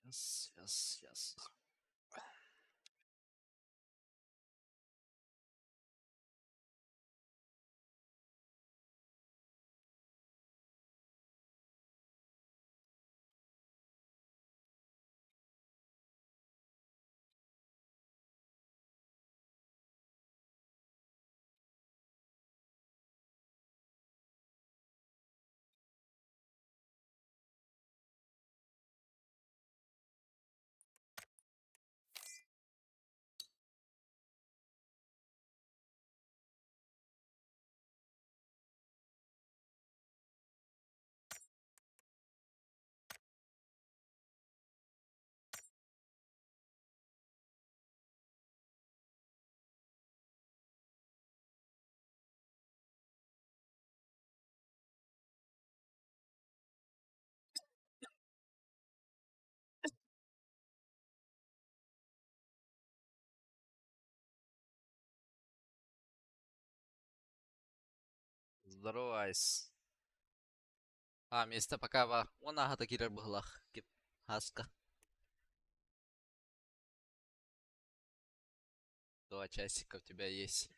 Yes, yes, yes. Здорово, Айс. А, место пока бар. Он ага кирер быһылах. Кип хаска. 2 часика у тебя есть.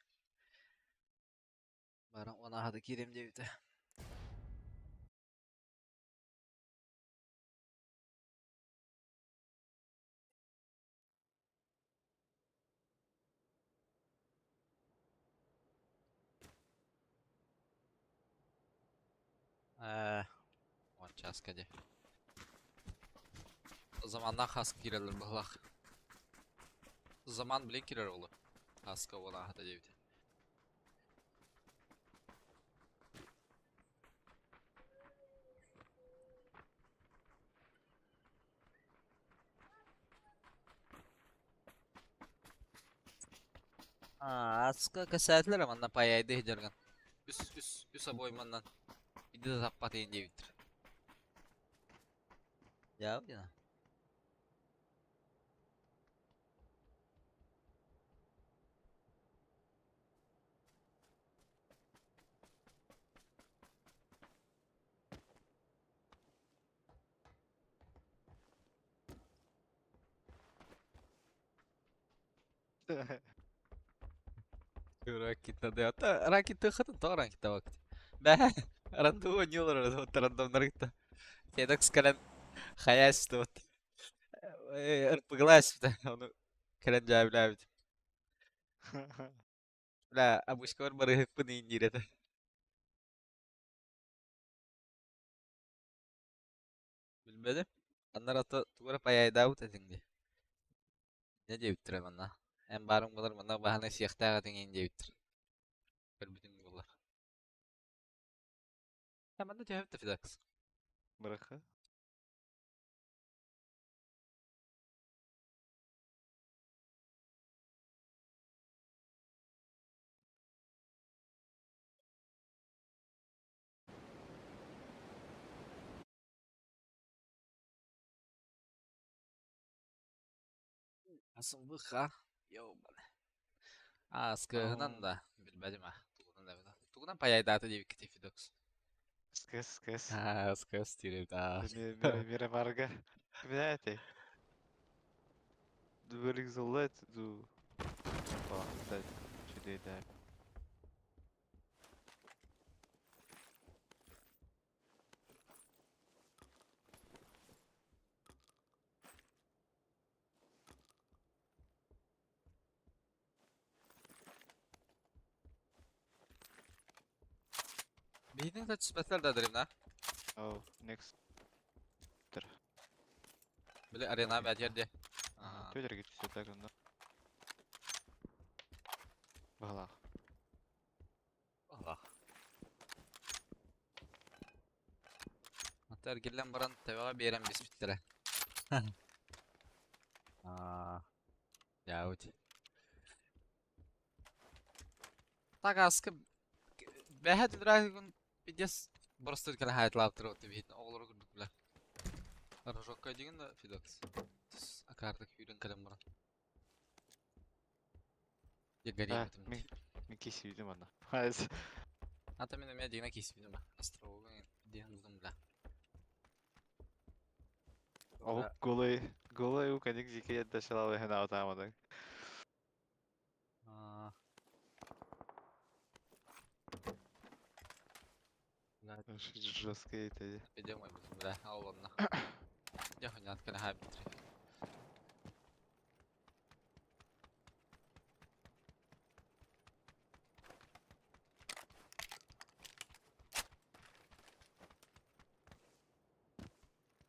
Баран он ага кирем диэбитэ. Э, 10 часка де. Заманна хаска кирелер быһылах. Заман билен кирер олу. Хаска он ага диэбитэ. А, аска касатлар манна паяйды жарган. Үс үс үс обой маннан. Иди да таппат диэбиттер. Я я. Ракета да. Ракета хатын то ракета вакт. Бә, рандом ойнуулар рандомнар кытта. Федекс кэлэн хаяс вот. РПГлас ону кэлэн дьээбилээбит. Бля, обычкабар барыһыкпын иин диир этэ. Билбэтим. Аннар ата тугу эрэ паяйдаабыт этиҥ дии. Не диэбиттэрэ манна. Эн баарыҥ буолар манна баһааны сиэхтээх этиҥ иин диэбиттэр. Көрбүтүҥ буоллар. Э, манна түһэбит да Федекс. Бырахы. Асылбыха. Ёбана. Аскыһынан да билбэтим а. Тугунан да билбэтим. Тугунан паяйдаата диэбиккитий Федокс. Скэс, скэс. Аа, скэс диир аа. Мирамарга. Кимнээтэй? Дуэлик ду. О, чудейдээ. Биһитин да түспэтилэр да дримна. Oh, next. Били арена бәтер де. Төдөргө түсөтө гында. Баһалаах. Аллах. Ата эргиллэн баран төбөҕө биэрэн биспиттэрэ. Аа, яут. Так аскы бэһэ түнраагын пиздец просто кэлэн хаайтлаабыттар вот биһитин оҕолору курдук бля. Рожокка дигин да Федокс. Акаардык сүүрэн кэлэн баран. А, Дегорим мин мин кисийдим ана. Хайс. Ата мин эмиэ дигина киспитим ба. Островогун диэн булдум бля. О, голый, голый у кадик зике дашалал хена отамадаг. Бля, Жесткие эти. идем, бля, алланна. Я хунят кана хайбитри.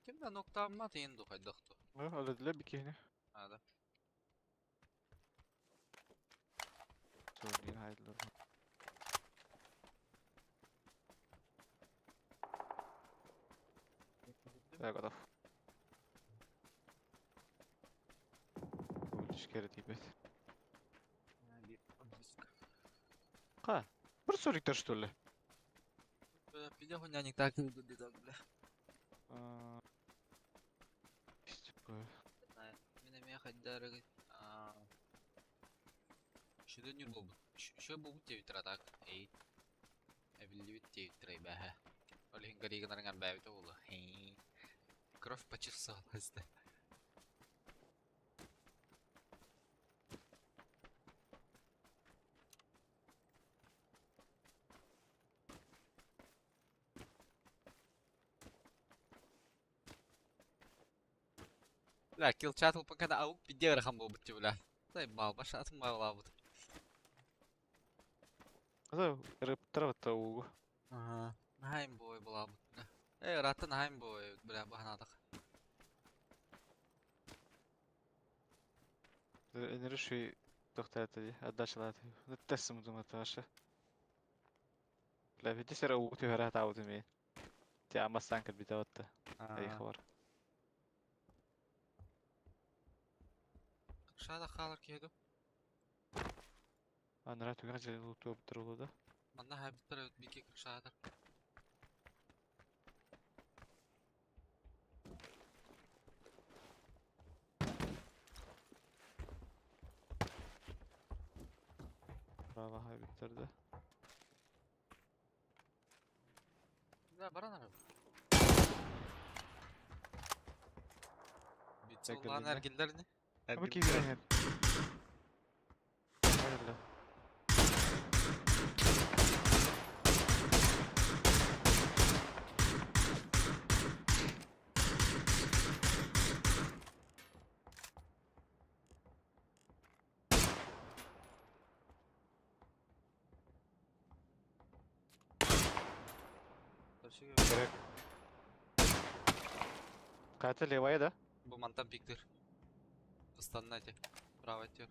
Ким да ноктамма тиин духайдахту. Öyle bir kihne. Hadi. Sorun değil hayırlı. Так, готов. Ульдиш кere deyip. Ха, бір сорик что ли? Бля, пиде хуйня не так так, бля. Мен эме хайдарыгы. Шүдөн юр болбут. Шө болбут деп так. Эй. Эбилдибит деп трей бәһә. Олин гариган бәбит олы. Хей. Кровь почесалась, да. Бля, килл чат пока да аук пиде рахам болбут ти, бля. Заебал, баша атын байлабыт. Аза рыптыр угу. Ага. Найм бой булабыт, бля. Эй, ратын найм бой, бля, баханадық. Энерши тохтаты, отдачалаты. Тесым думаташа. Бля, видишь, угу ты гарата аутами. Те амасан кабитаватта. Ай хабар. Шада халар кеду. Анра түгән җирдән луту битер да. Манна хайбиттер бике крышадыр. Bravo haybitirdi. Бля, баран ара. Битсе Тәкәрләнә. улан әргелдер не? Ama ki güven. Hayırlı. Gerek. Katil levaya da. Бу мантан пиктир. Ыстанна эти. Право тер.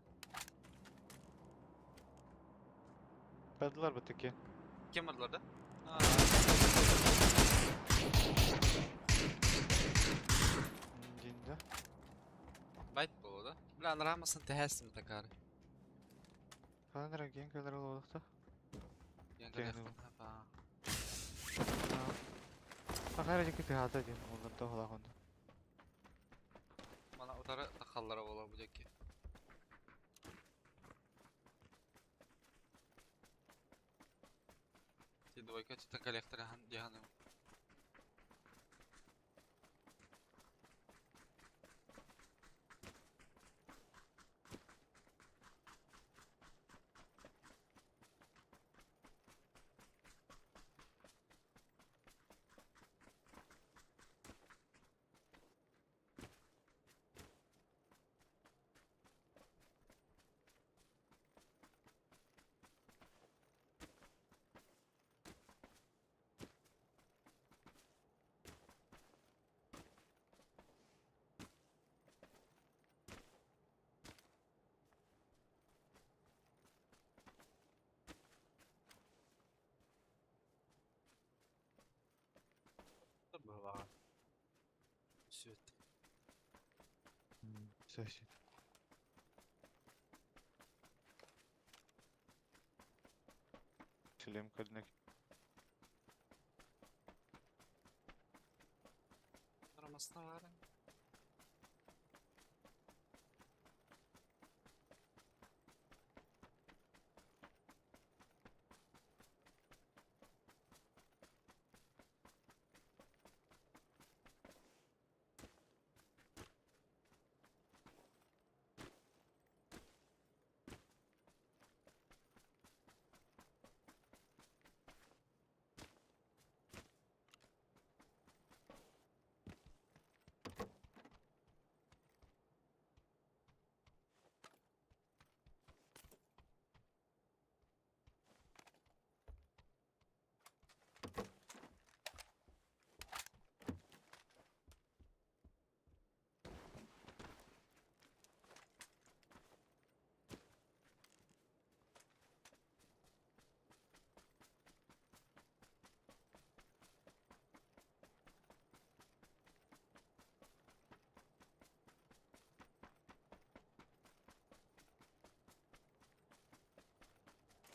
Бәділер бітіке. Кем барлар да? Дейінде. Байт болу да? Бля, анрамасын тәһәсім такары. Қаланыр ген көлер олдықта. Ген Ген Бақар жеке тыгата дейін олдан тоғыла қонды. Мана утары тақаллара бола бу жеке. Ти двойка читан коллектор диханы. Была. Сүт. Сөз. Шлем көлнек. Рамасына бар.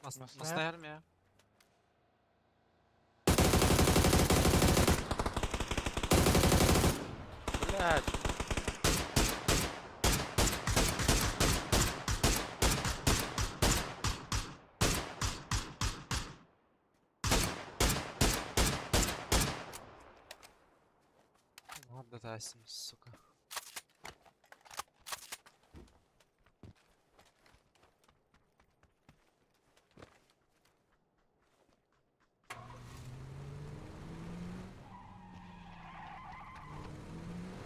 Мастайар мия. Блядь. Ладно, тайсым, сука.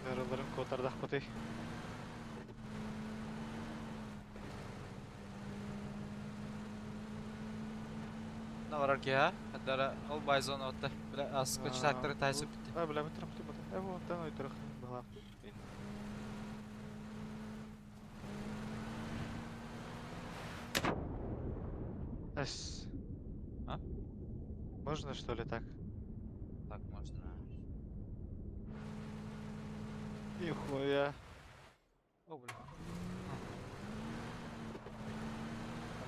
Ыарыларын куотардахпытый. Наварар киһа, хаддара ол байзон отта, бля, аска читактары тайсы битти. А, бля, бутырым типа. Э, вот там өтөрөх бала. Эс. А? Можно что ли так? Так можно. Нихуя. О, бля.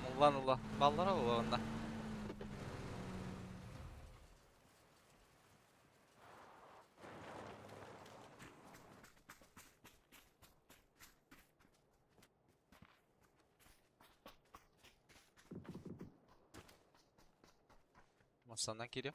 Умуллан улла. Баллара улла онна. Масаннан кириэм.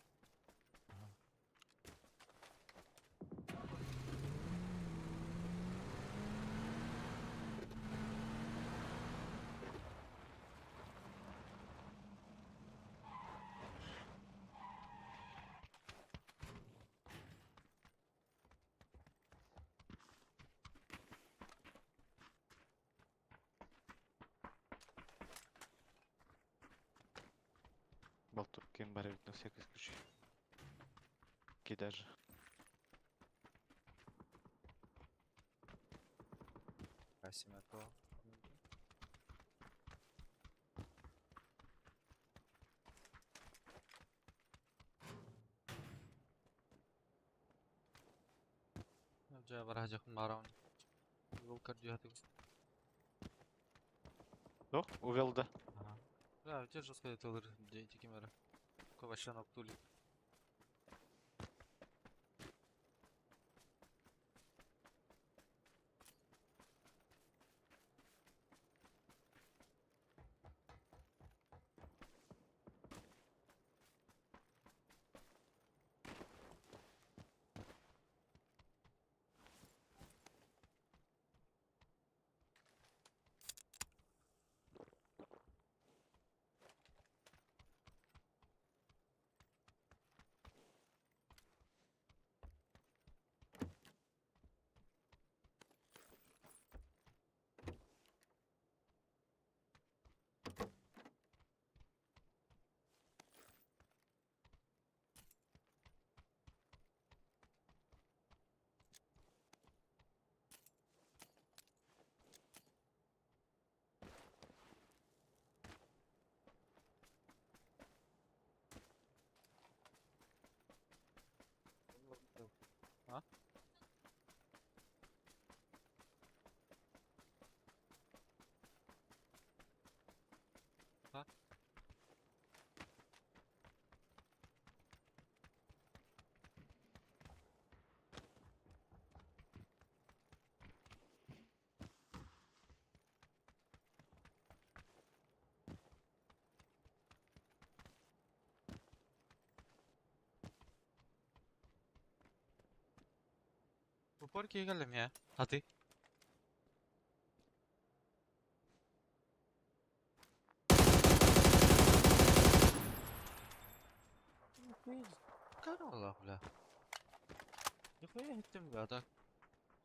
Болтур кем бар эбит на всякий случай. Ки даже. Дьэ бараһадьахпын баҕараҕын. Уол көрдүөхэтигин. О, увел да. Ага. Да, где жестко это где кемера. Ковачан оптули. А? А? Упор киһи я. А ты? Каралах, бля. Нихуя иһиттим бля, так.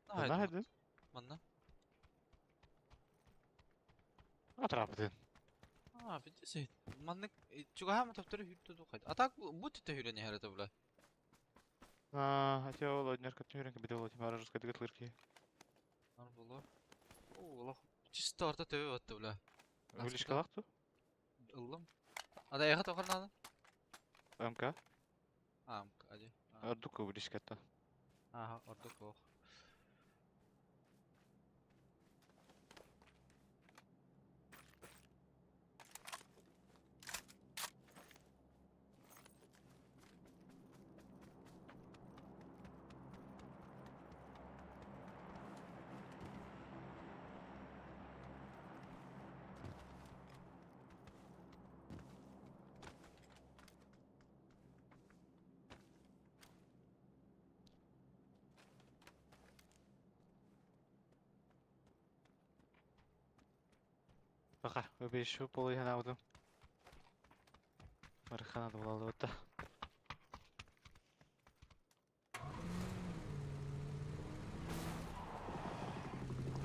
Манна хадын? Манна. Атрапытын. А, битсе. Маннык чугаһаама төптөрү хүртэ дуу А так бу түтэ хүрэн иһэр этэ бля. А, хотя ол однерка түһүрэн кэбитэ ол тимара жестко дыгытлырки. Нар боло. О, олох чисто орто төбө батты бля. Вылишкалах ту? Ыллым. Ада эха тохор надо? МК? А, МК, ади. Ордук вылишката. Ага, ордук ох. Пока, выбейшу полуянаудым. Мархана булалыбыта.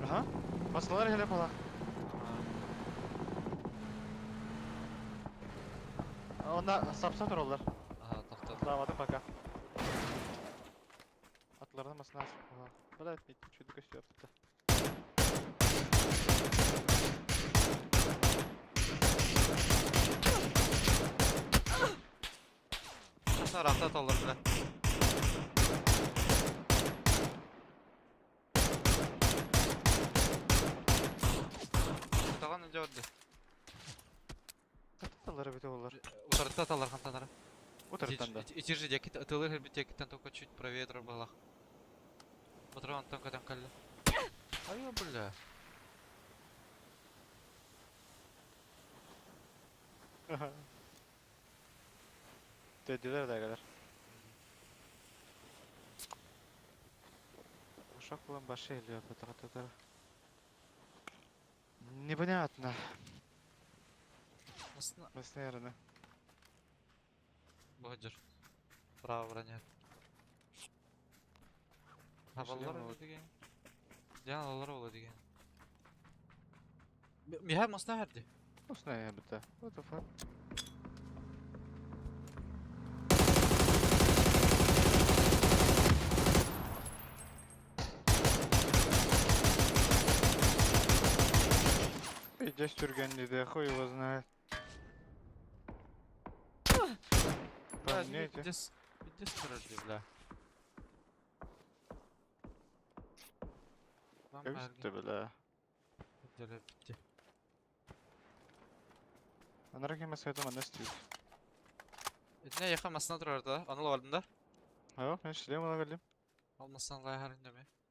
Aha. Masalar hele pala. Онна сапса тураллар. Аха, тохтот. Атлаабатым пока. Атларына масына Бля, чудо көстүө аппыта. Рахта толлар бля. Таган önce vardı. Таталары бите олар. Утарытта талар хантанара. Утарыттан да. Итир же декит атылыр хербит декиттен только чуть правее балах. Патрон там катан калли. Ай, бля. Dediler de kadar. Ушак булан башы эле патататар. Непонятно. Масна Наверное. Баджер. Право броня. Хабаллар вот. деген. Дианалар ола деген. Михай масна herdi. Осна бите. What the fuck? Пиздец түрген хуй его знает. По мне эти. Пиздец, пиздец короче, бля. Там Кабисте, бля. Бля, битти. Анара кеме сайты манна стүйт. Этне яха масна турар да, аныл алдында. Ага, мен шлем ала келдим. Алмасдан лай харин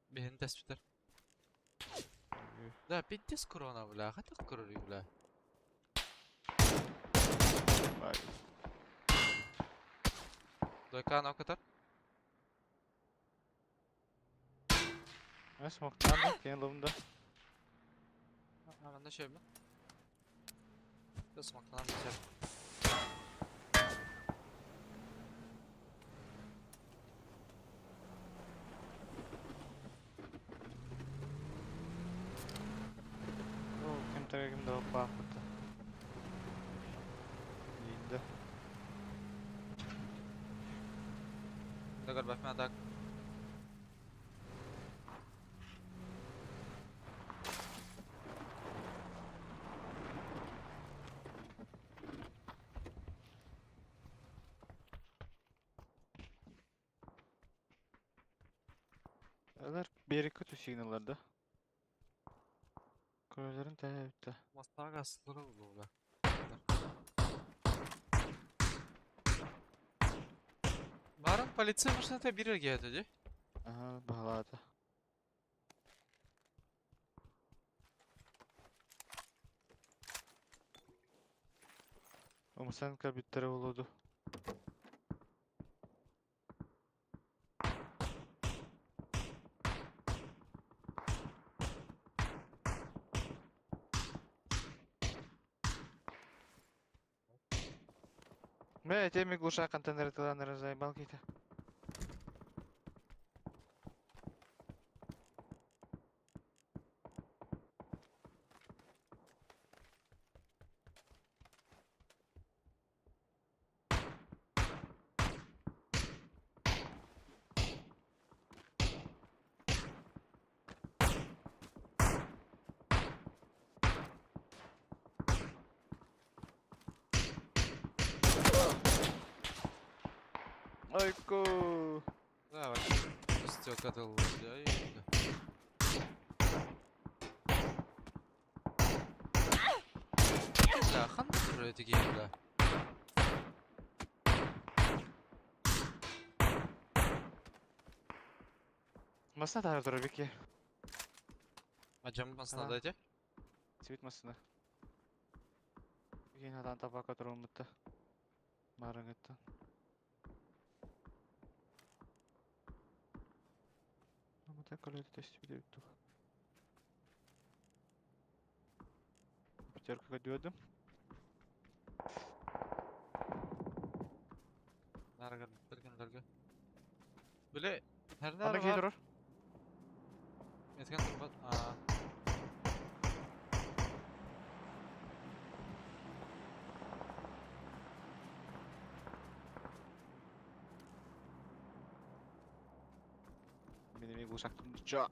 Бихин теспитер. Да, пиздец корона, бля. Хатак корори, бля. Бай. Дойка окатар. Мен смоктан кен ловында. Hemen de şey mi? Smoklanan biter. О, кем тәрегім да бақыты. Енді. Дагар бахме атак. Алар бері күту сигналларда. Көрөлөрүн тәһә битте. Мастага asılır oldu бля. Барın полиция машината бирер geldi. Ага, бағалады. Умсан кабиттері болуду. Мә, теме глуша контейнер тыланыр заебал кейті. Айко! Да, вообще стёк атыл. Ай, бля. Бля, хан деген, бля. Масына тағыр тұр беке. Мажам масына Ага. дайте. Цвет масына. Кейін адан табака тұр ұмытты. Марың етті. Амата коледы тест видео битті. Пятерка көдүөдүм. Нарыгар биргенлерге. Биле Анда хернер киһи бар. турар. Эткен турбат. Аа. Мин эмиэ глушактым дьа.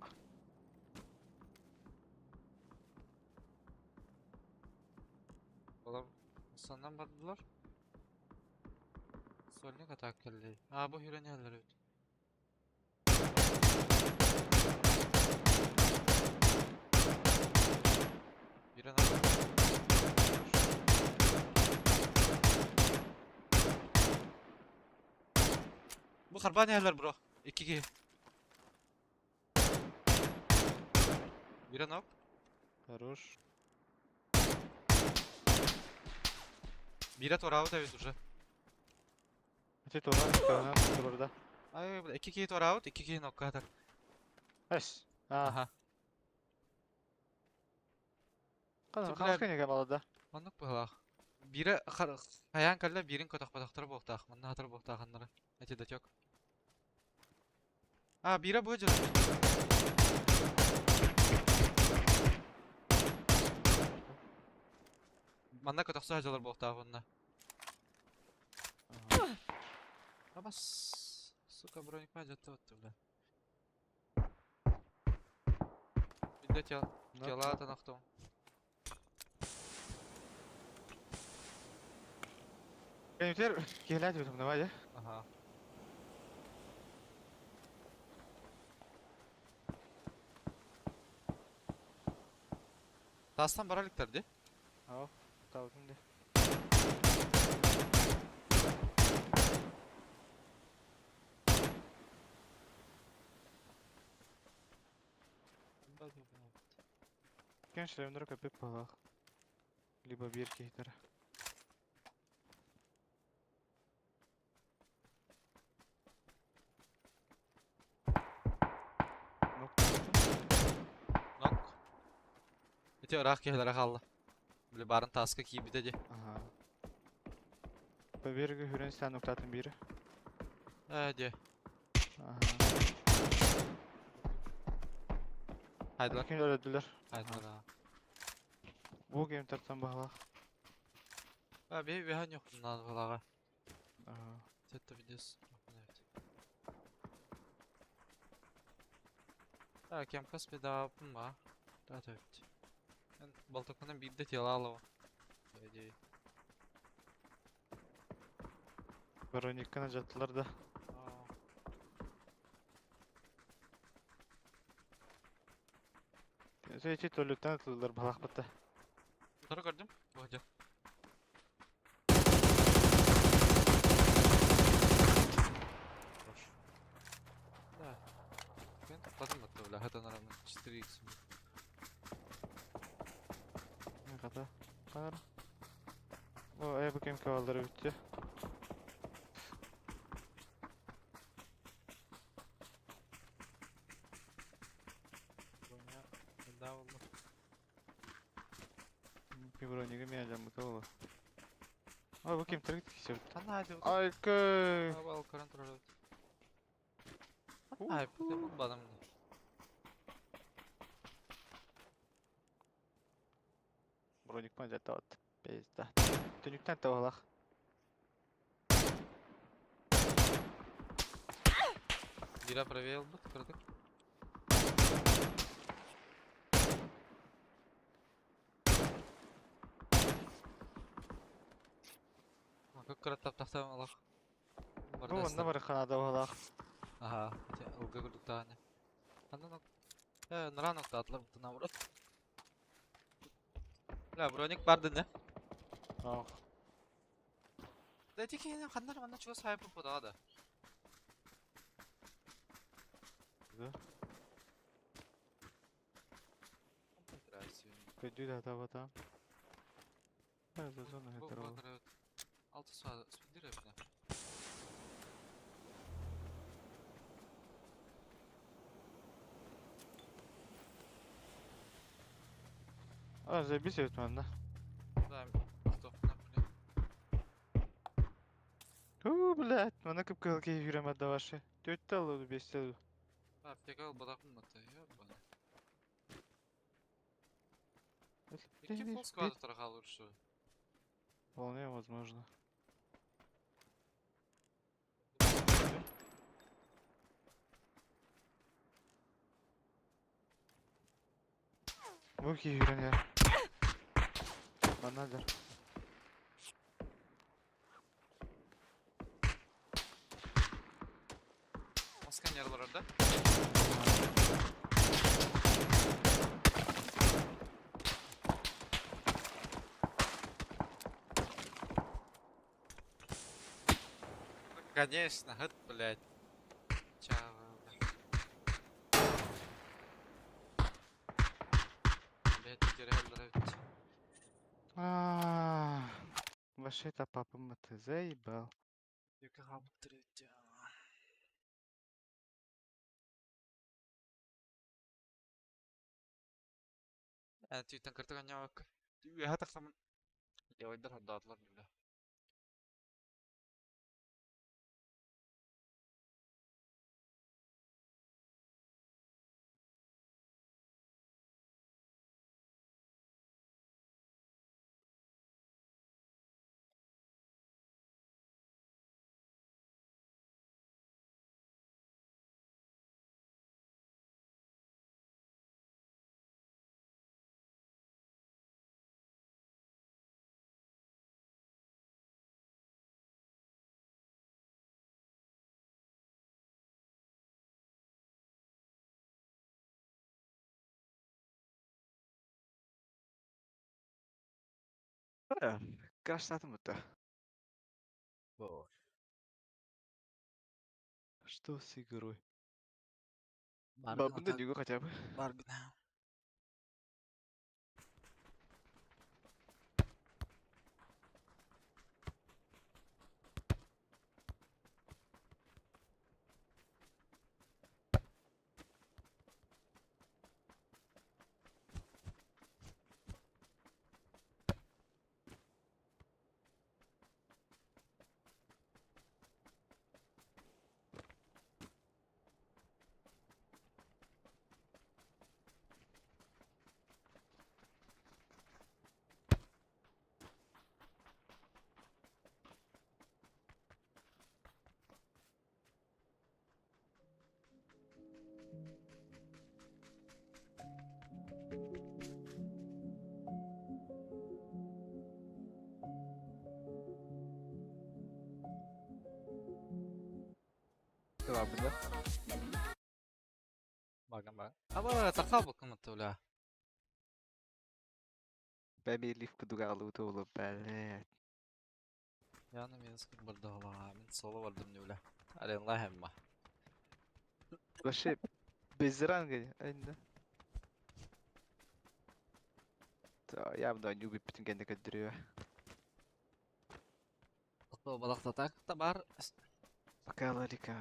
Олар саннан бардылар. Сольник атак келди. Аа бу хүрен эбит. Бирен Бу харбан yerler bro. 2 kişi. Biri knock. Хорош. Biri torağı da уже. Ити тура, тура, турда. Ay бля, 2 kişi torağı, 2 kişi knock kadar. Эс. Аа. Аха. Кана Бля, хаска неге балада. Маннык быһылаах. Бире хайаан кэллэ биирин көтөхпөтөхтөрө буолтаах, манна хатыр буолтааханнара. Эти датек. А, бире бу дьыл. Манна көтөхсө дьылар буолтаах онна. Абас. Сука, броник ма жатты отты, бля. Бидде тел, тела танахтом. Кенютер киһилээн түбүтүм давай. Ага. Тастан бараликтар ди. Аа. Таутун ди. Кен шлемдер көпөп балах. Либо бир киһитер. Нок. Нок. Ити ыраах киһилэрэ хаалла. Били баарын тааска киирбитэ дии. Ага. Бирге хүрен сен ноктатын бири. Ээ дии. Ага. Хайдылар. Ким өлөдүлөр. Хайдылар. Аа. Бу кем тартан баһалах. А би биһан yok bundan балаға. Ага. Сетте видеос. Так, кем кас бедаапын ба. Да төпт. Мен балтакынан бирде тела алабын. По идее. Брониканы жаттылар да. Эти төлөттөн атылдылар балах бытта. Утары көрдүм. Бу жа. Хорош. Да. Мен тоқтадым бітті, бля, хатан арамын 4x. Не ката. Канар. О, э бу кем кавалдары бүттү. Броня, да болду. Би брониги мен жамбыта болу. Ой, бу кем тиргит кисеп. Қандай айды? Айкы. Абал көрін тұрады. Ай, бұл бадам. Броник ман жаттабат. Пизда. Түнүктөн табалах. Бира проверил бут, көрдік. Көп көрі тап алақ. Бу онда бар ханада балах. Ага, ылга көрдік тағаны. Анда нок... Э, нұра нокта атылар бұты наоборот. Бля, броник барды не? Ох. Да тики ханнар манна чуга сайып бұда да. Да. Көдүү да табата. Да, зона Бу хетер. Алты саа спиндир эбне. А, заебись эбит манна. Блядь, маны кып-кыһыл киһи күүрэн барда вообще. Түөртэ ылла дуу, биэстэ дуу. Аптека ылбатахпын батта, ёбана. Икки фул сквада хаалар что? Вполне возможно. Бу киһи күүрэн иһэр. Манна дьар. Масканер олорор да? Конечно, хыт, блядь. Чава, блядь. Блядь, эбит. А, Вообще это папа ты заебал. Юка хаалбыттар эбит. Түүтэн кыртык анньаабакка. Үөһэ тахсаммын. Левайдар хордоотулар бля. Краштатым это. Что с игрой? Бабын да дюгу хотя бы. Баргын. Бабын да. Баргын бар. Аба тахал бакын бля. Бәби лифт кудуга алуу туолу, блядь. Яны минус барда мин соло бардым не бля. Арен лахемма. Вообще без ранга, айда. Та, я буду нюби бүтүн кэннэ көддөрүө. Балахтатак та бар. Пока ларика.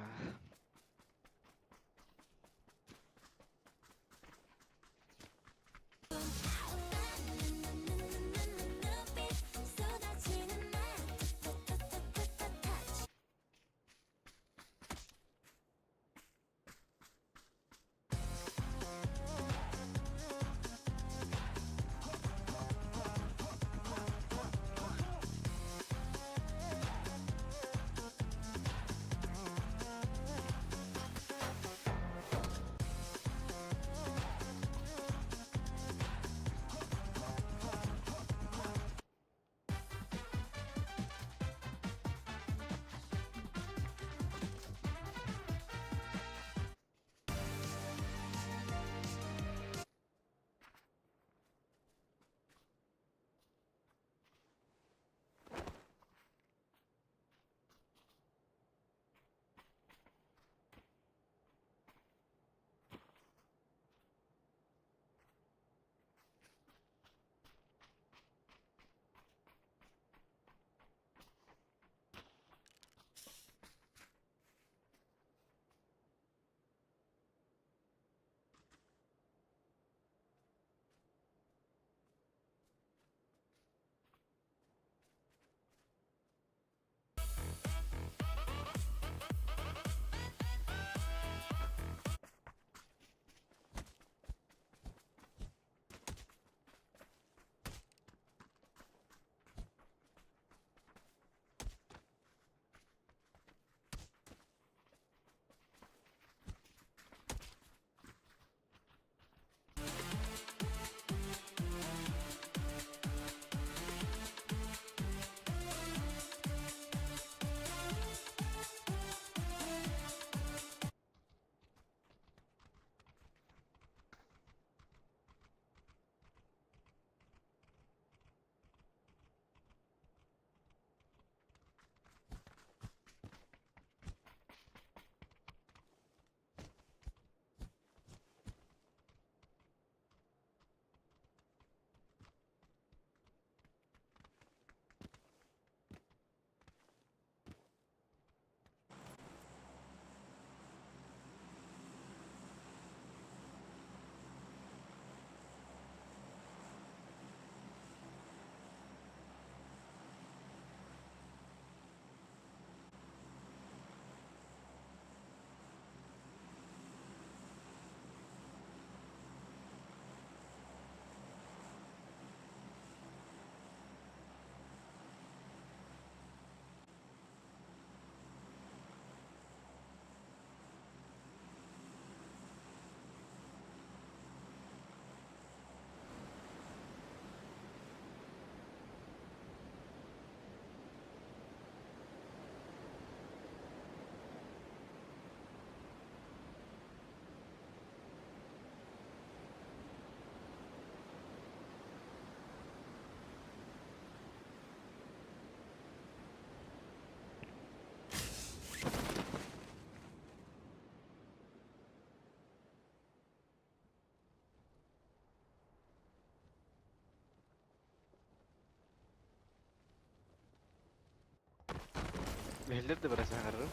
Бэһиллэр да бара саҥарарым.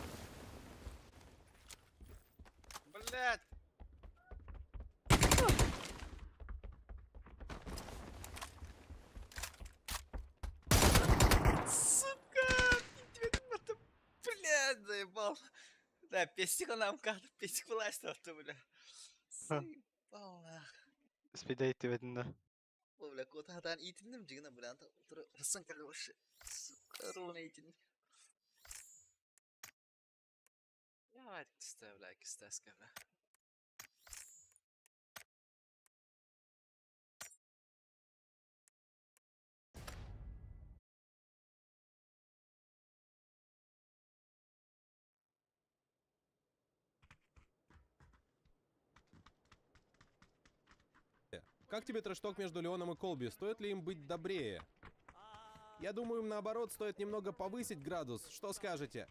Блять! Сука! Блядь, заебал. Да, песик нам как песик власть бля. Заебал нах. Спида иттибэтин да. Бу бля, куота хатаан иитинним дьигинэ бля, хассан кэлэ вообще. Сука, ровно иитинним. Я бля, кистаска, бля. Как тебе трэш-ток между Леоном и Колби? Стоит ли им быть добрее? Я думаю, им наоборот стоит немного повысить градус. Что скажете?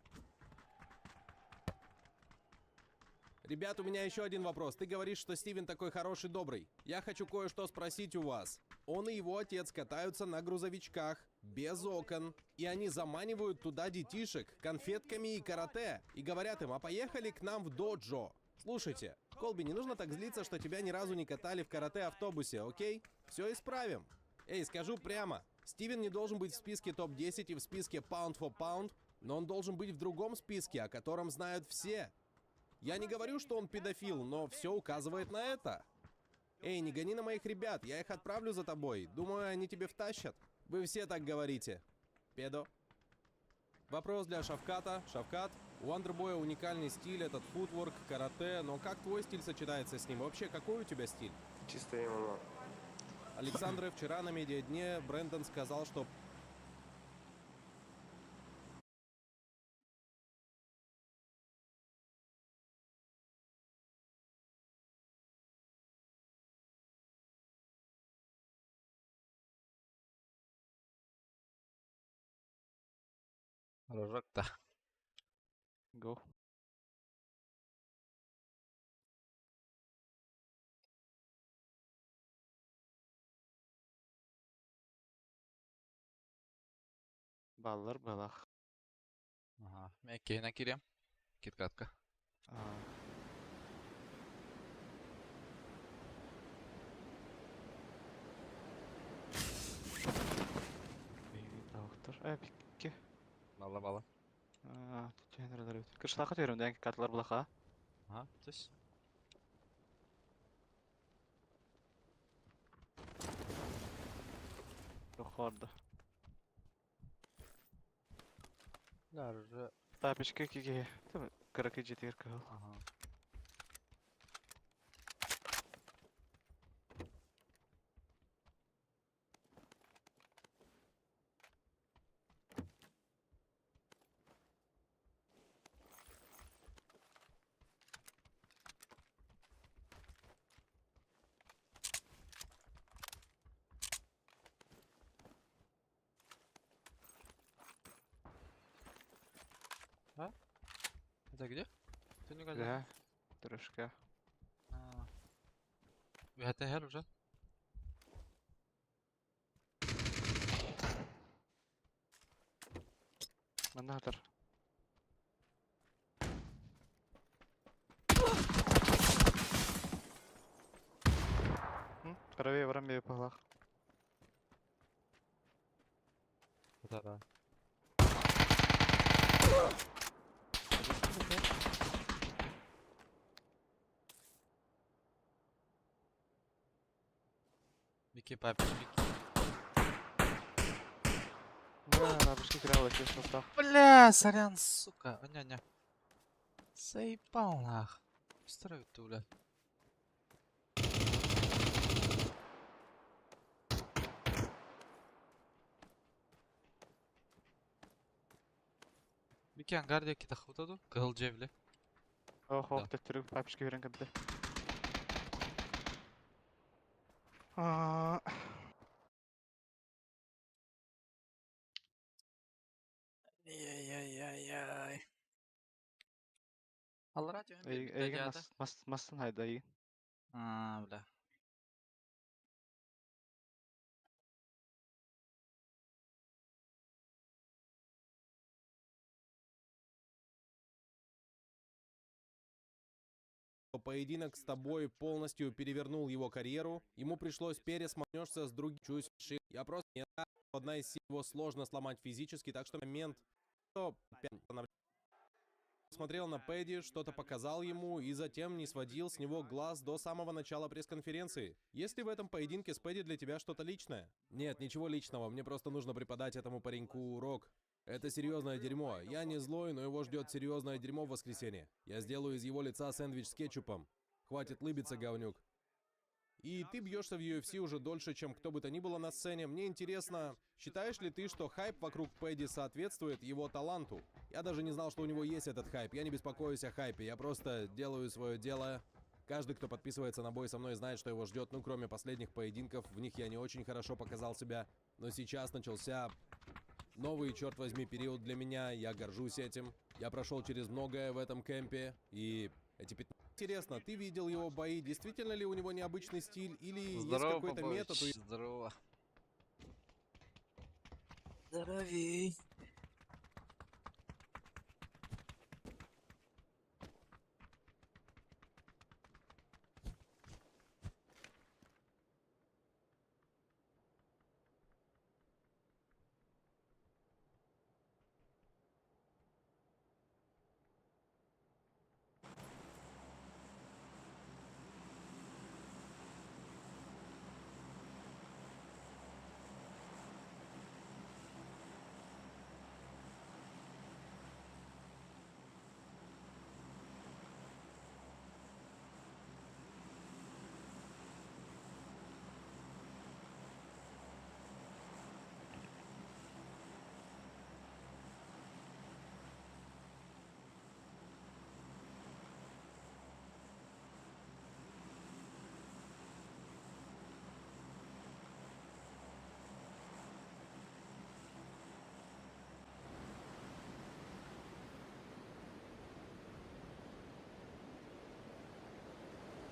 Ребят, у меня еще один вопрос. Ты говоришь, что Стивен такой хороший, добрый. Я хочу кое-что спросить у вас. Он и его отец катаются на грузовичках, без окон. И они заманивают туда детишек конфетками и карате. И говорят им, а поехали к нам в доджо. Слушайте, Колби, не нужно так злиться, что тебя ни разу не катали в карате-автобусе, окей? Все исправим. Эй, скажу прямо, Стивен не должен быть в списке топ-10 и в списке Pound for Pound, но он должен быть в другом списке, о котором знают все. Я не говорю, что он педофил, но все указывает на это. Эй, не гони на моих ребят, я их отправлю за тобой. Думаю, они тебе втащат. Вы все так говорите. Педо. Вопрос для Шавката. Шавкат, у Андербоя уникальный стиль, этот footwork, карате, но как твой стиль сочетается с ним? Вообще, какой у тебя стиль? Чисто ММА. Александр, вчера на медиадне Брэндон сказал, что Рожок-то. Go. Баллар балах. Ага. Мен кейінен кирем. Киткатка. Аа. Доктор. Э, бикке. Бала бала. Аа, түтүнерлер өт. Кышлака төрүм дән катлар булаха. Ага, түс. Юхорда. Лар. Тапочка киге. Тым кыракы жетер кыл. Ага. А? Это где? Ты не гадал? Да. Трошка. Это хер уже. Манатор. Правее барам палах. Да, да. Вики папич, Вики. Да, бабушка играла, честно, так. Бля, сорян, сука. А, не, не. Заебал нах. Строй ты, бля. Вики ангар диэки таххыта дуу? Кыһыл дьиэ били. Ох, Да. ох, төттөрү папочка берен кәбді. Аа, Яй-яй-яй-яй. Аллара түһэн биэрбитэ эйген дьаата. мас мас мастан хайда эйген. Аа, бля. поединок с тобой полностью перевернул его карьеру. Ему пришлось пересмотреться с другим. Я просто не одна из сил его сложно сломать физически, так что момент что смотрел на Пэдди, что-то показал ему и затем не сводил с него глаз до самого начала пресс-конференции. Есть ли в этом поединке с Пэдди для тебя что-то личное? Нет, ничего личного, мне просто нужно преподать этому пареньку урок. Это серьезное дерьмо. Я не злой, но его ждет серьезное дерьмо в воскресенье. Я сделаю из его лица сэндвич с кетчупом. Хватит лыбиться, говнюк. И ты бьешься в UFC уже дольше, чем кто бы то ни было на сцене. Мне интересно, считаешь ли ты, что хайп вокруг Пэдди соответствует его таланту? Я даже не знал, что у него есть этот хайп. Я не беспокоюсь о хайпе. Я просто делаю свое дело. Каждый, кто подписывается на бой со мной, знает, что его ждет. Ну, кроме последних поединков, в них я не очень хорошо показал себя. Но сейчас начался новый, черт возьми, период для меня. Я горжусь этим. Я прошел через многое в этом кемпе. И эти 15 Интересно, ты видел его бои? Действительно ли у него необычный стиль или есть Здорово, какой-то метод у Попович, здорово. Здоровей.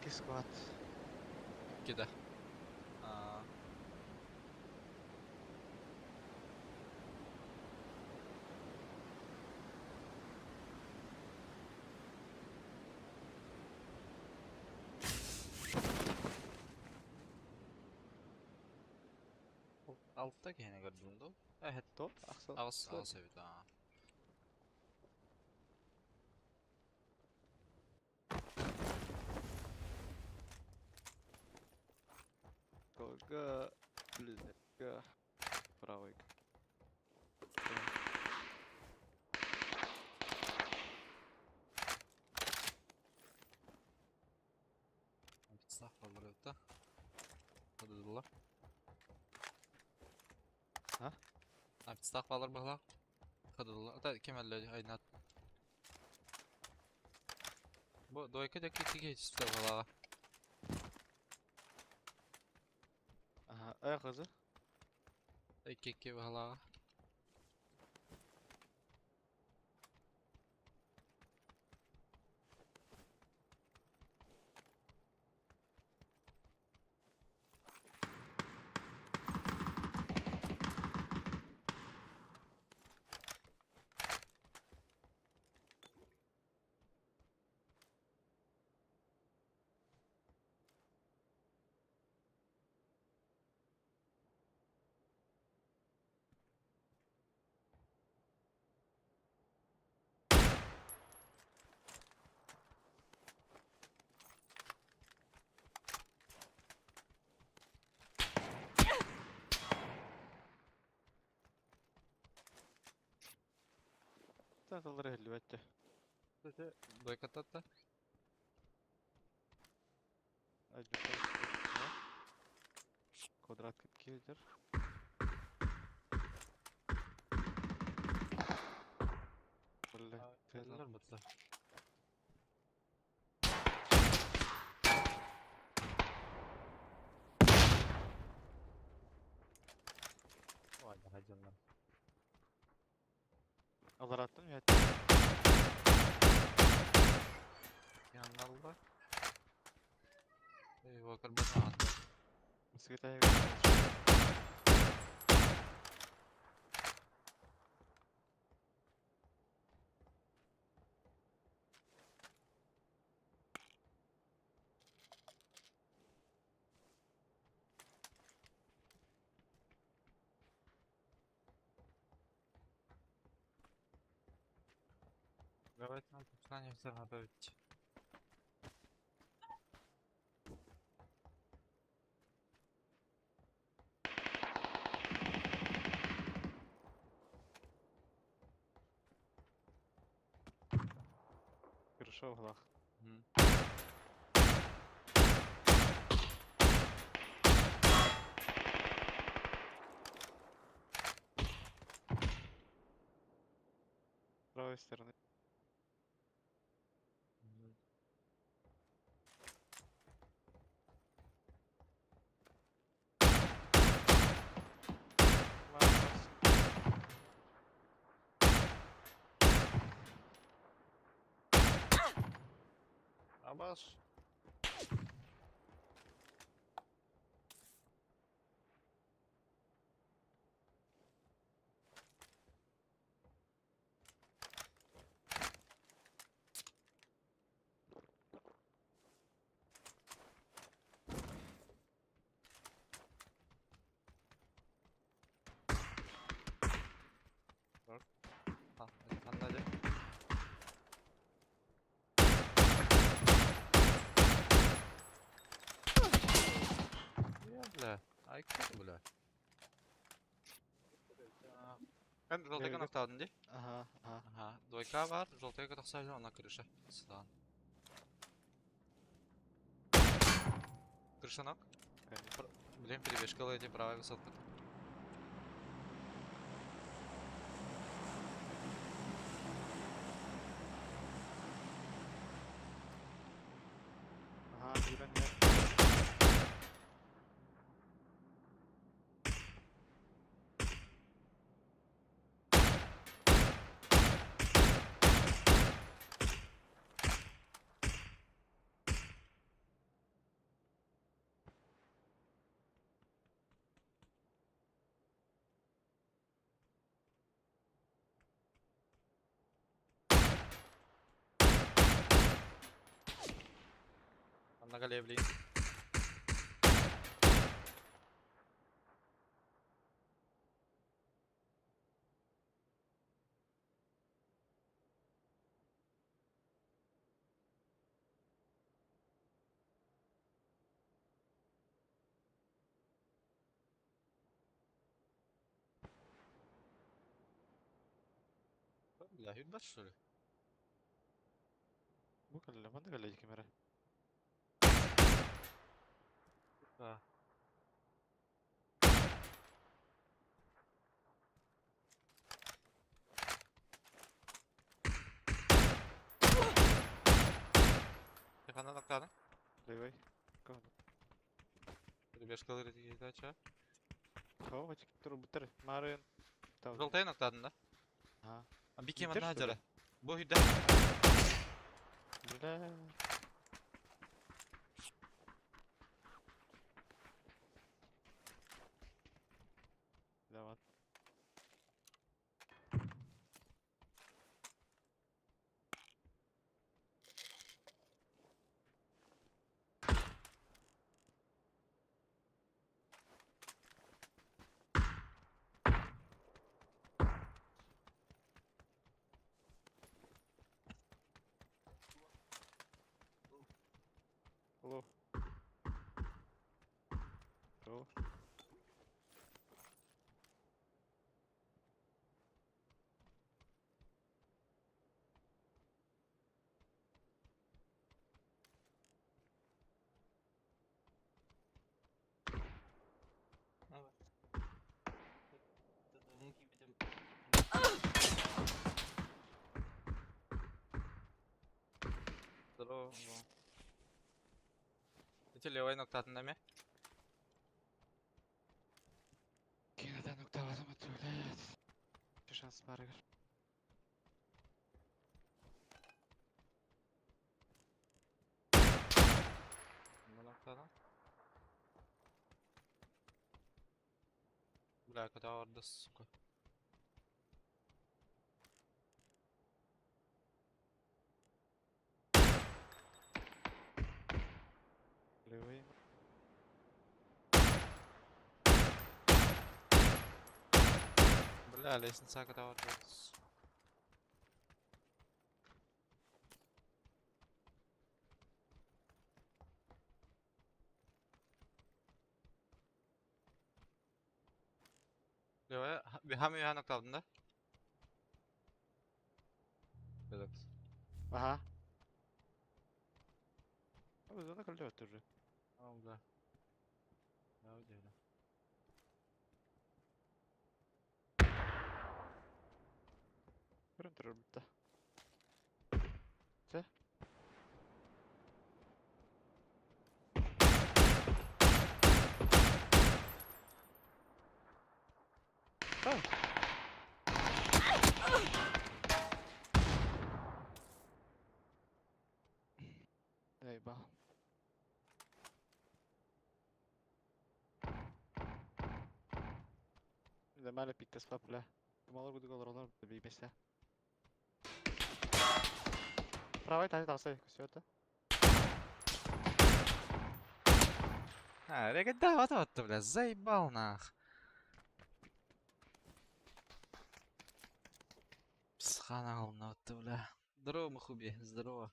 Икки сквад. Икки да. Аа. Алта киһини көрдүм дуу? Эһэт. Топ, ахса. Аҕыс аҕыс эбит аа. Г, блин, Г. Правый. Сахалар эбит да. Хадыдылар. А? Аппетиттаах баалар быһалаах. Хадыдылар. Ата ким өллө айнат. Бу двойка диэки икки киһи түстэ быһалааҕа. Ага, э, кызы. Икки икки быһалааҕа. Тыллары иһиллибэт Двойка-та. Квадрат килдер. Бля, Кэллэр бытта. Ой, дьоннор. Алараттым я. Янналла. Эй, көрбөт аҕатта. Света. Давайте начнем готовить. Крыша в углах. С правой стороны. Абаш. Ханна Бля, ай бля. Эн желтыйга нохтоодун дии? Ага, ага. Ага, двойка бар, желтыйга тахсаайы она крыша. Сыдаан. Крыша ног. Блин, перебежка эти правая высотка. Ага, Юра, нет. Анна галевли. Бля, хүрбэт что ли? Бу кэллэ, манна кэллэ ким эрэ. Да. Ханна нохтоодуҥ? Левый. Кого? Перебежкалар этигитача. Кого? Тур бутер. Марын. Желтый нохтоодуҥ да? Ага. А бики Бүтэр, манна что ли? дьара. Бу хүдэ. Бля. Давай. Алло. Алло. Здорово. Ити левый нохтоотуҥ эмиэ? Кинодан октаватым блядь. Шанс барыгар. Ханна нохтоотуҥ? Бля, куда орда, сука. Левый. Бля, лестница куда орда. Хам үһэ ноктаабытын да? Федот. Ага. Зона көлдөбөт уже. О, да. Да, да. Көрөн турар бутта. Чэ. А. Заебал. Нормально пиктес бля. Малар кудук олоролор бейбесе. Правай тани тахса көсөтө. А, да, вот вот, бля, заебал нах. Псхана вот, бля. Здорово, Махуби, здорово.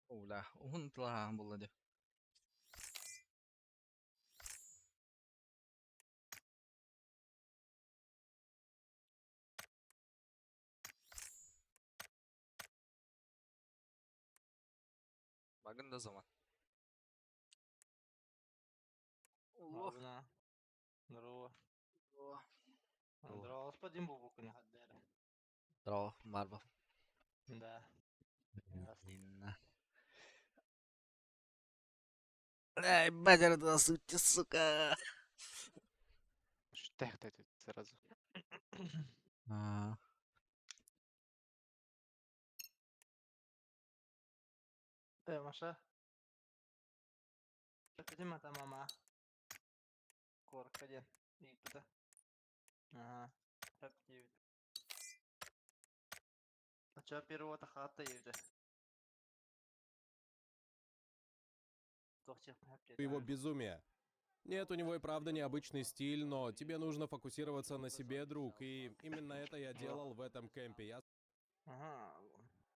О, бля, уһун тылаһаан буолла дии. Багын да zaman. Ладно. Здорово. Здорово. Здорово, господин Бубук не хаддера. Здорово, Марбл. Да. Инна. Эй, бадер, сути, сука. Штех сразу. А. Маша. Где та мама? Корка где? И туда. Ага. А чё первого хата евде? Его безумие. Нет, у него и правда необычный стиль, но тебе нужно фокусироваться на себе, друг. И именно это я делал в этом кемпе. Я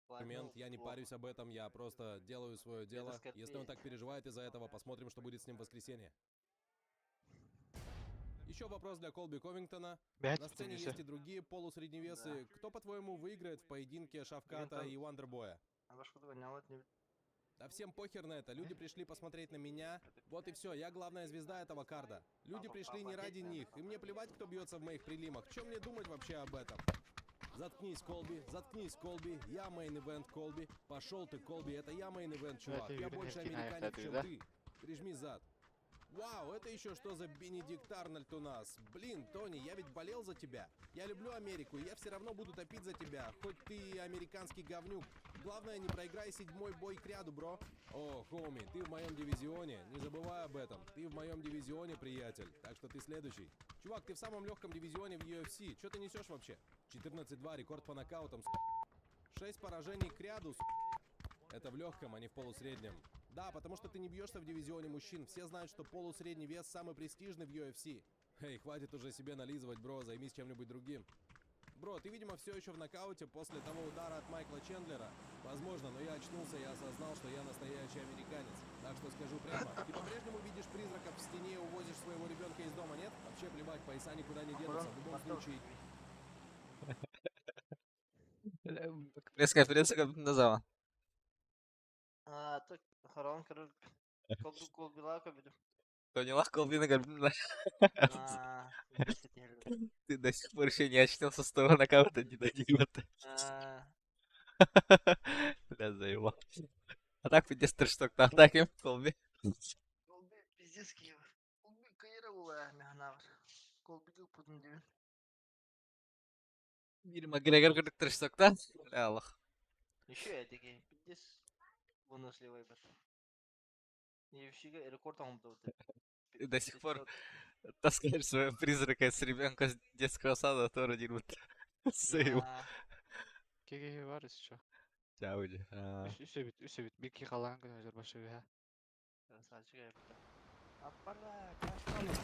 момент, я не парюсь об этом, я просто делаю свое дело. Если он так переживает из-за этого, посмотрим, что будет с ним в воскресенье. Еще вопрос для Колби Ковингтона. На сцене есть и другие полусредневесы. Кто, по-твоему, выиграет в поединке Шавката и Вандербоя? Да всем похер на это. Люди пришли посмотреть на меня. Вот и все. Я главная звезда этого карда. Люди пришли не ради них. И мне плевать, кто бьется в моих прилимах. Чем мне думать вообще об этом? Заткнись, Колби, заткнись, Колби. Я main event, Колби. Пошел ты, Колби, это я main event, чувак. Я больше американец, чем ты. Прижми зад. Вау, это еще что за Бенедикт Арнольд у нас? Блин, Тони, я ведь болел за тебя. Я люблю Америку, и я все равно буду топить за тебя, хоть ты и американский говнюк. Главное, не проиграй седьмой бой кряду, бро. О, homie, ты в моем дивизионе, не забывай об этом. Ты в моем дивизионе, приятель, так что ты следующий. Чувак, ты в самом легком дивизионе в UFC. Че ты несешь вообще? 14-2, рекорд по нокаутам, с***. 6 поражений кряду, с***. Это в легком, а не в полусреднем. Да, потому что ты не бьешься в дивизионе мужчин. Все знают, что полусредний вес самый престижный в UFC. Эй, хватит уже себе нализывать, бро, займись чем-нибудь другим. Бро, ты, видимо, все еще в нокауте после того удара от Майкла Чендлера. Возможно, но я очнулся и осознал, что я настоящий американец. Так что скажу прямо, ты по-прежнему видишь призраков в стене и увозишь своего ребенка из дома, нет? Вообще плевать, пояса никуда не денутся. В любом случае... Пресс-конференция на zaman. А, так, Харон, король. Колбила, Поняла, Колбина, Колбина. Ты до сих пор еще не очнулся с того нокаута, не додел Бля, заебал. А так пиздец трэш-ток на атаке, Колби. Колби, пиздец, Киев. Колби, кайра була, механавр. Колби, путин дебил. Бир Макгрегор курдук трэш-токтан. Бля, Аллах. Еще я такие, пиздец, выносливый бат. UFC рекорд он был. Ты до сих пор таскаешь своего призрака с ребенка с детского сада, тоже дерут. Сейв. Кеге бар еще. Чауди. Үс эбит, үс эбит. Бики халаан күнөзөр башы бе. Красавчик я Аппара, красавчик.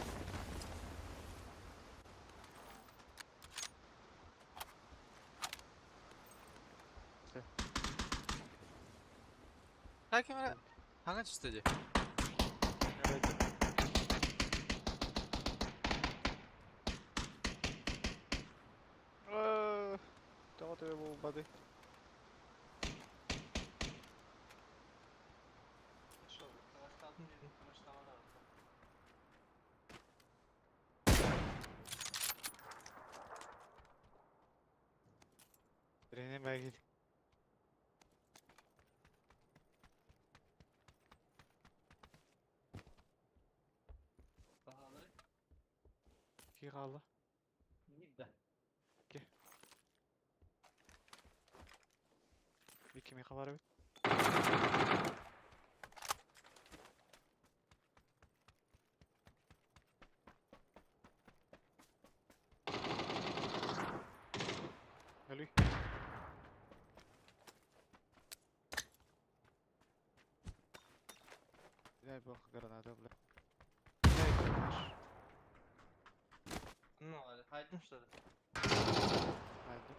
Как камера? Хаҥа түстэ дии. Тоҕо төбө буолбатый? Тренер бәгил. Ки хаалла. Ки. Бики миэхэ бар эбит. Өлүй. Дай бог граната, бля. Дай, наш. Ну, хайдым что ли? Хайдым.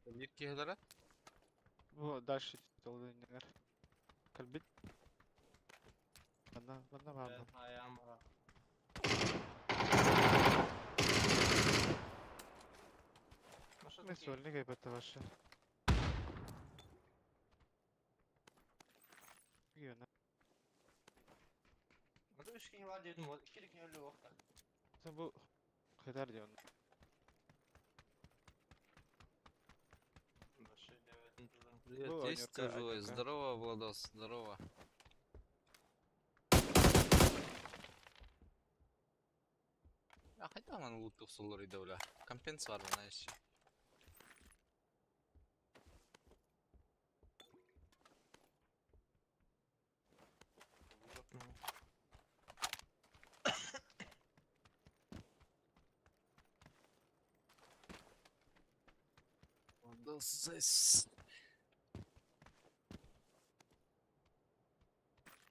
Биир киһилэрэ? Бу дальше толуйнагар. Кэлбит. Манна, манна баар. Ayağım var. Мен сольник айбатта вообще. Үйөна. Burada üç kişi var dedim. O iki kişi öldü yoktu. Sen bu kadar diyorsun. Привет, Был есть Анюрка, живой? Анюрка. Здорово, Владос, здорово. А хотя маны лут тохсоллор иде бля. Компенс бар мына еще. Владос здесь.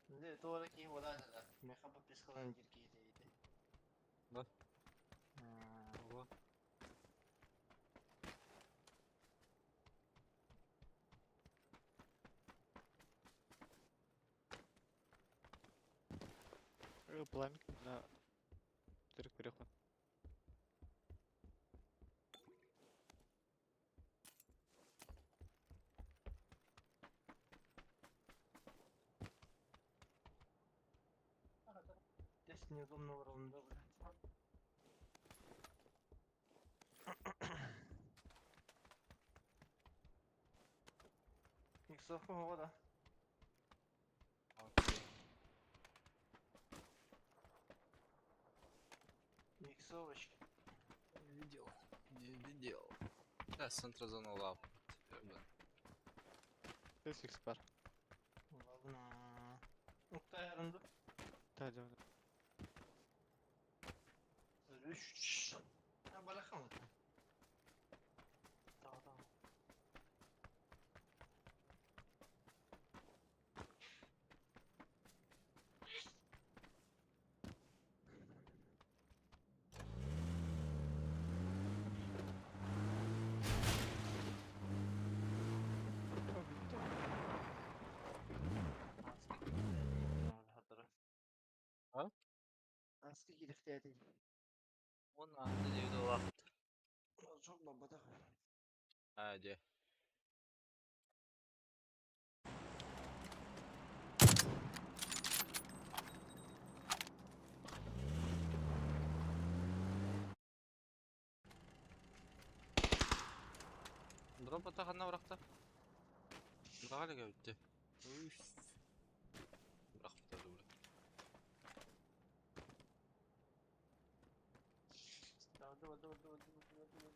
Şimdi doğru ki olay da. Mekaba psikolojik girgiydi. Да. Hmm. Пламя на Түрік переход. Здесь неудобно ровно, блядь. Иксов года. Иксовочки. Видел. Не видел. Да, центра зона лап. Здесь экспар. Ладно. Oktay arındı. Да, да. Üç. Ha bırakalım. Tamam tamam. А? Аскы кирихтээти. Он анды диэбит олааппыт. Çok бабата. Аа дьэ. Дроп ата ханна бырахта? Быраҕа илик эбит дии. Бырахпыта дуу Давай давай давай давай давай давай.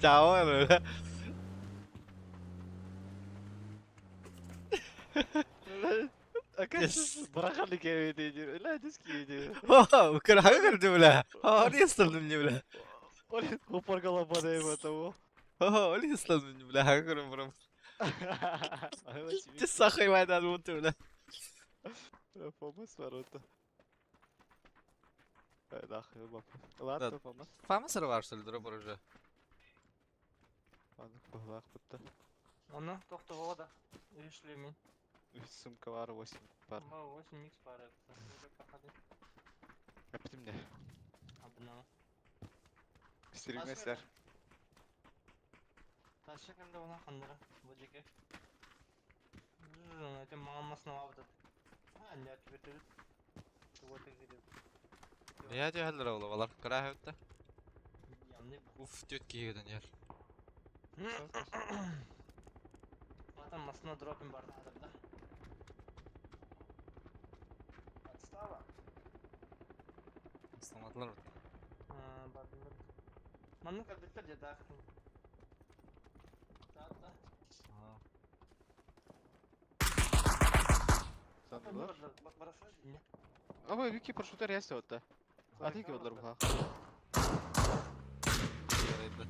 Чао, эрэ. Бырахан кэбитэ ла диски Кыраҕа көрдүм бля. Ори ыстырдым не бля. Упорга лобода того. Ол ислам бля, көрөн барам. Ти сахай вайдан буту бля. Фомас ворота. Ладно, Фомас. Фомас бар что ли, дробор уже. Аны быһылаах бутта. Оны тохтоҕо да. Үс мин. Үс сумка бар, 8 бар. 8 икс бар. Эптим не. Абына. Сиргмесер. Ташы кемде она хандыра. Бу жеке. Это мамасына алды. А, не ответил. Вот и где. Я дьэһэллэр ол балар кыра хөттө. Янны. Уф, төт киһигеден ер. Потом масына дропин бар да. Подстава. Сломатылар. А, бардылар. Манны калбиттер же да. Да, да. Сандылар. Бараса. Аба вики парашютер ясты отта. Аты ки олар быһылаах. Ярайды.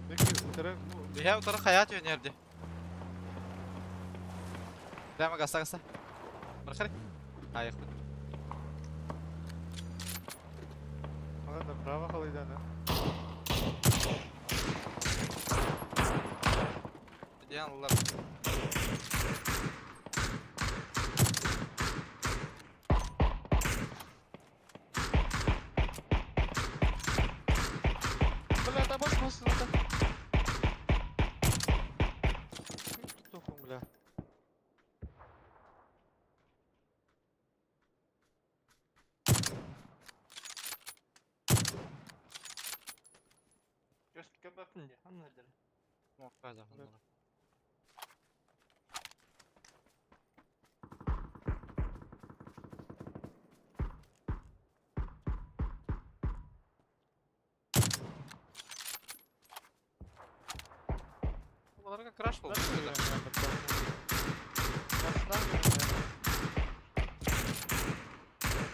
Вики утары Я утары хаят yönерdi. Прямо гаса гаса. Бархари. Аяқ. Ага, направо халыйдан. Диан лар. Бля, там бас надо. Тухум, бля. Göz köpöpün de. Anladım. Қайда? Баларга краш болды.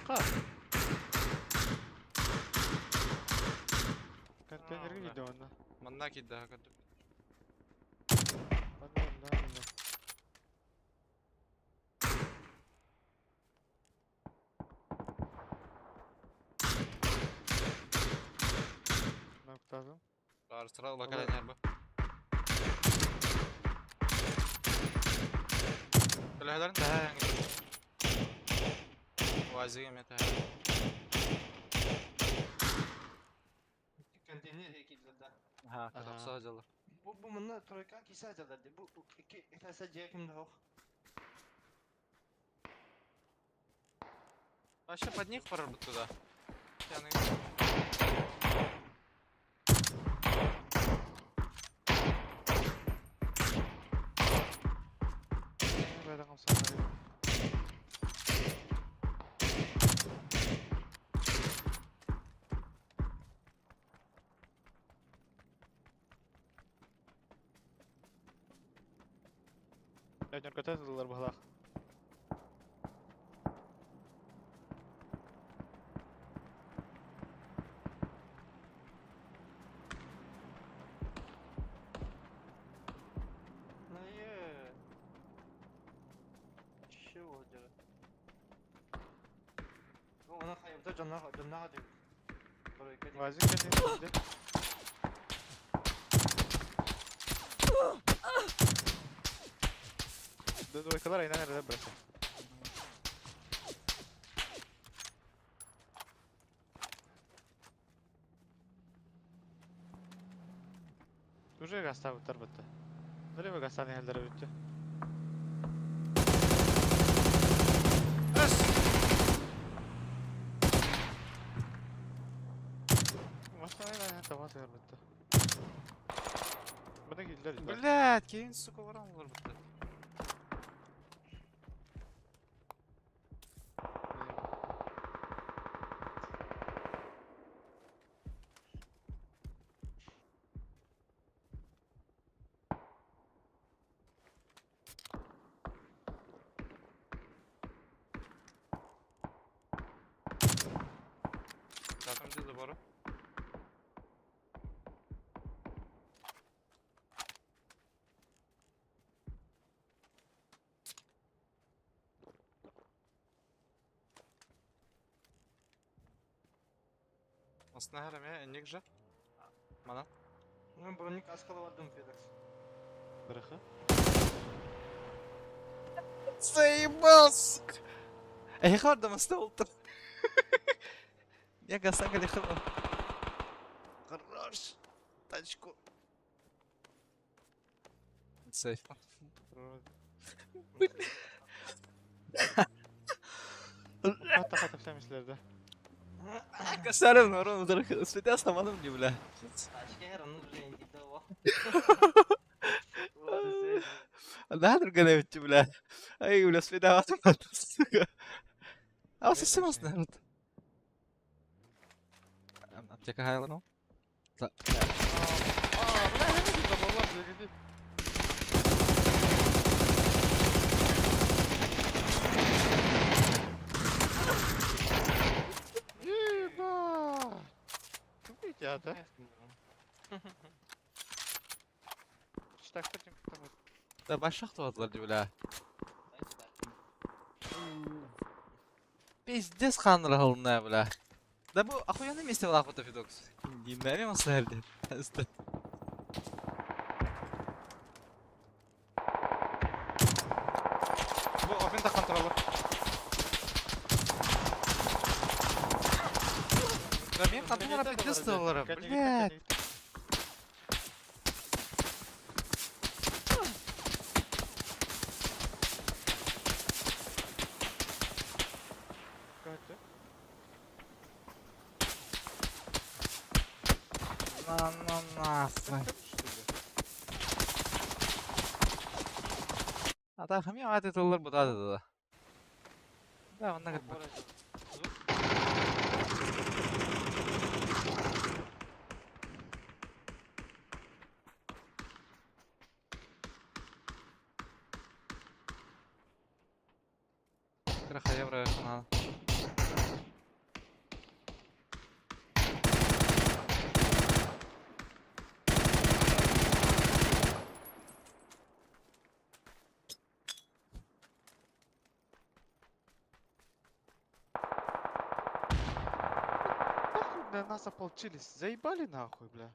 Қа. Контейнерге бля. киде оны. Манна кидді хакат. Ладно, да, да. Нактазым. Бар сразу локальный нервы. Көлөһөлөрүн таһаан. Уазиге мен таһаан. Контейнер ekildi да. Ха, Аха. катапса жалар. Bu bu bunlar troika kişi acılar. Bu bu iki etasa kimde yok. Вообще под них пора бы туда. Пьяный. Бәден қамсаңдар. Ләден көтәділер бұлақ. Hayır. Şu oldu. Ona kayıpta canına canına diyor. Troika. Вазик кәне Двойкалар айнан әрді бірісі. Уже гаста бұттар бітті. Нұре гастаны әлдері бітті. Өс! Машина айнан табасы бітті. Бұны келдер. Блядь, кейін сука барам олар бітті. Пуштаатым дии забору. Оснахар эмиэ инник же. Манан. Ну, броник аскала бардым Федекс. Бырахы. Заебал, сука. Эһиэхэ барда маста ултар. Я гаса галихова. Хорош. Тачку. Сейф. Хата хата всем ислерде. Касарым нарон светя саманым не бля. Тачка her onu rengi de o. Наадыр гэнэвиччи бля. Ай бля светя ватым сука. А система знает. Аптека хайлано. Аа, бля, хэмэ заборлар дегенде. Еба! Кім ята? Штактар ким там. Да башак туатлар ди бля. Пиздец ханрахылна бля. Да бу охуенное месте была фото Федокс. Динами масалды. Бу опен та контролы. Да мен кадымлар пиздец туалар. Блядь. На на нахуй. А та хамия аты тыллар бутады да. Да, онна кытбыт. Кыра хайа бра канал. Нахуй, бля, нас ополчились. Заебали нахуй, бля.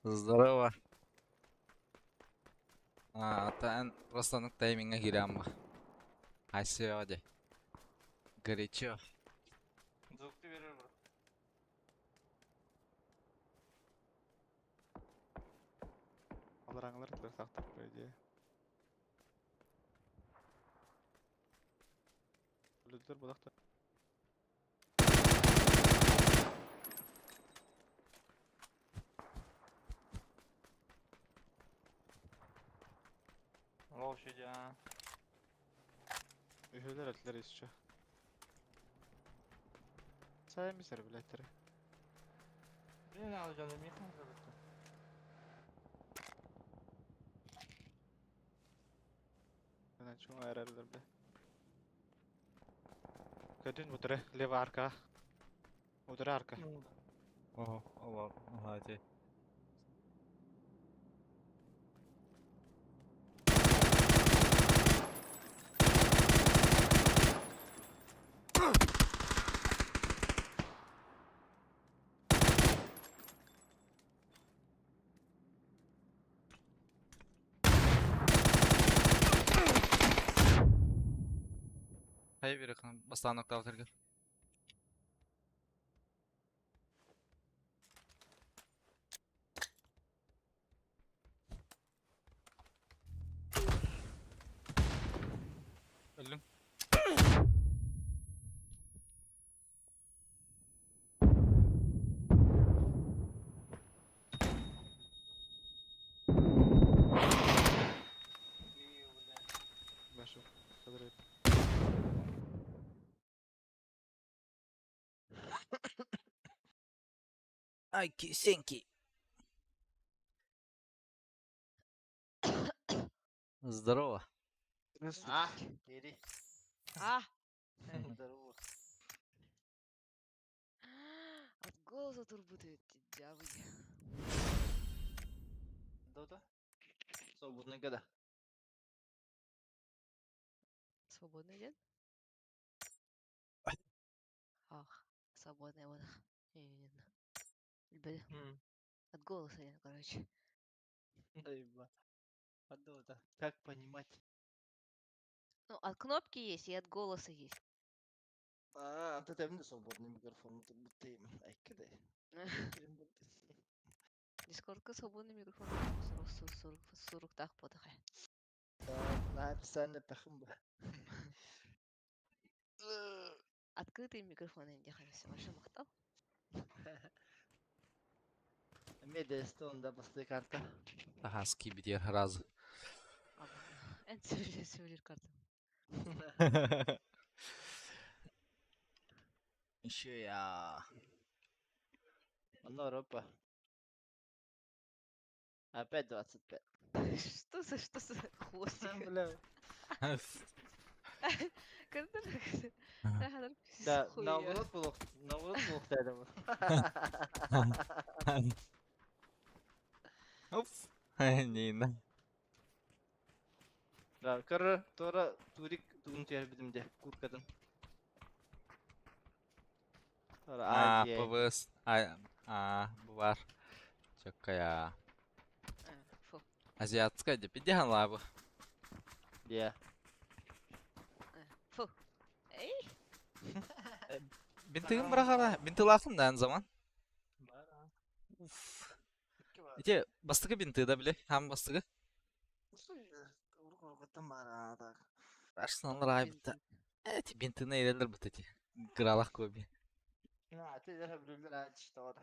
Здорово. А, тан просто ну тайминга гирамба. А сегодня горячо. Звукты verir bro. Алараңлар тылар сақтап, по идее. Өлдүлөр булакта. Вообще да. Үһөлөр өтүлөр еще. Сайымыздар, блядь. Блин, alacağım dedim. Yakın zaten. Менен чоң айрарлар, бля. Көтүн бутуре, лево арка. Удара арка. Ого, ого, ага, те. Хайа бир бастан нокта отыргыр. Öldüm. Башу. Кадырып. Ай, кисенки. Здорово. А, Кири. А! Здорово. От голоса турбутает дьявол. Дота? Свободные года. Свободный день? Ах, свободный вот. От голоса я, короче. Да, Как понимать? Ну, от кнопки есть и от голоса есть. А, вот это именно свободный микрофон. Это будто им. Ай, когда? Дискордка свободный микрофон. 40 40 40 так подыхай. Написано пахумба. Открытый микрофон, я не хорошо. Ваша махтал. Медиастон, да, басты карта. Ага, скибидер раз. Эн сөйлер карта. Еще я. Одна Европа. Опять 25. Что за хвостик? Бля. Когда Да, наоборот было, наоборот было рядом. Оп. Нина. Да, кара, тора, турик, тугун тер бидим де, куркадан. Тора, А, Азия. ПВС. А, а, бу бар. Чакая. Фу. Азиатская деп иди лабы. Де. Фу. Эй. Бинтигин бырахара, бинтилахын да zaman. Уф. Ити бастыгы бинты да биле, хам бастыгы. Арсеналлар ай битта. Эти бинтыны эрелер бит эти. Гралах көби. На, ты даже блюлер ач тора.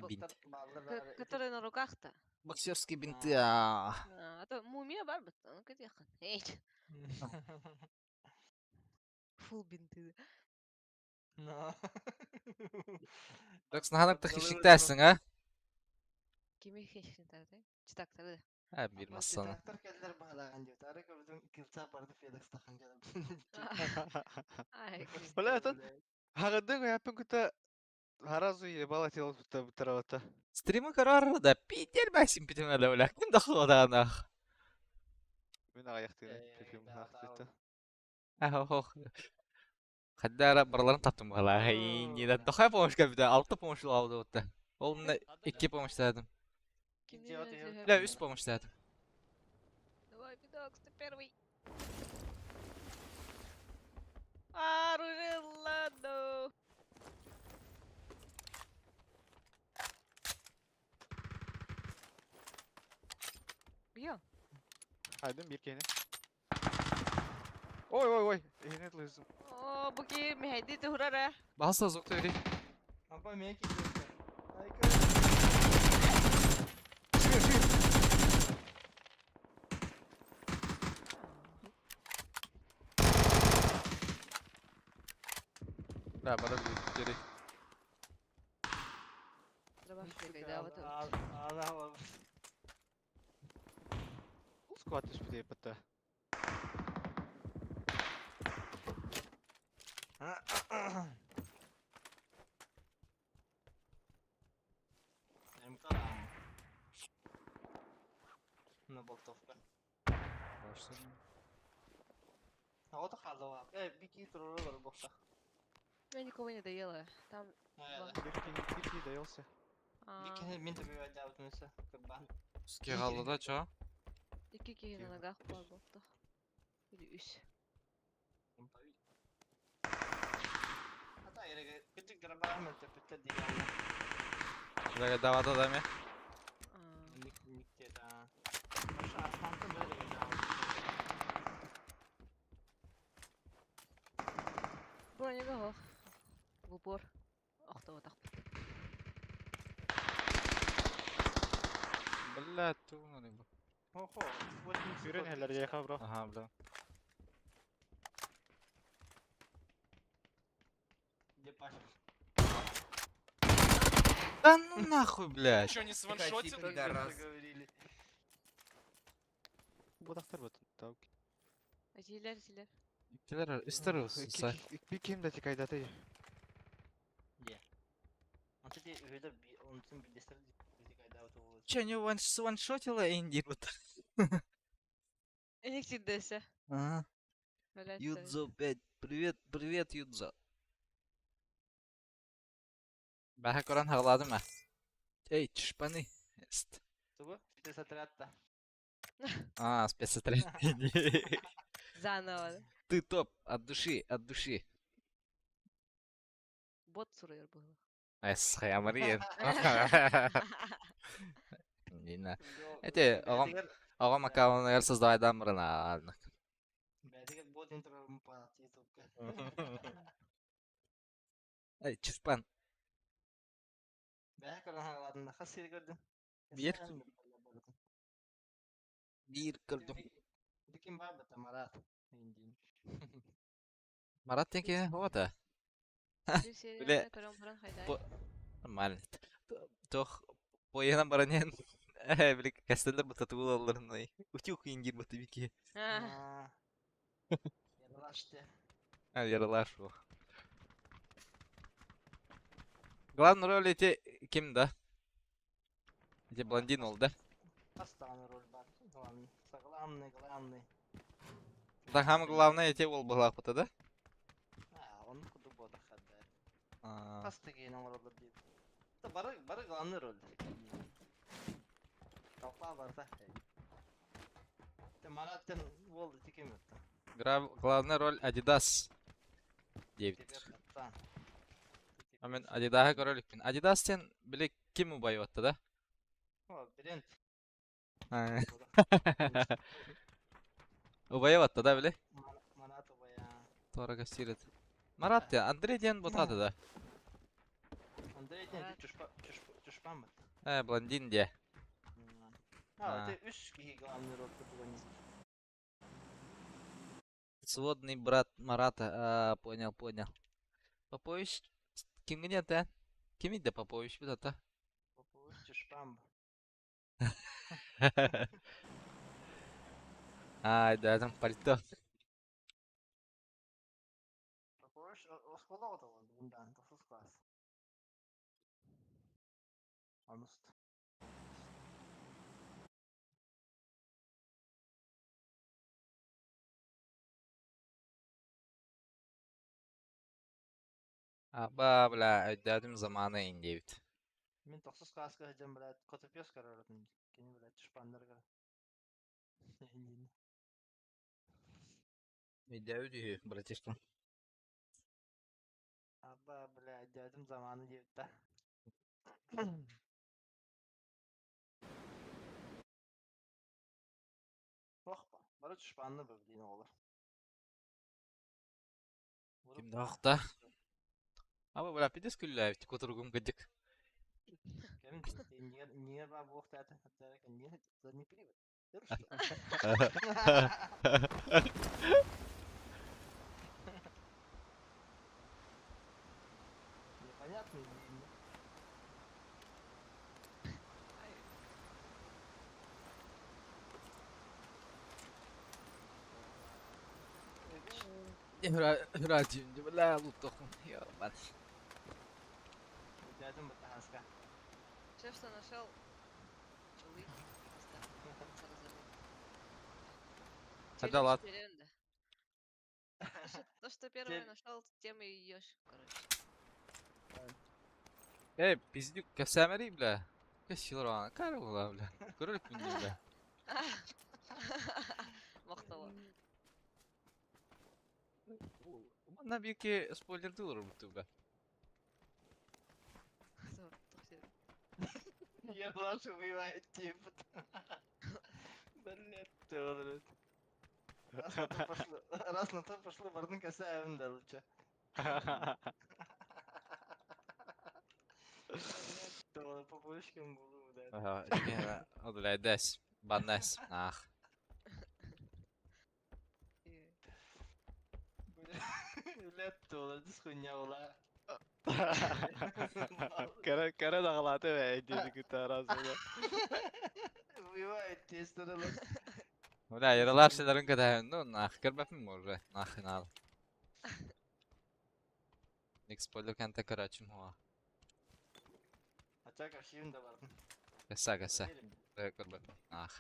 Бинт. Который на руках-то. Боксерские бинты. А А то мумия бар бит. Ну где Эй. Фул бинты. Но. Так снаһанак та хищниктәсең, а? Кими хищниктәр, Читактар. Ә, бир массаны. Трактор келдер бағалаған деп. Ары көбүдүн кылца барды Федекс тахан келіп. Ай. Бля, это Хагадын япын күтә Харазу ебала тело күтә бутаравата. Стримы карар да питер бәсим питемәле ула. Ким дахыладанах. Мин аяқтыны пипим хактыта. Ах, Хаддара бараларын таптым гала. Не да тохай помощь кабида. Алты помощь алды отта. Ол мына 2 помощь дедим. Бля, 3 помощь дедим. Давай, Федокс, ты первый. Оружие, ладно. Бьем. Айдын bir kene. Ой, ой, ой. Ehnet лызым. О, буки, мехайди ты хурара. Баса зокта бери. Апа меки. Шүгер, шүгер. Да, бара бери. Да, вот. Ана Скват түспү деп бітті. МК. На болтовка. А вот халва. Бики туруру бар бокта. Я никого не доела. Там. Bir kene доелся. Бики мен тебе вайда Кырба. Ски қалды да, чо? Iki киһи на ногах бар болду. Или үс. Ата ереге күтүк граба мен тепетте деген. Бля, давада да ме. Ник никте да. Аша арфанты бери да. Бронега хох. В упор. Охто так. Бля, тугнаны бу. Хо-хо. Сүүрэн хэлэр яха бро. Ага, бля. Где Паша? Да ну нахуй, блядь. Чё, не сваншотил? Пидорас. Говорили. Бодақтар бут. Тау. Жилер, жилер. Иккилер, үстер olsun сай. Bir kim de çıkaydı. Де. Онто ти өйдө онтун билдестер кайда. Че, не ваншотила Энди вот. Эник сиддесе. Ага. Блядь. Юдзо 5. Привет, привет, Юдзо. Бәһә Коран һағладым ә. Эй, чушпаны. Эст. Тугу? Спецотрядта. А, спецотряд. Заново. Ты топ, от души, от души. Бот суруйар было. Эс, хаямариен. Нина. Эти, оҕом оҕом аккаунугар создавайдан барана. Бәдигер бот интро панат ютубка. Эй, чушпан. Бәһә Коран халадым хас сири көрдүм. Бир. Бир көрдүм. Диким бар бата Марат. Индин. Марат тенке ота. Bir Биле. серияны көрөн баран хайдай. Нормально. Тох поенам баранен. Э, били кастеллер бата туулалларын. Утюг ингир бата бики. А, Яралашты. А, яралар шул. Главный роль эти ким да? Эти блондин ол да? Астаны роль бар. Главный. Главный, главный. Да, самое главное эти ол была фото, да? А, он куду бода хадда. А, Хас деген оңоролор дейт. Да бары бары главный роль. Толпа бар да. Те Мараттан болду тикем өттү. Главная роль Adidas. 9. Теперь пацан. А мен Adidas көрөлүкпүн. Adidas сен биле ким убайып атты да? О, бренд. А. Убайып атты да биле? Марат убая. Тора кассирет. Марат я, Андрей ден бутады да. Андрей ден Марат. чушпа чушпан бат. Э, блондин де. А, А. ты үч киши главный роль кутуган. Сводный брат Марата. А, понял, понял. Попович ким нет, а? Ким иде Попович бит ата? Попович чушпан. Ай, да, там пальто. Попович осколог да болду мындан 9 класс. Ануст. Аба, бля, өйдөдүм заманы индебит. Мен 9 класска жам блядь, котопес караратын. Кени блядь, чушпандарга. Өйдөдү, братишка. Аба, блядь, дядым заманы деп да. Ох, бары чушпанны бу билин оҕолор. Ким да? Аба, бля, пидес күлләбит, кутургум кыдык. Кем не ба бог тата, не задний привод. Непонятно. Радио, бля, лутохум. Я, бан. Дядым батаска. Все, что нашел. Чулы. Тогда ладно. То, что первое нашел, тем и ешь, короче. Эй, пиздюк, кәсәмәри, бля. Кәсилар кара була, бля. Көрөлүк мин бля. Мактала. Манна бики спойлер дылыр буту, бля. Я плашу убивает тип. Блядь, ты вот. Раз на то пошло, раз на то пошло, бардын касаем да лучше. То по пушкам булу, да. Ага, бля, дес. Баннес. Ах. Блядь, то дис хуйня була. Кара кара даҕалаата бээ диэти кытта араасыга. Убивает тестерелер. Бля, яралааччыларын кэтэһэн, ну, нах көрбөппүн буолла, нах наал. Ник спойлер кэнтэ көрөөччүм хуа. Ача кашиын да бардым. Кэсэ кэсэ. Көрбөппүн, нах.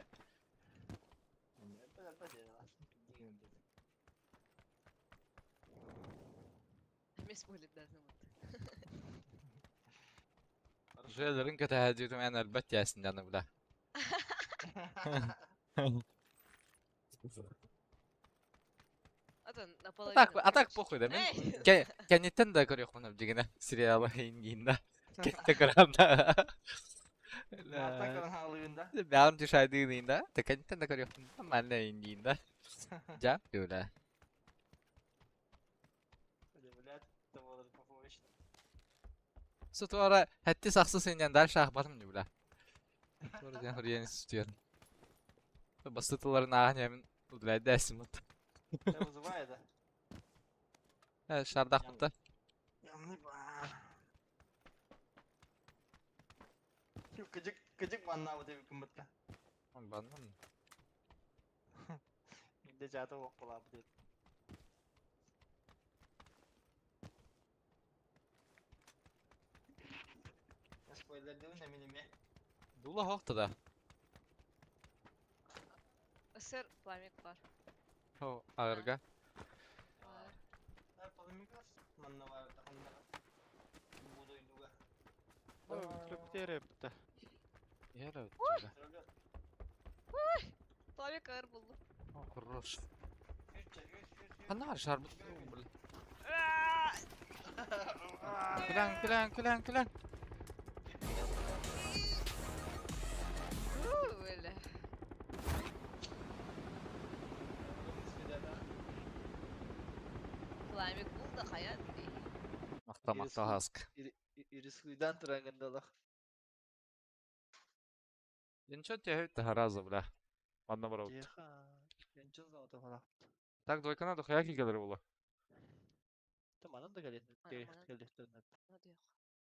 Эмиэ спойлердаатым. Жээлэрин кэтэһэ диэтим эн өлбөт тиэсин дьаны бля. Атын А так, наполовину. а так похуй да мин Эй! кэнниттэн да көрүөхпүн дьигинэ сериалы ингиинда кэннэ көрөм да. Мартан көрөн хаалыгын да. Бэҕэм дюшайдыын да, да кэнниттэн да көрүөхпүн манна ингиин да. Дьа, бля. Блядь, это было Попович. Сутуара хэтти сахсы сынньан дальше аахпатым дии бля. Туора диэн хоруйан истиэн. Басты тылларын ааһан иһэмин удалайдаасын бут. Это вызывает, да? Э, шардаахпыт да. Ямны ба. Кыдьык, кыдьык манна вот эбикин бытта. Баннан. Биирдэ дьаата уоппалаабыт эбит. Спойлердыбын эмин эмиэ. Дула хоохто да. Сыр пламик бар. Хо, аҕырга. Бар. Полемикас манна бар таханнара. Бу дойдуга. Бүтэрэ бүтэ. Яра өттүлэ. Пламик ыр булду. О, хорош. Үч, үч, үч, үч. Ханна бар шарбыт. Бля. Күлән, күлән, күлән, күлән. Бля. Пламик булду хаят. Махта, махта хаск. Ирисуйдан турангандалах. Ничего тебе это раза, бля. Манна бар Тихо. Янчын золото фала. Так, двойкана дохуя килгәләр була. Таманан да галет. Манан. Келдехтерин.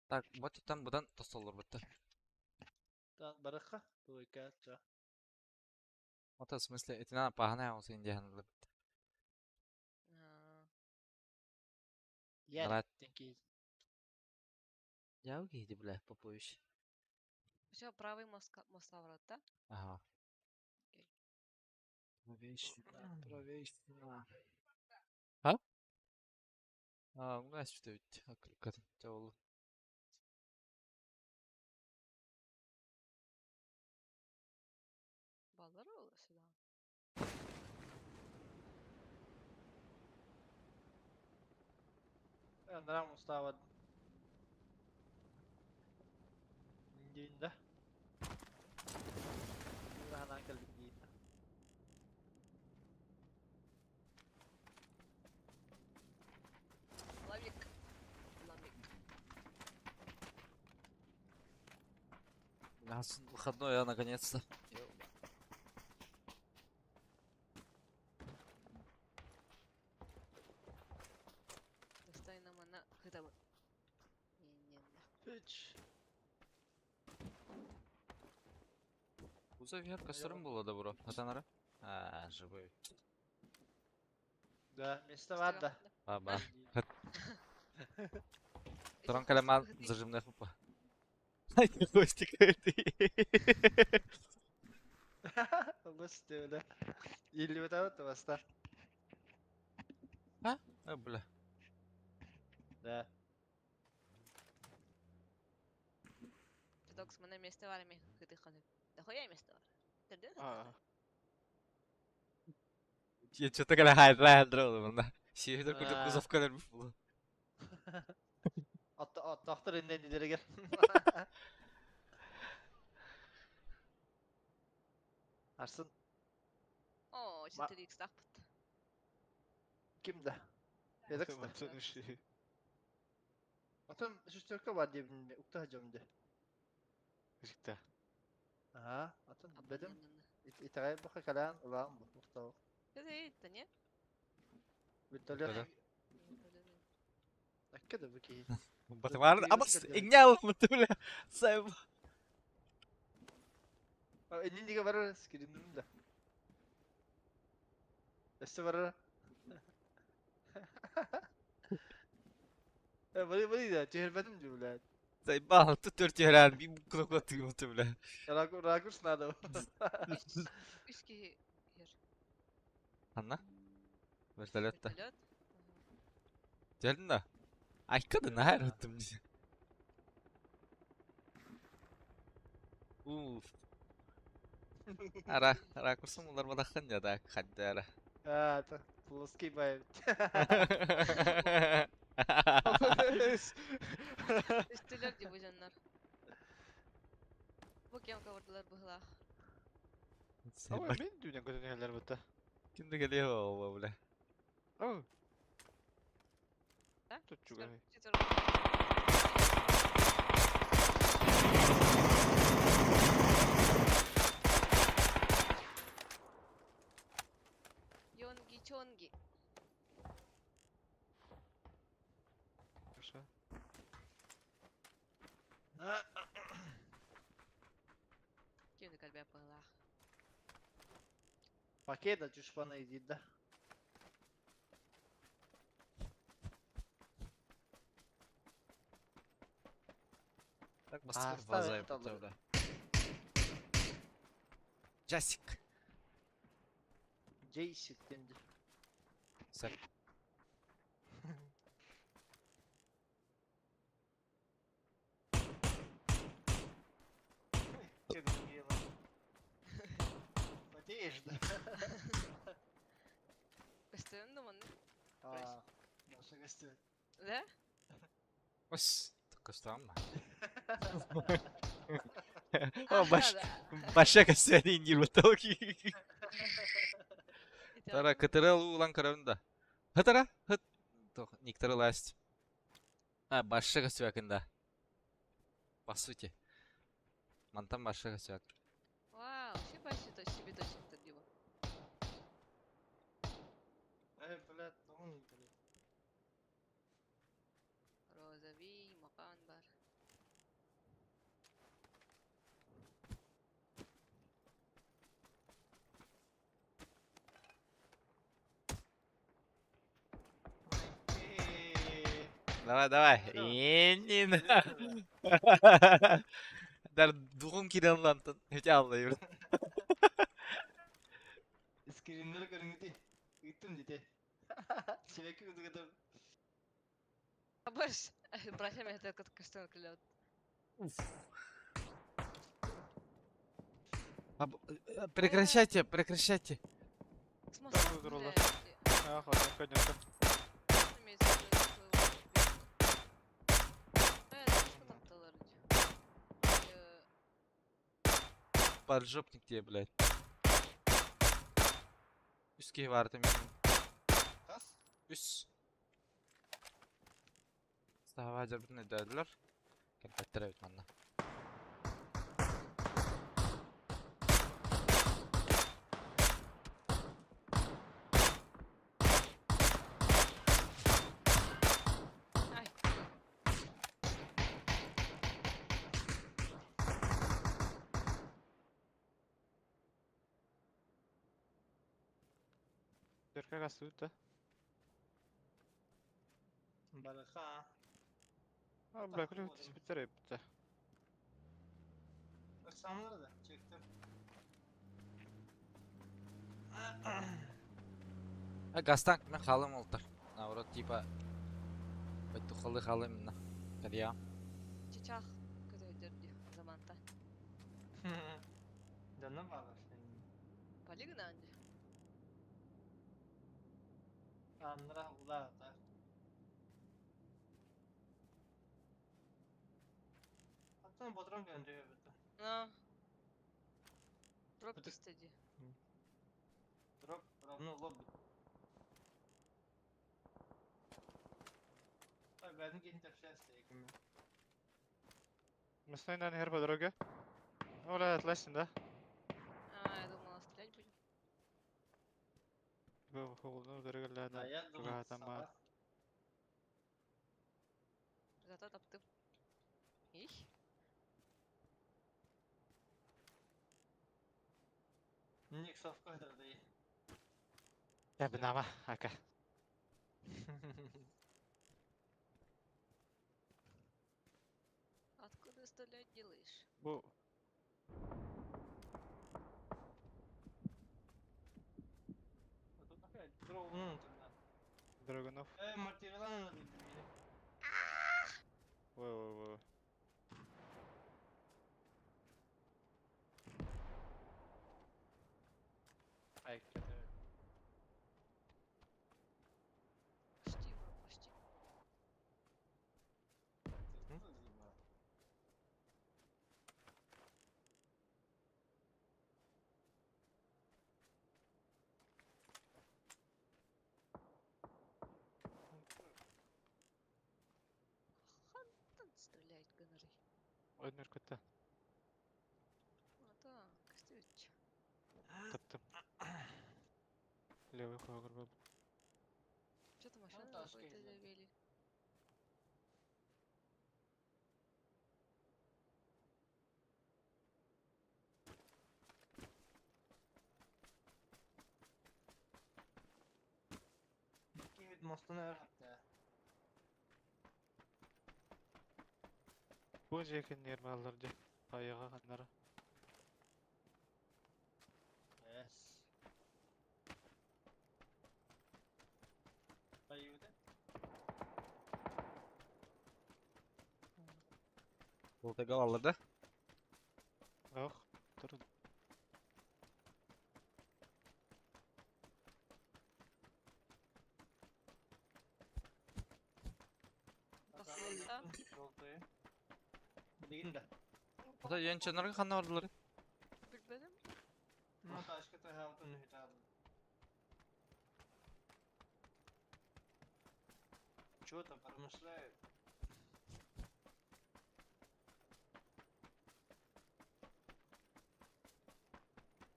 Так, вот там будан тосоллор бутта. Тан бараха. Двойка, ча. Вот в смысле, это надо пахана он син диян бит. Я Брат. тенки. Яу киһи бля, Попович. Все, правый моска моста врат, да? Ага. Окей. Правейщина, правейщина. А? А, у нас что ведь, ол. Баллар ол сюда. Андра мустава. Индиинда. Ханан кэлбит диин. Пламик. Пламик. У нас выходной, а наконец-то. Достойно мана хытабы. Не-не-не. Үч. Кузов вер костюм было добро. Хатанара? А, живой. Да, место бар да. Баба. Туран калема зажимная хупа. Ай, Костик, ты. Олус диэбилэ. Ииллибэтэ баста. А, бля. Да. Докс, мана место бар эми хыты ханы. Да хуя место бар. Терден Аа. Я что-то когда хайдра хайдра мында. Сүйеді күрдік А. кузов көлер бұл. Аттахтар иннен дилеригер. Арсын О, 4x тахпыт. ким да? Федекс да. Атым шестерка бар диэбин укта жомде. Үсүктэ. Ага, атын бедим. Итагай баха калаан улаан бу мухтау. Это это не? Вертолет. Акка да бу киһи. Батымар, абас, игнял, бля. Сайб. Инниге барар скриндим да. Өссө барара. Э, бали бали да, түһэрбэтим дии, блядь. Заебал, тут төрт түһэрэн, биир кнопка тыымыты, бля. Ракурс надо. Үс киһи иһэр. Анна? Вертолетта. Вертолет. Түһэрдин да? Айка да наһаа ыттым дии. Уф. Ара, ракурсым уларбатаххын дьэ так, хаддара. А, это плоский бай. Үстүлэр дии бу дьоннор. Бу кэм кабырдылар быһылаах. Ой, мин дүүнэн көтөн иһэллэр бутта. Ким да кэлиэ буолла, бля. Ой. Да? Тут чугай. Йонги чонги. Хорошо. Ким да кэлбэт быһылаах. Пакета чушпана иди, да. Так бастыр А, база ставь yaptı, это, бля. Жасик. Джейсик денди. Сэр. Че другие, Потеешь, да? Көстүөн да маннык. А, наша гостья. Да? Ос, костамма. А, О, баш, да. баша костяни индир батталки. Ити Тара кытырыл улан карабында. Хытара, хыт. Тох, никтары ласть. А, баша костюакында. По сути. Мантан баша костюак. Вау, вообще башы то себе точно диба. Эй, блядь, он, блядь. Розовый, макан бар. Эй, Давай, давай. Давай. Иннин. Дар дугум кирен лантын. Өте аллай. Скриннер көрүңүтү. Ыттым дите. Себеки күтүгөтөм. Баш, братья меня так көстөн клеют. Прекращайте, прекращайте. Смотри, выбрала. А, ладно, конёка. Поджопник тебе, блядь. Үске барды мен. Тас? Үс. Сава жабын өдәділер. Кәл бит манна. Ай, Дөркө гасты да. Бараха. А, бля, күлү спиттер эпти. Самлар да, чектим. А гастан мен халым олтар. Наоборот, типа Байтухалы халым на. Кадия. чычах көтөйдөрдү заманта. Жанна багыр. Полигнанди. Анра ула та. Аттан ботрон гönдөйө бит. На. Дроп Это- стеди. Дроп равно лобби. Ой, бәдин кейин тәпшәсте екеме. Мясной на по дороге. Оля, отласин, да? А, я думала, стрелять будем. Ну, дорога Да, ля, я думал, там, сама. Зато таптым. Их. Ник совка да. Эбинама, ака. Откуда стрелять делаешь? Бу Драгунов. Ой, ой, ой. Почти, бро, почти. Хантан стреляет гоноры. Өнөр көтө. А так, кстати. Таптым. Левый когор был. Что-то машину ташка какую-то идёт. завели. Бу жеkin нермалар ди. Аяга каннара. Болтага алыр да. Ох, тур. Тахта. Ата янчанарга ханна бардылар. Билбедим. Чего там промышляют?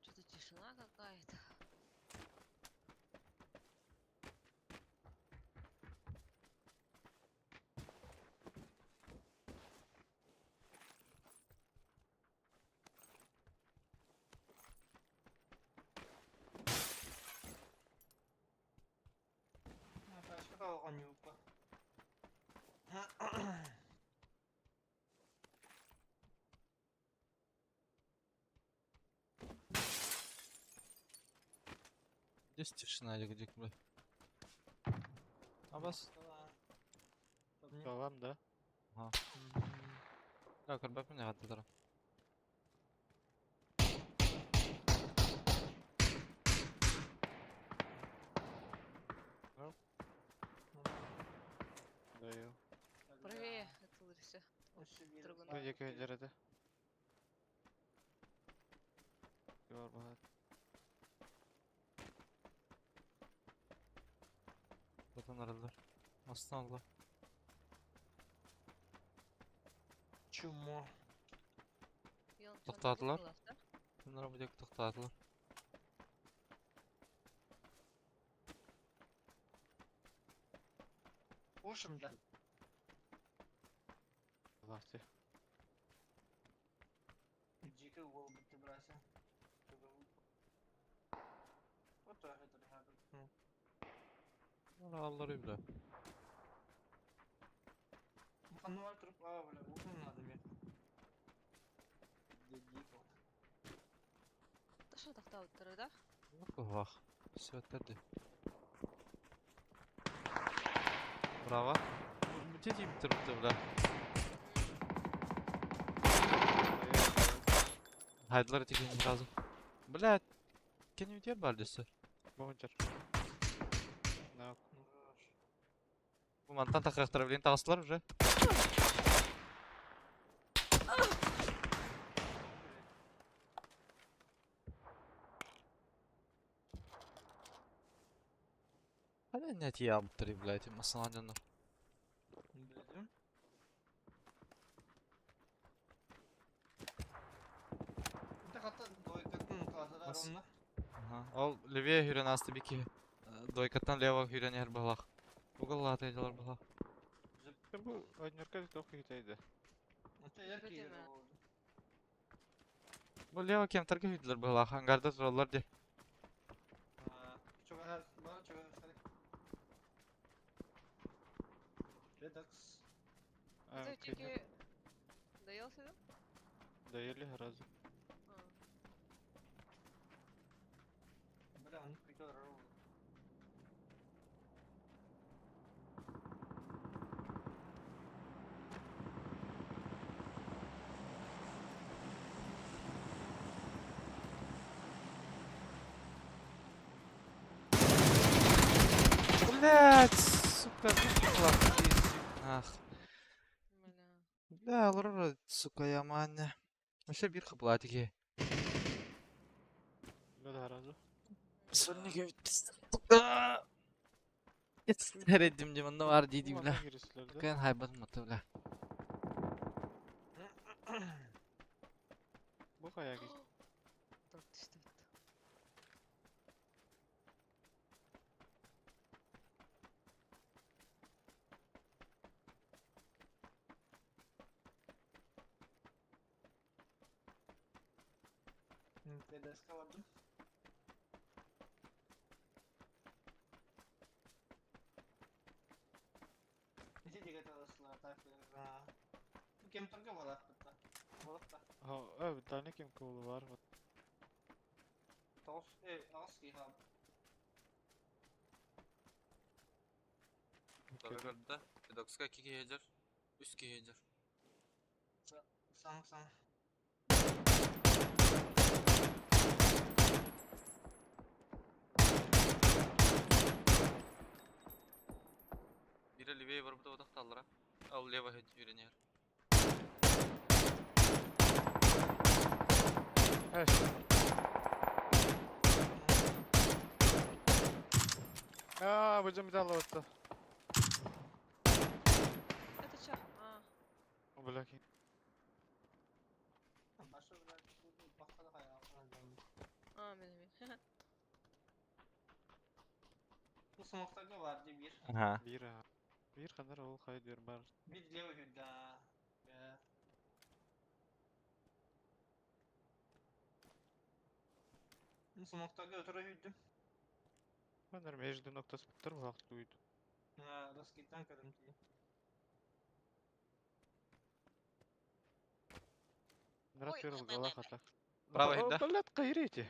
Что-то тишина какая-то. Здесь тишина где бля. Абас. Балам да. Да, көрбөппүн не хаттылар. Даю. Правее оттуда все. Бу Драгунов. жеке жерде. Гор бахат. Затан аралар. Астан алла. Чумо. Тоқтадылар. Bunlar bu dek тоқтадылар. Ушим, да. Лахты. Дико угол бы ты брался. Вот так это ребята. Bunlar аллар бля. Ну, труп, а, бля, ушим надо мне. Где дико? Что тоқтадылар, да? Вах. Все это Браво. Где тип трупты, бля? Хайдылар тиген сразу. Бля, кем не бар десе. Бонжар. На. Бу мантан тақырақтар білен тағыстылар уже. Hadi ne diye yaptırı блядь, масаладын. Блядь. Это хата двойкатын классада Бас. ровно. Ага. Ол левее хүрен асты бики. Двойкаттан лево хүрен ер балах. Уголлаты дилар балах. Бу өнөркө тох китейди. Это яркий Видимо. болды. Бу лево кемтарга хүрдилер балах. Ангарда туралар де. А, Чё, ага, Федекс. А, Это кини чеки... Доелся, да? доели сразу. А. Бля, он прикол ролл. Блять, сука, выпала Ах. Бля. Бля, Лорора, сука, я маня. Вообще бирха была такие. Да, сразу. Сонники Реддим дим, var дийdi бля. Кэн хайбат маты бля. Бу хайа кис. Торт түстү. ТДСК бардым. Ити диге таласлар так. Кем торга балак битта. Балак та. Ha, evet, tane kim kolu var mı? Тос э аски ха. Дорогорда, Педокска кики хеджер, үс ки хеджер. Сан сан. Бире левее бар буда одақ таллара. Ал лево хеджер үйренер. Evet. Aa, bu bir daha oldu. Это чё? А, Бля, ки. Башы бля бакка да хая. а, мен мен. Бу смоктарга бар ди бир. Ага. Bir ha. Bir kadar ol kay diyor var. Бир левый хүдда. Бу смоктарга өтөрө хүддүм. Ben de mecdi noktası bitir vakt duydu. Ha, раскиттан көрдүм ти. Мират Ой, берил ой, гала ой, ой. хата. Право хидда. Блядь, кайрите.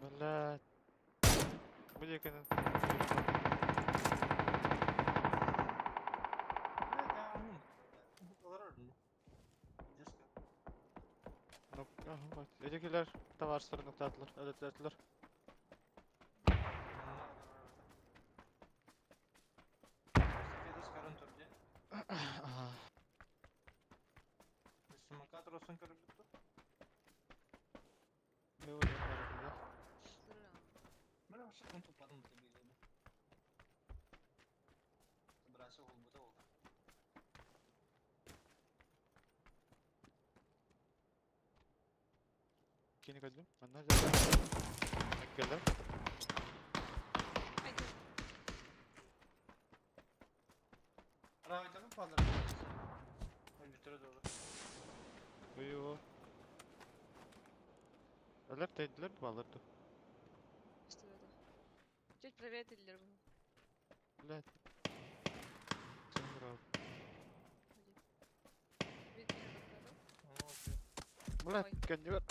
Блядь. Bu yakının. Ötekiler tavarsları nokta attılar. Evet attılar. Aha. Ne oluyor arada? Кини көдүм. Манна жа. Келер. Айда. Бую. Алар тайдылар балырды. Что это? Чуть проветрили bunu. Блядь. Сыңгырап. Видно, как Блядь, Ой. кәннер.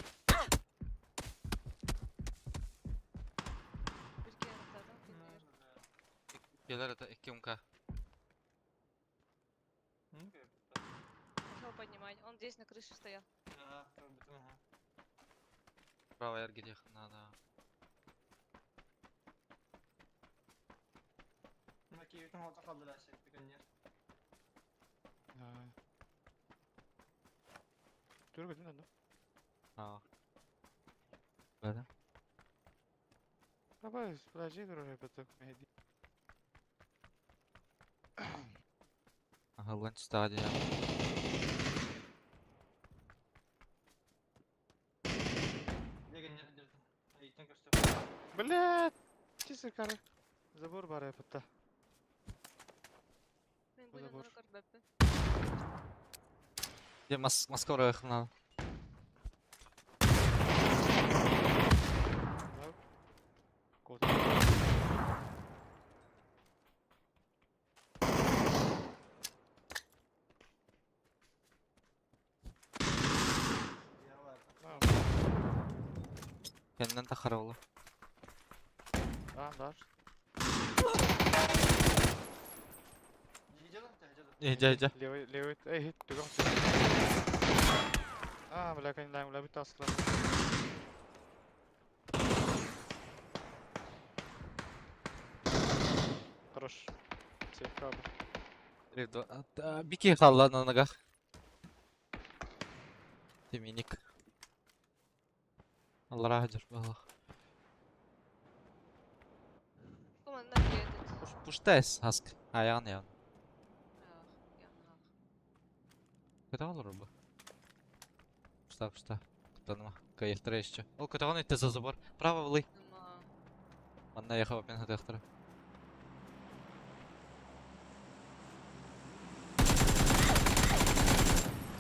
Bir kere zaten bilmiyorum. Келер это 2 МК. Пошел поднимать. Он здесь на крыше стоял. Право где надо. Түр көдүм анда. А. Да. Давай, подожди, друже, поток меди. Ага, ланч стадия. Блядь, чисто кары. Забор бар япытта. Мен Bu bu da yanlara boş. көрбөппүн. Где Москва надо. Кот. Кэннинэн таххара буолуо. А, бар. Иһдьэ, иһдьэ. Левый, левый, эй, хит, түгэн А, бля, кэннилээн, бля, бүт аскылар. Хорош. Сейф Бики хаалла нанагах. Тиминик. Аллараа сылдьар быһыылаах. Манна киэдит. Пуштайс аск. Айаҕын айаҕын. Көтөҕө олорор бу. Пуста пуста. Куттаныма. Кыайыахтара еще. Ол көтөҕөн иттэ за забор. Право вылый. Манна ехал мен хатыахтара.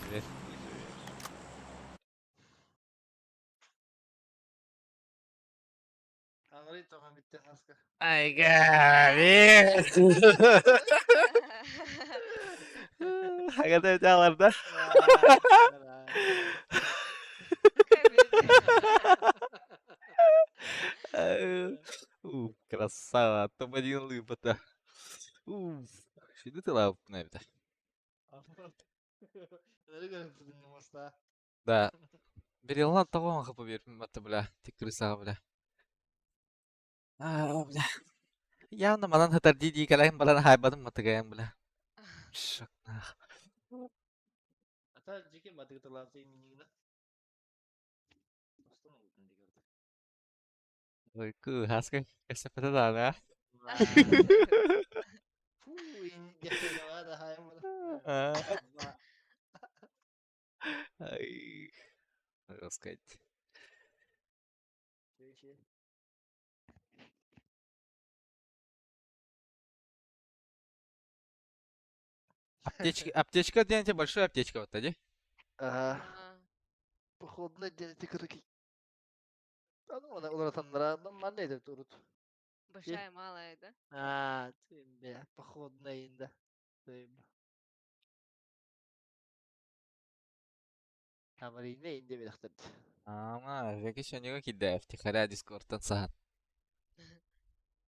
Зверь. Аңырый тоҕон бүттэ хаска. Айга, бес. Хагата өтө да. У, красава, топ-1 лыпата. Уф, шиди ты лапна это. Да. Берилан того хапа берматы, бля. Ты крыса, бля. А, бля. Явно манан хатар ди калайын балан хайбадым матыгаyan, бля. Шакнах. Ата жеке матыгыталаасы минигина. Ой, ку, хаска, кэсэпэтэ да, Фу, Ай, рассказать. Аптечка, аптечка диэн большая аптечка вот эти. Ага. Походная диэн кырыки. Уларатаннара манна этэ урут. Большая, малая, да? А, бля, походная инда. Амарина инде билэхтэрд. Ама, жеки шөнүгө кидде втихаря Дискордтан сахан.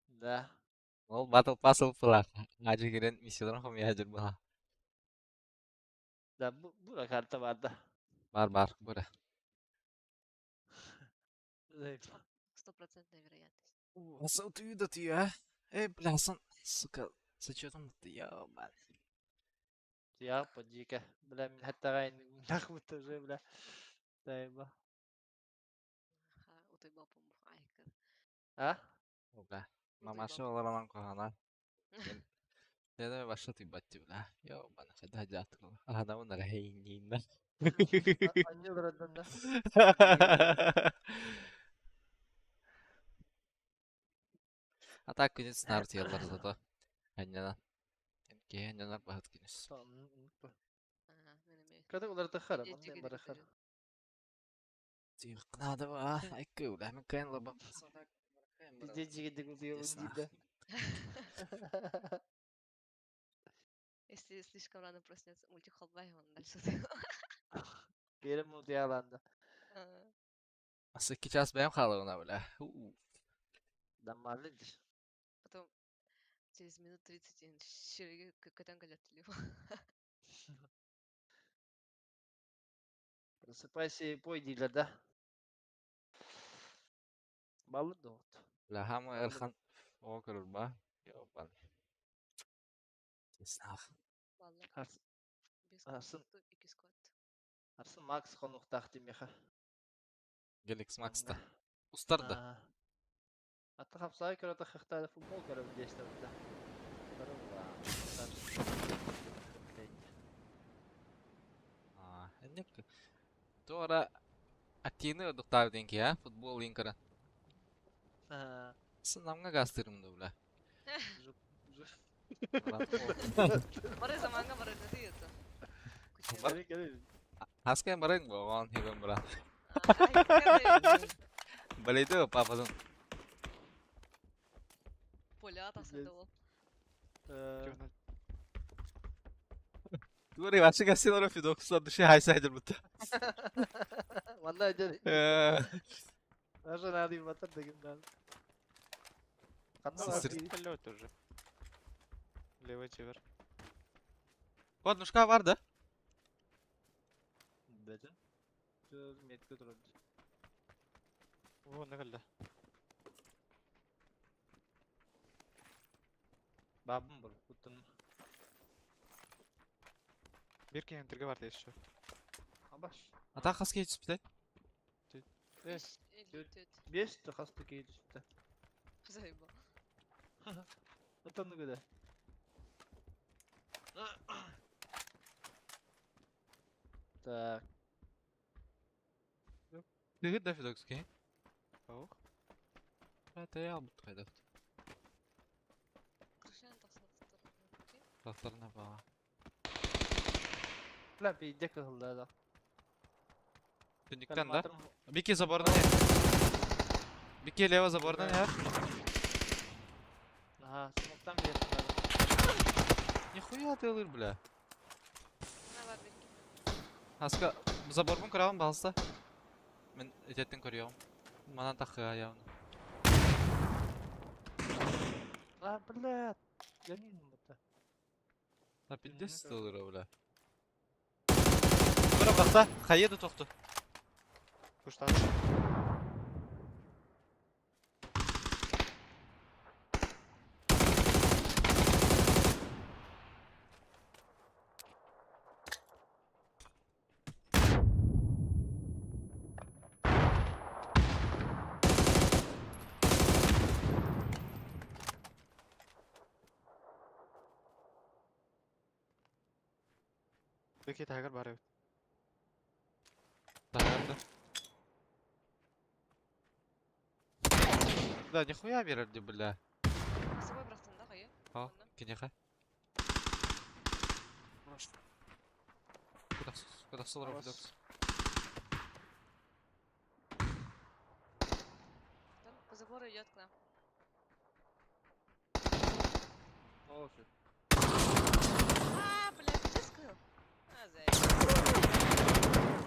Да. Ол Battle Pass ылпылах. Ажы кирен миссияларын хомуйа сылдьар быһа. Да, бу бу карта бар да. Бар бар, бу эрэ. Стопроцентная вероятность. Хасан утуйу да утуйу, а? Э, бля, Хасан, сука, зачетом ты, ебать. Я подика. Бля, мин хатта гайн нахмыт уже, бля. Тайба. Ха, утуйбаппын айкыр. А? О, бля. Мамаша олоронон куһаҕана. Дедэ баша тыйбатчы, бля. Ёбана, хайда дьаатылар. Аһанабын эрэ хейнииннэ. Анньыларадан да. А так күнүс наар тыйаллар зато. Анньанан. Киһи анньанар баһыт күнүс. Када уларда хара, манна бара хара. Надо ба, айкы, бля, мен кайын лабам. Пиздец жигитик утуйабын да. Если слишком рано проснется, мультик холбай, он дальше. Берем утуяланда. Асы икки час бэйэм хаалыгына, бля. Даммалы. Потом через минут 30 шириге көтөн кэлэр телефон. Просыпайся и пой дииллэр да. Баллы да вот. Бля, хамы Эрхан оҕо көрөр ба. Ёбан. Честно. Баллар. Без Арсын. икки скот. Арсын Макс хонуктаах тимиэхэ. Геликс Макста. Устар да. Аты хапсаай көрөтө хахтаада футбол көрөбүн диэстэ да. А, энник. Туора Атины одуктаабы диэн киһи, а? Футбол иин көрөн. Сынамҥа гаастыырым дуу, бля. Бары заманга бары это. Хаскайын барайын буолан хибен бара. Балейды пападан. Поля тасыды ол. Туора вообще гасилара Фидоксла души хайса хайдыр бутта. Манна дьэ. Даже надо им батар деген надо. Ханна Сыр- бар Полет уже. Левый чевер. Вот, нушка бар да? Бәді. Метке тұрады. О, нагальда. Бабым бар, бұтын. Бир кеңентерге бар еще. Абаш. Ата хаска түспүтэ. Бес. 54. Бес қасты кейді түсті. Заебал. Ұтынды көді. Так. Дыгыт да Федокс кей. Ох. Это я албыт кайдат. Крышаны тақсаттыр. Тақтарына баа. Бля, бейде кығылды да. Түнниктен да? Бики забордан яр. Бики лево забордан яр. Ага, смоктан беретін. Нихуя ты ылыр, бля. Мына бар берки. Хаска заборбун кырабын балса. Мен этеттен көрüyorum. Манан тахыа явно. А, бля. Я не бұта. Да пиздец ты ылыр, бля. Көрө бакта, хайеду тохту. Куштан. Беки тагыр бар эбит. Да. Да, нихуя берерди, бля. Собой бірақтан да қайы? О, кенеха. Кудақсыл Авас. Федокс. Там по забору идет к нам. Молодцы. А, бля, пиздец сказал. А, заебал.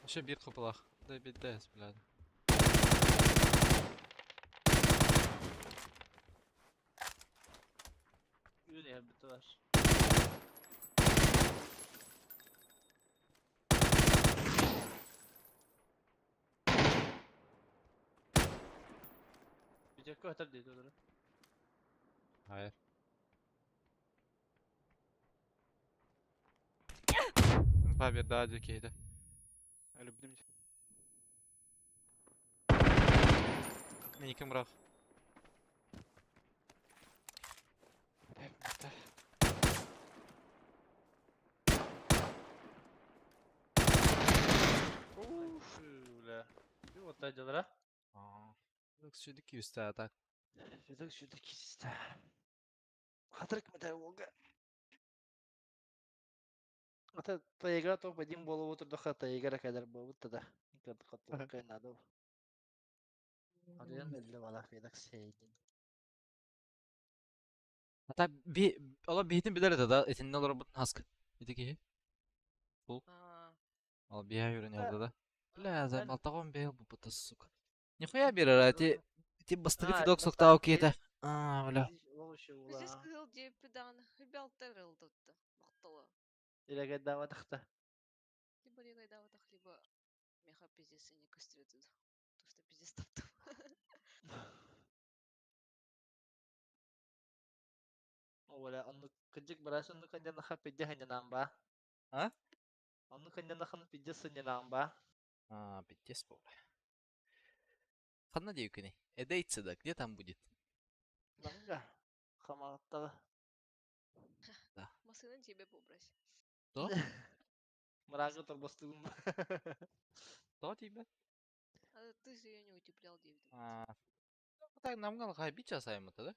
Вообще бир хыпылах. Да пиздец, бля. Үйіне біті бар. Бүйдекке өтір дейді олар. Hayır. Инфа бир daha кейді. Люблю. Мен екім бірақ. Уф, бля. Bir otaydılar ha. Федокс шүдік күйісті, а так. Федок шүді кисті. Хатырк мытай олга. Ата тайгара тоқ бәдин болып отырды ха тайгара кәдер болып да. Кат кайнады. Арыян белли бала Федок сейдин. Ата би ола бихитин билер да этинне олар бут хаска. Ити ки. А, Ал бия үйренеді да. Бля, за Мен- малтагон бел бу бута сука. Нихуя берер, а ти ти бастыгы А, Федокс бастак октау кейті. А, бля. Ол еще Пиздец ола. сказал, деп педан. Бялтер тут. Мақталы. Илеге даватықта. Либо регай даватах, либо меха пиздец и не кострет. То, что пиздец таптым. Ола, онны кыжык барас онны канжанаха пиджа ханянан ба. А? Онны канжанахан пиджа сынянан ба. А, пиздец бу. Ханна дейкүни. Эдейтсе да, где там будет? Ланга. Хаматтағы. Масыны тебе побрось. То? Мырағы торбостугум. То тебе? А ты же ее не утеплял, Дэвид. А, так намгал хайби часайм это, да?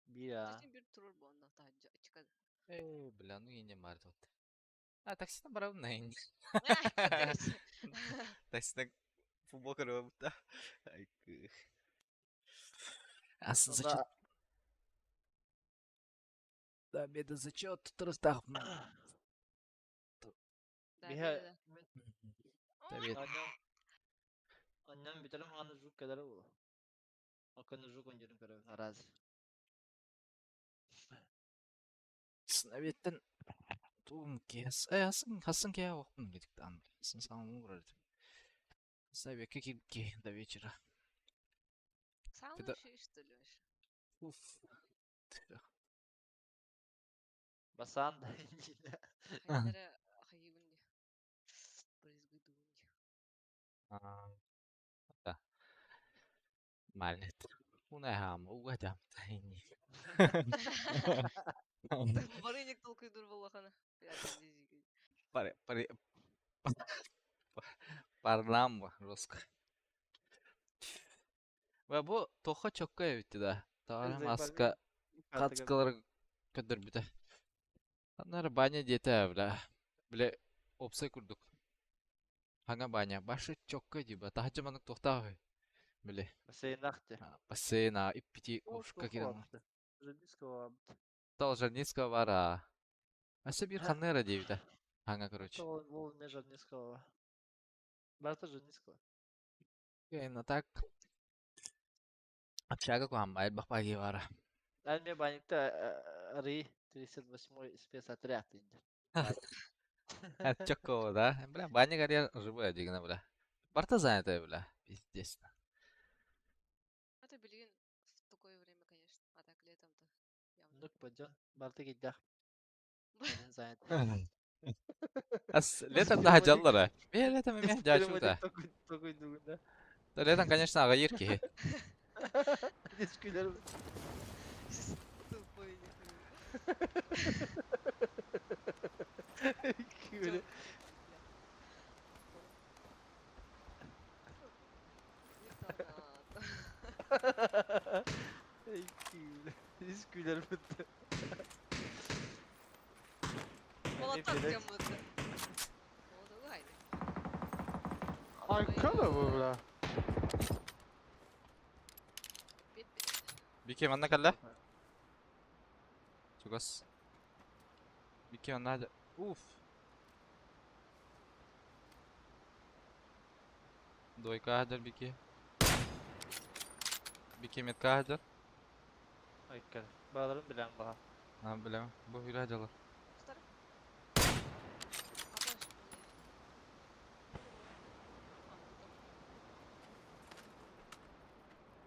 Бия. Ты бир турur бу онна та чыкады. Эй, бля, ну и не март вот. А, такси на барабан на инди. Такси футбол көрөм да. Ай, Асын зачет. Да, беда зачет тұрыстақ. Да, Биха. да, да. Давид. Онньон бүтэрим хаҕана жук кэлэрэ буолуо. Оккону жук ондьурун көрөбүн араас. Сноветтен тугум киэс э асын хасын киэ охпун гидиктан сын саҥа урар. Сновекке киирбит до вечера. Сауна Это вообще что ли вообще? Уф. Басаан да иннинэ. Хайдара хайыыбын дии. Брызгыдуун дии. Да. Малет. Унаһаам угадам тайни. Барыник толкуйдуур буоллахына. Пари пари Парлам жестко. Бу тоха чокка эбитти да. Таҕара маска хацкалар көрдөрбүтэ. Аннары баня диэтэ бля. Бля опсай курдук. Хаҥа баня. Башы чокка дии ба. Таһыччы маннык туохтаах үһү. Били. Бассейнах те. Бассейн иппити ковшка кирен. Журналистского Тал Жорницкого бар а. Өссө биир ханна эрэ диэбитэ. Хаҥа короче. Ол не Жорницкого. Барыта Жорницкого. Именно так. Общага куһаммай элбэх баайыы баара. Эн баникта арый 38-й спецотряд инде. Чокко, да? Бля, баня горел живая дигна, бля. Барта занятая, бля. Пиздец. Это, блин, в такое время, конечно. А так летом-то явно. Ну, пойдем. Барта кидях. Один занят. Ас летом да хаджаллара. Бе летом эмиэ дьаачута. Такой да. Летом, конечно, аҕыйыр киһи. Күлэр. Тупой нихуя. Күлэр. Күлэр. Күлэр бытты. Молоток дьоммут. Молоток Айка да бу бля. Бики манна кэллэ. Чугас. Бики манна Уф. Двойка хадыр Бики. Бики метка хадыр. Айка. Баларын билэн баха. А, билем. Бу хүрэ дьалар.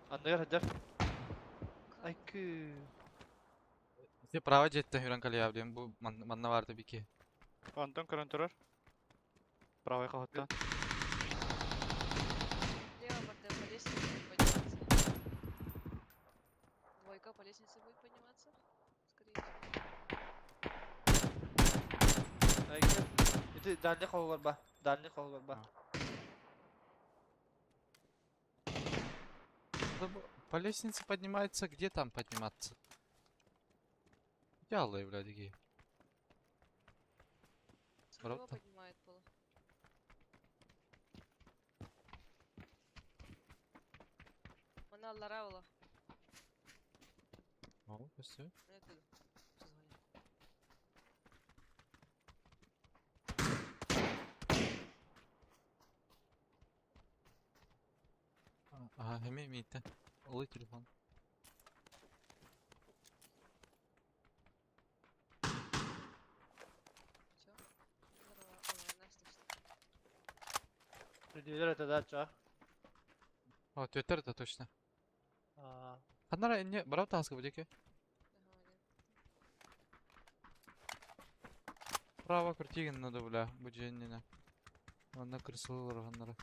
Анныгар хадьар. Айкы. Ти право дьиэттэн хүрэн кэлиэҕэ диэн бу манна баарда Бики. Антон көрөн турар. Правый хаһыттан. Лево по лестнице будет подниматься. Двойка по лестнице будет подниматься. Скорее всего. Айкы. Ити дальний холгор ба. Дальний холгор ба. По лестнице поднимается, где там подниматься? Идеалы, бля, дикие. Справа поднимает пол. Она лараула. О, все. Это Ага, эми миитте. Ылый телефон. Все. Дүлер это да, ча. О, Твиттер это точно. Ханнара не барап таска будеке. Право крутигин надо, бля, буденнина. Онна крысылыр ханнара.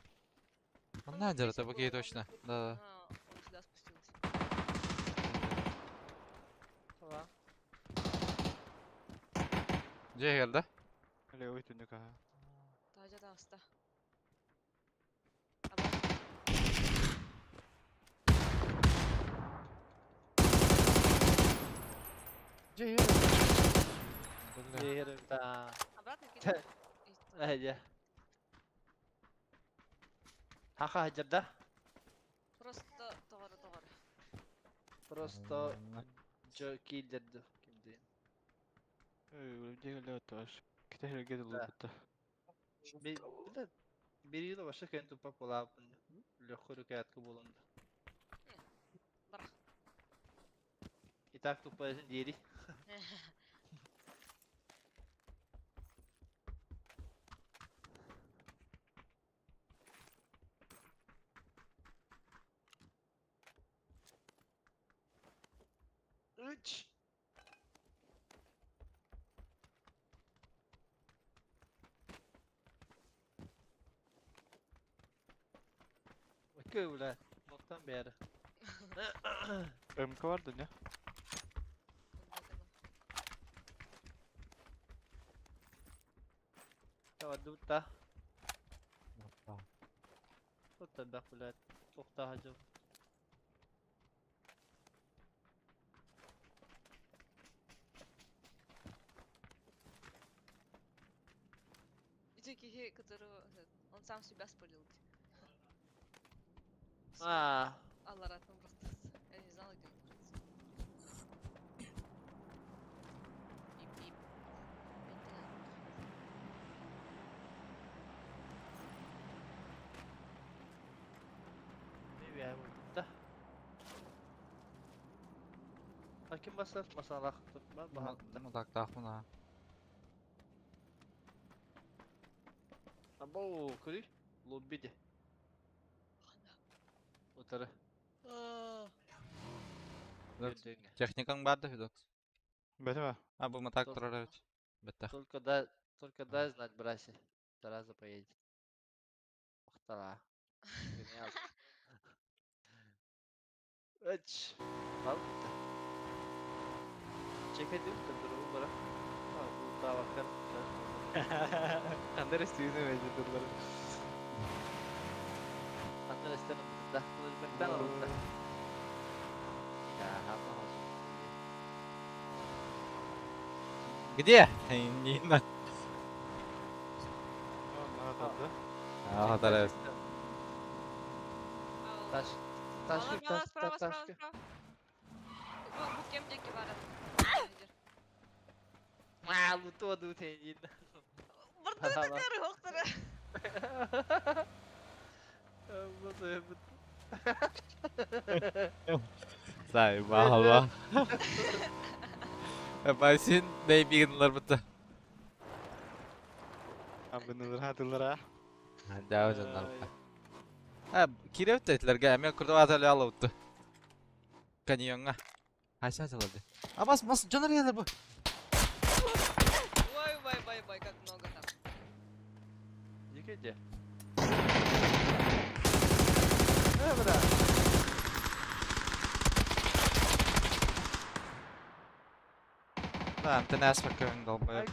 Онна дер это бакей точно. Да. Он сюда спустился. Да. Где geldi? Левый түннүк аха. Тажа да аста. Где geldi? Дьиэ да. Обратно кинь. Эйде. Хаха хадьар да. Просто тоҕоро тоҕоро. Просто жо киллерди. Кимди. Дьиэ geldi оттош. Китәһелге Да. дылы бутта. Би бир yıl başa кэн тупа полапын. Легко рукоятка буолан да. Барах. И так тупая диэри. Үч. Окей, бля. Оттан бэйэрэ. МК бар да не? Тавадута. Оттан блядь. Тохтаха дьыл. Ити киһи, которого он сам себя спалил. А, Алларатын просто. Я не знала, где он находится. Бип-бип. Да. А ким басар? Масалах. Баха. Ну так, так, мына. Або, көрүй. Лоббиде. Утары. Техникаң бар да, Федот? Бәтеме? А, бу матак турар эбит. Бетте. Только дай знать, братья. Зараза поедет. Охтара. Гениал. Эч. Балта. Чекай другу бара. А, бу тавакар. Андер стүйүнү медитирлер. Андер истен да. Өзбектен алды. Я, хапа. Где? Не на. А, да. Таш. Ташкы, Мала, справа, справа, ташкы. справа. Бу кем деки бар. А, луту аду тенин. Бұрды такары хоқтары. Bu Сай, Басин бейбигинлар бутта. Абынылар хатылар а. Дәү жаннар. А, киреп тетлерге мен курдуп аталы алып Каньонга. Хайса жылды. А бас бас жанар келер бу. Ой, ой, ой, ой, как много там. Где? Э, бля. Да, антенна спокойно долбоёб.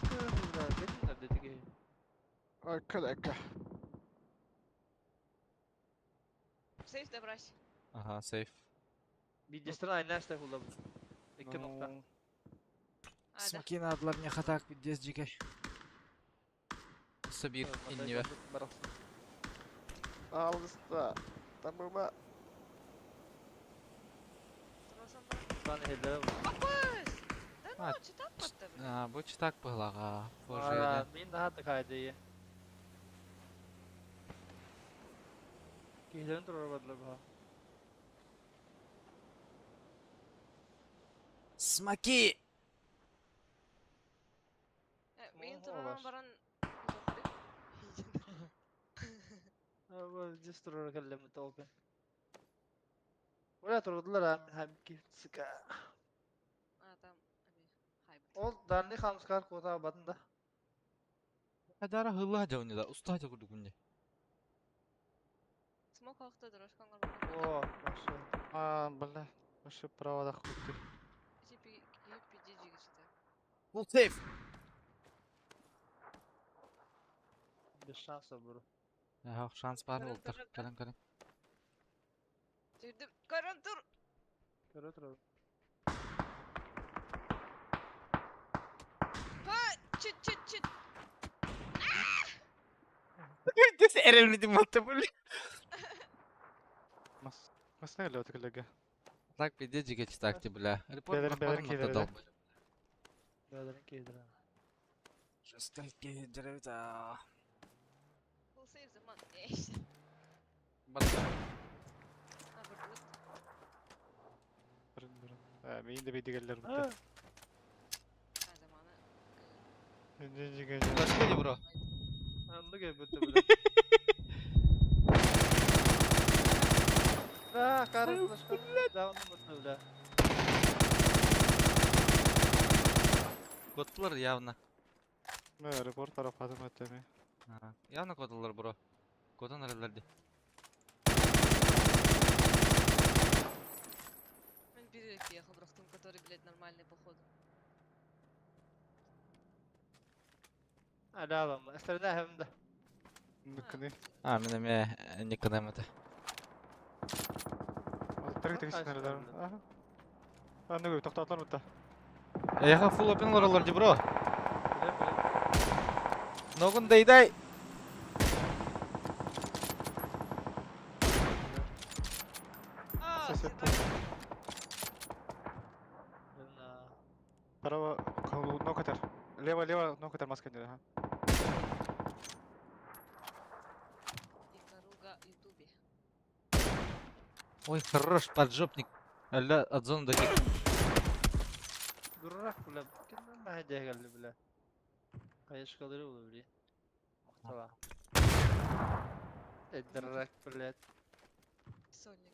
Айкы, Сейф добрась. Ага, сейф. Bilgisayar aynı işte kullandım. 2 nokta. Смоки надылар не хатак пиздец жикей. Сабир инниве. Алыста. Тамыма. Попасть! Да ну, читак подта, А, бу читак быһлага. Боже. Мин daha da kaydı. Киһилэрин турар баха. Смоки! Мин тураран баран. Здесь турар кэллем толпен. Оля турдулар а мин хам ки сыка. А, там хайбат. Ол дарны хамскар кота батын да. Хадара хылла жауны да, уста жа курдук мынде. Смок хакта дорожкан О, вообще. А, бля. Вообще провода хуты. Бул сейф. Без шансов бро. Ага, шанс бар Көрөн болтур. турар. Көрөн, көрөн. Жүрдүм. Көрөн тур. Көрө турар. Ха, чит, чит, чит. Дес эрелмидим болту бул. Мас. Мас не лёт коллега. Так пиздец жиге читак ти бля. Репорт Бәлерин, бәлерин кидерде. Бәлерин киһилэрин. Жестокий деревья. Бул сейф заман. Бар. Миин да бейдигеллер бутта. А, замана. Флешка ди, бро. Анны кэлбитэ бля. Да, кары флешка. Да, онно бутта бля. Котлар явно. Не, репорт тарапатым өттеми. Явно котлар, бро. Котан эрэллэр ди. Мен бир ехал брахтум, который, блядь, нормальный походу. Аля, остальная хэмдэ. Ныкны. А, мен эме никогда это. Тырык тегисинер. Ага. Аны көй токтотолор бутта. Эха full open лоралар ди, бро. Ногун дейдай. А, Сосед. Право, нокотер. Лево, лево, нокотер маска не, ага. Икаруга Ютубе. Ой, хорош поджопник. Аля, от зоны до кик. Дурак, бля. Кимden mahalleye geldi бля. Kayışkaları olur бля. Muhtala. Дурак, блядь. Сольник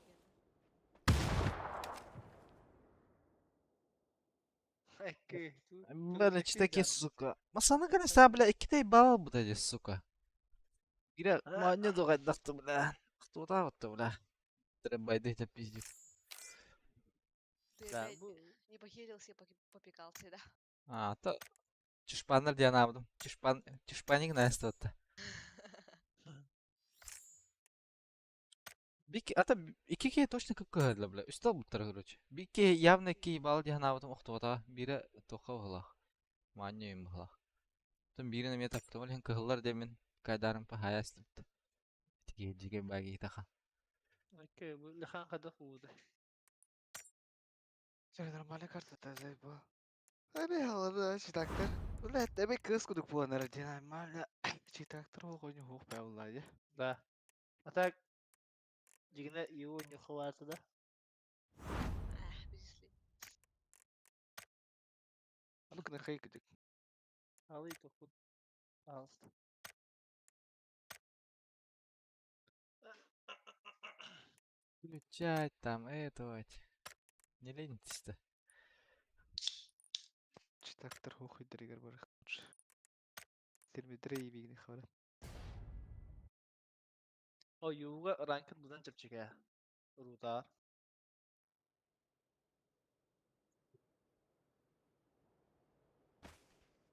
я. Бля, такие, сука. Масаны конечно, бля, иккитей бал бут сука. Гиря, маня дугайдахты, бля. Кто вот бля. Требайды это пиздец. Ты Да, опять не похерился, попекался, да? А, то Чешпаннар диэн аабытым. Чешпан, чешпаник наастыбатта. Бик, ата икки киһи точно кып-кыһыйдылар, бля. Үстел буттар, короче. Бик киһи явно икки бал диэн аабытым охтубата. Биирэ тоха быһылаах. Маанньа быһылаах. Оттон биирин эмиэ таптым, ол иһин кыһыллар диэммин кайдаарым пахайа истибит. Тиги дьигэ баги таха. Окей, бу лихан кадах ууду. Чэ, нормальная карта та заебал. Ами, читактер. Бля, эми кыз кудук буоланар диэн нормально. Читактер ол гойну хух паулла Да. А так, дигине его не хватит, да? Эх, пиздец. А ну-ка нахай кудук. Алы тохут. Пожалуйста. Включать там, это вот. Не ленитесь-то. Читактер хух идригер бар. Термидрей бигни хара. О, юга ранкын будан чепчиге. Руда.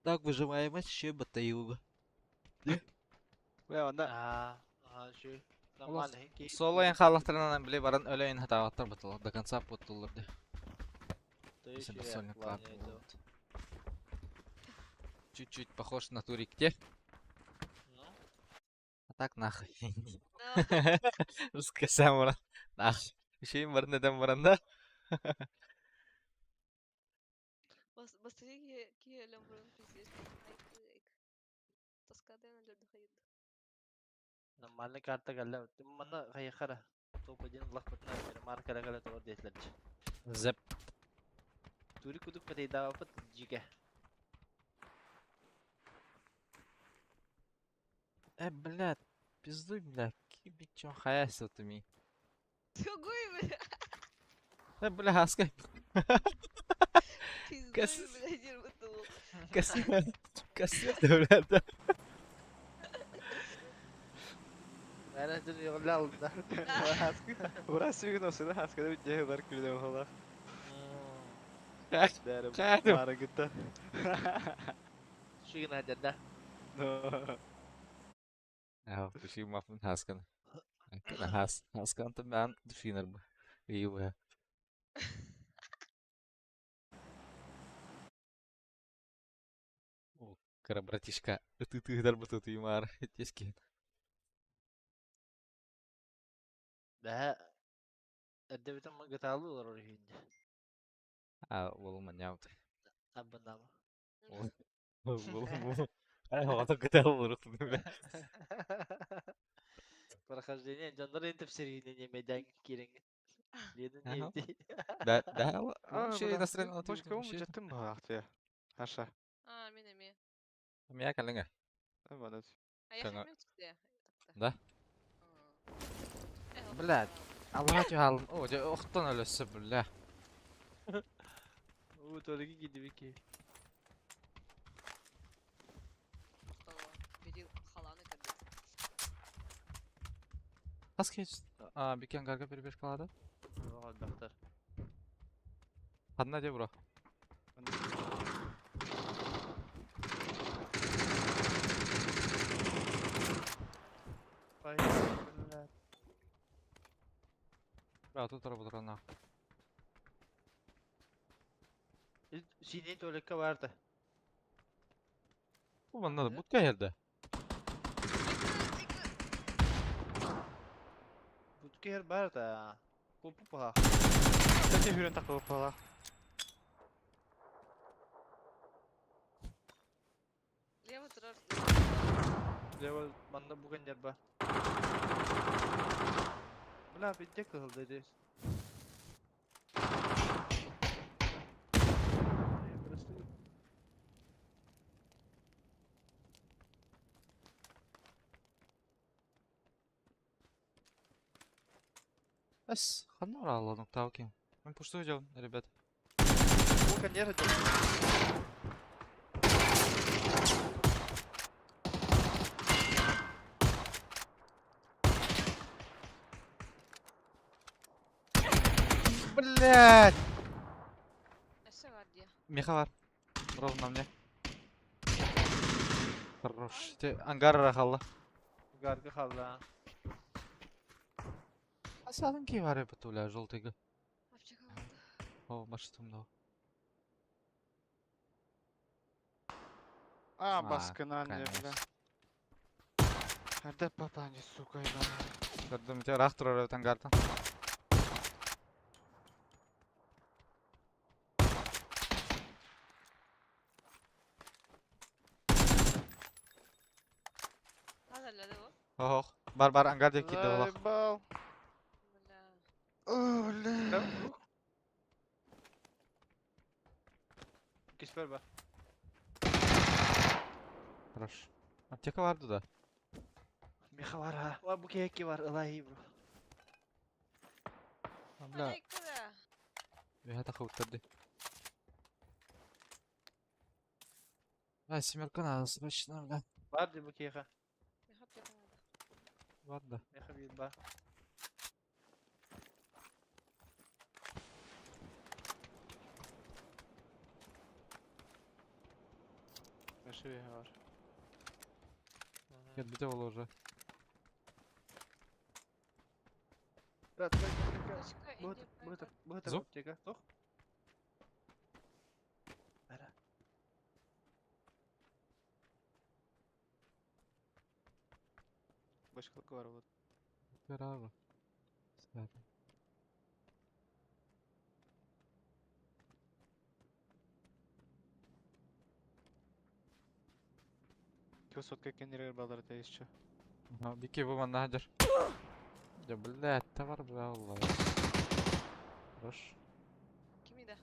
Так, выживаемость еще батаюга. Бля, анда А, а, şu. Нормально. Соло эн халахтарынан биле баран өлөйн хатааттар бутыл. До конца путулар ди. Если сольник. Чуть-чуть похож на турик те. Ну, А так нахуй. Русская баран. Нахуй. Ишейин бар неден баран да. Быстрее киелем бурун пиздец. Айк, Тоскаден алердахайд. Нормально карта галла. Мана хайхара. Топ один лах бутна марка галла тор детлер. Зеп. Тури кудук патейда пат жиге. Э, блядь, пиздуй, бля, кибичон хаясил ты ми. Тугуй, бля. Э, бля, хаскай. Пиздуй, бля, дербатул. Кассета, бля, да. Мәрә жүр йоғлал да. Ура сүйгін осыны хаскада бит бар күлдө хола. Дәрі Кадым. бары гытта. Шигин хәдәрдә. Но. Ja, души мафын хаскан. Хас, хаскан то бан душинер бу. Иуэ. О, кара братишка, ты ты дар бу тут имар, тески. Бә Әдәбитен гыталы олар инде. А, ол маняут. Абынама. Ол ол. Ай, ото гытал булыр бля. Прохождение жандар интеп серийне немеден кирен. Лена Ага. не Да, да, А, вообще бля, иностранный бочка ум вообще. жеттим баахтыя. Хаша. А, мин эмиэ. Меня коллега. Бадат. А я Кана- хамел тебе. Да. Блядь. Аллах түһалын. О, дьэ, охтон өлөссө, бля. Уу, только кидибики. Бери халаны кабет. Хас кеч, а, бикен гарга перебежкалады. Доктор. Ханна де бро. Ай, блядь. Бра, тут работа на. Синий только барды. Бу манна да бутка geldi. Буткер барды. Купу па. Кстати, хүрен такып бала. Лево тұрар. Лево манда буген жер бар. Бля, битте кыл dedi. Эс, ханна ора тавки. Мы пушту идем, ребят. Буген жер Блять! Әсі бар де. Меха бар. Ровно мне. Хорош. Те ангар рахалла. Гаргы халла. Асадын ки бар бутуля желтыйга. Аптека алды. О, баштым да. А, А, баскынан не, бля. конечно. Арда папани, сука, ебаная. Көрдүм, те рах турар эбит ангартан. Қазір ол. Ох, бар бар ангар деп кидди олох. Заебал. Бля. О, бля. Киспер бар. Хорош. Аптека барды да. Меха бар ha. Ва бу кеки бар ылай бро. Бля, Алейкум. я так уттарды. А, семерка надо срочно, бля. Бар ди бу кеха. Меха аптека алды. Бар да. Меха бир бар. Вообще бар. Нет, бите ол уже. Брат, Точка, бу иди, бу бу Зо? аптека, тох? Бара. Башка бар вот. Браво. Сәт. Кё сотка кенерер балдар да еще. Ага, Бики бу манна хадыр. Да, блядь, товар, бля, Алла. Хорош. Кимиде?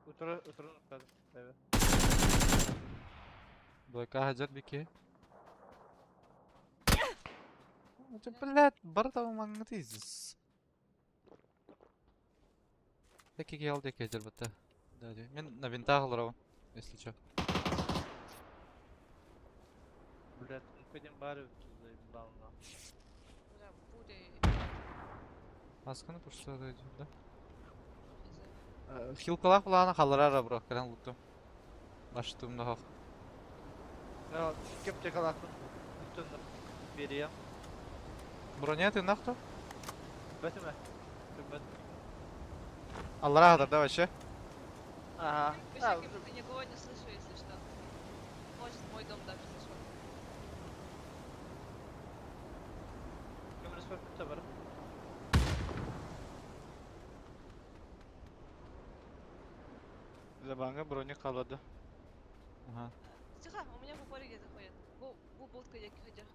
Утура утура Evet. Двойка хадыр, Бики. Да, блядь, бар да маңнатизис. Теки гел деке хадыр бітті. Да, да. Мен на винтах алырау, если чё. Блядь, ну пойдем бары заебал на. Бля, буря. Масканы пушта да, да? Хилкалах булааны халларара бро, кэлэн луттум. Баштым да хох. Ya kepçe kalakın. Bütün vereyim. Броня ты нахто? Бетime. Бет. Аллара хадar да вообще? Ага. Вообще, как будто никого не слышу, если что. Может, мой дом даже зашел. Көмірс бар күтті бар. Забанга броня калады. Ага. Тихо, у меня в упоре где-то ходят. Бу, бу будка где ходят.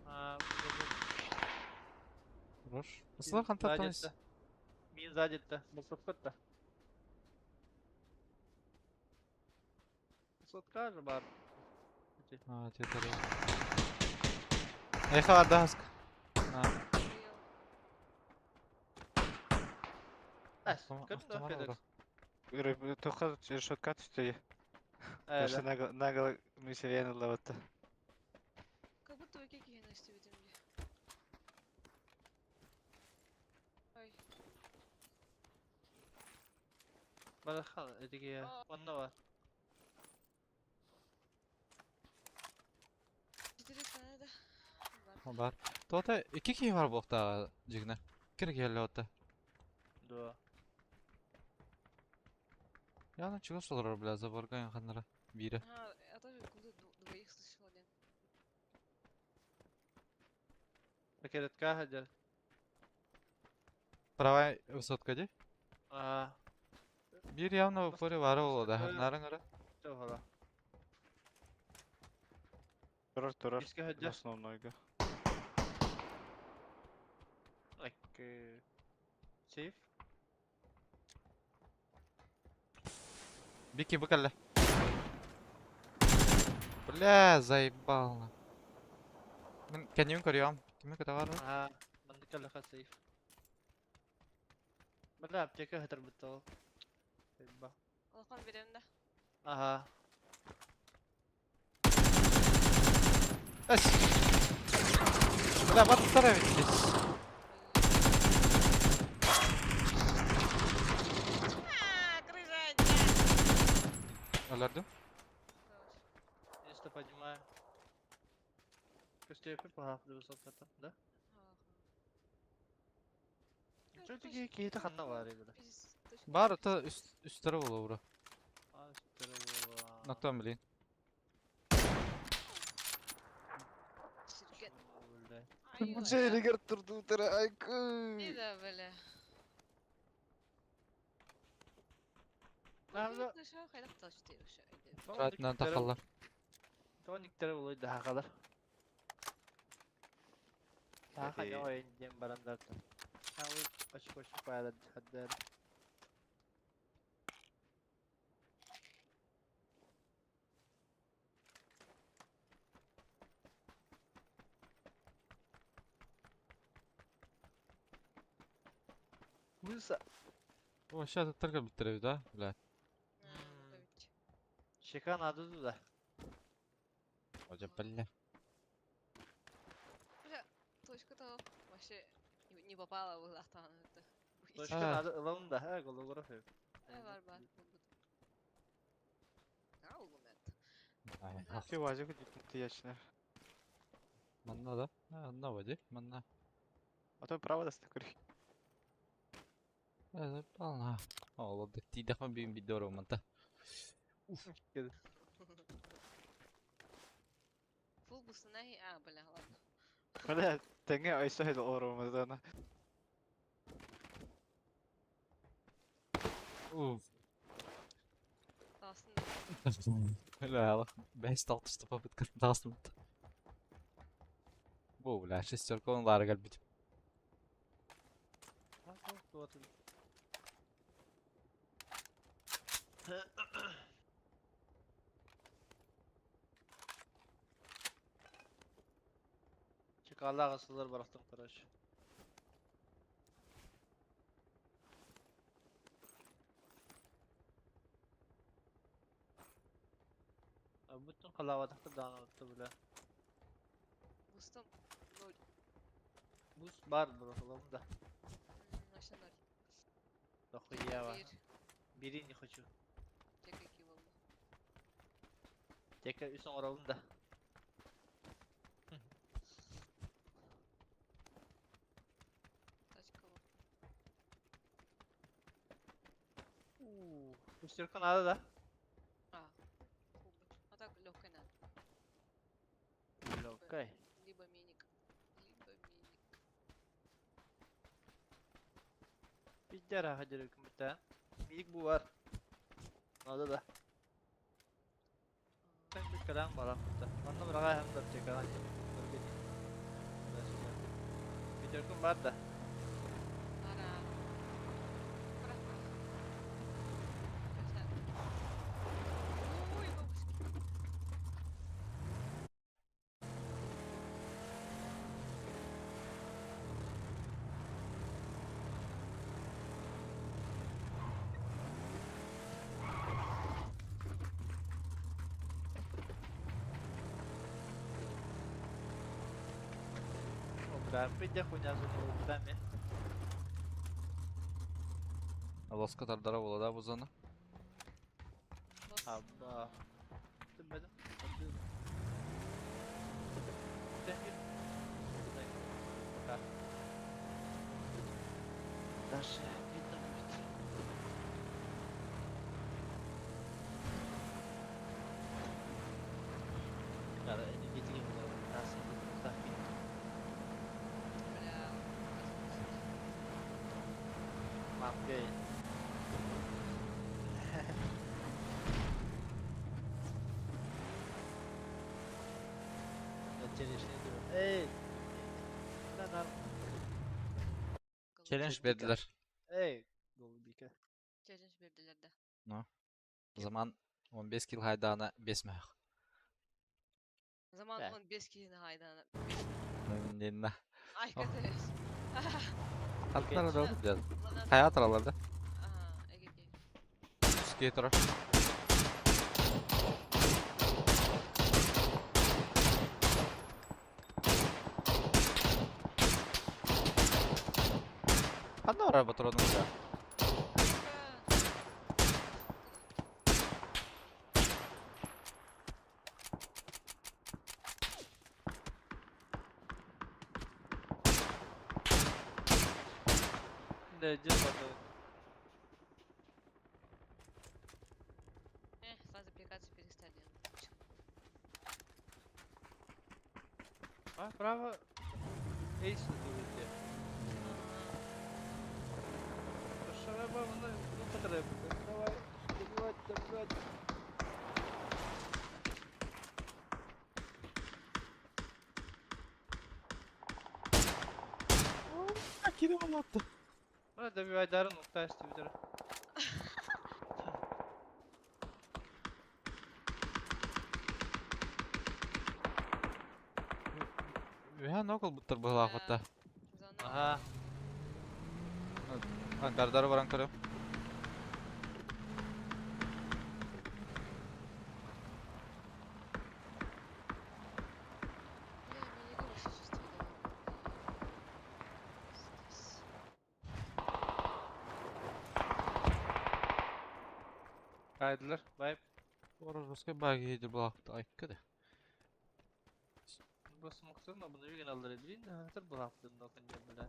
А, Хорош. Ысылар хантан Сзади. Мин сзади-то. Босопкот-то. Сотка же бар. А, теперь. Эхо ардаск. На. Тоха решетка түстей. Даже нагл нагл мүсевен лаватта. Как будто вы какие насти видим. Ой. Барахан, эдиге. Онна бар. 4 надо. Бар. Бар. Тота iki kişi var bu da jigna. Kir geldi otta. Да. Yani чугас олорор бля заборга ханнара бире. А, я тоже откуда двоих слышала, Лен. Пакетка хаджар. Правая высотка ди. А, Bir явно в упоре бар оло да. Нарын ара. что Турар турар. Иске хаджар. Основнойга. Так, сейф. Бики быкалля. Бля, заебал. Мен кәнем көрөм. Киме көтә бар? А, мандыка лаха сейф. Бля, аптека хатыр бутал. Ба. Улахан берем да. Ага. Эс. Бля, баттара ведь. А, крыша! Аларды. Я что понимаю. Костюм пахап высотка да? Что такие какие-то ханна бар бля. Бар та üst üstleri боло бро. А, здорово. Ноктан билин. Джеригер турду айкы. Да, бля. Надо. Ратынан тақаллар. Тониктер болой да хакалар. Таха не дем барандарта. Хавы очко шупайла хаддар. Мыса. О, сейчас только биттереби да, бля. Шека надо туда. Ожа, бля. Бля, точка-то вообще не попала в это. Точка надо ылам да, ха, голограф. Бар бар. Ты вазик ты. Манна да? Анна води, манна. А то право даст көр. Полна. О, ладно, ти дахма бим бидоро манта. Фул бусунахи, а, бля, ладно. Бля, теңе айса хел оромадан. Уф. Классно. Бля, бәс талтышты попытка тасым. Бу, бля, шестерка он лары галбит. Чекаллага сылар барахтым, короче. Бүтүн калабатакты даанатты бля. Бустом ноль. Бус бар бро, да. Вообще ноль. Дохуя. Бери не хочу. Тека кивал. Тека үсөн оралым да. Тачка. Шестерка надо, да? А, а так легкая надо. Легкая. Либо миник. Либо миник. Пиздяра хадиры кымыта. Миник бу бар. Надо да. Sen bir kalan var hatta. Anlam raga hem de çekan. Bir var da. Бырах, бырах. Ой, бабушки. Бля, пиздец хуйня зона ми. Лоска тардара буола да бу зона? Абба. Түммэдим. Пока. Дальше видно будет. Надо энергетики нас Бля. Мам, гей. Эй! На, Челлендж бердилер. Эй, голубика. Челлендж бердилер да. Ну. Заман 15 кил хайдаана 5 мөһөх. Заман Да. 15 киһини хайдаана. Нинна. Ай, катарес. Аттара да дед. Хайа тураллар да. Ага, эгеге. Үскей турар. Ханна барар патронун да? Да, дед потом. Эх, сразу аппликацию перестали. А, право. Эйс дуете. Шараба, ну, потреб. Давай, добивать, добивать. Кири болуотtu. Ну, добивать дарын, уктайсты бүтер. Үһэ нокол буттар быһылаах батта. Зона. Ага. Ангардары баран көрөм. Бля, меня голос чувствую. Здесь. Кайдылар, байып. Орожоской баги едир булаах айкка да. Бу смоктун, но буну юген алдыр эдирин, хатыр булаптын, но кынжа бля.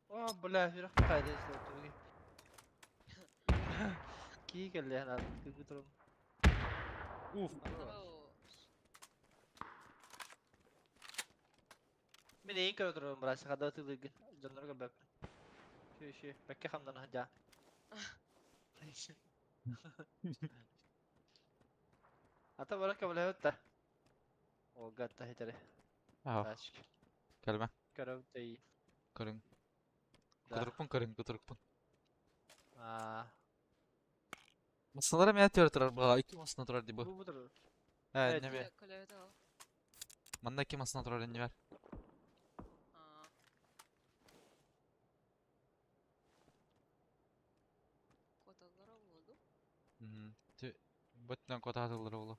О, бля, бирок кайда издеп туги. Ки келди ана күнгү турум. Уф. Хорош. Мен эң көрө турум, брат, хада тылыгы. Жоннорго бәп. Ши ши, бәкке хамдан хажа. Ата барака бля өттә. О, гатта хетере. Аа, Тачк. кэлбэ. Көрөм тей. Көрүҥ. Да. Кутурукпун көрүҥ, кутурукпун. Аа. Масыналара мэ түөрэ турар быһа, икки масына турар дии бу. Бу бу турар. Ээ, Э, иннэ бе. Көлөтө ол. Манна икки масына турар иннибэр. Аа. Коталлара буолду. Ти бөттөн котаатыллара буолуо.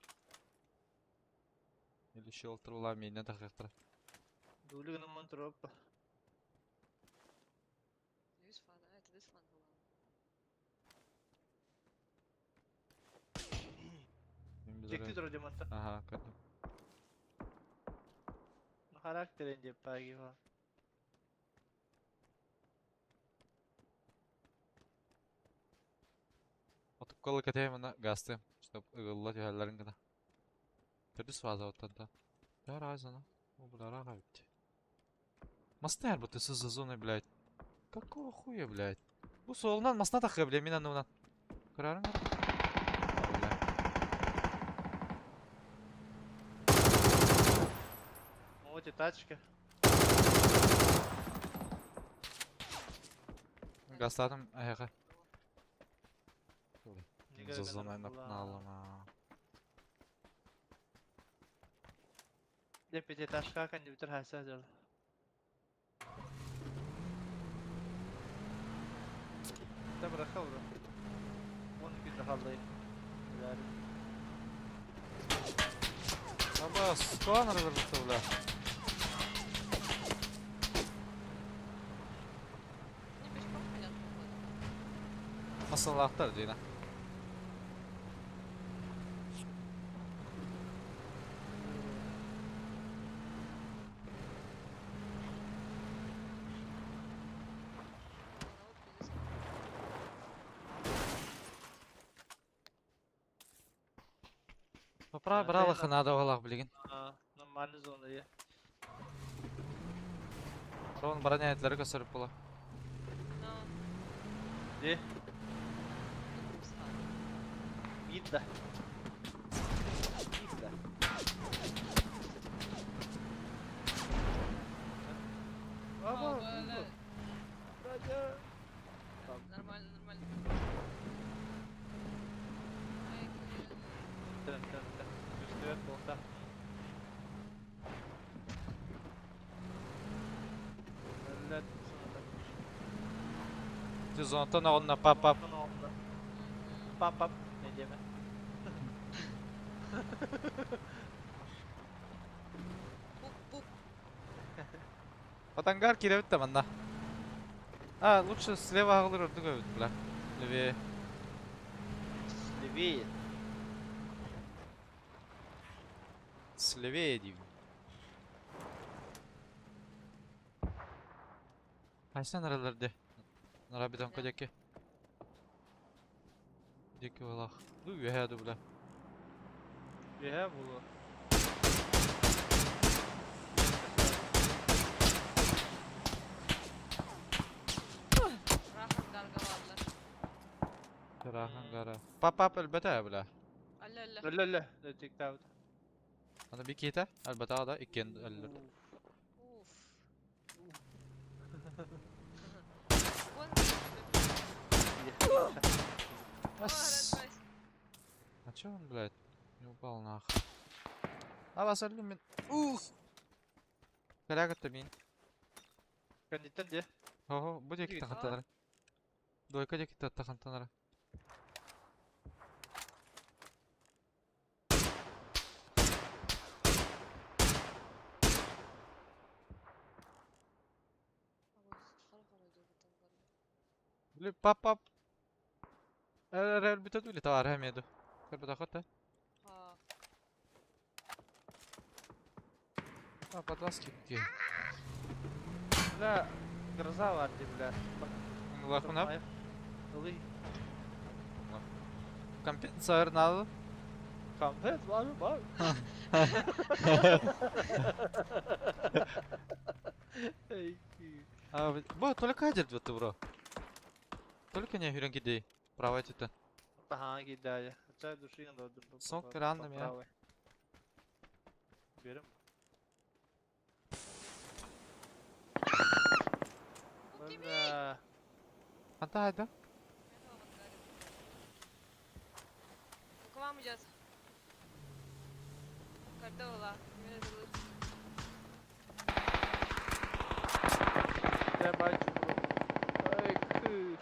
Или шелтер була мииннэ тахыахтара. Дуулугунан мон туруп. Лүс фана, это лүс фан буолла. Жекти турар демонта. Аха, көрдүм. Характерин деп баги ба. Отуккалы кэтэйм уонна газтыам, чтоб ыгылла түһэллэрин гына. Төрдүс фаза оттон да. Разана. О, бля, рага ведь. Мастер, бу ты за зоной, блядь. Какого хуя, блядь? Бу суолунан масна тахы, блядь, мин аннынан. Көрөрүҥ Бля. Вот и тачка. Гастатым эһэхэ. Зазонай напналама. Дьэ пятиэтажка кондиктор хаайса дьол. Та быраха бро. Он күн халлай. Биләрим. Аба, скоро бля. Не пешком ходят, походу. Масалаахтар дина. Народ пиздец. Поправ бралаха надо оҕолоох билигин. Нормальный зона я. Рон броня этлери көсөрүп була. Де? Видно. Видно. Ага, Нормально, нормально. Көстүбэт буолта. Өллөт Ти зонтан оҕонно пап пап. Пап пап. Не диэмэ. Пуп-пуп. Батангар киирэбит да манна. А, лучше слева аҕылыр ордук эбит, бля. Левее. Левее. Слевее диибин. Хайсан аралар де. Нарабитан кодяки. Диэки балах. Ду үөһээ ду бля. Үөһээ буолуо. Рахан гаргалаллар. Рахан гара. Пап пап өлбөтө бля. Алла алла. Өллө өллө. Тиктаабыт. Аны би киһитэ өлбөтөҕө да иккиэн өллөр. Уф. Ас. А чё он, блядь, не упал нахуй? А вас өллүм мин. Ух! Кэлээкэтте мин. Кэнниттэн дьэ. Хо-хо, бу диэки тахантанара. Двойка диэки тахантанара. Били пап-пап. Эрэ өлбүтэ дуу или товарыһа эмиэ дуу? Көрбөтөххүт да? А, подвал скидки. Бля, гроза бар дии, бля. Лахунап. Ылый. Компенсатор надо. Компенс бар, бар. А, бу только один вот бро. Только не хүрэн кидей. Правая тетя. Таһаҕа киирдээйэ. Чай души додум. Сок рандом я. Берем. Бля. Ханта хайда? К вам идет. Кардола. Я бачу. Ай, кы.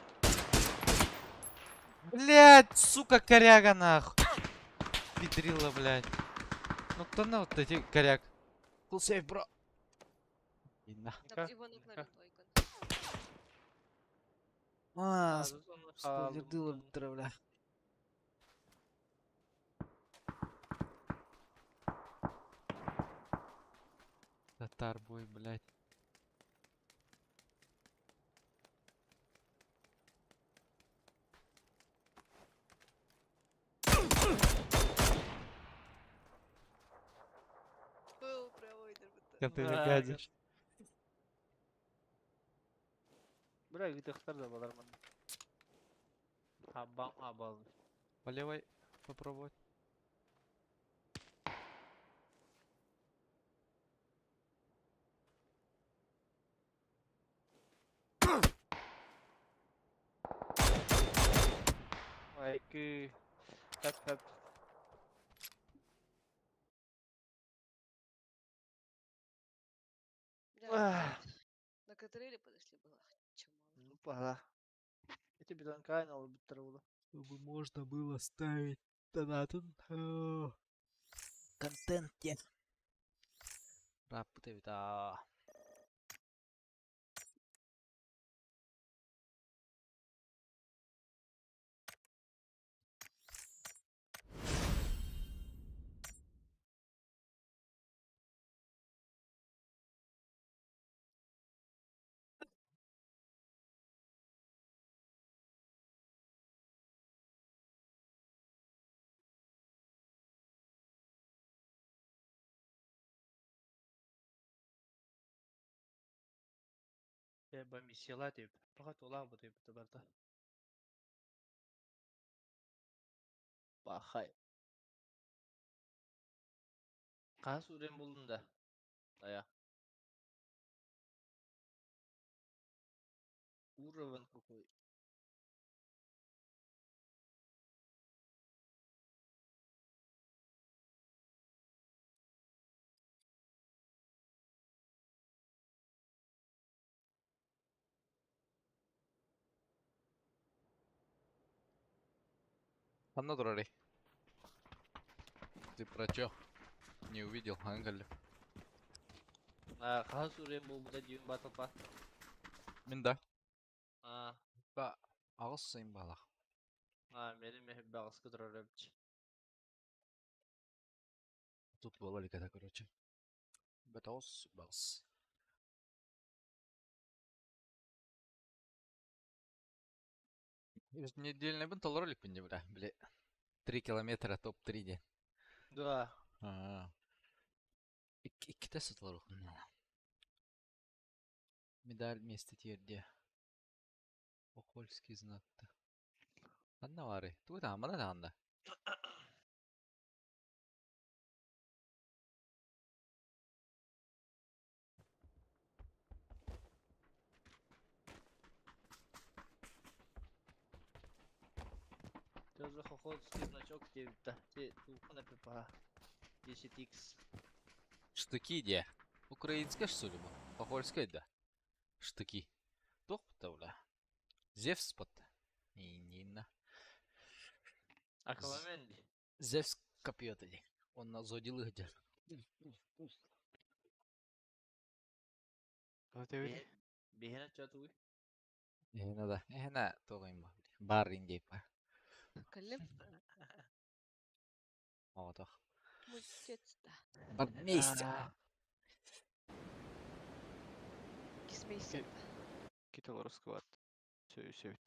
Блять, сука, коряга нахуй. Педрила, блядь. Ну кто на вот эти коряг? Cool save, bro. Инна. Его нокнули двойку. А, спойлердыла бля. Татар бой, блядь. Был правой дырбыта. Как ты гадишь. Бля, гитахтар да балар ман. Абам абал. По левой попробовать. Айкы. Тап тап. Бля, на КТР подошли было. Чмо. Ну, пора. Эти бетонкайн ол бүттер була. Чтобы можно было ставить донатын. Контенте. Раппыт эбит аа. Ба миссияла деп. Пока тула бу деп барда. Бахай. Қас урен болдun да. Ая. Уровень какой. Ханна турарый? Ты про чё? Не увидел, ангел. А, қас урен болбута дейін батыл па. Мин да. А, Ба, аҕыс сайын баалах. а, мени мехи бағыс кыдырар өпч. Тут была ли когда, короче. Бэтаус бағыс. Недельный бын толоролик бин бля. Бля. 3 километра топ-3 де. Да. А. Икките сытылар Медаль вместе тиерде. Охольский знакты. Ханна бары. Тугу таамана таанда. Тоже хохотский значок деп да. Те тулкун пипа. 10x. Штыки де. Украинская что ли бу? Похольская да. Штыки. Туох бля. Зевс патта. Нина. Аквамен ди. Зевс копьет ди. Он на зодил где. Өтөбүт. Бихена чатуй. Эхна да. Эхна тоҕойм Бар индейпа. Калим. Оҕотох. Мультец, да. Бар вместе. Кисмейся. Китал русского. Все, все.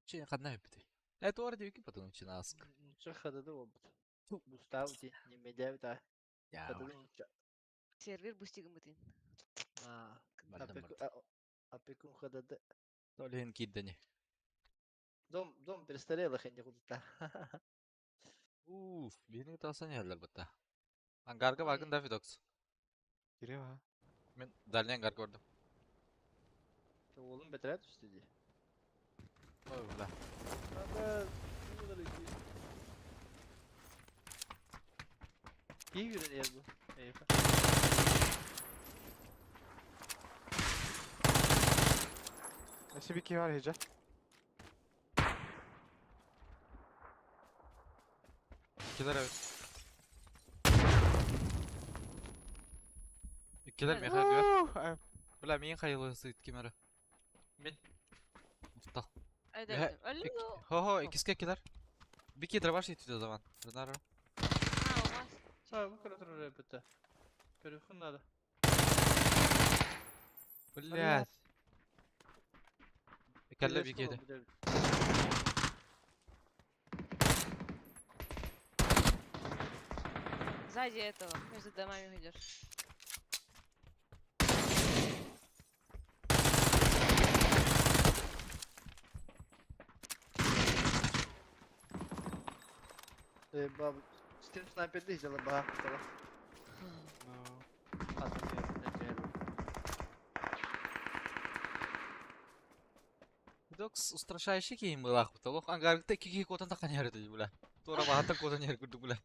Че хадна өпүтүй. Это орди вики потом начинаск. Нча хадады опыт. Бустав ти не медяв та. Я. Хадады нча. Сервер бустигым бутин. А, Бардым опекун барды. опекун хадады. Толин киддени. Дом дом престарелых инде худта. Уф, бихини тасан ярлар бутта. Ангарга багын да Фидокс. Кире Мен дальний ангар көрдüm. Oğlum beter düştü di. Ой, бля. Aba, bu da iki. İyi yürüyor bu. Eyvah. Nasıl bir ki var heca? İkiler evet. İkiler mi diyor? Бля, мен хайылы кимера. Мен. Устал. Айда, Бе- алло. Хо-хо, икиске килер. Бики дробаш итүдө zaman. Рынары. А, у вас. Сай bu kadar röpete. Көрөхүн надо. Блядь. Кәлле бикеде. Сзади этого, между домами идешь. Баб, Steam снайперді взяла багато. No. А, там я Док, Федокс устрашающий киһи быылаахпыт. Олох ангарыкта икки киһи куотан таххан иһэр этэ бля. Туора баһаттан куотан иһэр курдук бля.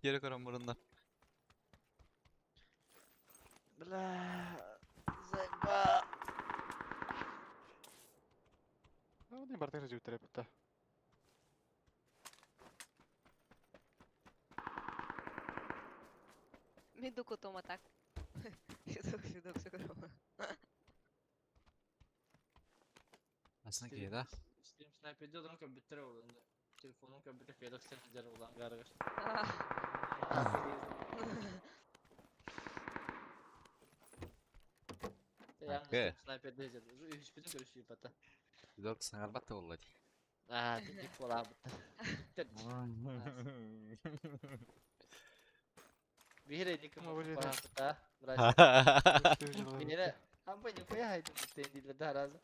Yere көрөн мурунна. Бля, заебал. Ну, не бартер жүүтэрэ бутта. Мен докутума так. Федокс, Федокс, көрөм. Асына киһи да. Стрим снайперде олорон көрбүттэр ол телефонун көрбүтэ Федокс сылдьар улаан гарыгар. Окей. Снайперде сылдьар. Үһүспүтүн көрүсүү бата. Федокс саҥарбат да буолла дии. Аа, тик буолаабыттар. Биир эдик Ну, блин. паапыта. Биир ампа нихуя хайды дииллэр да араза.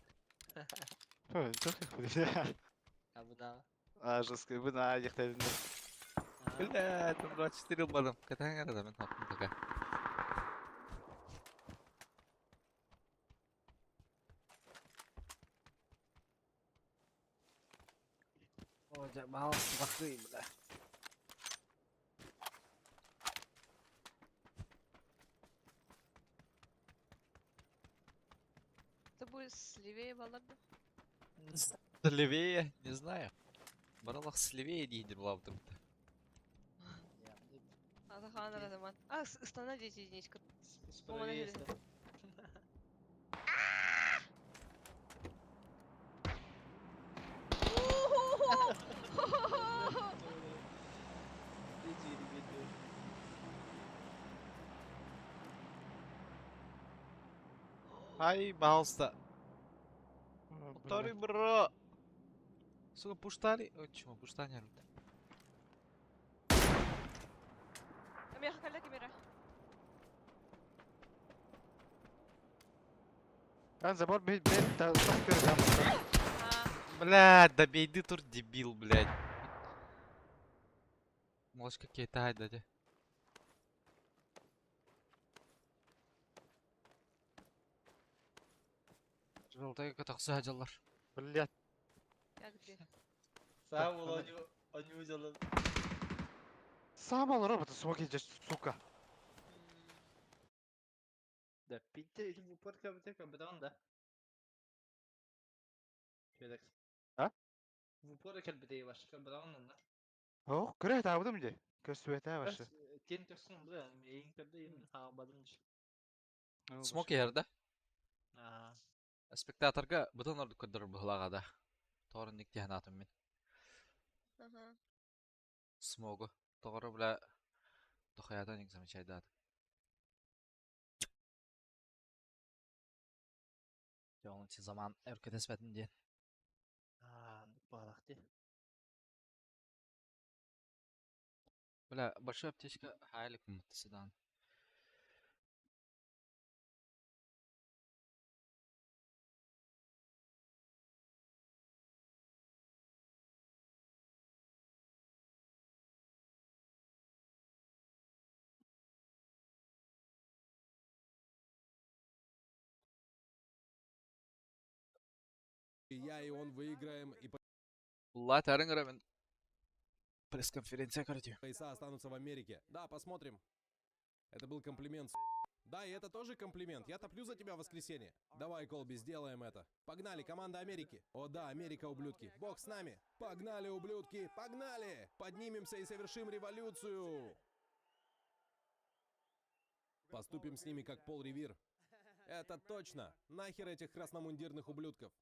Абына. А, жестко, вы на ехтедин. Бля, там 24 ылбадым. Катаҥ эрэ да мин хоттум пока. О, дьэ, баалас бахый, бля. Это будет сливее балларда. Левее, не знаю. Баралах сливее диидир булабытым. А заханара заман. А, ыстана дети единичка. Ай, пожалуйста. Повтори, бро. Сука, пуштали. Ой, чмо, пуштани рут. Меха калля камера. Ан забор бит бит та там. А, Бля, добей ты тур, дебил, блядь. Можешь какие-то ай дать. Желтый катакса жаллар. Блядь. я где? Сам он не увидел. Сам он робот, смоги сука. Да, Питер или в упор кабетон, да? Федекс. А? В упор кабете ваш кабетон, да? О, көрө табдым же. Көстүбэтэ башы. Тен төксүн бля, эйин кабде им хаабадым. Смок ерде. Аа. Спектаторга бутын ордук көрдөр быһылаҕа да. Тоорун ник тиһэн мин. Ага. Смогу. Тоҕоро бля дохаятан ник замечайдат. Жоңун чи заман өркетеспетин диэн. Аа, балахти. Бля, большая аптечка хайлик муттасыдан. Я и он выиграем, и Улла тарын мен пресс-конференция короче. пояса останутся в Америке. Да, посмотрим. Это был комплимент. Да, и это тоже комплимент. Я топлю за тебя в воскресенье. Давай, Колби, сделаем это. Погнали, команда Америки. О да, Америка, ублюдки. Бог с нами. Погнали, ублюдки. Погнали! Поднимемся и совершим революцию. Поступим с ними, как Пол Ревир. Это точно. Нахер этих красномундирных ублюдков.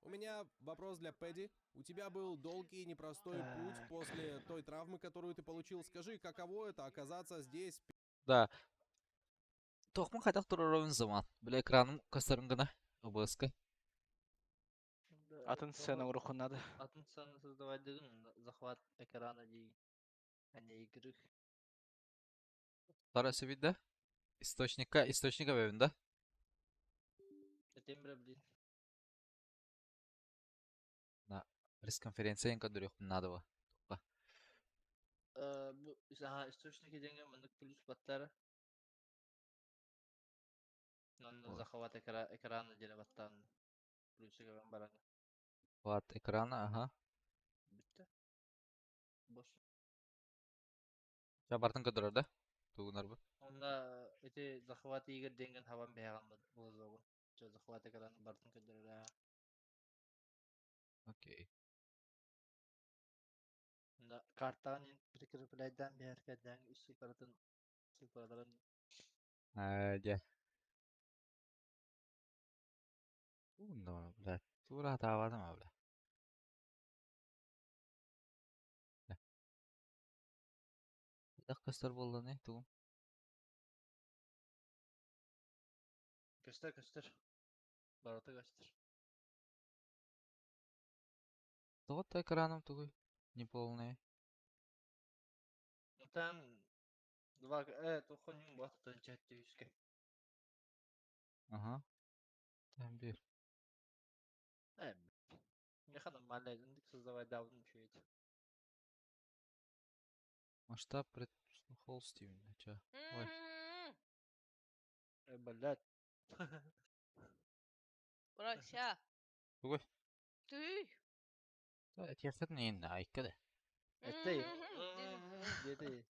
У меня вопрос для Пэдди. У тебя был долгий и непростой путь Так. после той травмы, которую ты получил. Скажи, каково это оказаться здесь Да. Тохмун хайдах турарабын заман. Бля экраным көстөрүн гына. ОБС-ка. Атын сцена урухун надо. Атын сцену создавать деген захват экрана дии. А не игры. Тарасы видда. Источника, источника бэбин да. Этем блин. Пресс-конференция көрдөрүөхпүн надо ба. Бу ага, источники деген мындык плюс баттары. Онно Вот. захват экрана диэни баттаан плюсик баран Захват экрана, ага. бүттэ. Бос. Ча бартын көрдөрөр да? Тугунар бу. Онно ити захват игр диэҥҥин хабан бэһэҕин булазоҕун. Чэ захват экрана бартын көрдөрөр. Окей. Онно картаҕын прикрепляйдаан биһэркэрдээн үс цифратын цифраларын Дьэ. Уунна, блядь. Тура таабатым, бля. Дах көстөр буолланы тугум. Көстөр, көстөр. Барыта көстөр. Тоҕо экраным тугуй? Неполный. Там два туххоньуҥ буотатын чэттүүскэ. Ага. Там бир. Меха нормально, индекс создавать давно үчүгэй. Масштаб пред холстивен. Ча. Ой. Блядь. Брася. Тугуй? Ты. Тиэхсет не айка да. Это дети.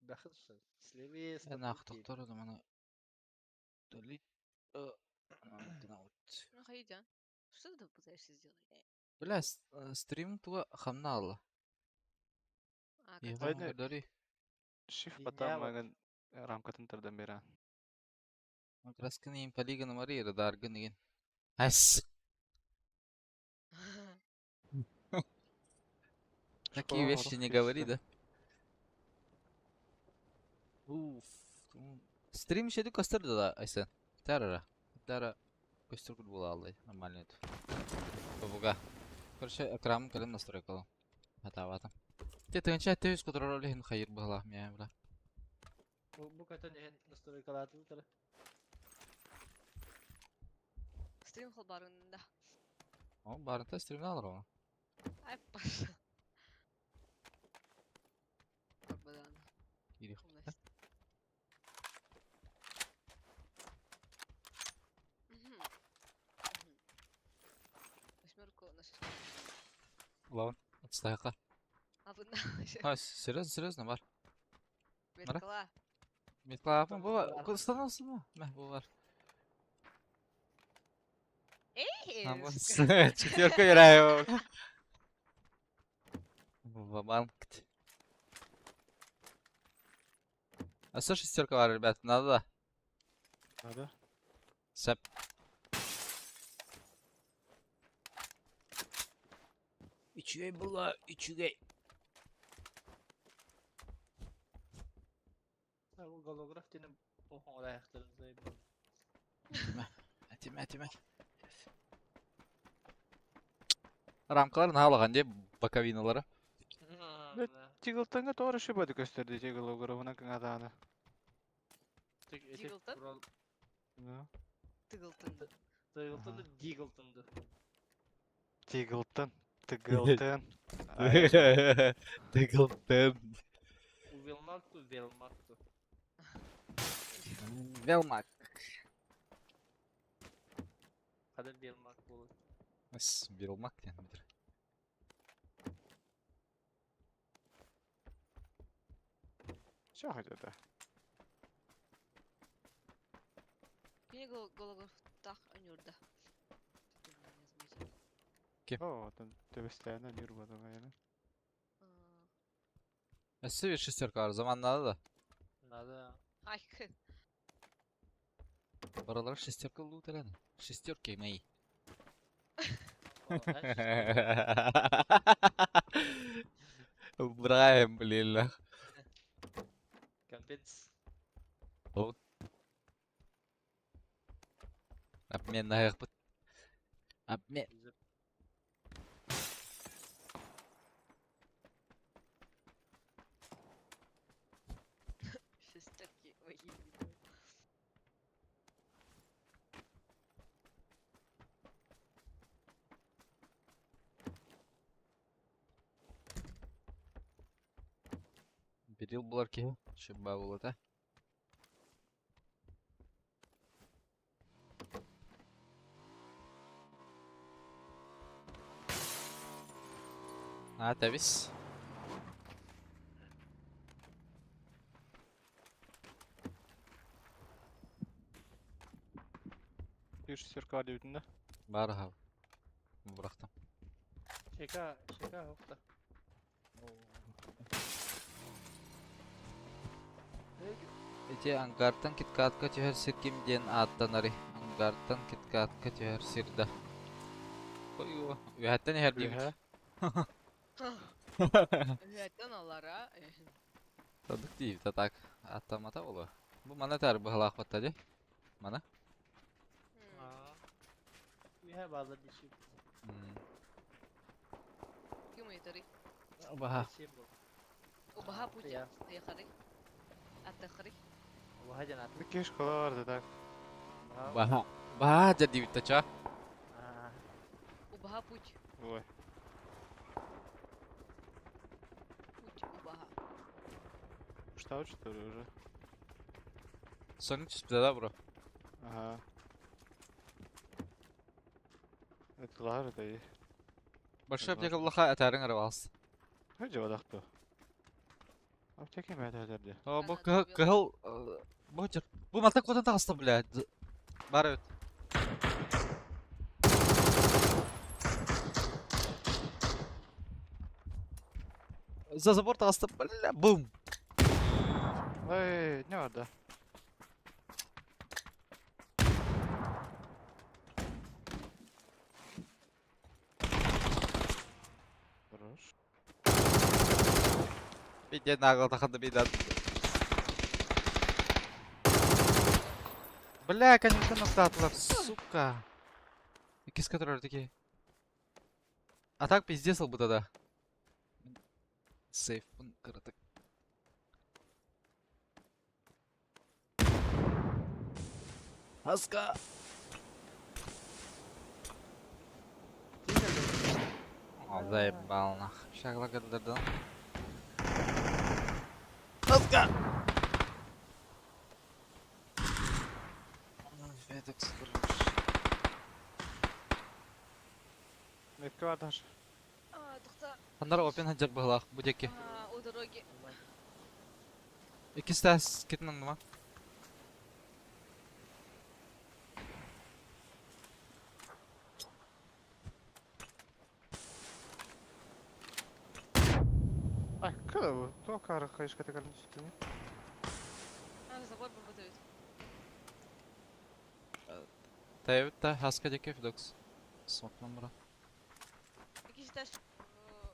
Бахытшы. Сливи. Нах доктор да мана. Удалить. Ну, хайдя. Что ты пытаешься сделать? Бля, стрим туга хамнал. А, Его Хайда. дари. Shift Динья потом вот. маган рамкатын тардан бера. Красканы им полигон марира даргын. Ас. Такие вещи не говори, да? Уф. Стрим еще көстөр да Айсен. Тарара. Тара көстөр була алды. Нормально это. Бабуга. Короче, экран кэлэн настройкалам. Хатаабатым. Те тыгынча төс контроль хин хайыр була мя бла. Бу катын эн настройкалаатын тары. Стрим холбарында. О, барыта стримне алыр о. Ай, пошел. Барбадан. Кири. Восьмерку на шестерку. Лавн. Отстайка. А вы на А, серьезно, серьезно, бар. Меткала. Меткла бу бар. Кустанасың ба? Мә, бу бар. Эй, А, вот. сука. Четверка играю. Ва-банк. А что шестерка бар, ребят? Надо, да? Надо. Сәп. Үчүгэй була, үчүгэй. Бу голограф тени охоңор аяқтарын Этиме, этиме. Рамкалар наалаған деп боковиналары. Тигылтанга тоғыр шибады көстөрдү тигылографына кыңадааны. Диглтон? Да. Тыгылтын. Тыгылтынды, диглтынды. Тигылтын. Тыгылтын. Тыгылтын. Увелмакту, велмакту. Велмак. Када велмак болот. Ас, Велмак ден бир. Чё хотят? Кини голограф так анюрда. О, там төбөстәне мир бады гайны. Әсі бир шестерка бар, заман надо да. Надо. Ай, Баралар шестерка лут әләне. Шестерки мои. Брайан, блин. Компенс. Обмен на аяқ Обмен. Шестерки. Ой, Берил булар ки. Шыба булат, а? Аа, тэбис. Үс шестерка бар диэбитин да? Баар аһал. Бырахтым. Чека, чека хохта. Ити ангартан киткатка түһэр сир ким диэн ааттанарый? Ангартан киткатка түһэр сир да. Ой, үөһэттэн иһэр диибит. Үөһэ. Үөһэттэн аллара. Садык диибит, а так аттаммата буолуо. Бу мана таар быһалаах батта дии. Мана. Үөһэ бааллар дии. Ким ыйытарый? Убаһа. Убаһа путь тыахарый. Аттахарый. Убаһа диэн аты. Икки школа бар да так. Убаһа. Убаһа дьэ диибит да ча. Убаһа путь. Ой. Путь убаһа. Устал что ли уже? Соник түспүтэ да бро. Ага. Это лар да и. Большой аптека буллаха этээриҥ эрэ баҕас. Хадьа бадахту. Аптека мэ этэрде. О, бу кыһыл кыһыл бу чыр. Бу мантан куотан таҕыста блядь. Бар эбит. За забор таҕыста, бля, бум. Ой, не бар да. Хорош. Биир нааҕылатаххына биир Бля, конечно, ноктаатылар, сука. Иккис которар такие. А так пиздец ылбыта да. Сейфпын кыратык. Хаска! Заебал нах. Шагла кэллэрдэн. Хаска! Федекс хорош. Метка бар даже. А, тохта. Ханнар опен хаджар быһылаах бу диэки. А, у дороги. Иккис таас китин оҥнума. Ай, кыла бу. Туох кара хайышката кэлэн түстүҥ? А, забор работает. Тэйэбит да хаска диэки Федокс. Смокнан бара. Иккис этаж.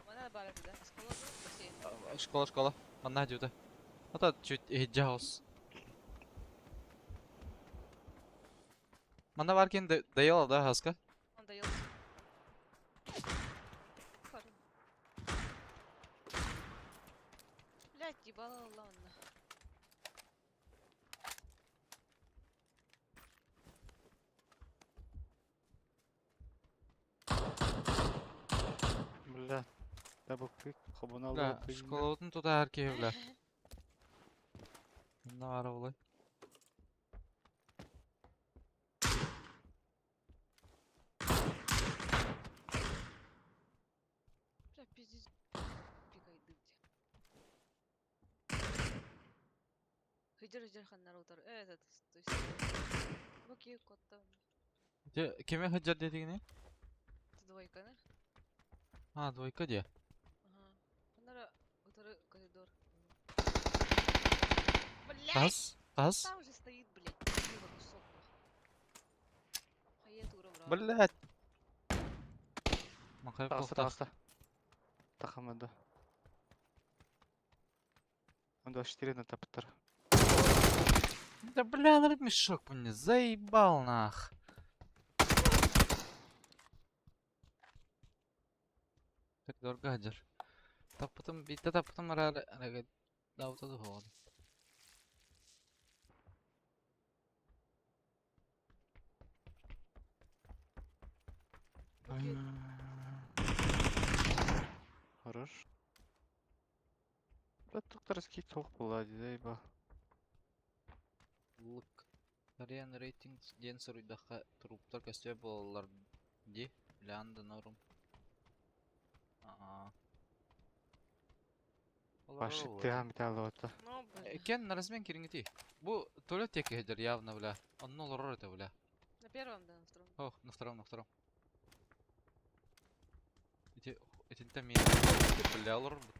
Манна баар этэ да? Школа дуо? Бассейн. Школа, школа. Манна диэбитэ. Ата чуть иһирдьэ хаус. Манна баар киэн доела да хаска? Он доел. Хорош. Блять, ебала ладно. Бля. Дабл клик. Хобунал. Бля, школабытын тутаһар киһи бля. Манна баара буолуой. Бля, пиздец. Бегай дыбде. Хыдьыр хыдьыр ханнар утар. Этот, то есть... Буки котта. Дьэ, кими сылдьар диэтигиний? Это двойка, да? А, двойка диэ. Ага. Ханнара утары коридор. Блять! Хас? Хас? Там же стоит, блять, дебила кусок. Хайа тура бра. Блять! Махай Таҕыста, туохтаах. таҕыста. Тахамада. Он 24 на таптар. Да бля, народ мешок мне, заебал нах. Так дорого гаджер. Таппытым биирдэ таппытым эрээри эрэгэ даабыта суоҕа. Окей. Хорош. Да докторский толк была, заебал. Лык. Korean Ratings диэн суруйдахха трууптар көстүө буолаллар дии. Леандо норм. Аа. Пашиттыга металлота. Ну, бля. Кен на размен кириңити. Бу туалет теки хедер явно, бля. Онно олорор это, бля. На первом, да, на втором. Ох, на втором, на втором. Эти, эти там бля, олорор бут.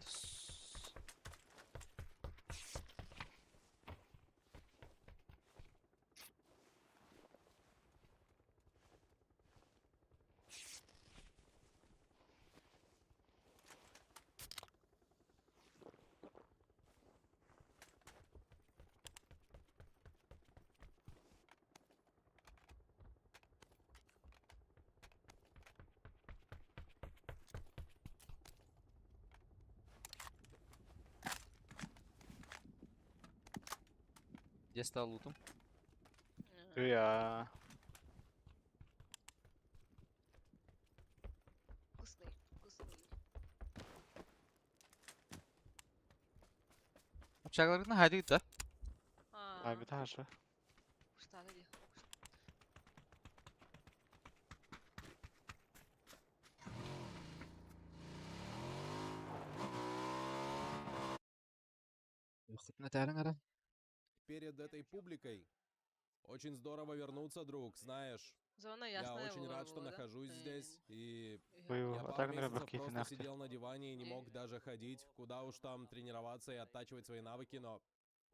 Где стал лутом? Я. Вкусный, вкусный. Общагаларына хайды да. А, А, биташа. Штаны ли? Хотна Перед этой публикой. Очень здорово вернуться, друг, знаешь. Зона Я ясная очень была рад, что была, да? нахожусь здесь, и Бою, я а пару так, наверное, месяцев какие-то просто нахти. сидел на диване и не мог даже ходить, куда уж там тренироваться и оттачивать свои навыки, но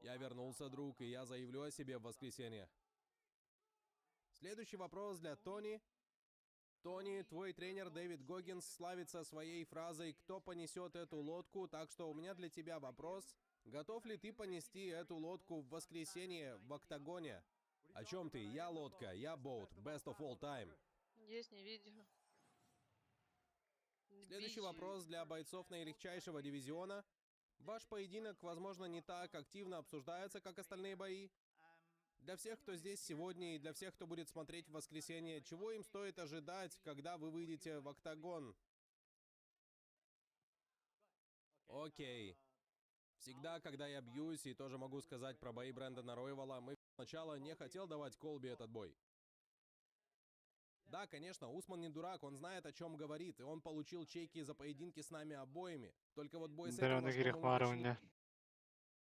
я вернулся, друг, и я заявлю о себе в воскресенье. Следующий вопрос для Тони. Тони, твой тренер Дэвид Гоггинс славится своей фразой «Кто понесет эту лодку?», так что у меня для тебя вопрос. Готов ли ты понести эту лодку в воскресенье в октагоне? О чем ты? Я лодка, я boat, best of all time. Есть, не видео. Следующий вопрос для бойцов наилегчайшего дивизиона. Ваш поединок, возможно, не так активно обсуждается, как остальные бои. Для всех, кто здесь сегодня, и для всех, кто будет смотреть в воскресенье, чего им стоит ожидать, когда вы выйдете в октагон? Окей. Всегда, когда я бьюсь, и тоже могу сказать про бои Брэндона Ройвала, мы сначала не хотел давать Колби этот бой. Да, конечно, Усман не дурак, он знает, о чем говорит, и он получил чеки за поединки с нами обоими. Только вот бой с этим Дөрөну ложком кирих ему мара очень уня.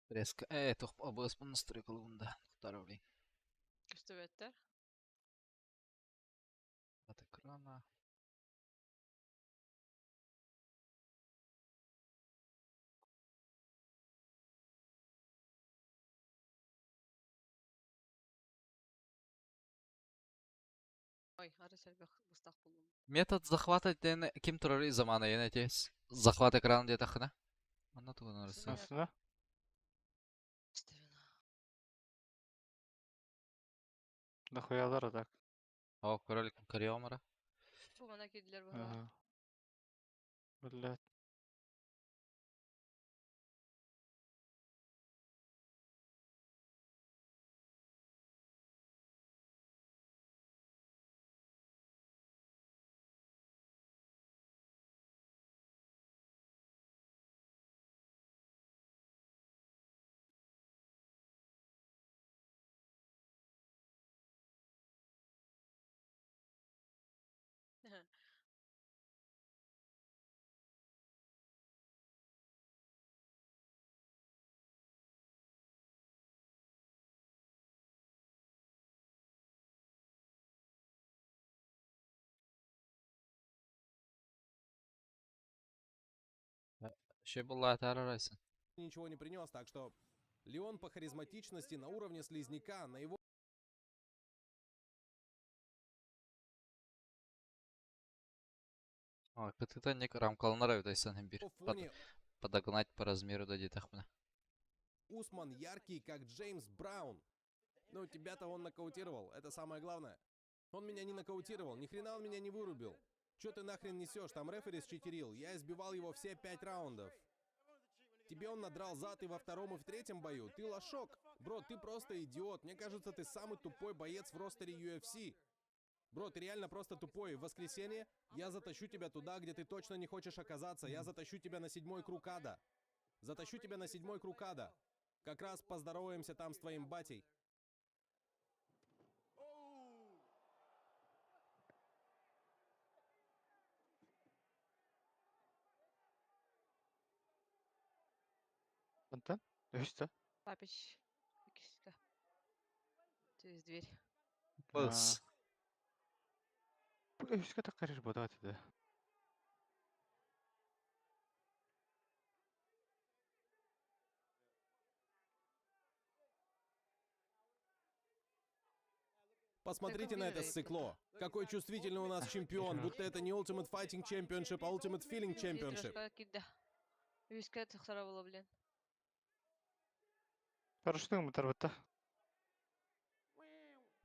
Резко. Тух обыз настройкалыгында. Второй. Көстөбөттөр. От экрана. Ой, ары сәрбэх бустах булдум. Метод захвата ден ким турар замана яна тес. Захват экрана где тахна. Анна туган арасы. Насына? Стивена. Нахуялар так. О, король кариомара. Бу мана кирдилер баха. Ага. Блядь. Şey булла тарар айсын. ничего не принес, так что Леон по харизматичности на уровне слизняка, на его Ой, КТТ рамкаланар эбит айсын hem bir. фоне Подогнать по размеру да тахмына. Усман яркий, как Джеймс Браун. Ну, тебя-то он нокаутировал, это самое главное. Он меня не нокаутировал, ни хрена он меня не вырубил. Чё ты нахрен несешь? Там рефери считерил. Я избивал его все пять раундов. Тебе он надрал зад и во втором, и в третьем бою. Ты лошок. Бро, ты просто идиот. Мне кажется, ты самый тупой боец в ростере UFC. Бро, ты реально просто тупой. В воскресенье я затащу тебя туда, где ты точно не хочешь оказаться. Я затащу тебя на седьмой круг ада. Затащу тебя на седьмой круг ада. Как раз поздороваемся там с твоим батей. Онтон? Үһүс да? Папич. Иккискэ. Через дверь. Быс. Бу үһүскэ таххарыр буолуо этэ да. Посмотрите на это сыкло. Какой чувствительный у нас чемпион, будто это не Ultimate Fighting Championship, а Ultimate Feeling Championship. Киирдэ. Үһүскэ тахсара буолуо, блин. Хорошо, тарбатта.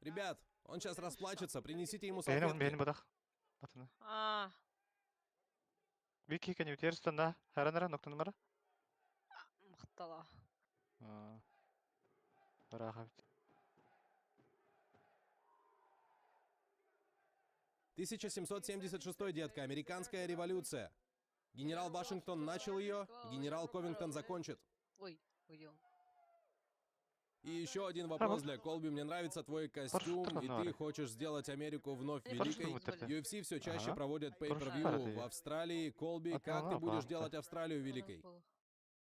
Ребят, он сейчас расплачется, принесите ему Бэйни салфетки. бэйни бодах. Атына. А, Вики кани утерстан харанара ноктанмара. Махтала. Барахабит. 1776, детка, американская революция. Генерал Вашингтон начал ее, генерал Ковингтон закончит. Ой, где он? И еще один вопрос для Колби. Мне нравится твой костюм, и ты хочешь сделать Америку вновь великой. UFC все чаще проводят pay-per-view в Австралии. Колби, как ты будешь делать Австралию великой?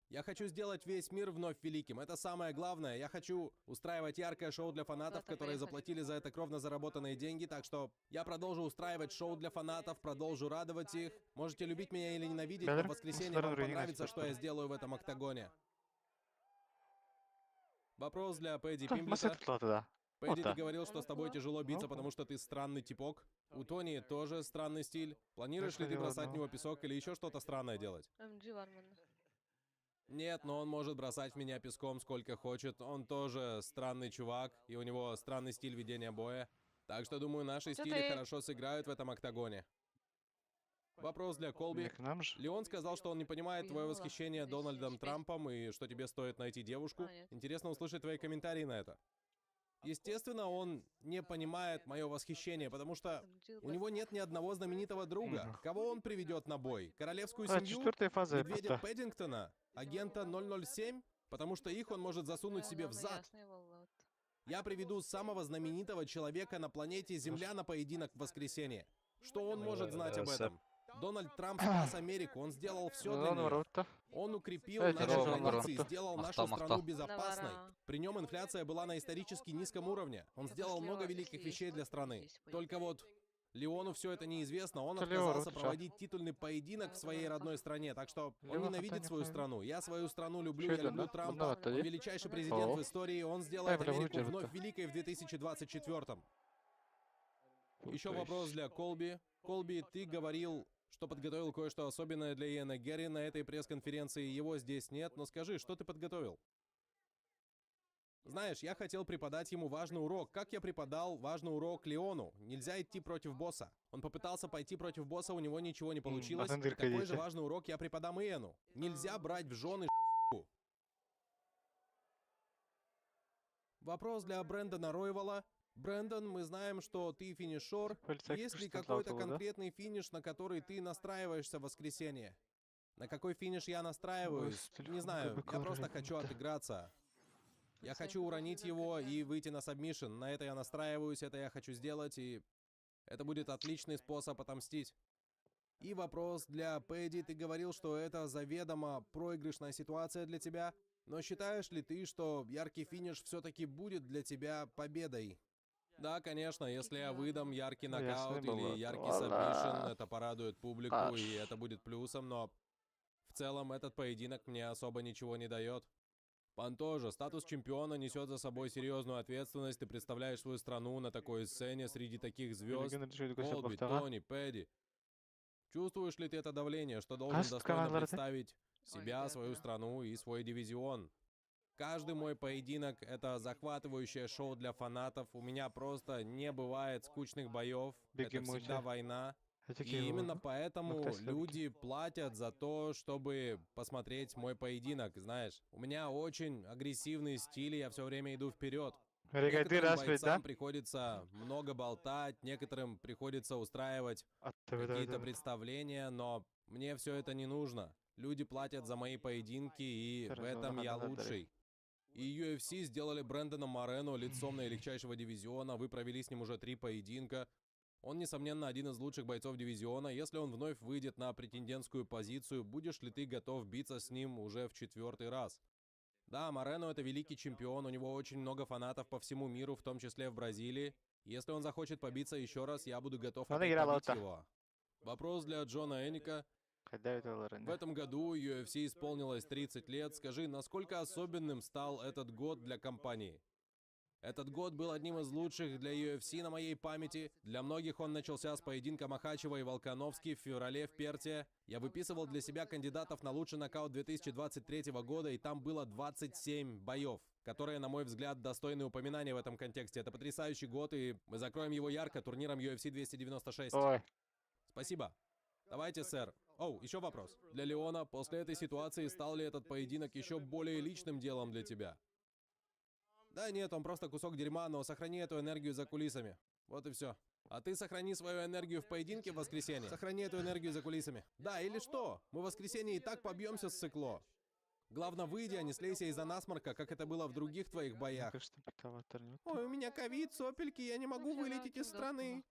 Я хочу сделать весь мир вновь великим. Это самое главное. Я хочу устраивать яркое шоу для фанатов, Куда-то которые поехать. заплатили за это кровно заработанные деньги. Так что я продолжу устраивать шоу для фанатов, продолжу радовать их. Можете любить меня или ненавидеть, но в воскресенье вам понравится, что я сделаю в этом октагоне. Вопрос для Пэдди Пимблета. Пэдди, ты говорил, что с тобой тяжело биться, потому что ты странный типок. У Тони тоже странный стиль. Планируешь ли ты бросать в него песок или еще что-то странное делать? MG Вармана. Нет, но он может бросать в меня песком сколько хочет. Он тоже странный чувак, и у него странный стиль ведения боя. Так что, думаю, наши Чё стили ты? хорошо сыграют в этом октагоне. Вопрос для Колби. К нам же. Леон сказал, что он не понимает твое Хуёво. восхищение Дональдом 2075. Трампом и что тебе стоит найти девушку. А, нет. Интересно услышать твои комментарии на это. Естественно, он не понимает мое восхищение, потому что MG у него нет ни одного знаменитого друга. Мгм. Кого он приведет на бой? Королевскую А, семью? четвертая фаза Медведя просто. Пэддингтона? Агента 007? Потому что их он может засунуть себе в зад. Я приведу самого знаменитого человека на планете Земля на поединок в воскресенье. Что он может знать об этом? Дональд Трамп спас Америку, он сделал все для нее. Он укрепил Э, наши здорово, границы и здорово. сделал нашу Махта, страну махта. безопасной. При нем инфляция была на исторически низком уровне. Он сделал много великих вещей для страны. Только вот Леону все это неизвестно. Он отказался проводить титульный поединок в своей родной стране, так что он ненавидит свою страну. Я свою страну люблю, я люблю Трампа. Он величайший президент в истории, он сделает Америку вновь великой в 2024. Еще вопрос для Колби. Колби, ты говорил, что подготовил кое-что особенное для Иэна Герри на этой пресс-конференции. Его здесь нет, но скажи, что ты подготовил? Знаешь, я хотел преподать ему важный урок. Как я преподал важный урок Леону? Нельзя идти против босса. Он попытался пойти против босса, у него ничего не получилось. И такой же важный урок я преподам Иэну. Нельзя брать в жены Вопрос для Брэндона Ройвала. Брэндон, мы знаем, что ты финишер. Есть ли какой-то конкретный финиш, на который ты настраиваешься в воскресенье? На какой финиш я настраиваюсь? Не знаю, я просто хочу отыграться. Я хочу уронить его и выйти на submission. На это я настраиваюсь, это я хочу сделать, и это будет отличный способ отомстить. И вопрос для Пэдди. Ты говорил, что это заведомо проигрышная ситуация для тебя, но считаешь ли ты, что яркий финиш все-таки будет для тебя победой? Да, конечно, если я выдам яркий нокаут или яркий submission, это порадует публику и это будет плюсом, но в целом этот поединок мне особо ничего не дает. Пантожа, статус чемпиона несет за собой серьезную ответственность. Ты представляешь свою страну на такой сцене среди таких звезд. Колби, Тони, Пэдди. Чувствуешь ли ты это давление, что должен достойно представить себя, свою страну и свой дивизион? Каждый мой поединок — это захватывающее шоу для фанатов. У меня просто не бывает скучных боев. Это всегда война. И именно поэтому люди платят за то, чтобы посмотреть мой поединок, знаешь. У меня очень агрессивный стиль, и я все время иду вперед. Некоторым бойцам приходится много болтать, некоторым приходится устраивать какие-то представления, но мне все это не нужно. Люди платят за мои поединки, и в этом я лучший. И UFC сделали Брэндона Морено лицом наилегчайшего дивизиона. Вы провели с ним уже три поединка. Он, несомненно, один из лучших бойцов дивизиона. Если он вновь выйдет на претендентскую позицию, будешь ли ты готов биться с ним уже в четвертый раз? Да, Морено это великий чемпион, у него очень много фанатов по всему миру, в том числе в Бразилии. Если он захочет побиться еще раз, я буду готов Надо опять играла побить вот так. его. Вопрос для Джона Эника. Хайдах эталларын В этом году UFC исполнилось 30 лет. Скажи, насколько особенным стал этот год для компании? Этот год был одним из лучших для UFC на моей памяти. Для многих он начался с поединка Махачева и Волкановски в феврале в Перте. Я выписывал для себя кандидатов на лучший нокаут 2023 года, и там было 27 боев, которые, на мой взгляд, достойны упоминания в этом контексте. Это потрясающий год, и мы закроем его ярко турниром UFC 296. Ой, Спасибо. Давайте, сэр. Оу, еще вопрос. Для Леона, после этой ситуации стал ли этот поединок еще более личным делом для тебя? Да нет, он просто кусок дерьма, но сохрани эту энергию за кулисами. Вот и все. А ты сохрани свою энергию в поединке в воскресенье. Сохрани эту энергию за кулисами. Да, или что? Мы в воскресенье и так побьемся с цикло. Главное, выйди, а не слейся из-за насморка, как это было в других твоих боях. конечно, пиковатор не Ой, у меня ковид, сопельки, я не могу вылететь из страны.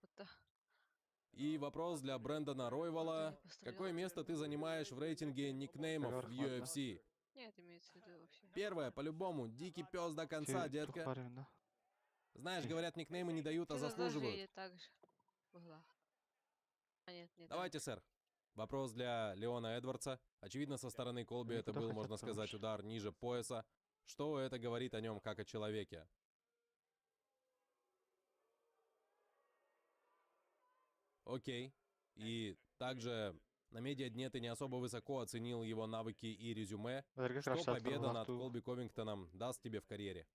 И вопрос для Брэндона Ройвала. Какое место ты занимаешь в рейтинге никнеймов в UFC? Нет, имеется в виду вообще. Первое, по-любому, дикий пес до конца, детка. Тух Знаешь, говорят, никнеймы не дают, а Ты даже заслуживают. и так же была. А нет, не так. Давайте, сэр. Вопрос для Леона Эдвардса. Очевидно, со стороны Колби это Никуда был, хотят можно сказать, повыше. удар ниже пояса. Что это говорит о нем как о человеке? Окей. И также на медиа-дне ты не особо высоко оценил его навыки и резюме. Что победа над Колби Ковингтоном даст тебе в карьере?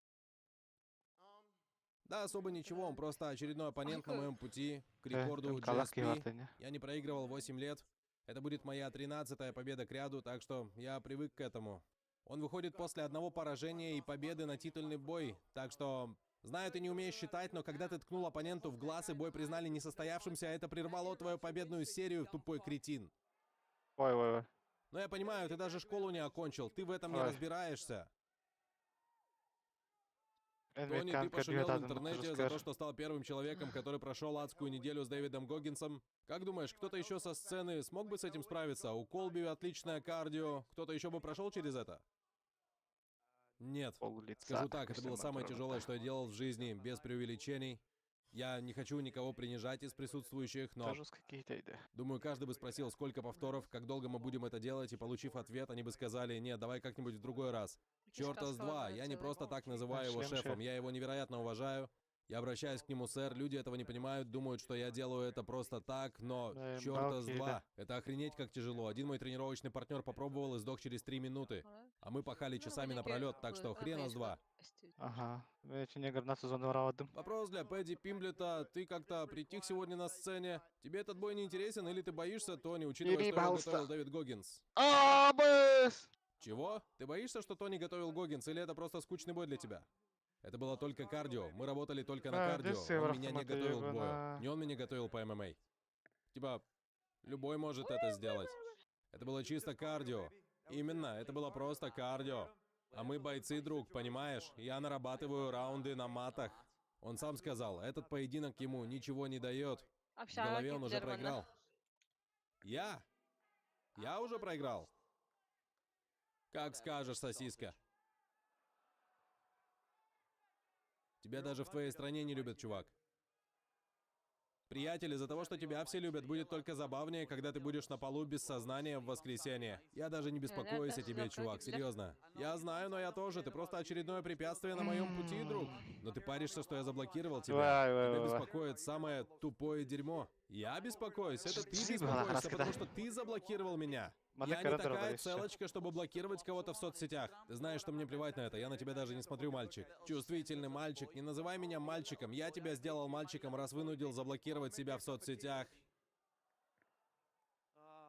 Да, особо ничего, он просто очередной оппонент на моем пути к рекорду GSP. Я не проигрывал 8 лет. Это будет моя 13-я победа кряду, так что я привык к этому. Он выходит после одного поражения и победы на титульный бой, так что... Знаю, ты не умеешь считать, но когда ты ткнул оппоненту в глаз и бой признали несостоявшимся, это прервало твою победную серию, тупой кретин. Ой, ой, ой. Но я понимаю, ты даже школу не окончил, ты в этом не Ой. разбираешься. Тони, ты пошумел в интернете за то, что стал первым человеком, который прошел адскую неделю с Дэвидом Гоггинсом. Как думаешь, кто-то еще со сцены смог бы с этим справиться? У Колби отличное кардио. Кто-то еще бы прошел через это? Нет. Скажу так, это было самое тяжелое, что я делал в жизни, без преувеличений. Я не хочу никого принижать из присутствующих, но думаю, каждый бы спросил, сколько повторов, как долго мы будем это делать, и получив ответ, они бы сказали, нет, давай как-нибудь в другой раз. Черта с два, я не просто так называю его Шлем шефом, шеф. я его невероятно уважаю. Я обращаюсь к нему, сэр, люди этого не понимают, думают, что я делаю это просто так, но Да, черта с балки, два. Это охренеть как тяжело. Один мой тренировочный партнер попробовал и сдох через 3 минуты. А мы пахали часами напролет, так что хрена с два. Ага. Мен Вопрос для Пэдди Пимблета. Ты как-то притих сегодня на сцене. Тебе этот бой не интересен или ты боишься, Тони, учитывая, что его Перебался. готовил Дэвид Гоггинс? Абыс! Чего? Ты боишься, что Тони готовил Гоггинс, или это просто скучный бой для тебя? Это было только кардио. Мы работали только на А, кардио. здесь Он меня не автоматы готовил к бою. ебана. Не он меня готовил по ММА. Типа, любой может это сделать. Это было чисто кардио. Именно, это было просто кардио. А мы бойцы, друг, понимаешь? Я нарабатываю раунды на матах. Он сам сказал, этот поединок ему ничего не дает. В голове он уже проиграл. Я? Я уже проиграл? Как скажешь, сосиска. Тебя даже в твоей стране не любят, чувак. Приятель, из-за того, что тебя все любят, будет только забавнее, когда ты будешь на полу без сознания в воскресенье. Я даже не беспокоюсь о тебе, чувак, серьезно. Я знаю, но я тоже. Ты просто очередное препятствие на моем пути, друг. Но ты паришься, что я заблокировал тебя. Вай, вай, Тебя вай, вай. беспокоит самое тупое дерьмо. Я беспокоюсь, это ты Спасибо, беспокоишься, Раскада. потому что ты заблокировал меня. Мана Я не карадра такая еще. целочка, чтобы блокировать кого-то в соцсетях. Ты знаешь, что мне плевать на это, я на тебя даже не смотрю, мальчик. Чувствительный мальчик, не называй меня мальчиком. Я тебя сделал мальчиком, раз вынудил заблокировать себя в соцсетях.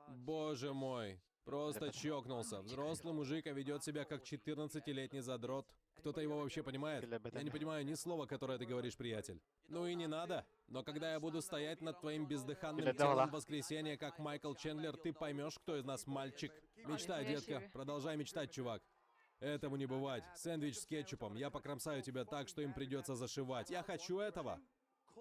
Боже мой, просто чокнулся. Взрослый мужик, а ведет себя как 14-летний задрот. Кто-то его вообще понимает? Я не понимаю ни слова, которое ты говоришь, приятель. Ну и не надо. Но когда я буду стоять над твоим бездыханным Или телом дала. в воскресенье, как Майкл Чендлер, ты поймешь, кто из нас мальчик. Мечтай, Нихуя детка. себе. Продолжай мечтать, чувак. Этому не бывать. Сэндвич с кетчупом. Я покромсаю тебя так, что им придется зашивать. Я хочу этого.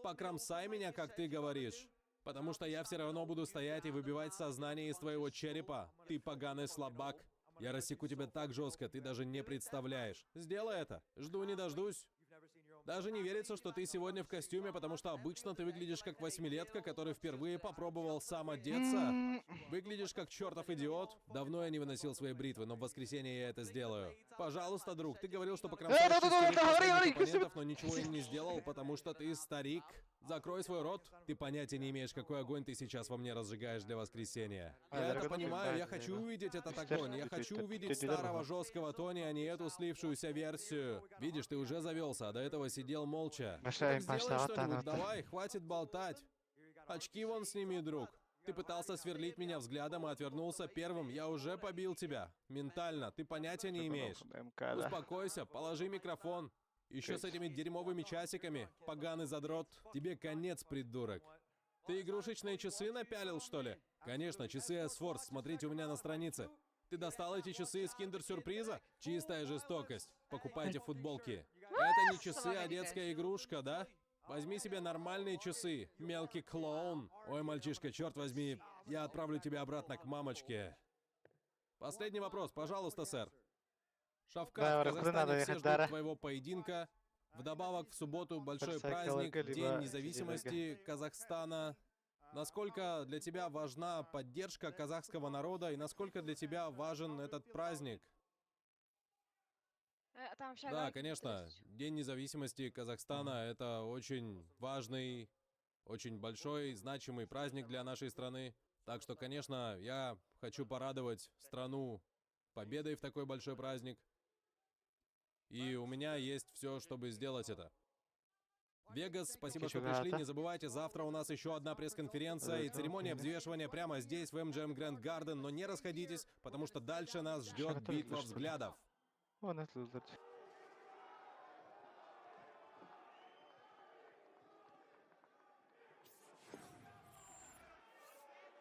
Покромсай меня, как ты говоришь. Потому что я все равно буду стоять и выбивать сознание из твоего черепа. Ты поганый слабак. Я рассеку тебя так жестко, ты даже не представляешь. Сделай это. Жду не дождусь. Даже не верится, что ты сегодня в костюме, потому что обычно ты выглядишь как восьмилетка, который впервые попробовал сам одеться. Выглядишь как чертов идиот. Давно я не выносил свои бритвы, но в воскресенье я это сделаю. Пожалуйста, друг, ты говорил, что покромсаешь Да-да-да-да, шестерых говори, последних говори, оппонентов, но ничего им не сделал, потому что ты старик. Закрой свой рот. Ты понятия не имеешь, какой огонь ты сейчас во мне разжигаешь для воскресенья. А, Я это дорогой понимаю, я друг, да, хочу да. увидеть этот огонь. Я хочу увидеть старого жесткого Тони, а не эту слившуюся версию. Видишь, ты уже завелся, а до этого сидел молча. Ну Большая так сделай большая что-нибудь, вата. давай, хватит болтать. Очки вон сними, друг. Ты пытался сверлить меня взглядом и отвернулся первым. Я уже побил тебя. Ментально, ты понятия не имеешь. МК, да. Успокойся, положи микрофон. Еще с этими дерьмовыми часиками, поганый задрот. Тебе конец, придурок. Ты игрушечные часы напялил, что ли? Конечно, часы S-Force, смотрите у меня на странице. Ты достал эти часы из киндер-сюрприза? Чистая жестокость. Покупайте футболки. Это не часы, а детская игрушка, да? Возьми себе нормальные часы, мелкий клоун. Ой, мальчишка, черт возьми, я отправлю тебя обратно к мамочке. Последний вопрос, пожалуйста, сэр. Шавкат, Да, в Рахман, Казахстане надо все ехать, ждут Дара. твоего поединка. Вдобавок, в субботу большой Барсайкл, праздник, либо День независимости Казахстана. Насколько для тебя важна поддержка казахского народа и насколько для тебя важен этот праздник? Там Да, конечно, День независимости Казахстана это очень важный, очень большой, значимый праздник для нашей страны. Так что, конечно, я хочу порадовать страну победой в такой большой праздник. И у меня есть все, чтобы сделать это. Вегас, спасибо, что пришли. Не забывайте, завтра у нас еще одна пресс-конференция и церемония взвешивания прямо здесь, в MGM Grand Garden. Но не расходитесь, потому что дальше нас ждет битва взглядов. Вон это лузер.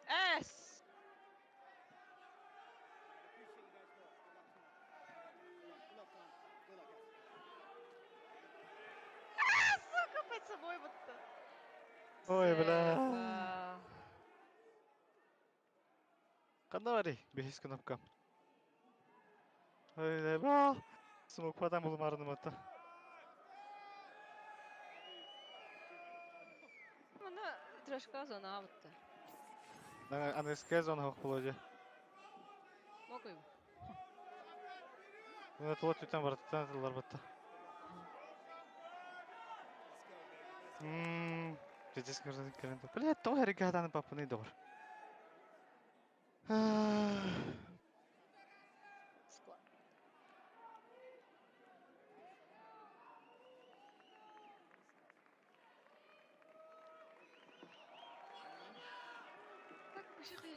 Эс! А, сука, под собой вот это. Ой, бля. Сука. Ханна барый? Бэһис кнопка. Ой, бля. Смокпадан булмарыным ата. Маны трешка зона бутты. Английская зона хох болоди. Могу. Ну, это вот там бар, там тыллар батта. Ммм, пиздец, каждый кэлэн. Бля, то хэрэг папаны доор. Склад. Так, вообще хуя.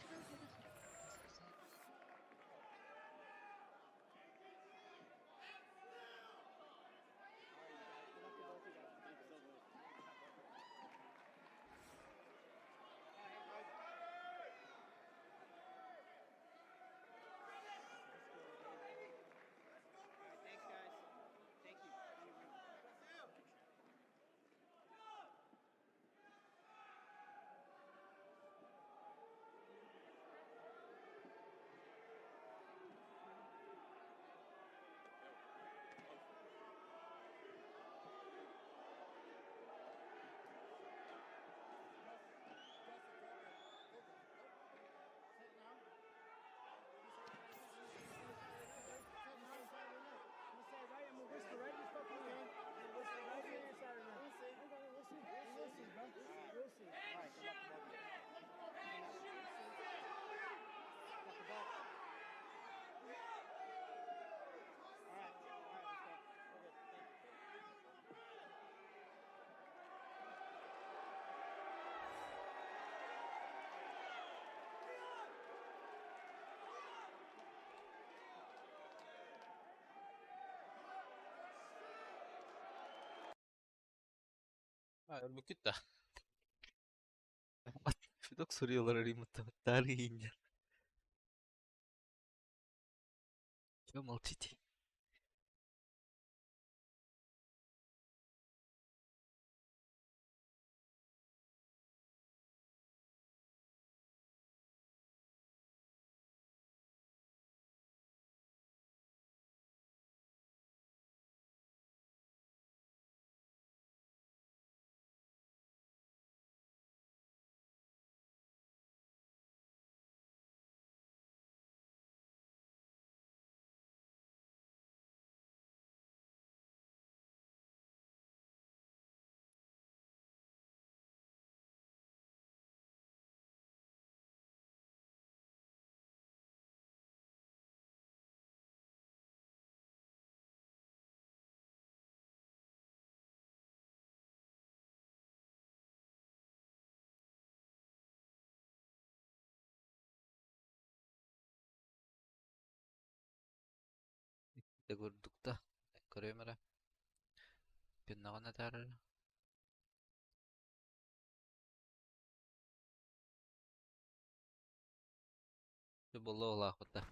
Өлбүккүт да. Фидок суруйаллар риммыттар ииннэр. Чё молчите? Дэ курдук да көрүөм эрэ. Гыннаҕына этээр эрэ. Дьэ буолла улааппыт да.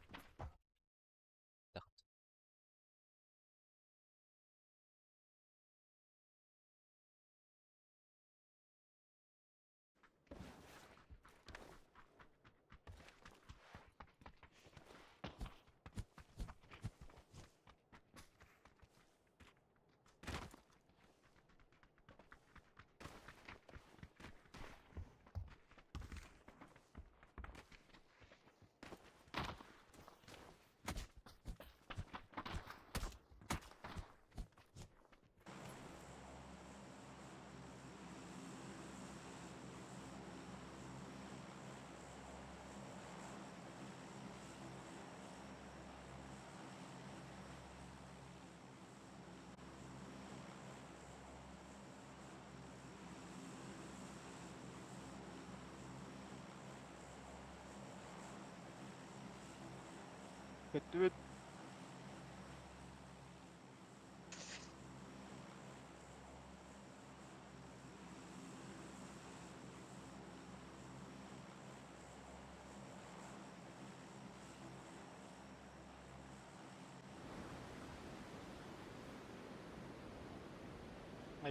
Көттүбүт.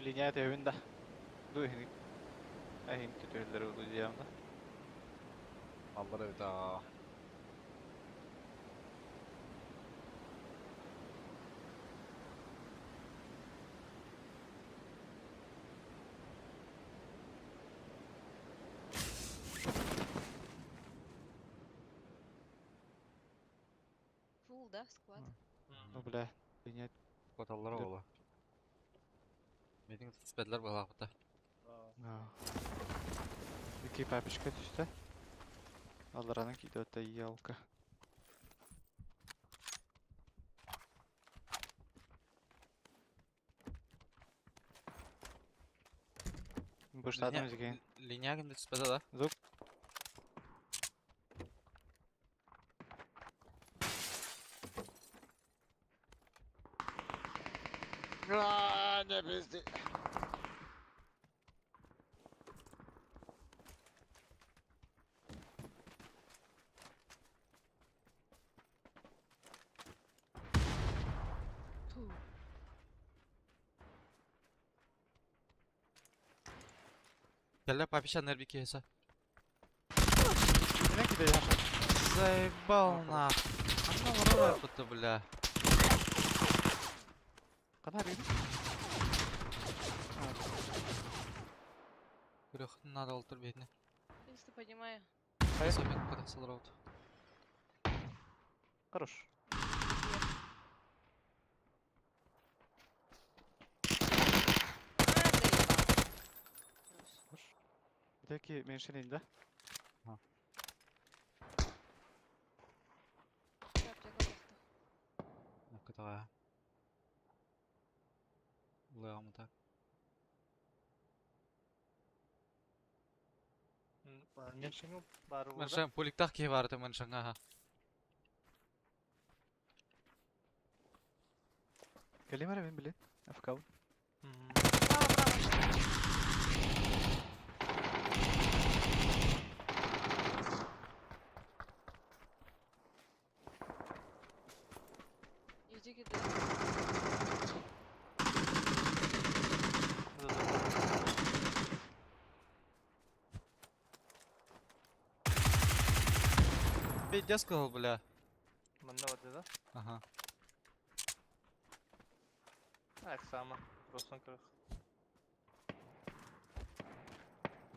Линия төбүн да. Ду иһин эһин түтүөллэр улуу да. Аллар эбит аа. Фул, да, склад? Ну бля, линия Коталлар Дө- оҕолор. Митинг түспэтлэр буолаахпыта. Ики папочка түстэ. Алларанан киирдэ отта елка. Быштадым зиген. Линягин да түспэтэ да. Звук. Не пизди. Фу. Кэллэ папища нервики киһисэ. Не кидай Яша. Заебал нах. Анна воровая будто бля. Кана бир. Күрөхтүн надо олтур бетine. В принципе, понимаю. Хайа. Сомик кытахсылар вот. Хорош. А, заебал. Хорош. Теки меньше да? Всё, аптека тохто. Кытаға. Улайғамы так. Меншиңи бары болду. Мэншан пуликтах киһи баарыта мэншанга аха. Кэлим эрэ мин билин. АФК. Право, право. Иди кидай. Пиздец сказал, бля. Манна барды да? Ага. Так само. Просто көрөх.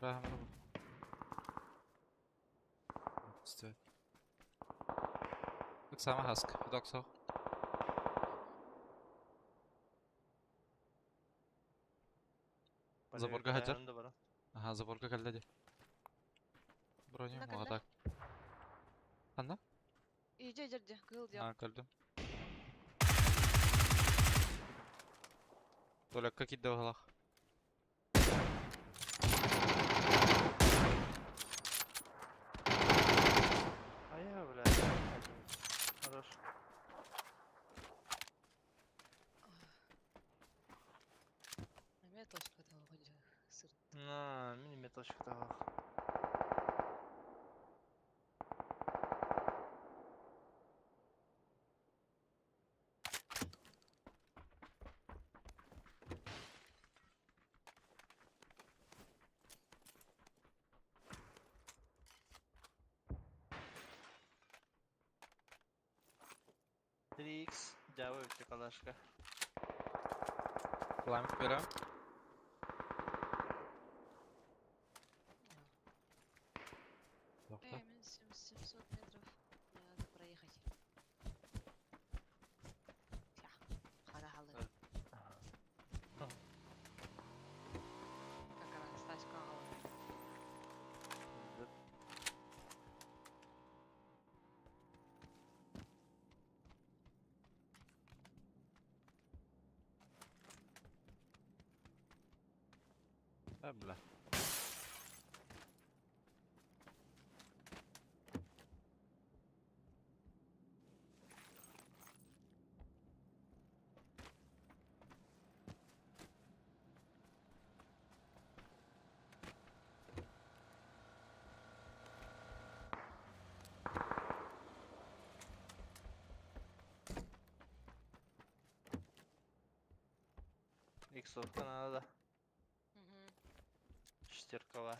Рахмат. Стой. Сама хаск. Доксо. Заборга хатар. Ага, заборга кэллэ дии. Броня Ханна муға кэллэ? так. Ханна? Иди, иди, иди. Кыыл диэх. А, көрдүм. Толекка киирдэ быһыылаах. А я, бля. Хорош. Точкатаах. 3x Java bitti Kalaşka. Climb берем. Эй, минус 700 метров. Мне надо проехать. Тя. Хара халы. Как она, Стаська халы. Да, бля. Иксовка надо. Угу. Шестерка var.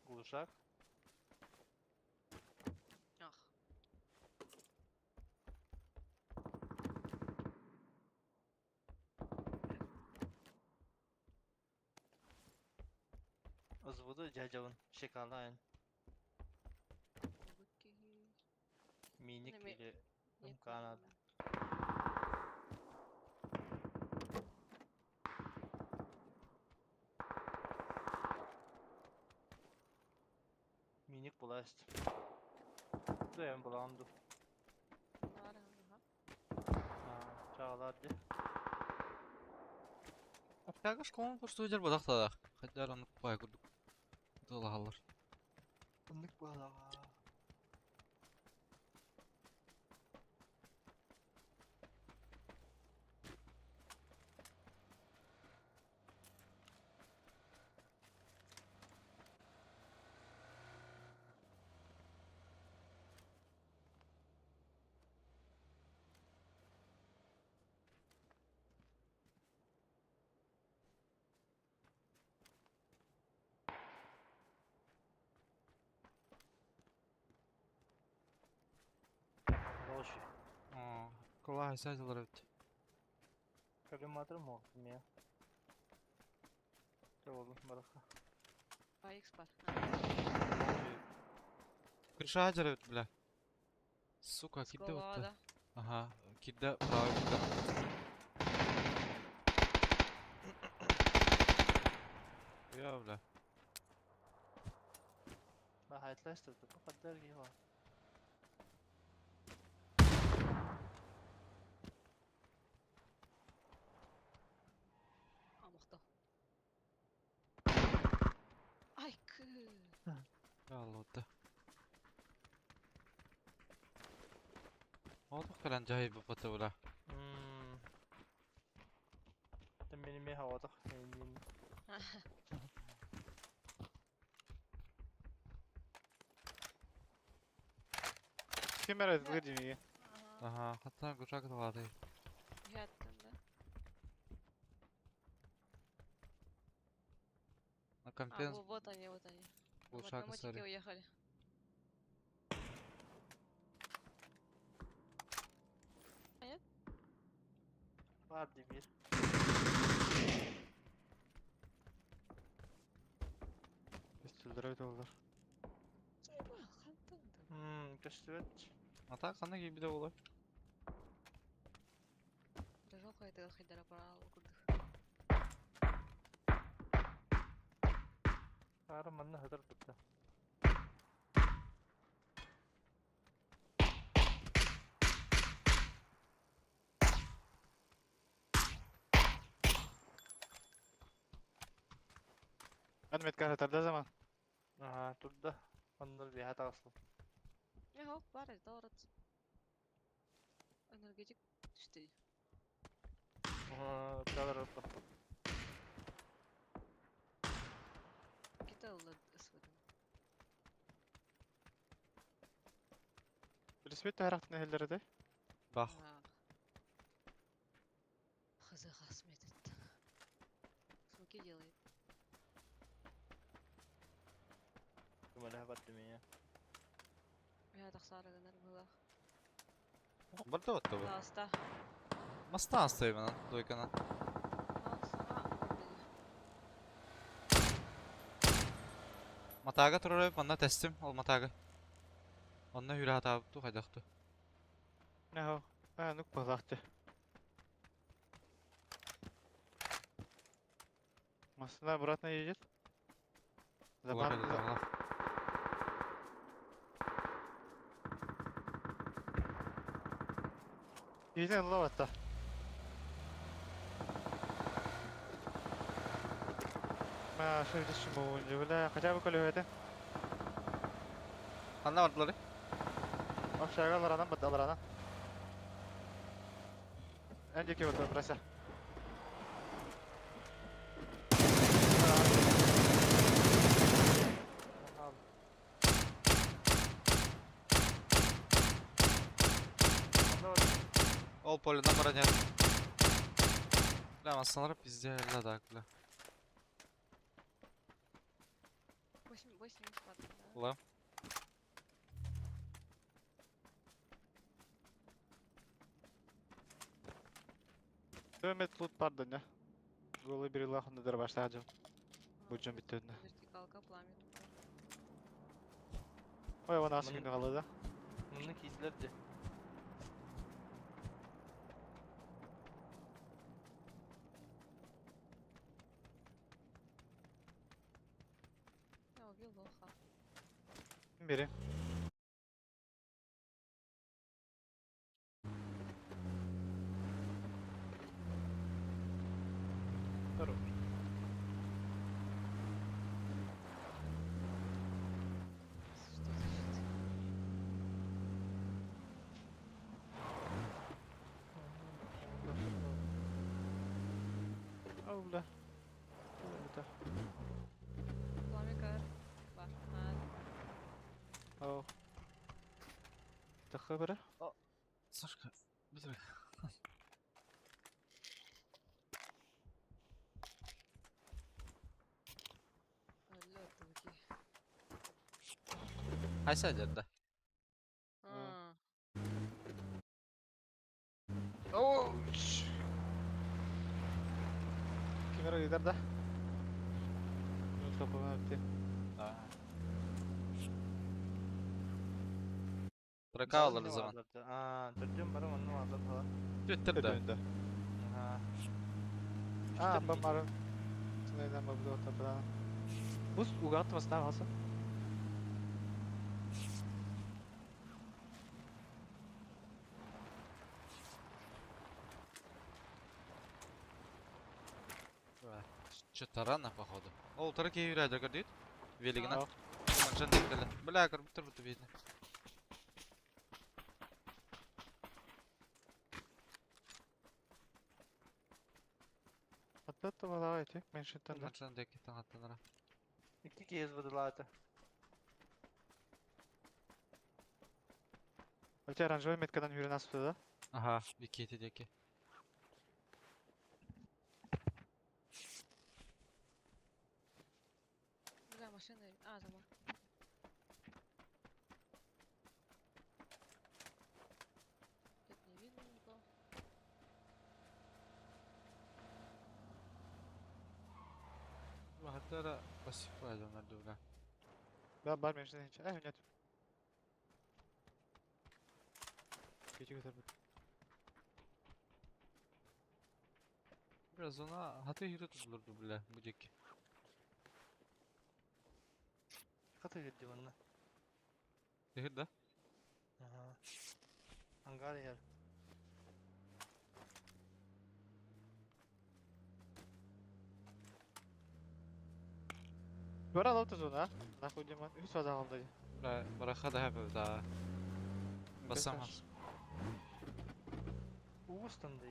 Глушак. Ах. Взводу дядя Шикалайн. Окей. Миник Неме- или Нет, МК надо. Миник власть. Да я буланду. Ага. Чağlar di. Аптага школаны просто өдер бодақтадақ. Хотя оны бай көрдік. Дулағалар. Ыннык балаға. Дольше. Kolay saydılar evet. Коллиматор мог мне. Oldu бараха. 2х бар. Крыша ажар evet бля. Сука, кидде Школа, отты. да. Ага, кидде правый бля. Я бля. Ба хайтлашты, bu kadar iyi var. А, мохто. Ай, кы. Аллота. Oldu falan cahil bu pata bula. Benim bir havada eminim. Ким эрэ выдими. Ага. Ага, hatta kuşak da vardı. Яттым, да. На А, компенс вот они, вот они. Вот на глушак мотике сори. уехали. А нет? Vardı bir. Үстүлдөрөйт олар. Көстүбэт. Ата қандай gibi de olur. Рожок это хайдара парал курдук. Ары манна хыдыр бітті. Адмет тарда заман. Ага, турда. Оннор bir хата асыл. Яхо, бар, дорот. Энергетик түстэ дии. Тыалар орто. Кита ылла СВД-ны. Билисмит түһэрахтын иһэллэр этэй? Бах. Хз хасметит. Смоки делает. Көмөлөһө бардым ийэ. Миһа тахсаары гынар быһыылаах. Барда батта бу. Тааста. Мастан астайбынан, дойканан. Саҥа ордугу. Матаага турар манна тэстим, ол матаага. Онно хүрэ хатаабыт хайдахту. Нахо. А, ну быһылаахты. Машина обратно едет. За Улар бар- за- Еден лавата. Ма, что здесь шуму, бля, хотя бы колю это. Ханна бардылар? Общага ларанан бадда ларанан. Эндики вот брася. Ол поледан баран яр. Бля, масалар пизде элла так, бля. 8, 8 бесплатно, да? Ла. Төмет лут барды не. Голый бир лахын дыр баштаджым. Бу жон биттөдүнө. Вертикалка, пламя тут. Ой, вон асы күнү калды да. Муну кийдилер де. Я убил лоха. Бери. Здорово. Что за щит? Ау, бля. Это. Пламя кар. Бар. А, Ау. Тахы бері. Сашка, бітір. лед такие. Хайса деді. А, Оу. Кемера gider да. Ну, топы бітті. Трака алар zaman. Аа, төрдүн бары онну алар бала. Түттір да. Төдөнді. Аха. А, бам бары. Сынайдан бабды отапыдан. Бус угат баста алса. Что-то рано, походу. Ол траки юрәді көрдейді. Велигіне. Ау. Манжан деккелі. Бля, көріп тұр бұты бейді. Аттатты балаға эти, меншинтен да. Манжан декке таңаттанара. Икки кез быдылааты. Өте оранжевый меткадан хүрен аспы да. Ага, бикети деки. Бля, машина. А, забор. Тут не видно никого. Хаттара пассив адамдар бля. Да, бар меншинтен hiç. Eh, нет. Keçi götür. Biraz ona хаты хирі tutulurdu бля, bu деки. Каты кирди манна. Дехир да? Аха. Ангар яр. Бара алып зона. Нахуй деман. Үс ваза алды. Бля, бараха да хэп да. Басам. Уустан да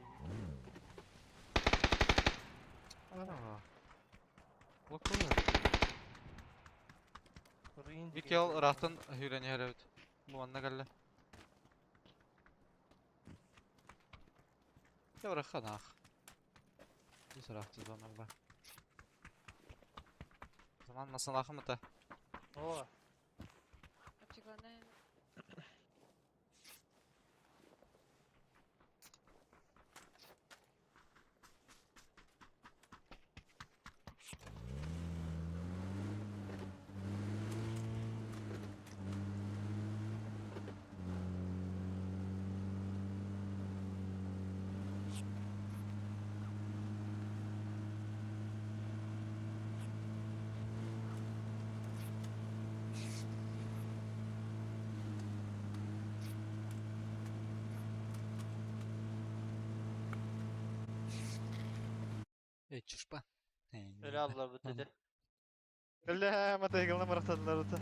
Микел ыраахтан сүүрэн иһэр эбит. Бу манна кэллэ. Дьэ ырахха наах. Дьэ ыраах тузанар ба. Заман масалаахым ыта. О, Аптекаларынан Эй, чушпа. Öyle aldılar bu dedi. Бля, мотоциклна барахсатылар ыта.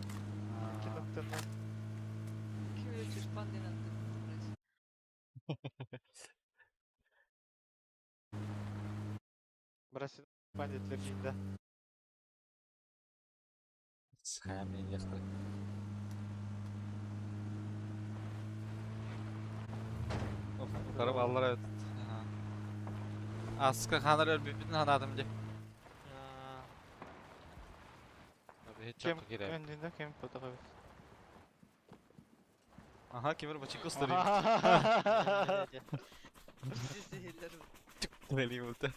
Киноктарна. Ким эле чушпан диэн аттыттым блядь. Браси бандитлер жиында. Схами ехали. Утарып аллар эбит. Аска ханар өлбүппүтүн ханаатым дии. Кем Ким кире. өндүндө кем фотога бит. Аха, кимир бачик устарый. Зehirler. Нели булта.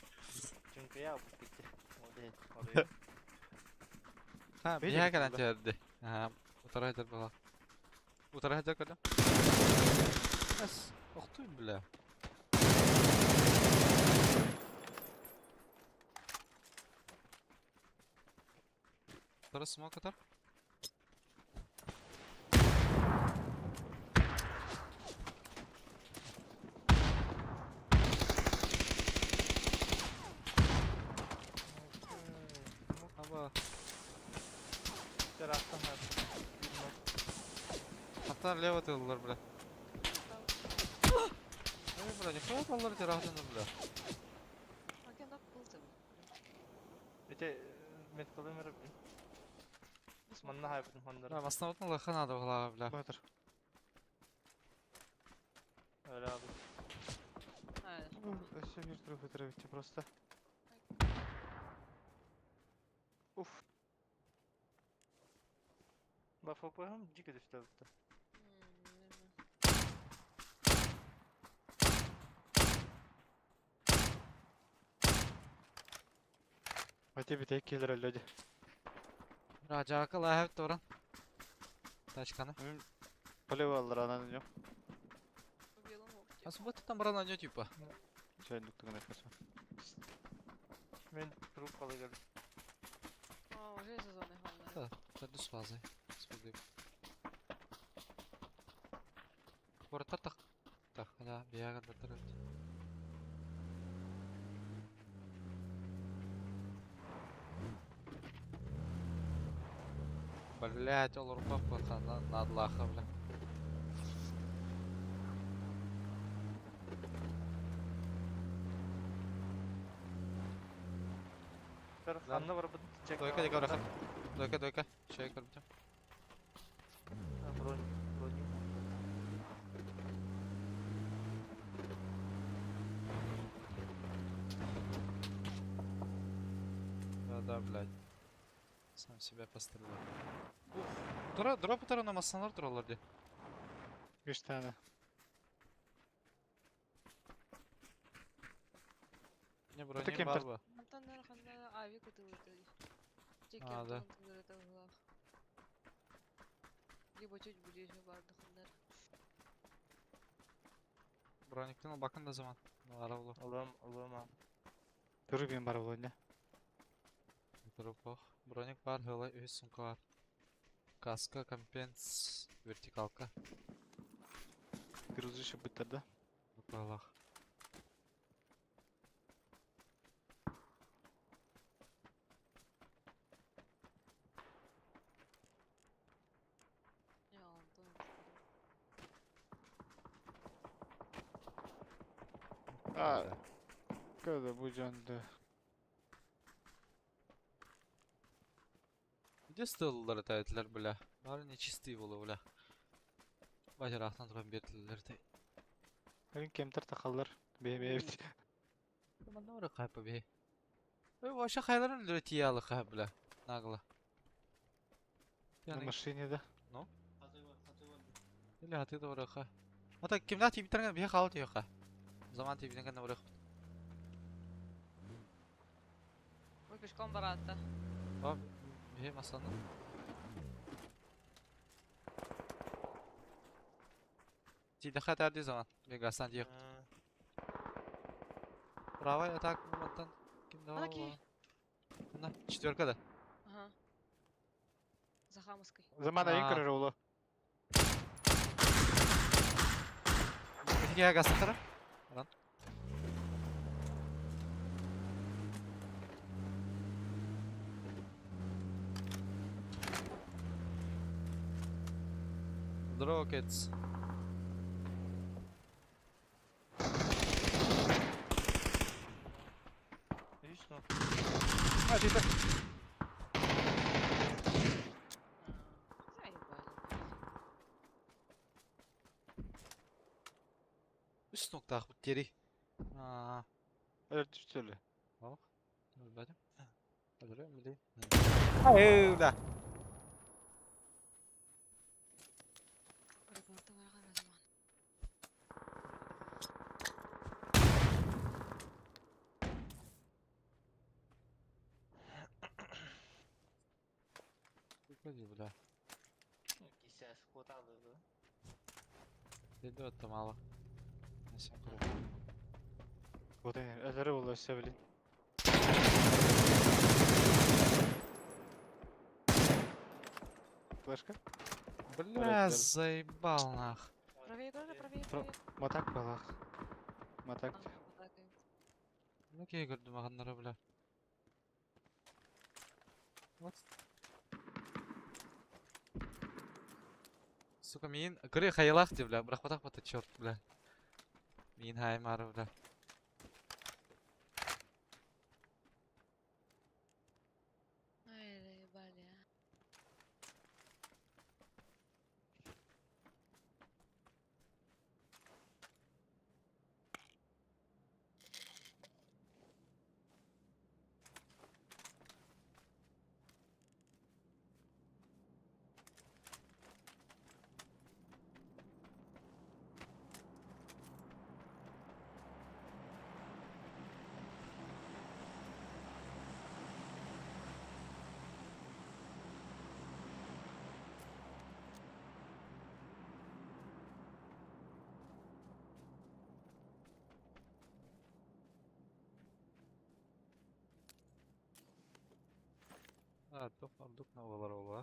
Çünkü ya bu bitti. O değil. Oraya. Ха, Видели бия кэлэн куда? түһэрди. Аха, утара сылдьар буолла. Утара сылдьар көрдүм. Эс, охтуй бля. Утара смок атар. Аба, Taraftan var. Bilmem. хаттан лево тыллар бля. Ой, бля, нихуя баллар тирахтан бля. Акен ак бултым. Öte metkalı merhaba. Manna haybatın Бля, honları. основательно лоха надо было, бля. Батыр. Öyle abi. Aynen. Өссө бир туруп өтөрө битти просто. Уф. Bak fotoğrafım cik düştü bitti. Ати бит келер өлөдү. Раджака лахев торан. Тачканы. Полево аллар анан жок. По белому. А суббота там брал на нее типа. Чайдык туган эпес. Ben durup kalı geldim. А, уже из зоны главное. Да, это с фазой. Спугай. Ворота так. Так, да, бияга да Блять, ол урпах на надлаха, бля. Taraf anla var bu çek. Дойка, дойка, браха. Дойка, дойка. Чай көрбүтүм. Бронь, бронь. Да, да, блядь. Сам себя пострелил. Ух, Дра, дроп утара масалар туралар ди. Үч тане. Не бронем кем бар ба? Антон ханна авик утылыты. А, да. Либо чуть ближе барды ханнар. Брониктен бакын да заман. Ара болу. Allah'ım Allah'ım abi. Туруп мен бар болду. Дроп Броник бар, хыла үс сумка бар. Каска, компенс, вертикалка. Грузы бүттөр да. Аллах. Не, Антон. А, когда бу дьон да. Где столлар этәтләр, бля? Бары нечистый була, бля. Бачарахтан туран бертләр те. Кэлин кемтер тахаллар. Бэйбэйбит. Манна ора кайпа бе. Ой, вообще хайларын үлдүрө тие алы кайп, бля. Нагло. На Яны машине да. или хаты да ора ха. Ата кимдә тибитергән бе хал тие ха. Заман тибитергән ора. Ой, пешком баратта. Ба бе масаны. Тиде хата ди заман. Бе гасан тие. Правая атак маттан. Кимдә Ана ки. На, четверка да. Ага. За Хамовской. Замана А. ең көрөр олы. Беге гасан тара. Ран. Здорово, Кэтс. Видишь, ну. А, тита. Заебали. Үс ноктах бу тери. Аа, Өлөр түстөлү. ох. Бәдем. Өлөрөм били. Ай, да. Репорты барган заман. Выходи, бля. Кисәс, коталы, да. Деди отто мало. Насем көрөм. Вот өлөрү болу өссө билин. Флешка? Бля, заебал нах. Правее тоже, правее, Про- правее. Матак балах. Матак. Ага, вот так и. Ну кей көрдүм аганнары, бля. Вот. Сука, мин көрө хайылах ди, бля. Бірақ батақ бата черт, бля. Мин хаймары, бля. Ай, заебали, а. А, тоқ ордук навалар ола.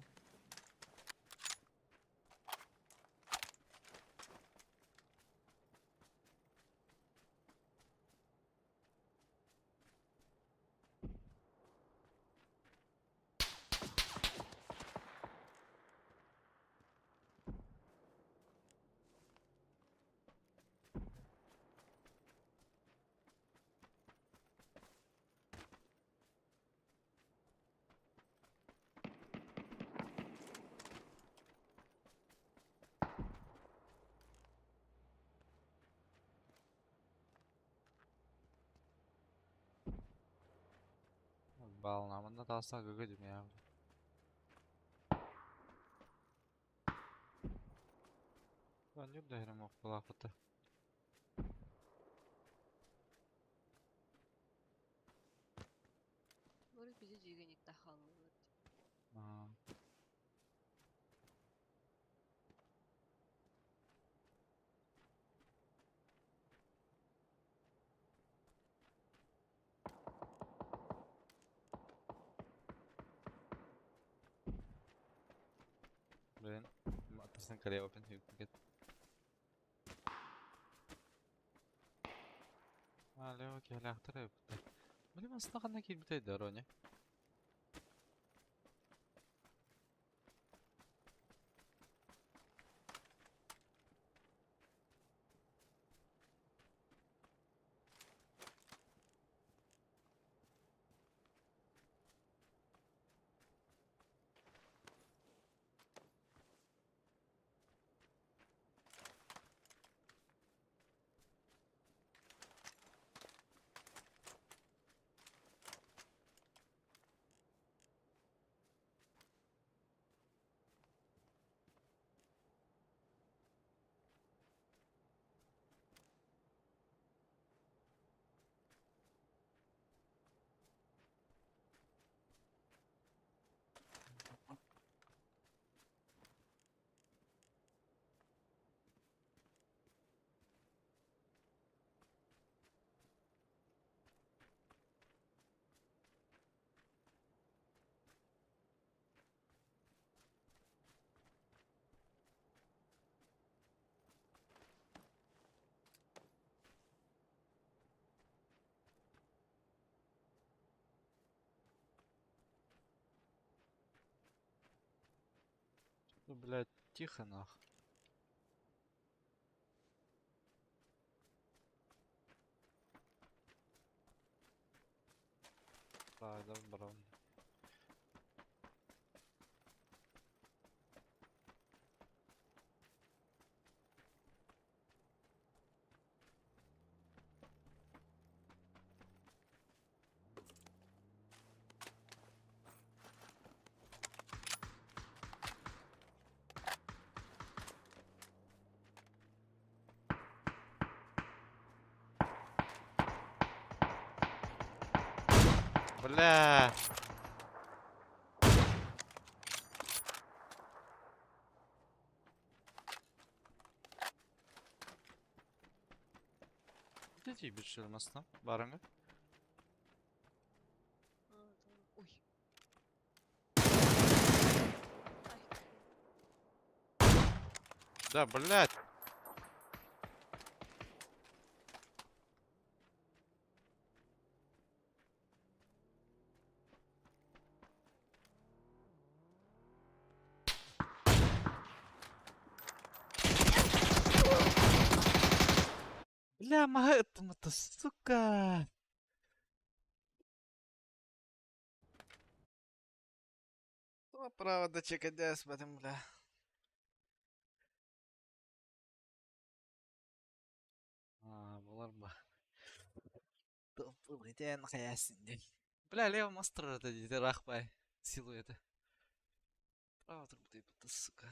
Балнамында талса гыгы дим я. Ben yok da herим ok bulakıtı. Борис бизи жигеник тахаллы. Аа. Блин, атырсан Корея Open Hüpket. Алло, келяқтыр өпті. Блин, астына қандай келіп бітеді, Рони? Ну, блядь, тихо нах. Да, добро. Бля. Где бир масна? Барыңы? Ой. Да, блядь. Бля, это, сука. Право да чекать потом, бля. А, булар ба. Бля, лево мастер это дите рахбай. Силуэты. Право турбуты, сука.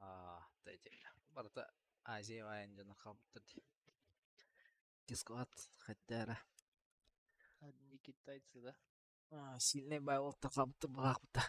А, дайте. Барыта Азия вайын жана калбыттыр. Дискват хаттара. Одни китайцы, да? А, сильный бай болта калбыттыр булакбыта.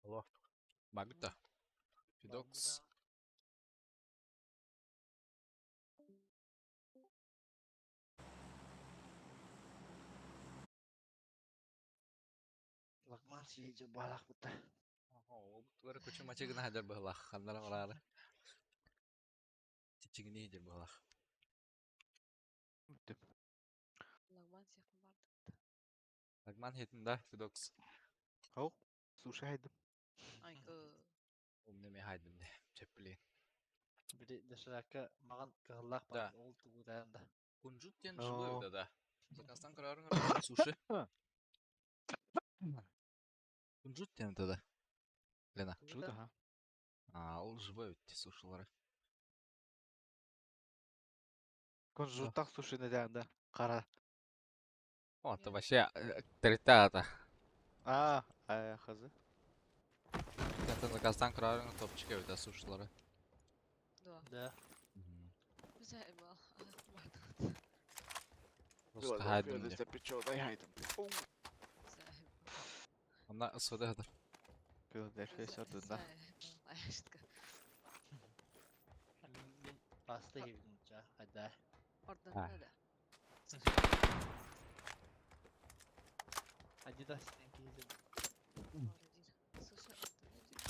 Алло. Магда. Фидокс. Лагман сиэдьэ баалаахпыта. Тугары кучу-мачы гына сылдьар быһыылаах, ханнара бараары. Чичигинии сылдьар быһыылаах. Бүттүм. Лагман сиэхпин баҕардыбыт. Лагман иһитин да, Федокс. Ау, суши хайдым. Айгы. Умна эмиэ хаайдым дии, чэппилиин. Били доширакка маҕан кыһыллаах Да. баар ол тугутаан да. Кунжут диэн живой Оо. да да. Заказтан көрөөрүҥ эрэ суши. Кунжут диэн это да. Лена. Жут, ага. А, ол живой ведь сушилары. Кунжуттах суши нэдээн да. Қара. О, это вообще территория. А, а, хазы. Zaten заказтан көрөөрүҥ топчик эбит сушилары. Да. Да. Заебал. Бардыбыт. Просто хаайдым дии. Запеченный хайдым. Заебал. Онна ысыды хатар. Филадельфия сордунна. Заебал. Айшытка. Мин паста жебин ча. Хайда. Ордонна да. Адидас тен киһи. Суши ордонна дии.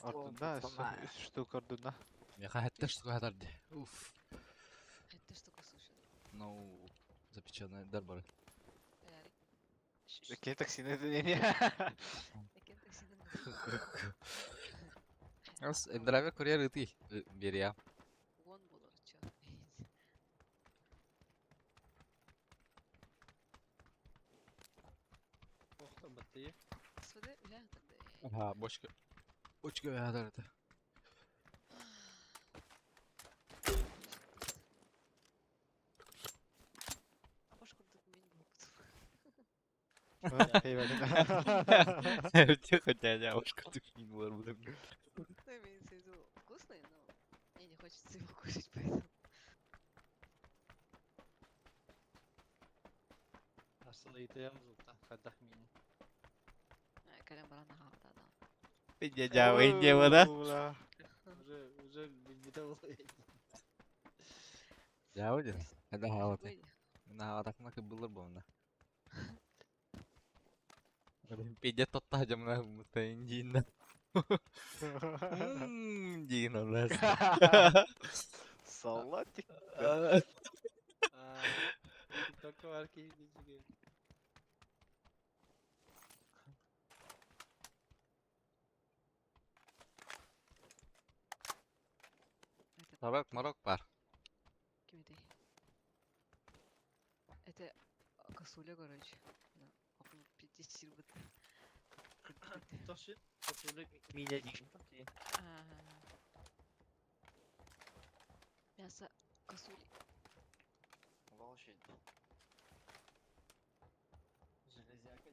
Ордунна, үс штук ордунна. Меха хэтте штука хатар дии. Уф. Это штука суши. Ну, запеченный дар бары. Кини таксины не Экен таксины. Ас, драйвер курьер ыты берия. Вон болор чё. Охта баттыы. Сведе бля тогда. Ага, бочка. Бочка хатар это. А баш курдук мин болбут. Тихо, дядя, бочка, ты не был. Ну, имеется в виду вкусный, но мне не хочется его кушать, поэтому. Асылыйтыям зулта. Хайдах мин. Кэлэн баран аһаабата да. Дядя, вы не вода. Уже уже билбите ол. Я один. Это галаты. Ой, На атакна кыбылыр бу Пиздец тотта жамна мутаин Дина лес. Салатик. Тиктокка бар киһи дии. Это Марок, марок бар. ким этэй? Это косуля, короче. Да. Около 50 быт. Тоши. Косуля миля дии. Мясо косули. Волшебник. Железяка.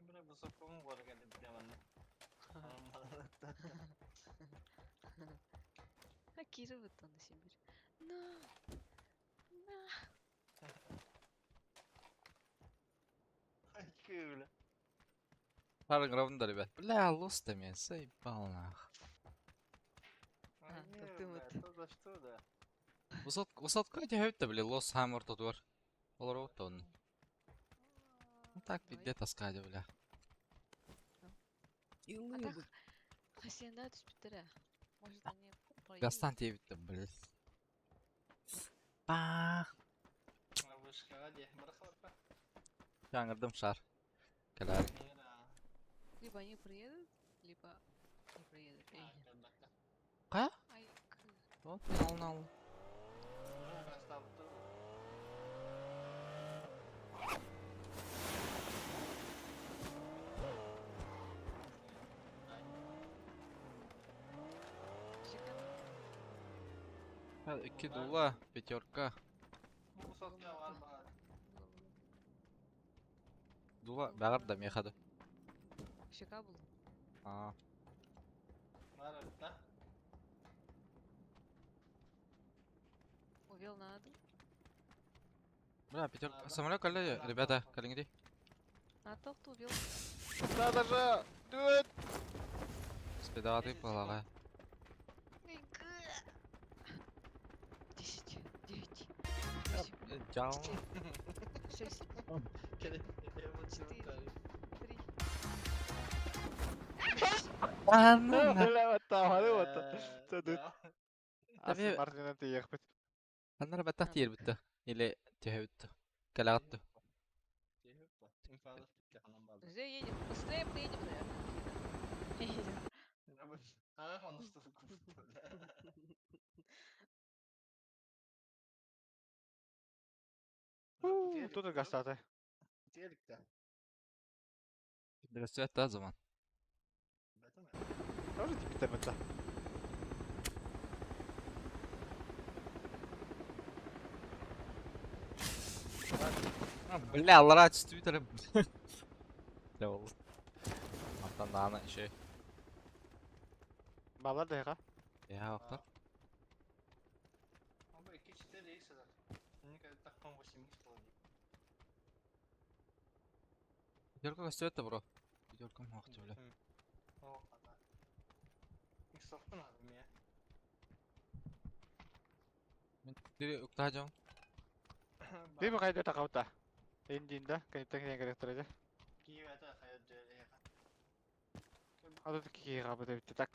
Бля, высокому баргали прямо. А Кира вот он на Сибирь. На! На! Бля. Пара гровнда, ребят. Бля, лос ты меня, заебал нах. А, ты вот. Это за что, да? Высотка эти хөйтті, бля, лос хаммер тут var. Олар вот он. Ну так, пизде таскать, бля. А так, хасиянда түспүттэрэ. Может, они проедут? Гастан тебітті, бля. Бах. Вышкаға де. Барахаларпа. Жаңырдым шар. Кәләрі. Либо они приедут, либо не приедут. Эй. Қа? Ай, Вот, ал ал. Икки дула, пятерка. Дула, бәғір да мехады. Щека был. А, Увел надо. бля, пятерка. Самолет калли, ребята, каллиңди. На то, кто увел. Надо же! Дуэт! Спидаты полагаю. 10, 9, 8, Жал. 6. Четыре. Три. Tabii- Мартина тиийиэхпит. Аннара баттах тиийэрбит да? Или түһэбит да? Кэлэҕит да? Уже едем. Быстрее приедем, наверное. Едем. Тут гастаты. Көстүбэт да zaman. Тоже типпитер бытта. Бля, аллара түстүбүт эрэ. Дьэ ол. Мантан даҕаны еще Балар да эха. я охтор. Пятерка көстүбэт да бро. Пятерка муохчу бля. Мин тири уктаha дьон. Бии хайда тахаута. Индинда, кэнниттэн киһи кэлэхтэрэ. Ады киһи хабыт эбитте так.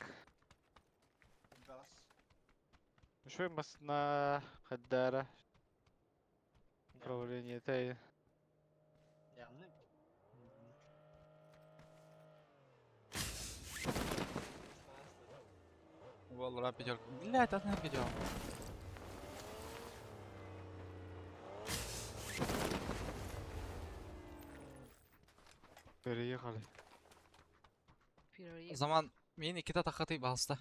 Шуй масна хаддара управление тай. Аллара пятерка. Блядь, атын пятерка. Переехали. Переехали. Zaman мин иккитэ таххатый баһаста.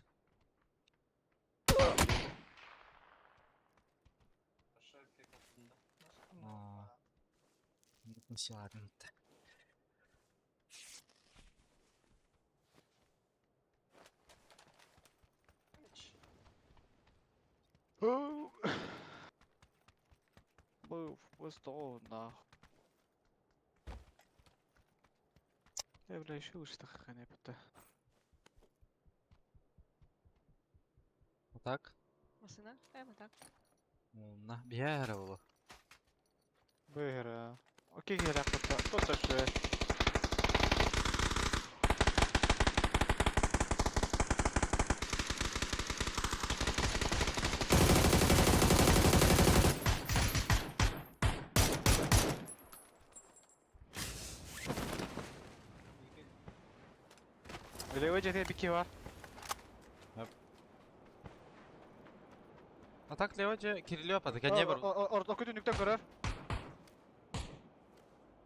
Аа. Силадын. Был в нах. Я, бля, еще лучше так бутта. Так. Машина? Эм, так. На биһэ болу. Быгыра. Окей, киһи кутта. Тут шуй. Левый жете бики бар. А так левый кириллио пады. Кәне бар. Орто күтүнүктен көрөр.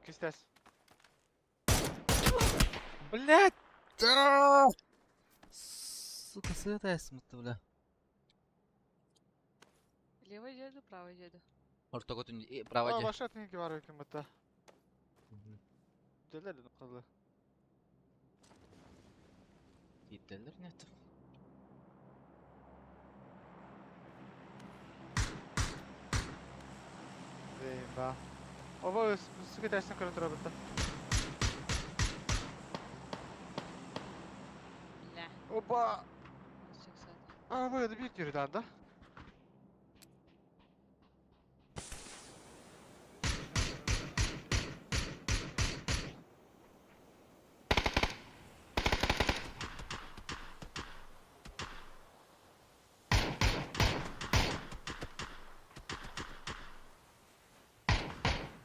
Кистес. Блядь! Сука, света смытты, бля. Левый деду, правый деду. Орто көтүн право А, же. баша тинки бар экен бутта. Делер кызы. Киттелер нет. Дейба. Оба сүгө тәсин көрө тура бутта. Бля. Опа! Чыксады. А, бу это бит yürüdü анда.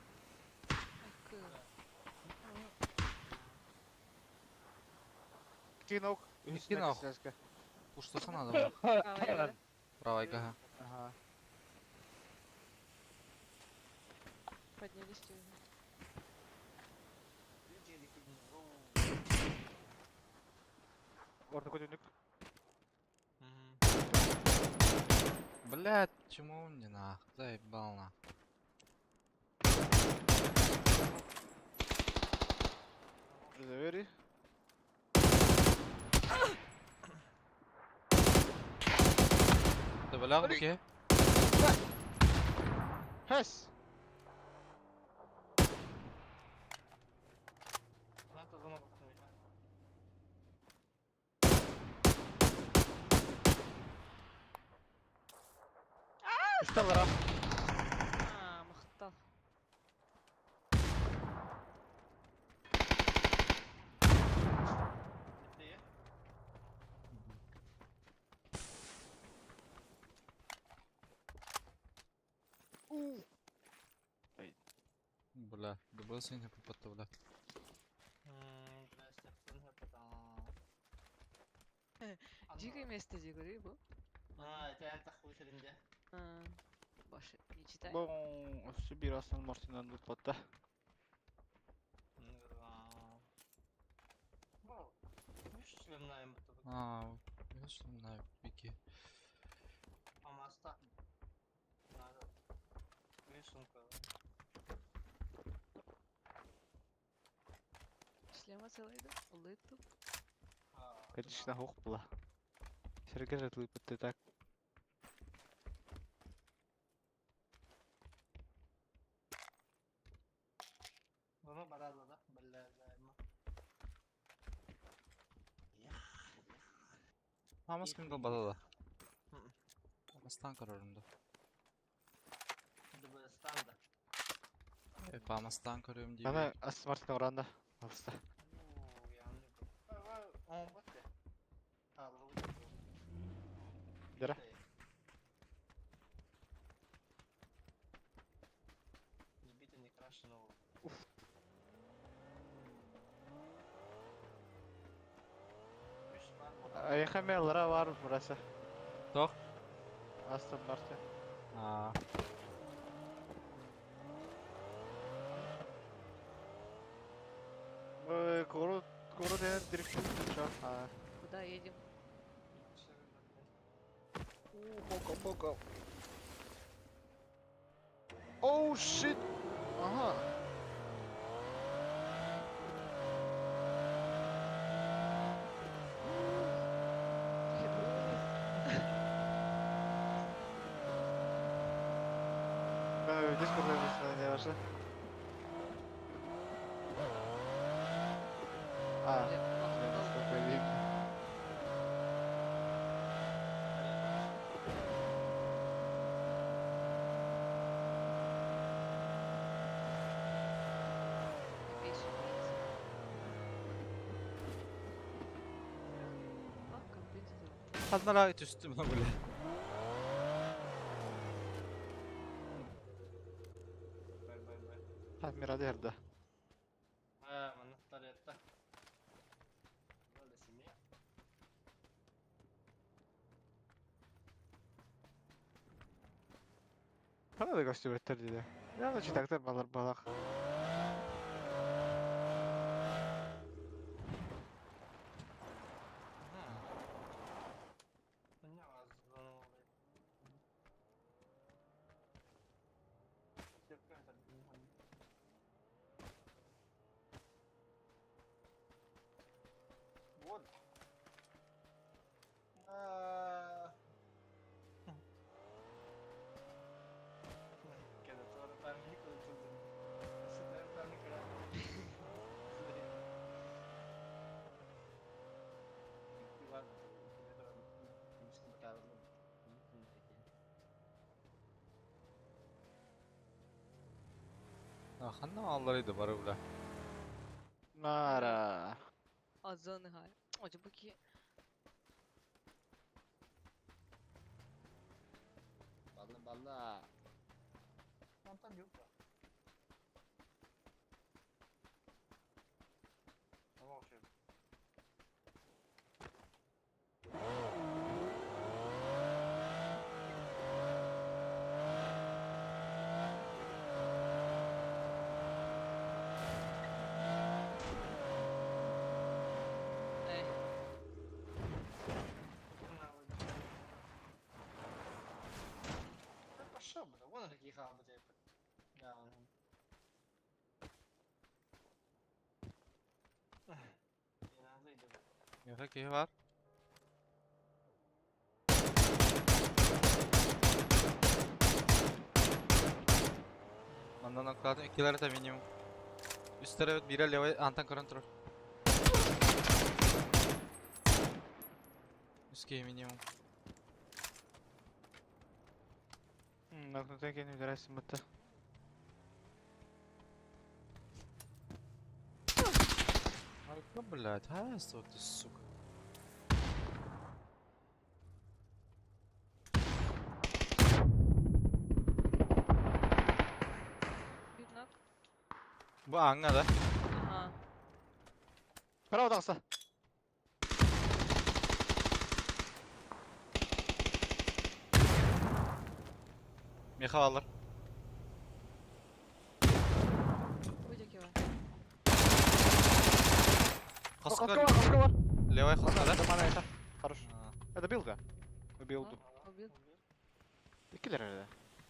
Акы. Кинок. Кинок. Пуштаса надо. было. Правый деду. Правая ага. Ага. Поднялись люди. Орто күтүнүк. Блядь, чему не нах? Заебал на. Zaveri. Да бля, буке. Хес. Үсталара. А, махтал. Бля, дыбыс иһин хаппатта бля. Дикое место дикое, бу. А, это я так высеринде. Баш, не читай. Бу өссө биир астан мартынан туппатта. А, на вики. Шлема целый да? Улыту. Конечно, хух была. Сергей ты так. Хамас ким бада да. Хамастан көрөрүм да. Хамастан көрөм диye. Ана Астон Мартин оранда. Алыста. Дера. Айхамелра var burası. Тох? Aston Martin. Аа. Город, город я дрифтую, чё? А. Куда едем? Бока, бока. Оу, shit! Ага. Дискорд не ваша. А, Хаднара түстүм на бля. Мирады эрда. А, манна таретта. Bana da göstermetler dedi. Ya da çıtaklar balar balak. Вот. Ханна аллар бары бля. Нара. Азоны хай. О, буки. Балла балла. Антон yok. Tamam şey. Эй. Пошел, бля, вон какие хабы Да. Меха киһи бар. Мандан окладым иккилер это минимум. Үстері өт бире левый антан көрөн турар. Үске минимум. Нокнутен kendimi dersin bitti. Арка, блядь, а, ты, сука. Bir knock. Бу ааҥҥа да? Ага. Право таҕыста. Миэхэ бааллар. Бу диэки бар. Хоска Хоска бар, хоска бар. Левай хоска да? Замана это. Хорош. А, Это бил да? Убил. А, Убил. Иккилэр эрэ.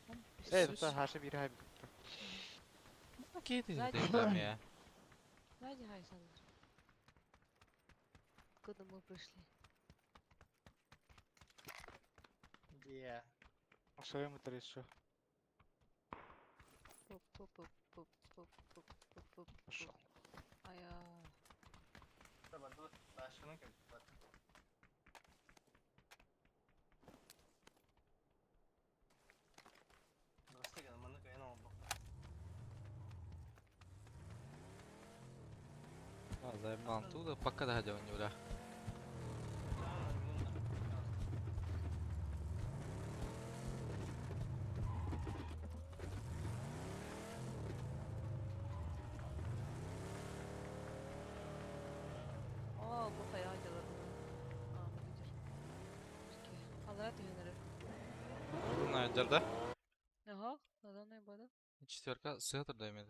Он Эй, пиздец. тут хашы биир хай. Окей, ты Сзади. ты Сзади Хайсандр. Откуда мы пришли? Yeah. В своем это еще. Пуп-пуп-пуп-пуп-пуп-пуп-пуп. Пошел. А я... Заебал туда, пока да не бля. О, бу хайа дьалар. А, видишь. Алара түһэн эрэр. На, да? Ага, наданный бада. Четверка сыа турда эмиэ.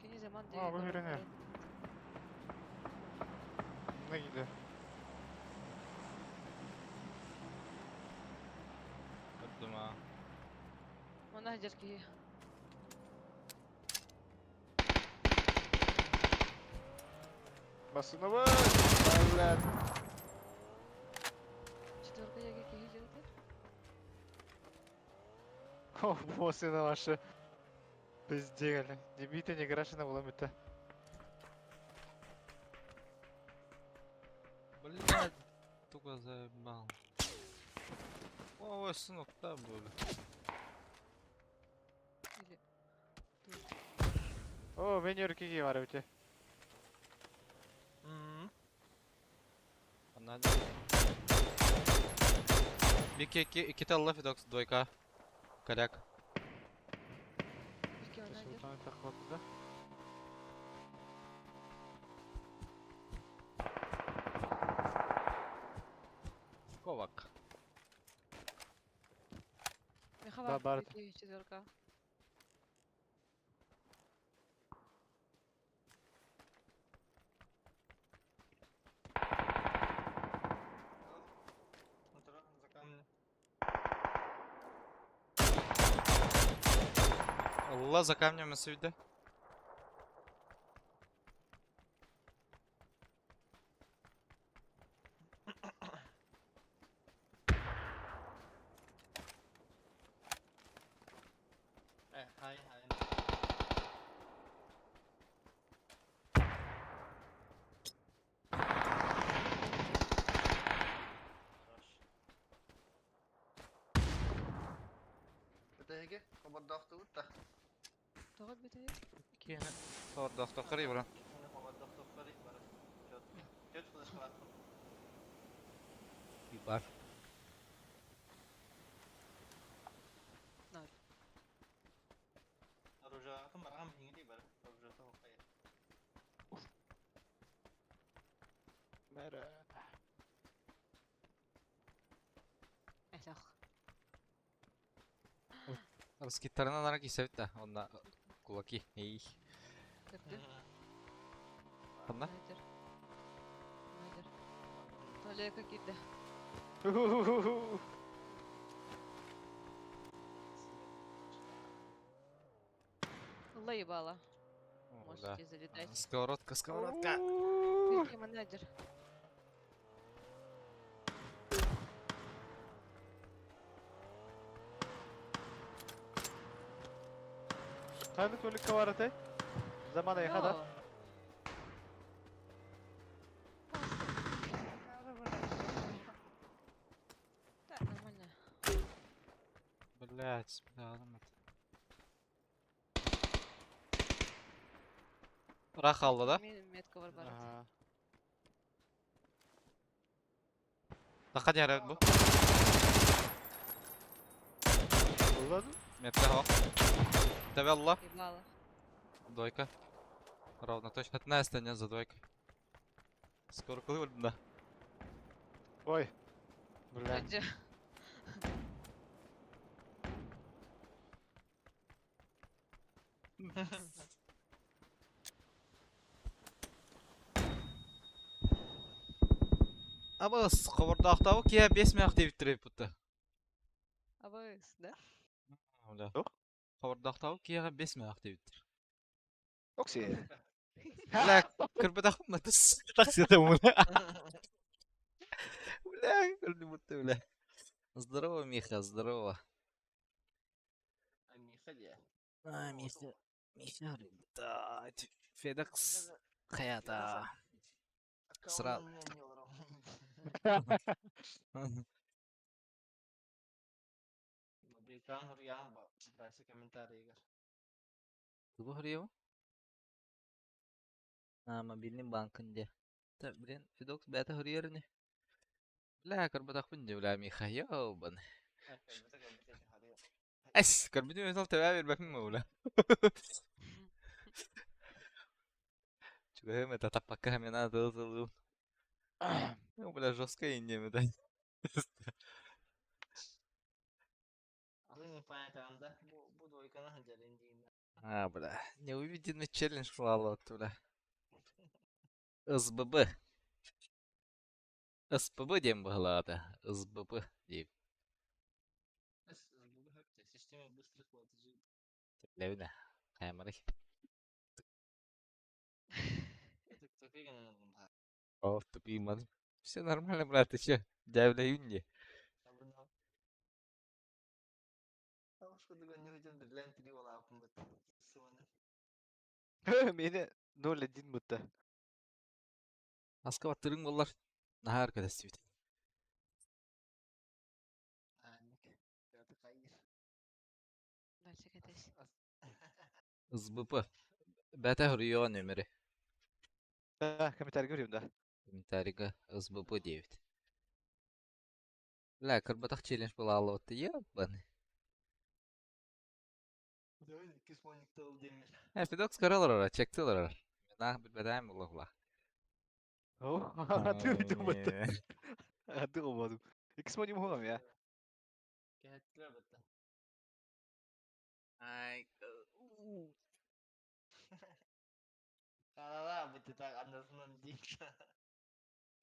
Кини заман А, бу үөрэнэр. Не киирдэ. Көрдүм аа. Манна сылдьар киһи. Басынабы! Блядь. Четверка диэки киһи дьиэтэ. О, машина ваша. Пиздели. Не бейте, не крашена была мета. Блядь, туга заебал. Ой, сынок, там были. Или... О, меню киги бар өте. Она... Бики, ики, алла Фидокс, двойка. Коряк. Бики, она идет. Да? Ковак. Меха Да, бар, бар. бики, четверка. За камни. Алла за камнем сүүйдэ. Э, хай, хай. Хорош. Бүтэһиги хобордоохтубут да. Тоҕо бүтэһик? Киэнэ. Тордохтохтор ибра. Оны хобордоохтохтор бары. Чёт. Чёт флешкалаах. Бар. Ноль. Оружиятын бараҕан биһиги бары. Оружиятын хохайа. Мэрэ. Эсэх. Скиттарынан ара кисэбит да. Онна кулаки. Эй. Көрдүм. Ханна? Найдер. Найдер. Туалекка киирдэ. Ылла ебала. О, Можете да. залетать. Сковородка, сковородка. Бики, менеджер. Ханнык туалекка бар этэй? Замана яха да? Йоо. Блядь, бля, Ыраах хаалла да? Мин метка бар барат. Аха. Таха диэри бу. Булла ду? Метка хоп. Тэбэ Ебало. Двойка. Ровно точно. 15 нет за двойкой. Скоро кылы да. Ой. Бля. Где? Абыс, хобордоохтообу киһи 5 мөөх диэбиттэр эбит Абыс, да? Бля. Туох? Хобордоохтообу киһиэхэ 5 мөөх диэбиттэр. Окси. Бля, кырбатахпын тыс таксида бля. Бля, көрдүм бля. Здорово, Миха, здорово. А Миха дии. А, Миха, Миха, да, Федекс, хаята. Сра- Британ хуруйаан баасы комментарийгар. Тугу хоруйабын? А, мобильный банкын дии. Та, блин, Федокс бэйэтэ хоруйар ини. Бля, көрбөтөхпүн дии, бля, Миха, ёбаный. Эс, көрбүтүм өтөл төбө биэрбэппин бу, бля. Чугаһым это таппакка мен надо тылы. Ну, бля, жестко и не да. Атын непонятно бу бу двойканы сылдьарын диин. А, бля, неувиденный челлендж буолла бля. СББ. СПБ диэн быһалаата. СБП диир. Система быстрых платежей. Левина. Хаймарый. Тупик гынан О, тупик ман. Все нормально, брат, ты че? Дявля юнди. Мени 0-1 бутта. Аска баттырың боллар. Нахар көтөстүбүт. Дальше катайся. СБП. Бәтә хоруйуга нөмере. Да, комментарий говорим, да. Комментарийга СБП 9. Бля, кырбатах челлендж была алло, ебаный. Э, Федокс көрө чекти олорор. Мен билбэтэм булла. О, аты думат. Аты болду. Икс моним хугам я. Ай,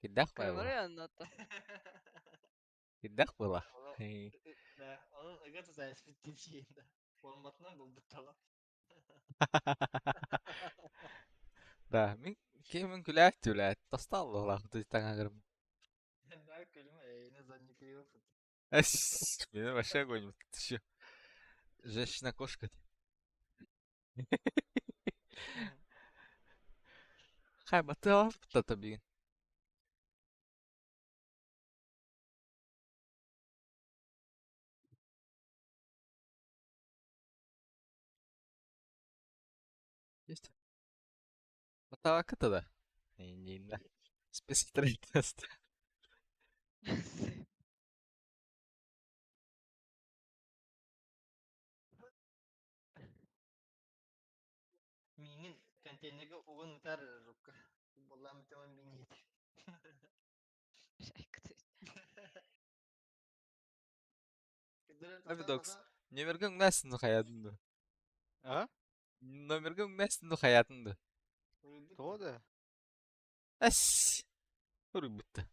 Кидах было. Говорю, Кидах было. Да, мин кемин күләт түләт. Тасталлы таҥагырым. Меня вообще огонь. Ты чё? Женщина-кошка. Хай, батыл табигин. Есть. Батава да. Не, Спецстроительство. Миңин контейнерге угун утар рукка. Боллам таман миңит. Авидокс. Номерге үҥнээсин хаятынды. А? Номерге үҥнээсин хаятынды. Тоҕо да? Эс. Уруйбутта.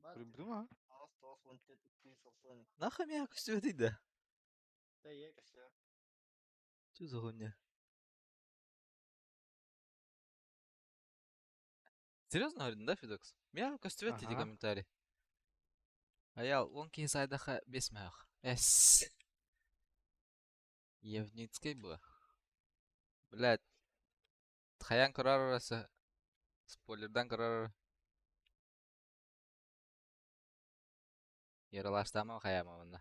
Көрбүтүм а? Нахуй меня көстүбэтий да? Что за хуйня? Серьезно говорю, да, Федокс? Меня көстүбэт эти Ага. комментарий. Аял, он киһи сайдаха бес мэх. Эс. Евницкий было. Блядь. Хайан көрөр арасы. Спойлердан көрөр. Яралаштама хаяма мында.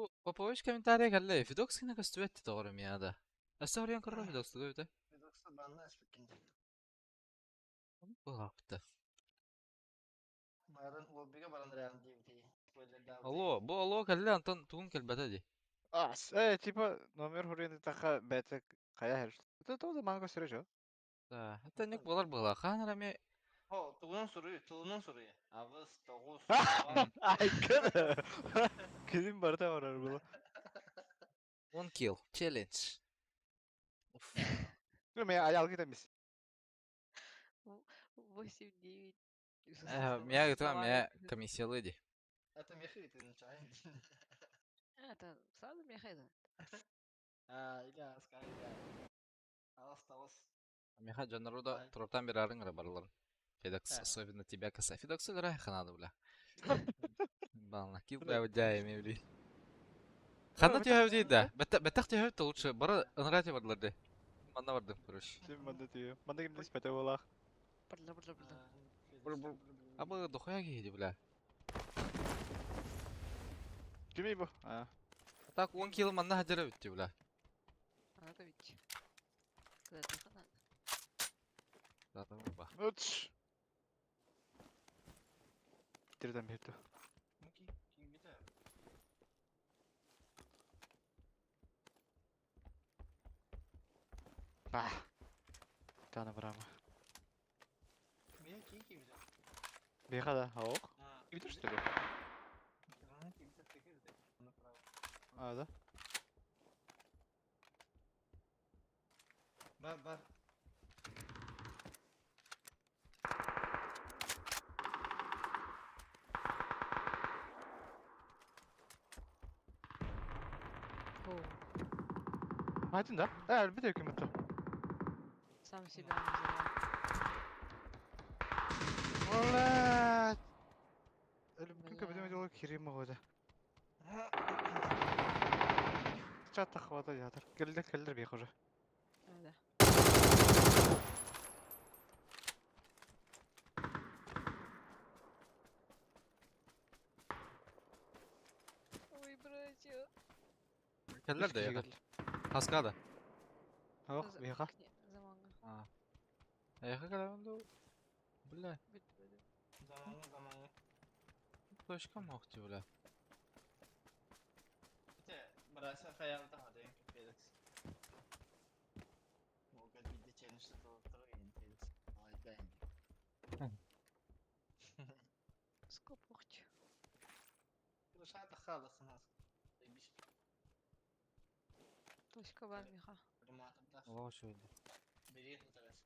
Бу Попович комментарий кэллэ. Фидокс гына көстүбэт тоҕор эмиэ да. Өссө хоруйан көрөр Фидокс тугу эбитэ? Фидокса банна эспиккин. Буолаахпыта. Марын лоббига баран реально диэбитий. Спойлердаабытый. Алло, бу алло кэллэ, онтон тугун кэлбэтэ дии. Ас, э, типа номер хуруйан таха бэйэтэ хайа иһэр. Это тоже манга көстөрө жо. Да, это ник буолар буолаа. Хаан эрэ эмиэ О, тугунан суруй, тылынан суруй. Аҕыс, тоҕус, Айкын. Ким барыта барар була. One kill challenge. Уф. Ну, мен аялгы эмес. 8, 9. Меня это меня комиссия дии. Это меха ты начай. Это сразу меха это. А, или аска, или. Аҕыс, тоҕус. Миха дьоннору да Ай. туруптан берарың эрэ барыларын. Федокс, Э. особенно тебя касается. Федокс играй ханады, бля. Бална, кил бля дяй бли. Ханна түһәб да. Бәттәх түһәб то лучше. Бары ынрати бардылар де. Манна бардым, короче. Сен манда түйе. Манда ким диспете болақ. Бырла, бырла, бырла. Бр- бр- А бы дохуя киһи, бля. Кимей бу? А. А так 10 кило манна хадера битти, бля. Надо ведь. Когда ты надо. Да, там ба. Үч. Тирден берді. Bah. Таны барама. Меха кии киибитэ. Беха да, ох. А, Кибитер что ли? киибитэ киибитэ. Направо. А, да? Бар, бар. О, Айтын да? Ә, әлбетте үкіметті. сам себя называл. Ола! Әлбүккө Бля. көбөдө медело кирим года. Чатта хвата ятыр. Келдер, келдер бех уже. А, да. Ой, братья. Келлер де яка. Хаска да. Ох, беха. Заманга. А. Яка калавынды. Бля, Заманга, заманга. точка мохти, бля. Ите, брася хаялта хаден Феликс. Могат бидде челлендж толтырып Феликс. Ай, бәйн. Скоп охчу. Шата халасы нас. Биш. Точка бар, миха. Приматып да. Аллах шөйді. Бери хытарас.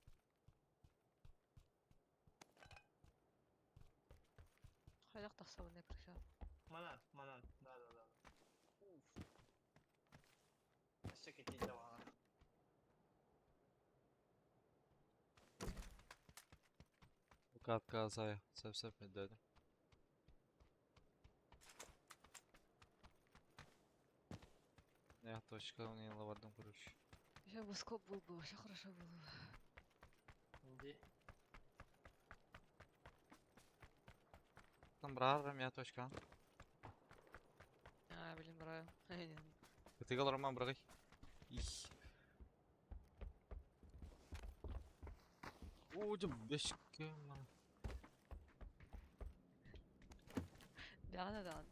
Хайдак тахсабын эприша. Манан, манан. Да, да, да. Уф. Өссө кетейді бағана. Катка сай, сәп-сәп меддедим. Я точка не лавардым, короче. Еще бы скоп был бы, вообще хорошо было бы. Инди. Там брарым я точка. А, блин, браю. Кытыгал роман брагай. Их. О, бешке мана. Да, да, да.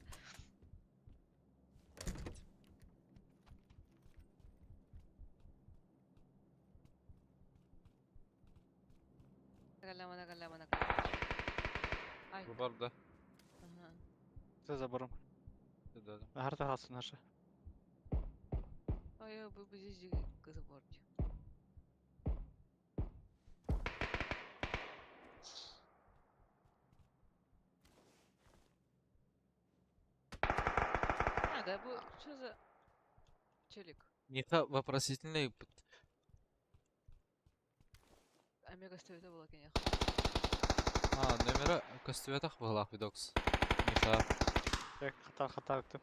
Калама, на калама, на калама. Ай, Бу бар да. ага. Сө заборым. Дедим. Харта хасын наша. Ой, бу бу здесь заборчик. А, да, бу, что за челик? Миха вопросительный. Омега стоит было, конечно. А, номера костюветах была видокс. Миха. Так, хата хата өттüm.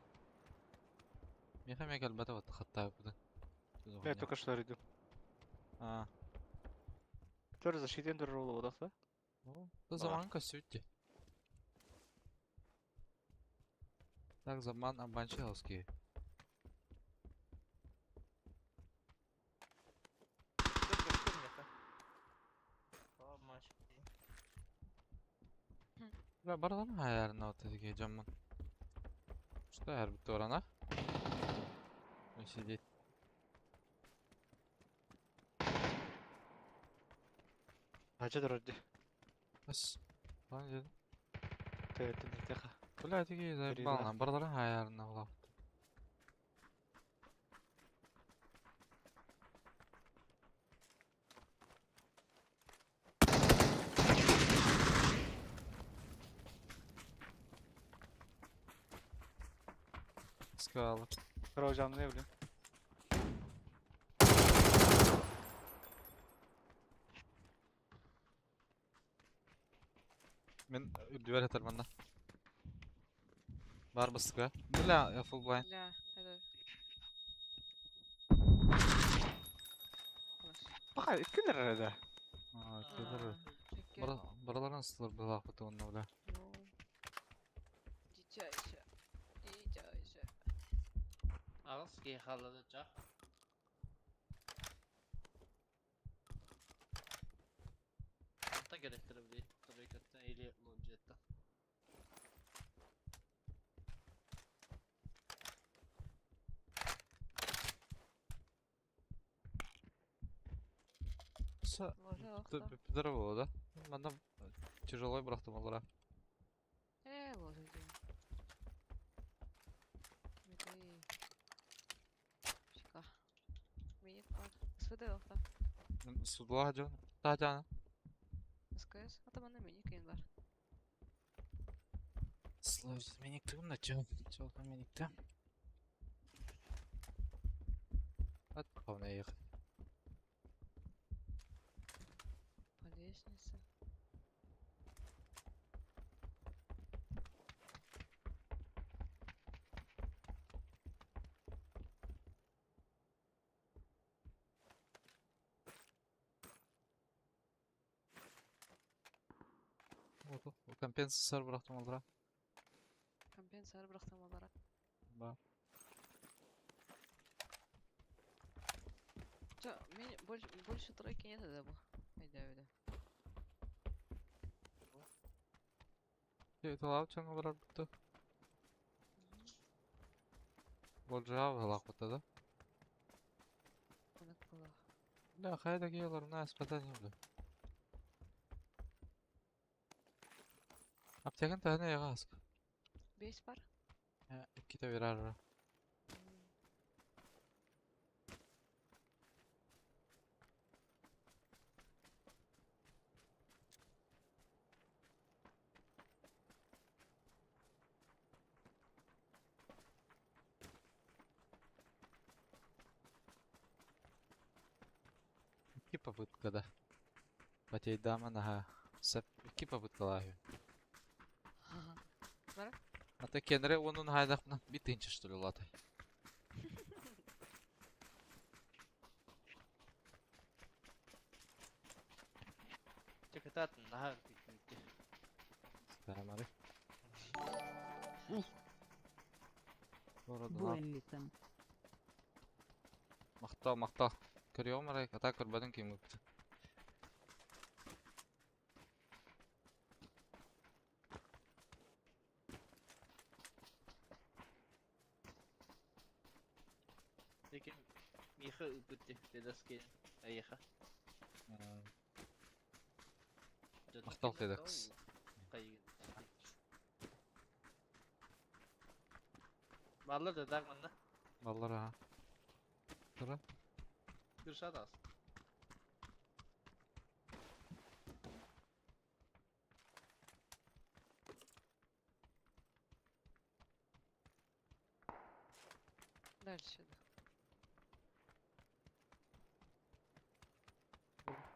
Миха мега албата вот хатта буду. Я только что иду. А. Төр защитен төр ролы бодақта. Бу заман костюветти. Так, заман амбанчалский. Бля, барыларын хайарына вот эти дьоммун. Что я турана? Сидеть. Хача турар дии. Бас. Lan dedim. Төбөттөн тиктеха. Бля, тиги заебал. Барыларын хайарына була. Скала. Hocam ne bileyim. Мен дверь оторвана. Бар быстрее. Бля, я full blind. Бля, это... Хорош. Бака иккилер эрэ. А, кедр. Чекке. Бараларын сылыр была фотонна, бля. Ну. Дичайше. Дичайше. Аҕыс киһи хааллаҕа дьэ. Онтон кэлэхтэрэ били тройкаттан или лонжеттан. Са, Ложа охта. Здорово, да? Манда тяжело брахтым олара. Ложа дии. Метей. Шика. Минит бар. СВД охта. Судла жон. Та жана. СКС. Ата манна мини кийин бар. Сложно. Миник тым на чё? Чё там миник там? От полная их. По лестнице. Вот, компенсация брахтым олара. Компенсация брахтым олара. Да. Чё, мини, больше, больше тройки нет да бу. Айда öyle. Талап чаңа барар бутты. Болжа халак бутты да. Онак була. Бля, хайда келер, на испытание, бля. Аптекан тәне ягаск. Беш бар. Ките верар. Икки попытка да. Батейдама наха. Сеп икки попытка лахы. Бара? Ата кенре онун хайдахна битинче что ли латай. Чэ кытаатын наһаа күүтүүтэ. Тамары. Уф. Буэнлитем. Мактал, мактал. Көрüyorum arayı. Ата көрбөдүн ким ыпты. Лекин миэхэ ыыппыт дедас киэн эйиэхэ. Махтал Федекс. Баллар да даг манна. Баллар аха. Тура. Күршат ас. Дальше да.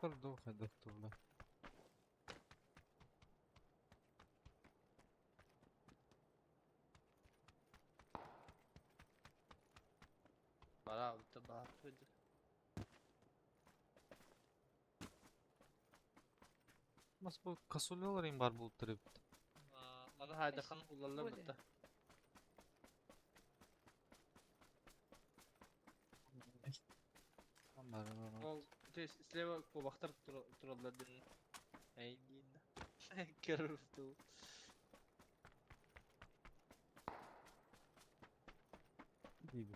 Тур духа да. Бара бутта баар туйду. Mas bu косулялар им бар булып тұрып. Маны хайдахан улаллар Более. бутта. Ол то есть слева кубахтар тураллар дин. Эй дин. Көрүптү.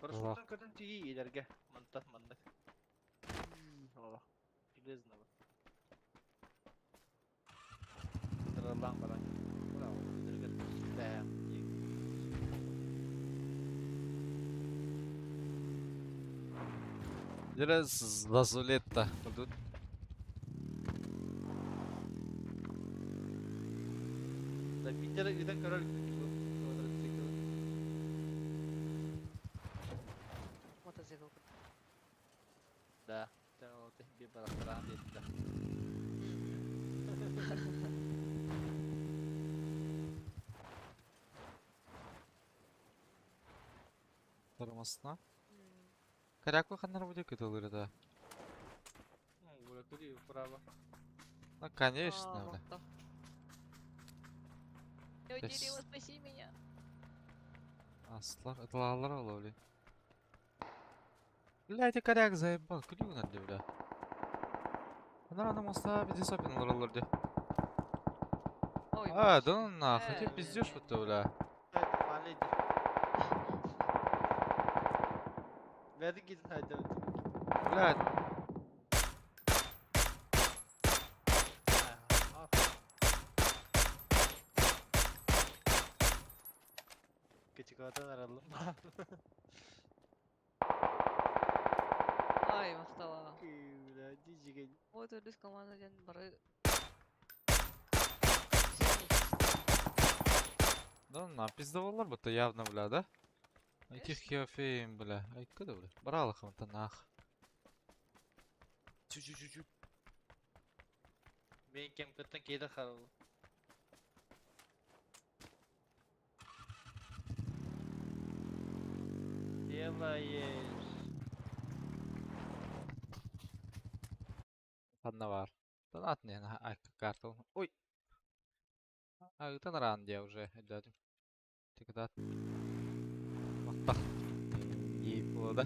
Парашюттан көтөн тиий илэргэ. Мантан маннык. Олох. Железного. Тыралаан баран. Браво. Илэргэ бэм. Дьэ лазулетта. Тут Да Питера ыытан көрөр квадроцикл. Мотоцикл курдук. Да. Би барахтараан диэттэ. Тормозна. Коряку ханнар будет кытылыр да. Ну, бля, вправо. Ну, конечно, бля. Я дерево, спаси меня. Аслар, это ловли. Бля, эти коряк заебал, күлүү надо, бля. Анар моста пиздец опин олороллор. Ой, А, да ну нахуй, ты пиздешь вот бля. Блядь. Кычыкатан аралым. Ай, махтала. Бля, дижиген. Вот үрдүс команда диэн бары. Да ну на, пиздовалар будто явно, бля, да? Этих хеофеем, бля. Ай, куда, бля? Брал их вон-то нах. Чу-чу-чу-чу. Мен кем кыттан кейде харал. Делаешь. Ханна бар. Донат не на ай карту. Ой. А, это на ранде уже, дядю. Ты когда? Вот так. Ей было, да?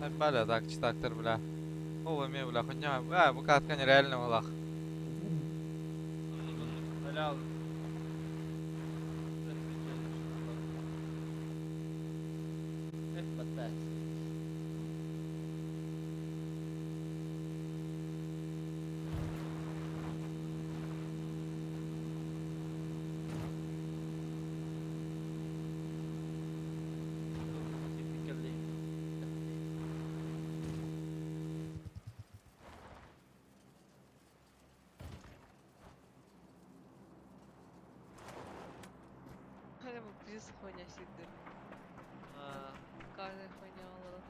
Ай, бля, так, читактор, бля. О, ми, бля, хуйня. А, букатка нереально малах. Helal. Eh, but Typically. Хайа бу пиздец хуйня сиддер. А, Каждая хуйня олорор.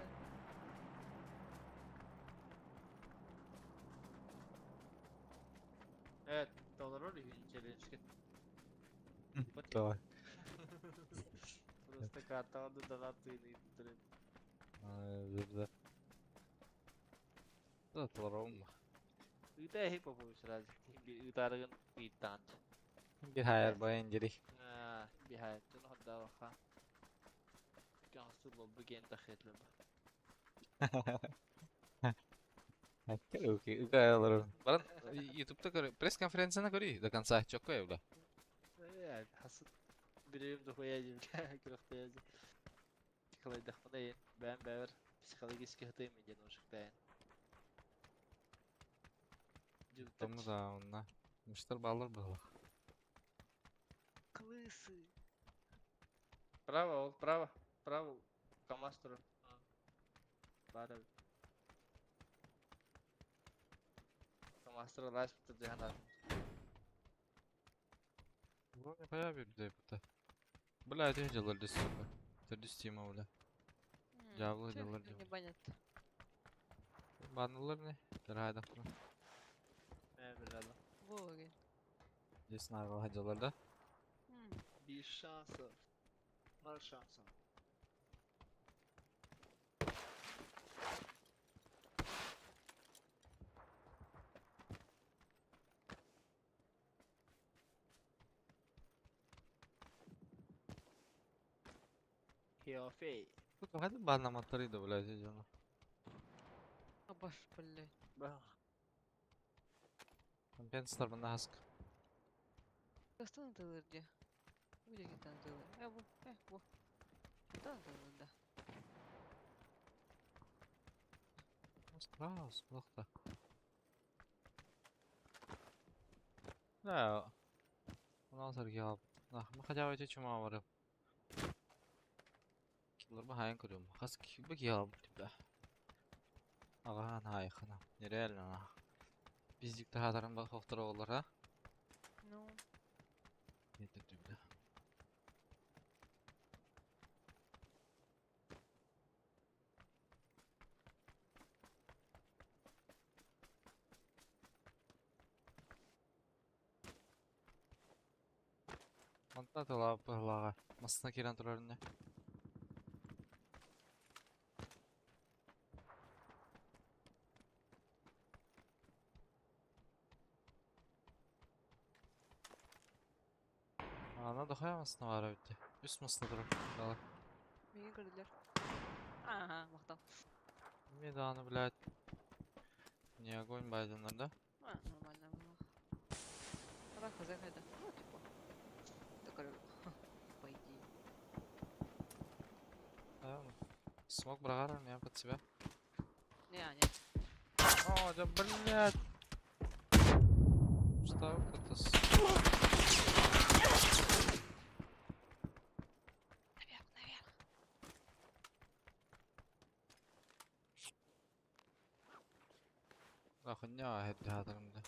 Evet, dolar oluyor челлендж. Давай. Просто карта донаты или Да. Да, толором. Ыта хип хоп сразу. Ытарыгын ыйттант. Bir hayır bayan geri. А, бихайр. Түн хадда Кансыл бу ген тахетле. Окей, окей, Баран YouTube'да көр, пресс-конференцияны көрүй до конца, чокко бля. Э, хасып билем дохуя күрөхтәҗ. Психология бән бәр психологический хатым иде ножик бән. Тому да, онна. Мыштар балыр было. Крысы. Право, право, право. КамАЗ турар. Бары. КамАЗ турар лайс бутыр дыханар. Вроде хуя бир бута. Бля, это делали, сука. Это Стима, бля. Дьяволы делали, Не понятно. Банылар не? Дорогая Э, билады. Боги. Здесь надо делали, да? Без шансов. Ноль шансов. Хеофей. Сука, hadi банна моторы блядь, идем. Абаш, блядь. Ба. Компенсатор на гаск. Тастан ытылыр дии. Бу диэкиттэн ытылыр. Э бу, э бу. Тастан ытылыр да. Страус, плохо. Да, у нас аргиал. Нах, мы хотя бы эти чума вары. Киллер бахайын көрүм. Хас киби киһи бля. Аҕаан хайхана. Нереально нах. Биздик таһаатарын ба хохтор олар а? Ну, Yeter бля. Онтон тыла быһылаҕа. Масына киирэн турар инне. Ана дохуя масына баара бүттэ. Үс масына турар. Дала. миигин көрдүлэр. Ага, махтал. Мне даҕаны, блядь. Не огонь байденнар, да? А, нормально было. Давай хз хайда. Ну, типа. Так, по идее. Да, смог брагар меня под себя. Не, не. О, да блядь. Что это с... Наверх, наверх. Хуйня, это да.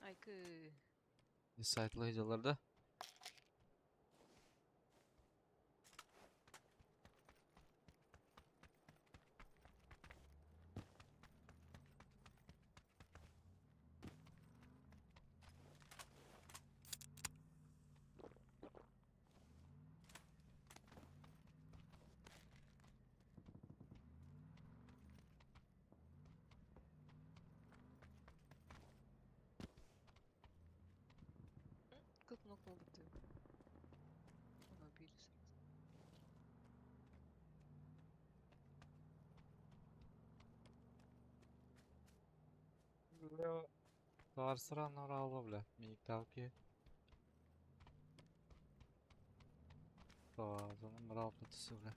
Айкы. Сайтлы дела, да? Как нокнул бы ты? Он убили сразу. Бля. Таарсыра норалла, бля. Миникталки. Зона мрал түсі, бля.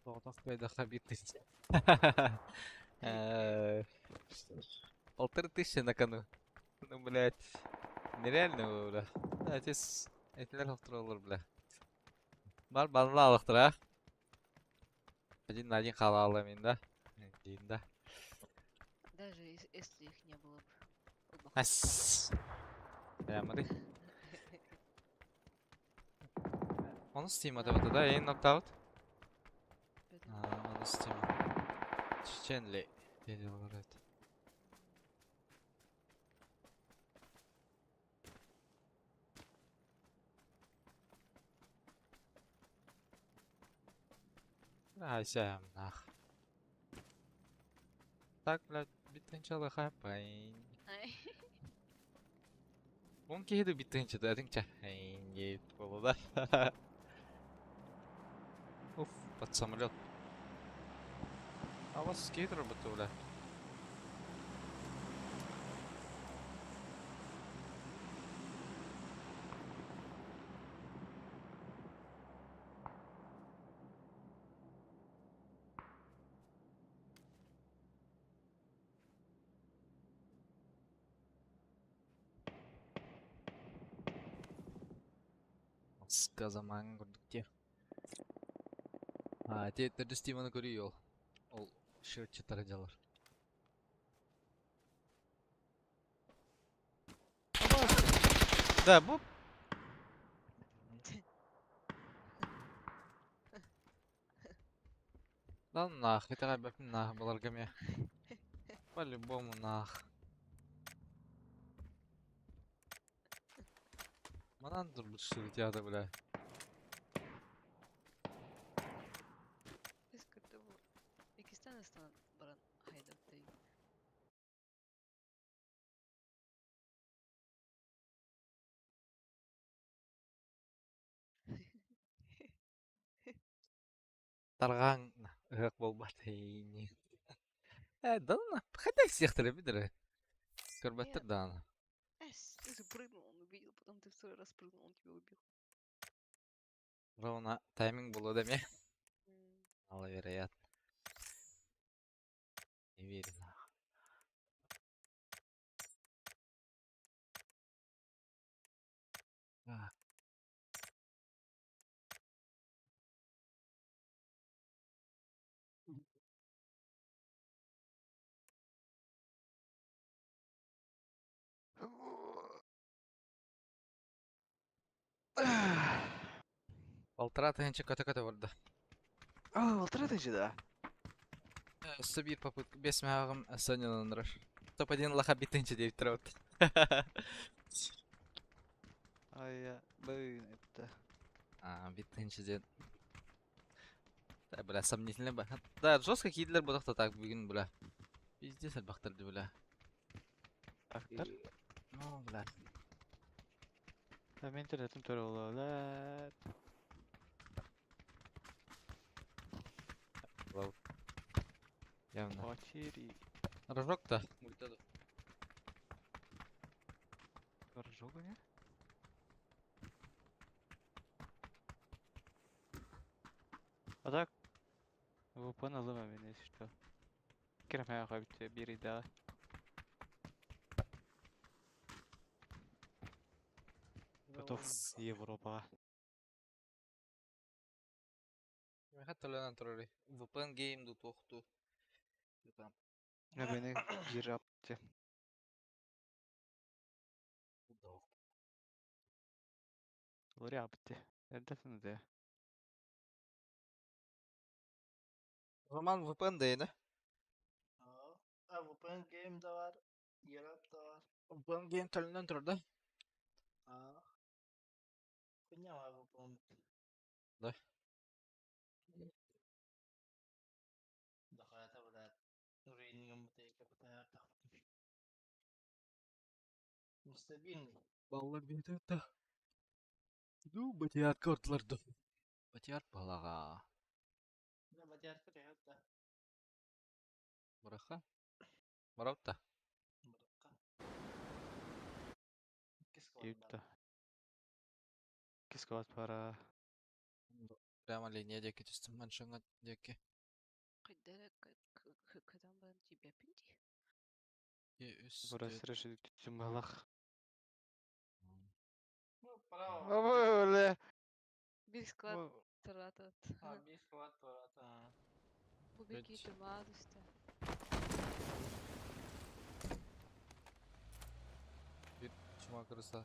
Тоғытақ кайда хабит. 1500 на кону. Ну, блядь. Нереально, бля. Да, отец. Этилер хохтуроллар, бля. Бар банла алықтыр, а? Один на один қала мен, да? Дейін, да. Даже если их не было бы. Ас. Прямо Он Steam это да? Эйн нокдаут? А, он Steam. Чеченли. Делал это. Ай, нах. Так, блядь, биттенчалы хайпайн. Ай. Он киһи биттенче да, әтиңчә. Ей, было да. Уф, под самолет. А у вас скейтер работает, бля. Сказаман курдук. А, те Стивена көрүй ол. Ол шөтче делар. Да, бу. Да нах, это ребят нах, баларгаме. По-любому нах. Манан тут бля. Иккистэн ыстан баран хайдап. Тарҕааҥ ыһыах буолбат ини. Э, да ну, хотя всех видели. Көрбөттөр даҕаны. Эс, ты запрыгнул, он увидел, потом ты второй раз прыгнул, он тебя убил. Ровно тайминг было да мне. М. Маловероятно. Не верю. А. Полтора тысячи көтө-көтө барда. А, полтора тысячи, да? Өссө биир попытка бес мөҕүм Соня Топ-1 лаха битинчи деп тұрып. Ай, я, блин, это... А, битинчи ден. Да, бля, сомнительно ба. Да, жестко кидлер будақ так бүгін, бля. Пиздец альбақтарды, бля. Актер? Ну, бля. Да, мен интернетим төрө боло, Лау. Явно. Потери. Рожок-то. Рожок не? А так, VPN alama beni, если что. Кирмә бит бир иде. Готов Европа. Хатталанан турары. VPN game ду тохту. Я beni giraptı. Лоряпты. Это да. Роман VPN дейdi. А, VPN game de var. Yarap da var. VPN game төлөнөн турду. А. Хуйня var VPN. Да. Да хайата блядь. Рейтингом бутейка бутая Нестабильный. Баллар бетет. Ну, батият кортларды. Батият балаға. Да, батиятка да. Быраха. Барапта. Быракка. Кис Ютта. Кискалат пара. Прямо линия деки түстім маншыңа деки. Кайдара кадан баран тебе пинти. Бурас решит тюмалах. Ну, право. Бля. Бир склад туратат. А, бир склад турата. Бу бир Бит. турмаа түсті. Bir чума кырса.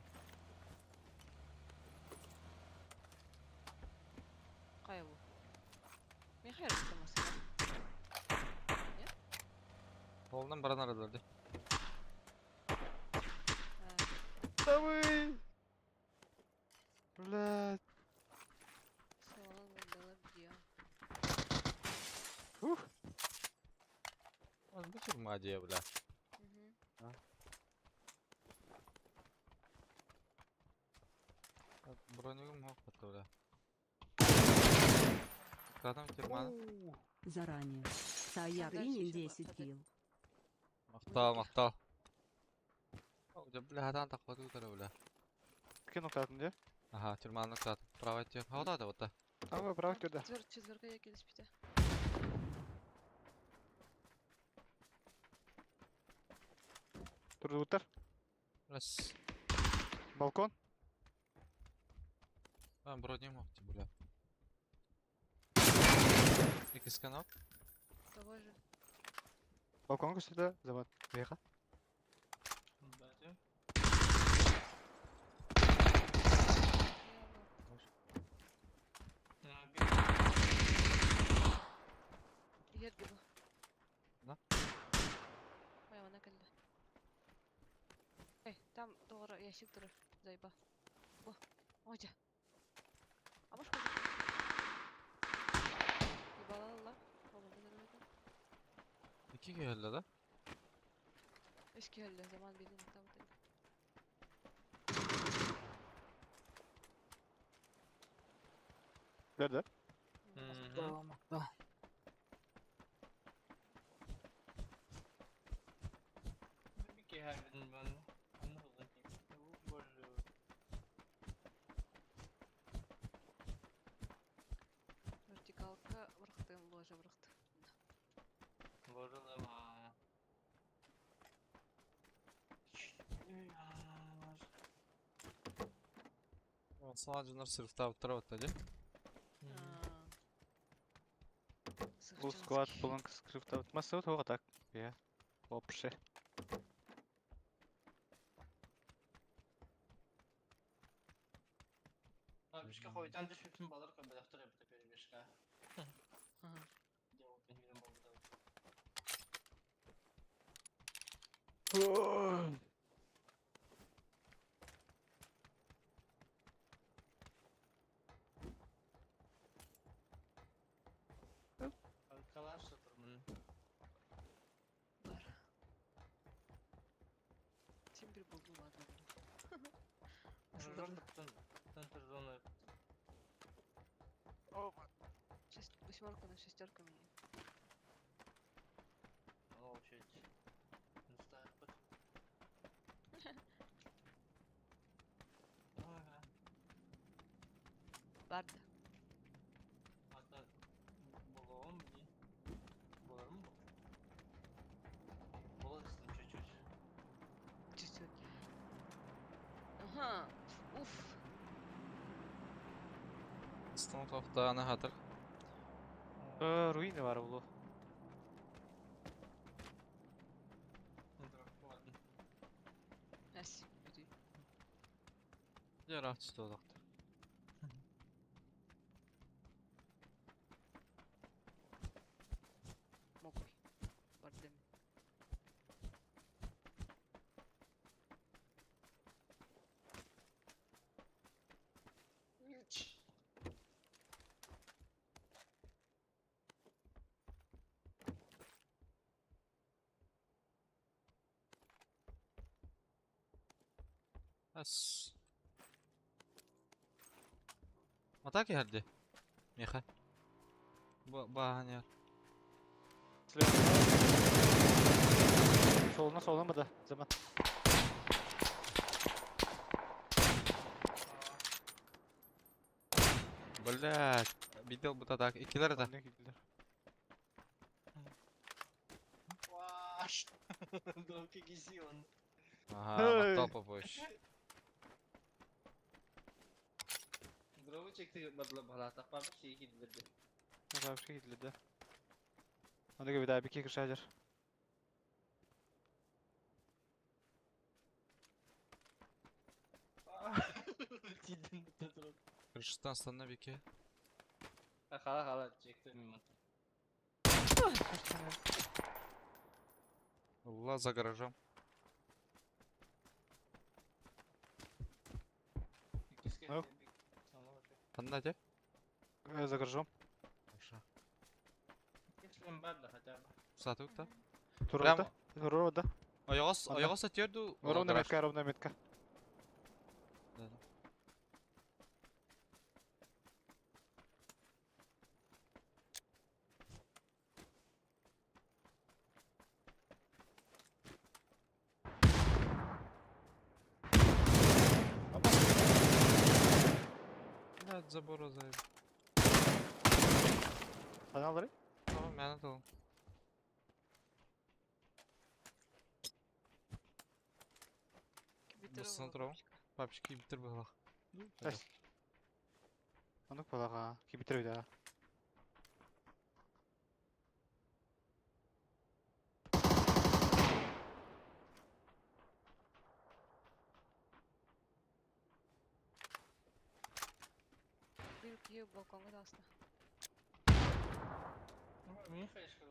Кая бу? Мен хайр туттамасың. Олдан баран арадылар. Давай. Блядь. Салон мындалар дия. Ух. Бу тюрьма дия, бля. Мгм. Бронигум мог бля. Кадам тюрьма. Заранее. Сая Дальше принял ещё 10 подать. килл. Мактал, мактал. Бля, хадан такваты утара, бля. Кину катын, да? Ага, тюрьманы кат. Право тюр. А вот да. Ага, прав тюрда. Четвер четверка я келиспите. Турдуттар. Раз. Балкон. А, броню мог, бля. Икс канал. Того же. Балкон сюда. Замат. Веха. Батя. Ерге бу. Да? Ой, она келді. Эй, там doğru ящик турар. Зайба. Бу. Ожа. А может Ебала İki geldi да? Үш келді, заман берден там там. Nerede? Мгм. Махтал. Киһәбин бан. Аны булган. Бу Вертикалка бырахтым, ложа бырахты. Борулама. Саҥа дьоннор сырыфтаабыттара батта дии. Бу склад булан скрифтабыт. Масса туох так. Я. Вообще. Бишке хойтан түшүптүн балар көбөлөктөр эбит перебежка. Калаш сатырмын. Бар. Син бир булдум ладно. Центр зоны. Восьмерка на шестерка мне. Очередь. Ставь. Ага. Барды. Ата булуом ди. Буларым бу. Буласың чуть-чуть. Чуть-чуть. Ага. Уф. Станок хатыр. Руины бар булу. Ладно. Әс. Бүдүй. Яра түсті олақты. Мокрый. Барды. Әс. Атаки хәрди. Меха. Баһанер. Soluna soluna mı da zaman. Блядь. Видел бы так. Икилер это. Ne gidilir. Ваш. Долги гизион. Ага, Hey. мактал попозже. Дровы чекти бадла балата пап şey gidildi. Ne bir şey gidildi. Ona göre bir daha bir iki kırşacar. Tidin tutup. Крышыстан станна бике. Хала хала чекти мимо. Алла за гаражом. Ну. Ханна де? За гаражом. Хорошо. Если бадла хотя бы. Сатык та. Турда. Турда. Оягас, Анда. оягас атырду. Ровно метка, ровно метка. Да, да. Блядь, забора заеб. Sen al Tamam, ben atalım. Кибитер. Басын турабын. Папчики битер быһылах. Әс. Онук балаға. Кибитер bir daha. Bir кие балконга да аста. Мин хайшкал.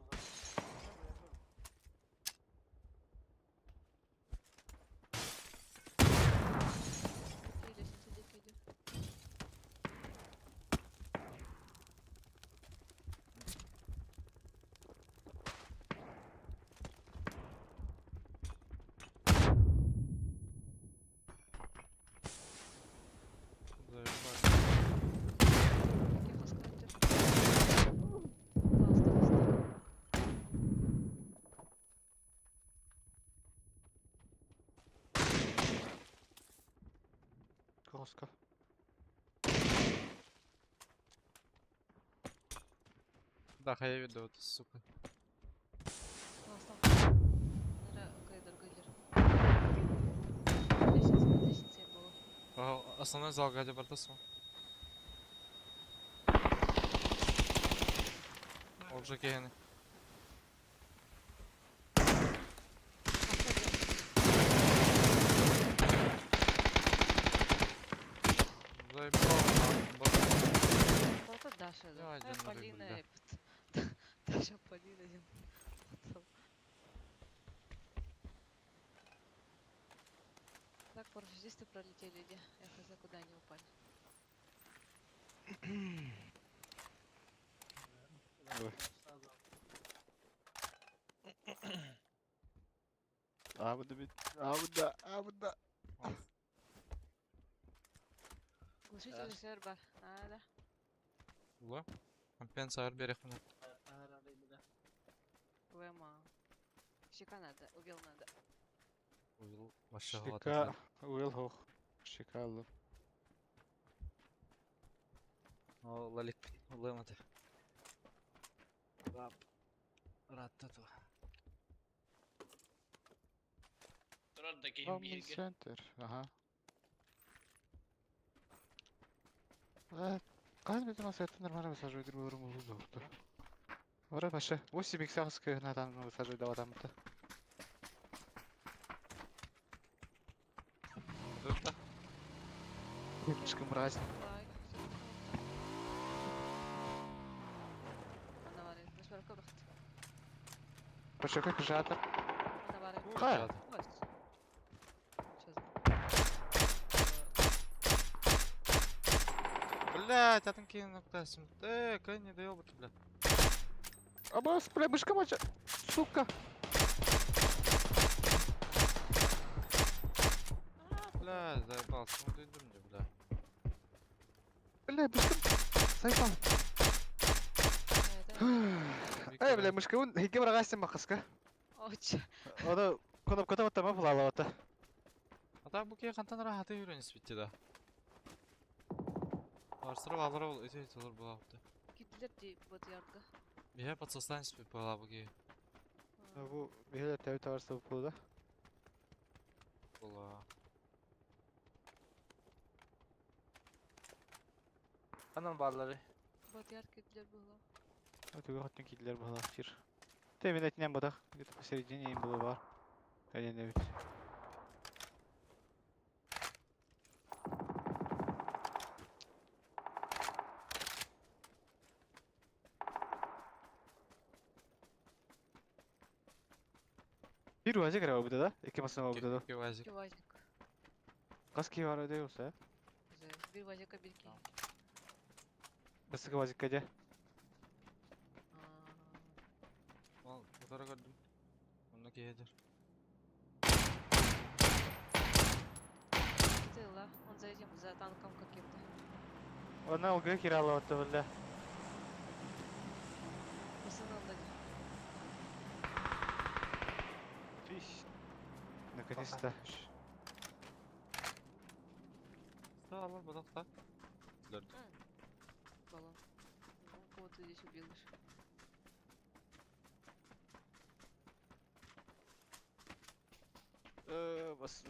Кие лестница диэки идет. Заебать. Кие хаска идет. Хоско. Да, хайа видео, сука. Основной зал гадя бардасың. Ол же киһини. Заебал, нахуй. Это Даша, да. Давай, Э, Дин, Полина, бля. Даша, Полина, Дин. Потом. Так, парашютисты пролетели, где? Я хз, куда они упали. Ой. Абыда бит. Абыда, абыда. Глушитель серба. А, да. Ула. Компенсация берег мына. ВМА. Щека надо, убил надо. Уйл вообще Щека, уил хох. Щека алып. О, лалик, улымады. Рап. Раттату. Турар да киһим Common бииргэ. Center. Ага. Хас бит масета нормально высаживать друг другу золото. Вара вообще 8 иксовская на там высаживать дала там то. Тут Слишком мразь. Давай, всё, всё, всё. Почекай кжатор. Она Ха! Сейчас. Блять, атын кейин ноктасым. Э, кай не доебать, бля. Абас, бля, мышка моча. Сука. Бля, заебался. Ну ты иду мне, бля. Бля, мышка. Сайпал. Эй, бля, мышка, он хиге барагасым бакаска. Оча. Ода кнопкада вот там булала вот. А так бу кей кантан рахаты үйренис битти да. Арсырып алыр ол өте өте була бу. Китлер ди вот ярдга. Бия подсостан спи була бу кей. Бу бихеле тәү таварсы булды. Була. Ханан бааллары. Вот ярд китлер было. Өтүгө хоттун кидлер була тир. Те мен этинен бодах, где-то посередине им было бар. Кәден бит. Бир уазик ара буда да? Эки масына буда да. Ки вазик. Бир вазик. Кас ки бар өдө болса? Бир вазика бир ки. Басыгы вазик кәде. Ол моторы көрдүм. Онна кейдер. Тыла. Он за этим, за танком каким-то. Она алгы кирала отты бля. Пацаны, Фиш. Наконец-то. Алар бодакта. Баллон. Ну, кого-то здесь убил еще. Бас.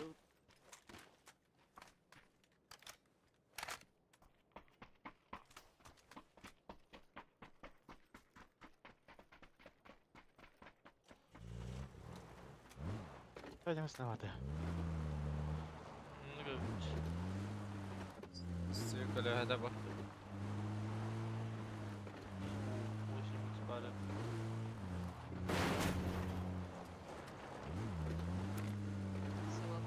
Пойдем сноваты. Ну көрбүт. Сүйүк көлөһөдө бу. 8 икс бары. Сила.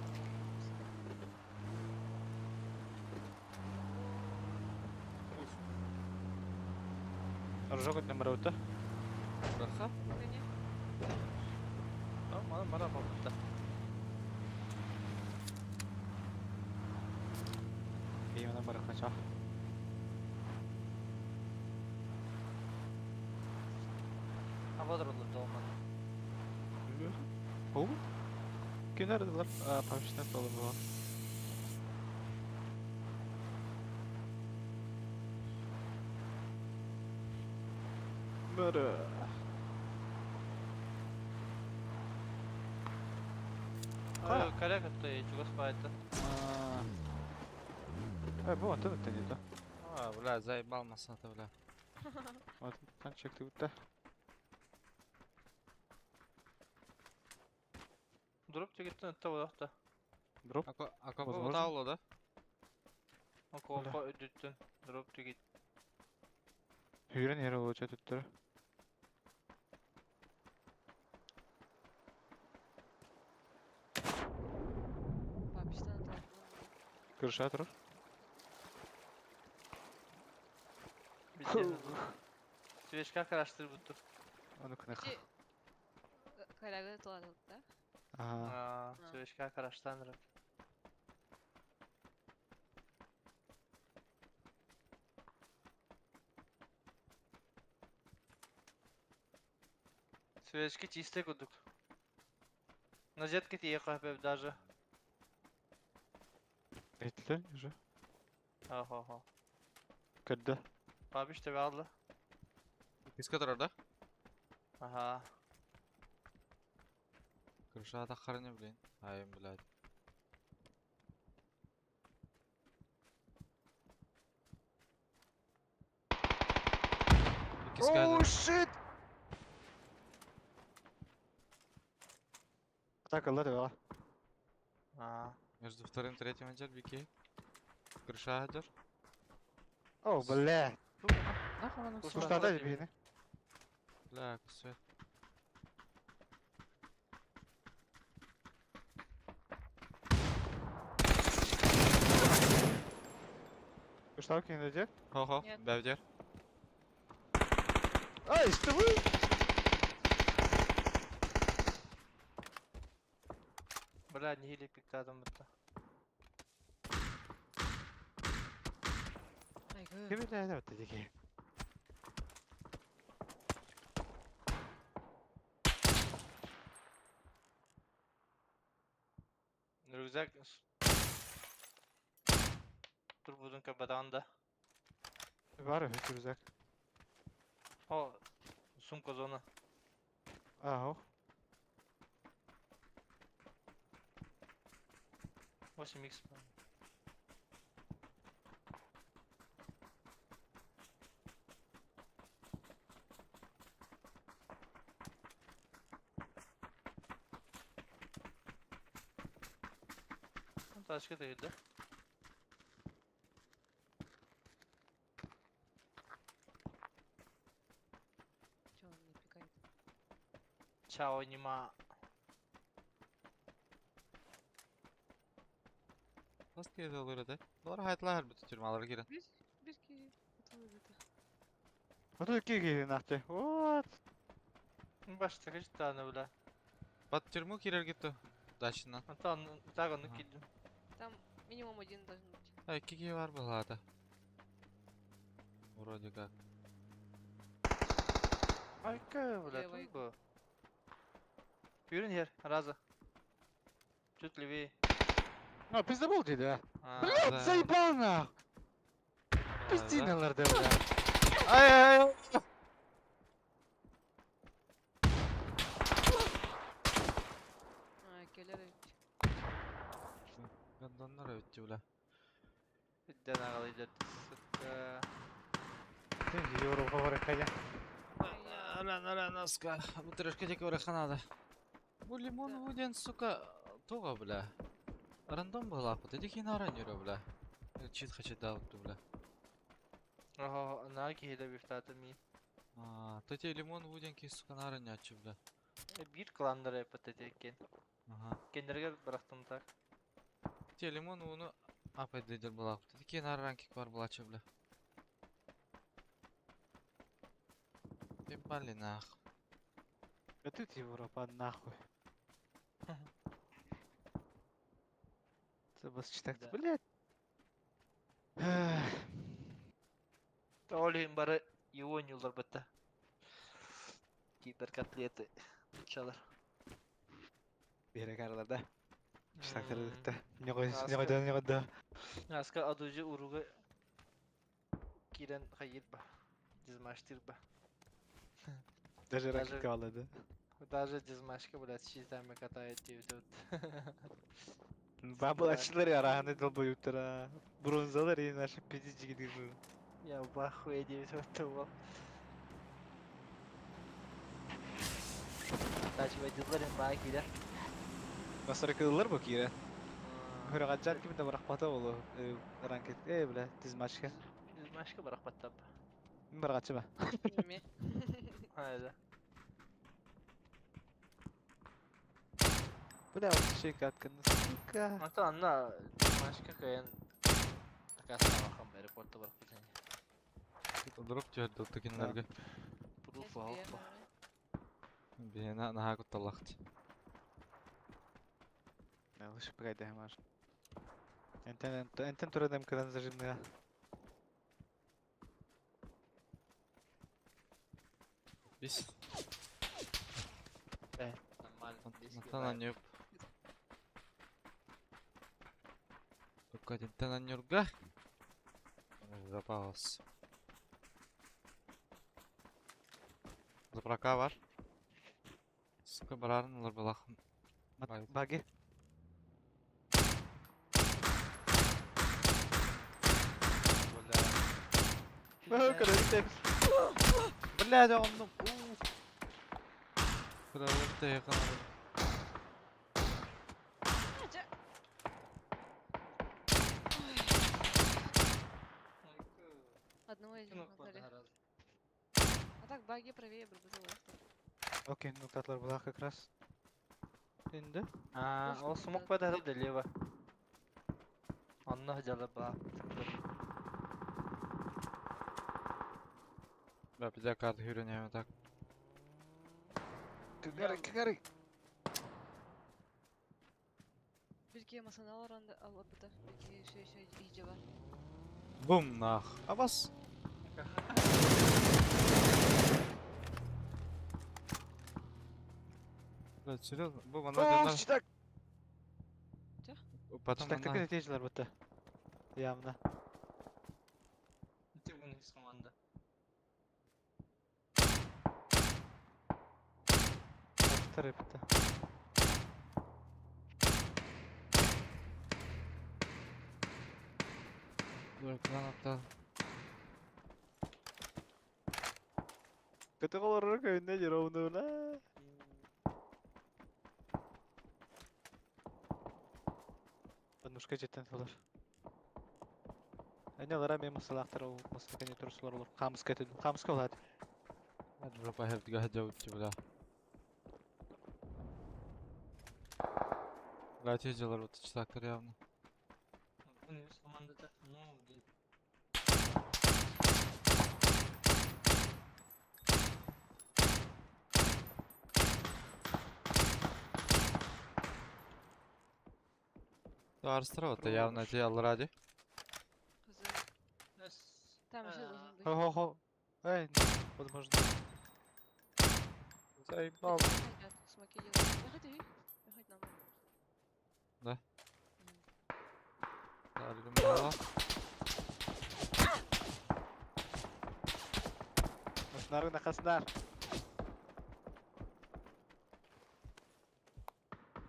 Рожок номер өтті. Баха. Не. Мана мара бабытта. Именно барахача. Абадырлар долмады. О? Кенардылар, памшина толы була. Бөрө. Ой, коряк это чугас пайта. Э, бу онтон өттен еді. А, бля, заебал масата, бля. Онтон чекти бутта. Дроп тегеттен өттө бодохта. Дроп. А какого Возможно. тауло, да? Около өдүттен дроп тегет. Hүйрен yere olacak өттөрү. Папиштан аталар. Кырыша турur. Билген. Свечка караштыр буттур. Оны кынах. Корягы аталар, да? Ага. Аа, свечка караштан. Свечки чистые кудук. Назетки тие кахпеп даже. Этлен уже. Ахо. Кырды. Бабиш тебе алды. Киска турар, да? Ага. Крыша тахарны, блин. Ай, блядь. Киска, Оу, shit! Так, алла да. Аа. Между вторым и третьим отдел, бики. Крыша отдел. О, бля. Нахуй она Кустарда Кустарда тебе. бейни. Бля, кусвет. Кустар кинеде. Хо-хо, Нет. бәвдер. Ай, что вы? Бля, не хили пиктадым бутта. Ай, гы. Ким биле это деги. Рюкзак. Турбудун кабаданда. Бар рюкзак. О, сумка зона. Ага. 8 х. Тачка да. Чё он не пикает? Чао, нема. Nasıl kez olur öde? Doğru hayatlar bütün тюрьмалар girin. Bir, bir ki atılır dedi. Вот киги нахте. Вот. Башта качтаны, бля. Бат тюрьму кирер gitti. Дачынан. Антон, так он Ага. кидим. Там минимум один должен быть. Ай, кики var булады. Вроде как. Айка, бля, Левый. тут Юрин хер, раза. Чуть левее. А, пиздобол деди. А, Блядь, Да. заебал нах. Да. Пиздиналар да, бля. Ай, ай, ай. А, келер ведь. Гондоннар өтті, бля. Бидden ağlayacak, сука. Сен Европа бар кая. Аля, аля, наска. Бу трешка тек надо. Бу лимон вуден, сука, туга, бля. Рандом была, вот иди хинара не бля. Чит хочет дал, бля. Ага, на киһиле бифтаты ми. А, то те лимон вуден ки, сука, нара не отчу, бля. Бир кланнар эпатет екен. Ага. Кендерге бырахтым так. Те лимон уну апай дедер была. Такие нара ранки бар была, че, бля. Ебали нах. Это Европа нахуй. Это бас читак, Да. блядь. Олин бары его бытта. Киберкотлеты. Чалар. Бере карларда. Читактар да. Не кой, не Аска. кой, не кой. Аска адужы уругы кирен хайырба. Дизмаштырба. Даже Даже- ракетка алады. Даже дизмашка, блядь, с читами катает и тут. Бабылачылар араханы долбоюптара. Бронзалар и наши пиздички дыры. Я в ахуе 9 был. Тачивай дизларин баки, да? Насарыкылар бу кире. Хөрәгәҗәт ким дә барак бата булу. Ранкет. Э, бля, дизмашка. Дизмашка барак баттап. Мин баргачы ба. Неме. Хайда. Бля, вот шейк аткан. Сука. Ата анна дизмашка кайын. Такая самая аэропорта барак бутын. Дроп түһэрдэ кинилэргэ. Пруф алпа. Биһиэнэ наһаа кутталлахт. Да, лучше погоди, маш. Энтен энтен турадым кадан зажимная. Бис. Нормально. Натан анньып. Тукка анньурга. Запалас. Заправка бар. Сука барарын олар балахым. Бай. Баги. Бля. Короче, Блядь, оннум. Куда ты yakın Одного из них отдали. А так баги правее был. Окей, ну котлар была как раз. Инде. А, ол смог подойти лево. Онно дела ба. Бля, пиздя карты хүренеме так. Кагары, кагары. Бирге масана алар алып бita. Бирге еще еще иже бар. Бум нах. Абас. Блядь, серьезно? Бу она О, одна- читак. Потом Читак она... так тежлер бутта. Явно. Ты вон из команды. Второй бутта. Dur, plan aptal. Көтө колор көйүндө жер ла. Поднушка жеттен болар. Әне алара мен масалақтар ол масалаққа не тұрсылар олар. Қамысқа өтеді. Қамысқа болады. Жопа хевдіге жауып бля. Бля, тез вот читактар явно. Вон из команды-то. Ну, где? Арыстыра вот явно те ради. Кызы. Там еще должен быть. Хо-хо-хо. Эй, возможно. Заебал. Смоки делают. Выходи. Выходи нам. Да? Да, Наснар нахаснар.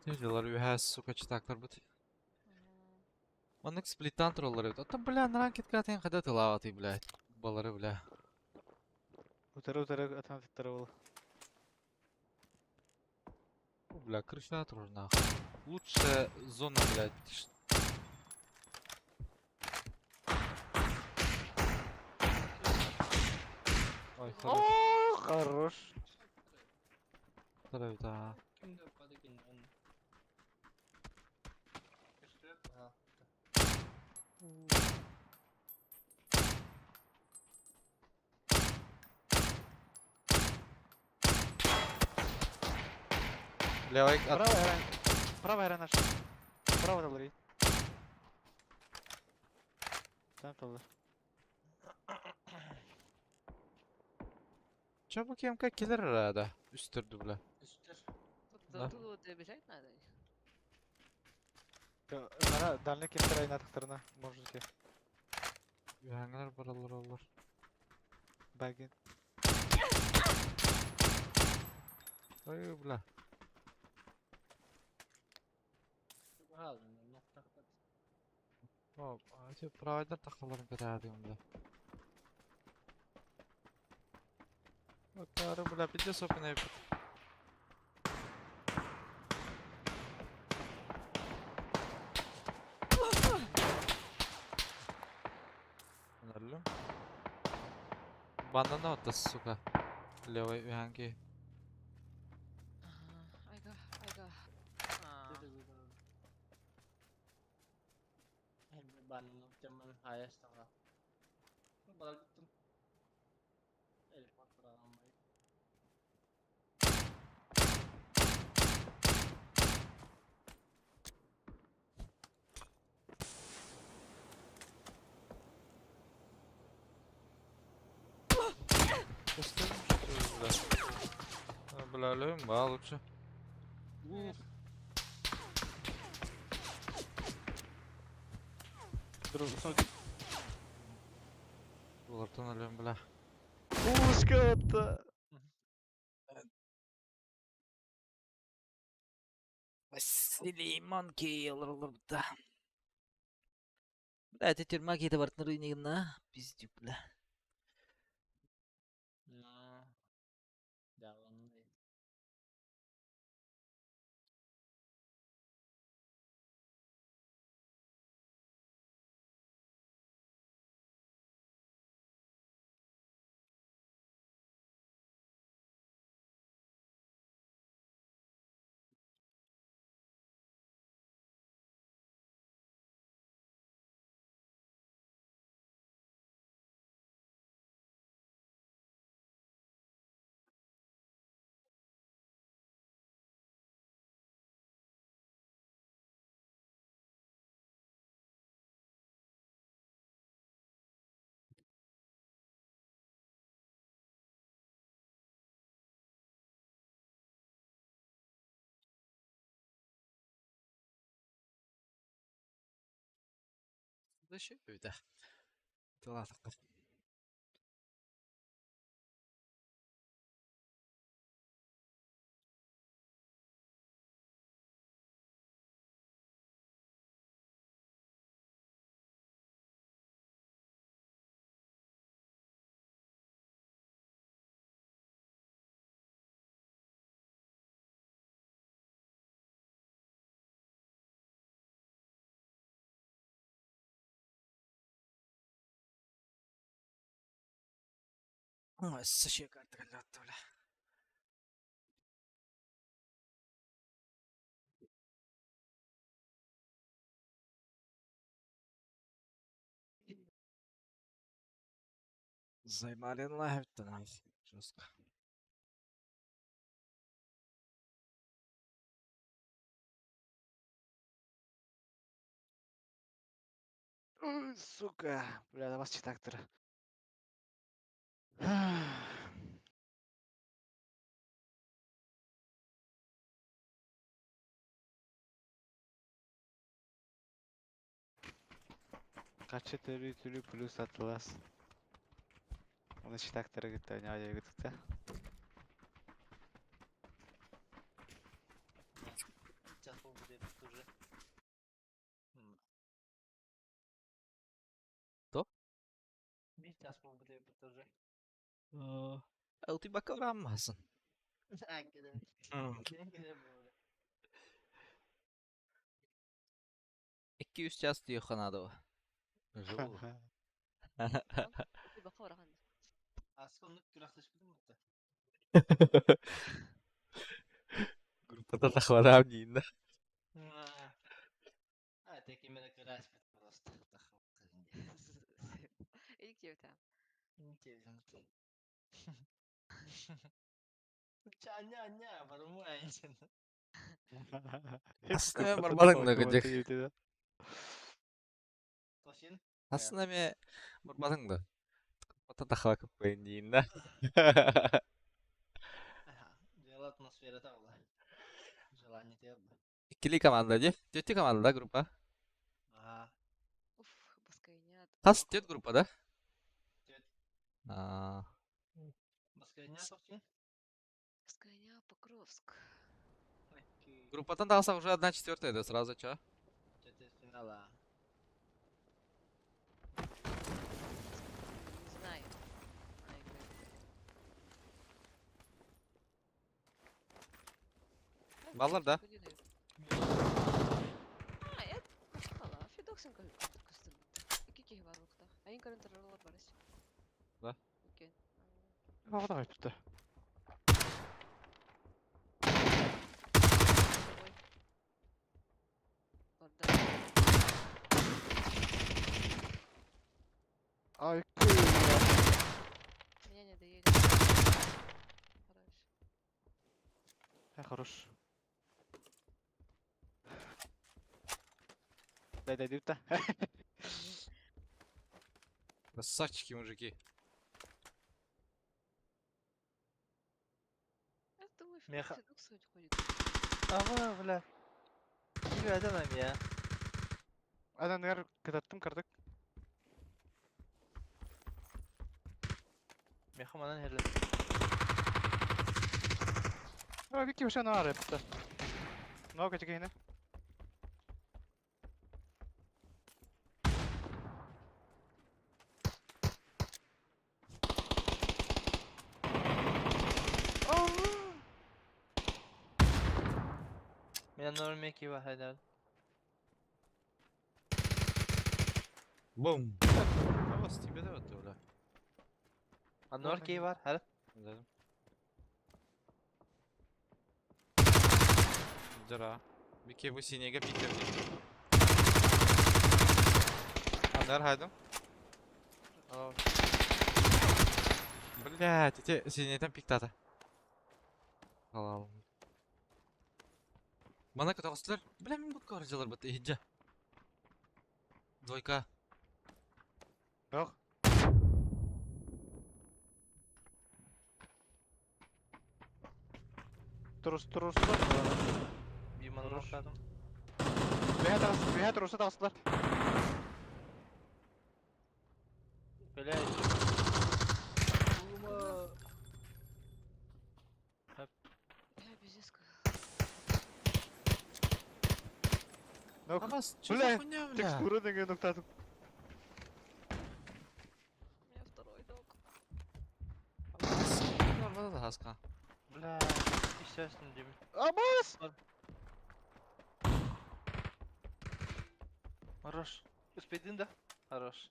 Тез ühә, сука, читактар бит. Маннык сплиттан тураллар эбит. Ата, бля, ранкет катен хада тылаваты, блядь. Балары, бля. Утары утары атан ол. Бля, крыша тур нахуй. Лучшая зона, блядь. Ой, хорош. О, хорош. Второй, да. Левый от... Правая ран. Правая ран наша. Право доллар. Там доллар. Чё bu кемка келер рада. Үстірді, бля. Үстер. Тут Да. тут вот бежать надо. Нара дальний кемтер айнатықтарына можете. Үһәңләр баралар олар. Багин. Ой, бля. О, ити провайдер тахсалларын кэтэһээтигим бля. Акаары, бля, пиздец опен Өллүм. Банана отто, сука. Левый үһәнки. Айга, айга. Бля, өлөм ба лучше. Булартан өлөм, бля. Пушка-то! Василий Манки олоролорбута. Бля, это тюрьма какие-то партнеры не на пиздюк, бля. Бүтэ. Тылаатахха. Өссө шекартыгаллаатта бля. Займалин лайфтан жестко. Ой, сука! Бля, давай читактор. Kaç türlü türlü plus atlas. Onu читактора gitti, ne ayağa gitti. То? Ылтый бакалраммасын. 200 час диэххэ Живу. Группата тахвараам диинна. Aslında барбарың да гыдьык. Aslında эмиэ барбатыҥ да. Группата тахвакыппайын диинна. Иккили команда дии. Түөттүү команда группа. Хас түөрт группа да? Аа. Сгонял Покровск. Группаттан тахса уже 1/4 да сразу чё? Финала. Не знаю. Ай, блядь. Баллар, да? А, я пускала. Федоксин көстөр. Икки киһи бар уохта. Айын көрөн турар барыс. Да? Окей. Оҕо айтты. Ой. Барда. Ай, Меня не доели. Хорош. Я хорош. Дай, дай, дай, Красавчики, мужики. Я думаю, Меха- Федокс хоть ходит. Ама, бля. Киви адам я. Адан кытаттым кырдык. Меха манан херле. А, Вики вообще на аре. Много тегейне. Мен норм киви хайдар. Бум. Вас тебе да вот, бля. Анор киви бар, хар. Да. Дыра. Бике бу синеге пикер. Андар хайдым. Блять, эти синетен пиктата. Алалым. Мана көтөҕөстүлэр. Бля, мин бутка баржалар бат иһиджа. Двойка. Yok. Турус, турус, Bir манан Хорош. okladым. Бэһэ тағыс, бэһэ туруса тағыстылар. Бля. Ума. Я пиздец как. Нок. Абас, чё Бля, за хуйня, бля? Текстура деген ноктадым. У меня второй дог. Абас, барбада да хаска. Бля. Естественно, деймин. Абас! Хорош. Успейдин да? Хорош.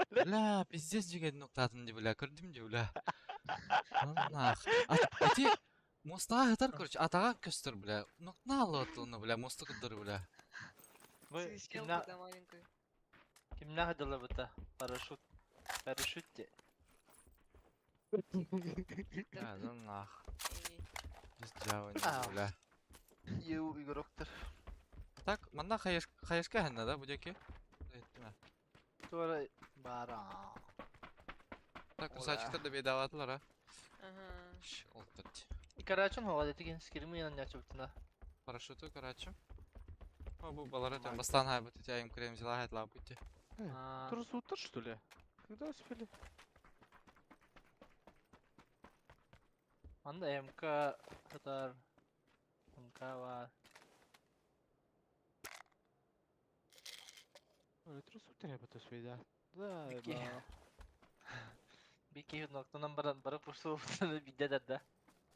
Бля, пиздец деген ноктатын ди, бля, көрдүм ди, бля. Нах. Ати мостаға хатар, короче, атаға көстөр, бля. Ноктна алып оны, бля, мосты кыдыр, бля. Вы Свистелка кимна да маленькая. кимна хадала бута. Парашют. Парашют де. Да, да нах. Эй, Пиздец, Ау. бля. Еу игроктар. Так, манна хаеш хаешка ханна да, будеки? Тура бара. Так, красавчиктар да бедаватылар, а. Ага. Ш, олтырт. Карачун хоға деген скирми янан ячыптына. Парашюту, короче. О, бу балар это бастан хай бут тяем крем зила хайт ла бутте. Турус утыр, что ли? Когда успели? Анда МК татар. МК бар. Ой, турус утыр я буду да. Да, Бики. да. Бики ноктанан баран барып урсу бидде да.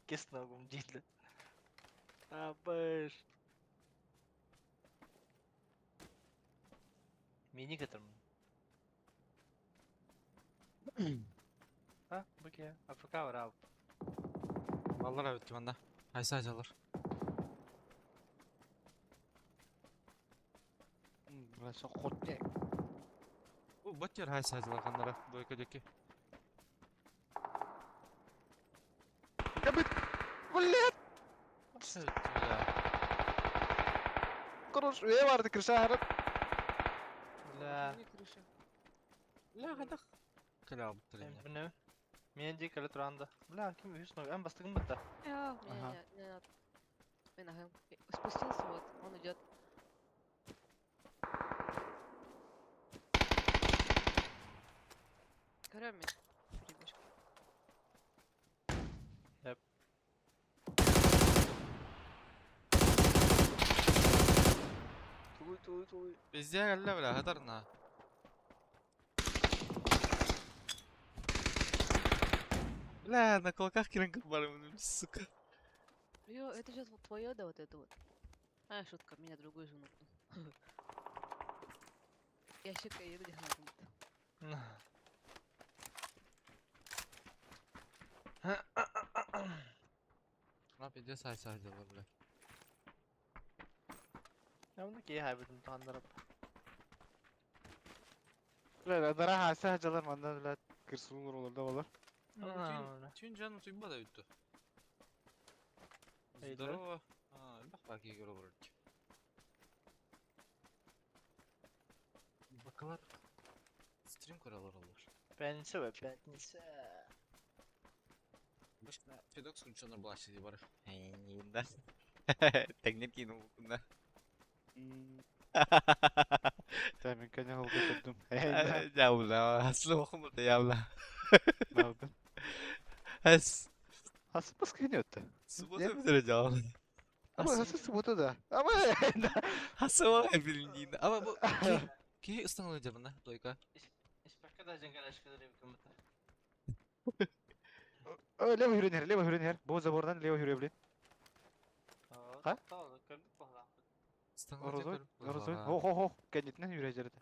Кес ногум дейді. Абаш. Мини кетірмін. Ha, bu ki. AFK var abi. Балар өттү манда. Хайса жалар. Бля, хотте. Бу баттер хайса жалар каннара двойка деки. Я бы... Блядь! Бля. Хорош, я барды крыша харып. Бля. Не крыша. Бля, хайдах. Каля буттар Bu ne? Мен де келе тұрғанда. Бля, кім өз ног? Әм бастығым бітті. Я, Ага. не, не, не. Мен ага. Спустился вот, он идет. Көрөм мен. Перебежка. Везде кэллэ бля, хатар на. Бля, на кулаках кирен барым, сука. Ё, это сейчас вот твое, да, вот это вот? А, шутка, меня другую жену. Я щека еду, где она На пиздец айса дела, бля. Оны киһи хайбытын туһаннарап. Бля, дара хаса жалар мандан бля кырсуун олор да болар. Түн жан утуйба да үттү. Здорово. А, бах бак игр olur. Бакалар стрим көрөлөр олор. Пятница бе, пятница. Башка Федокс күнчөнөр булашы ди бар. Да. Тегнеп кийин букунда. Та мен кәне холга көрдүм. Жабла, аслы окумут жабла. Набдым. Эс. Хасы паскыны өттү. Суббота битер жабла. Ama хасы суббота да. Ama Хасы бар билинин. Ама бу ки ыстаңыл жабына дойка. Испекке да жеңгелешкелер эбит Лево хүрен лево хүрен Бу забордан лево хүрө блин. Ха? Розой, розой. Хо хо хо. Кәнетнен хүрө жерде.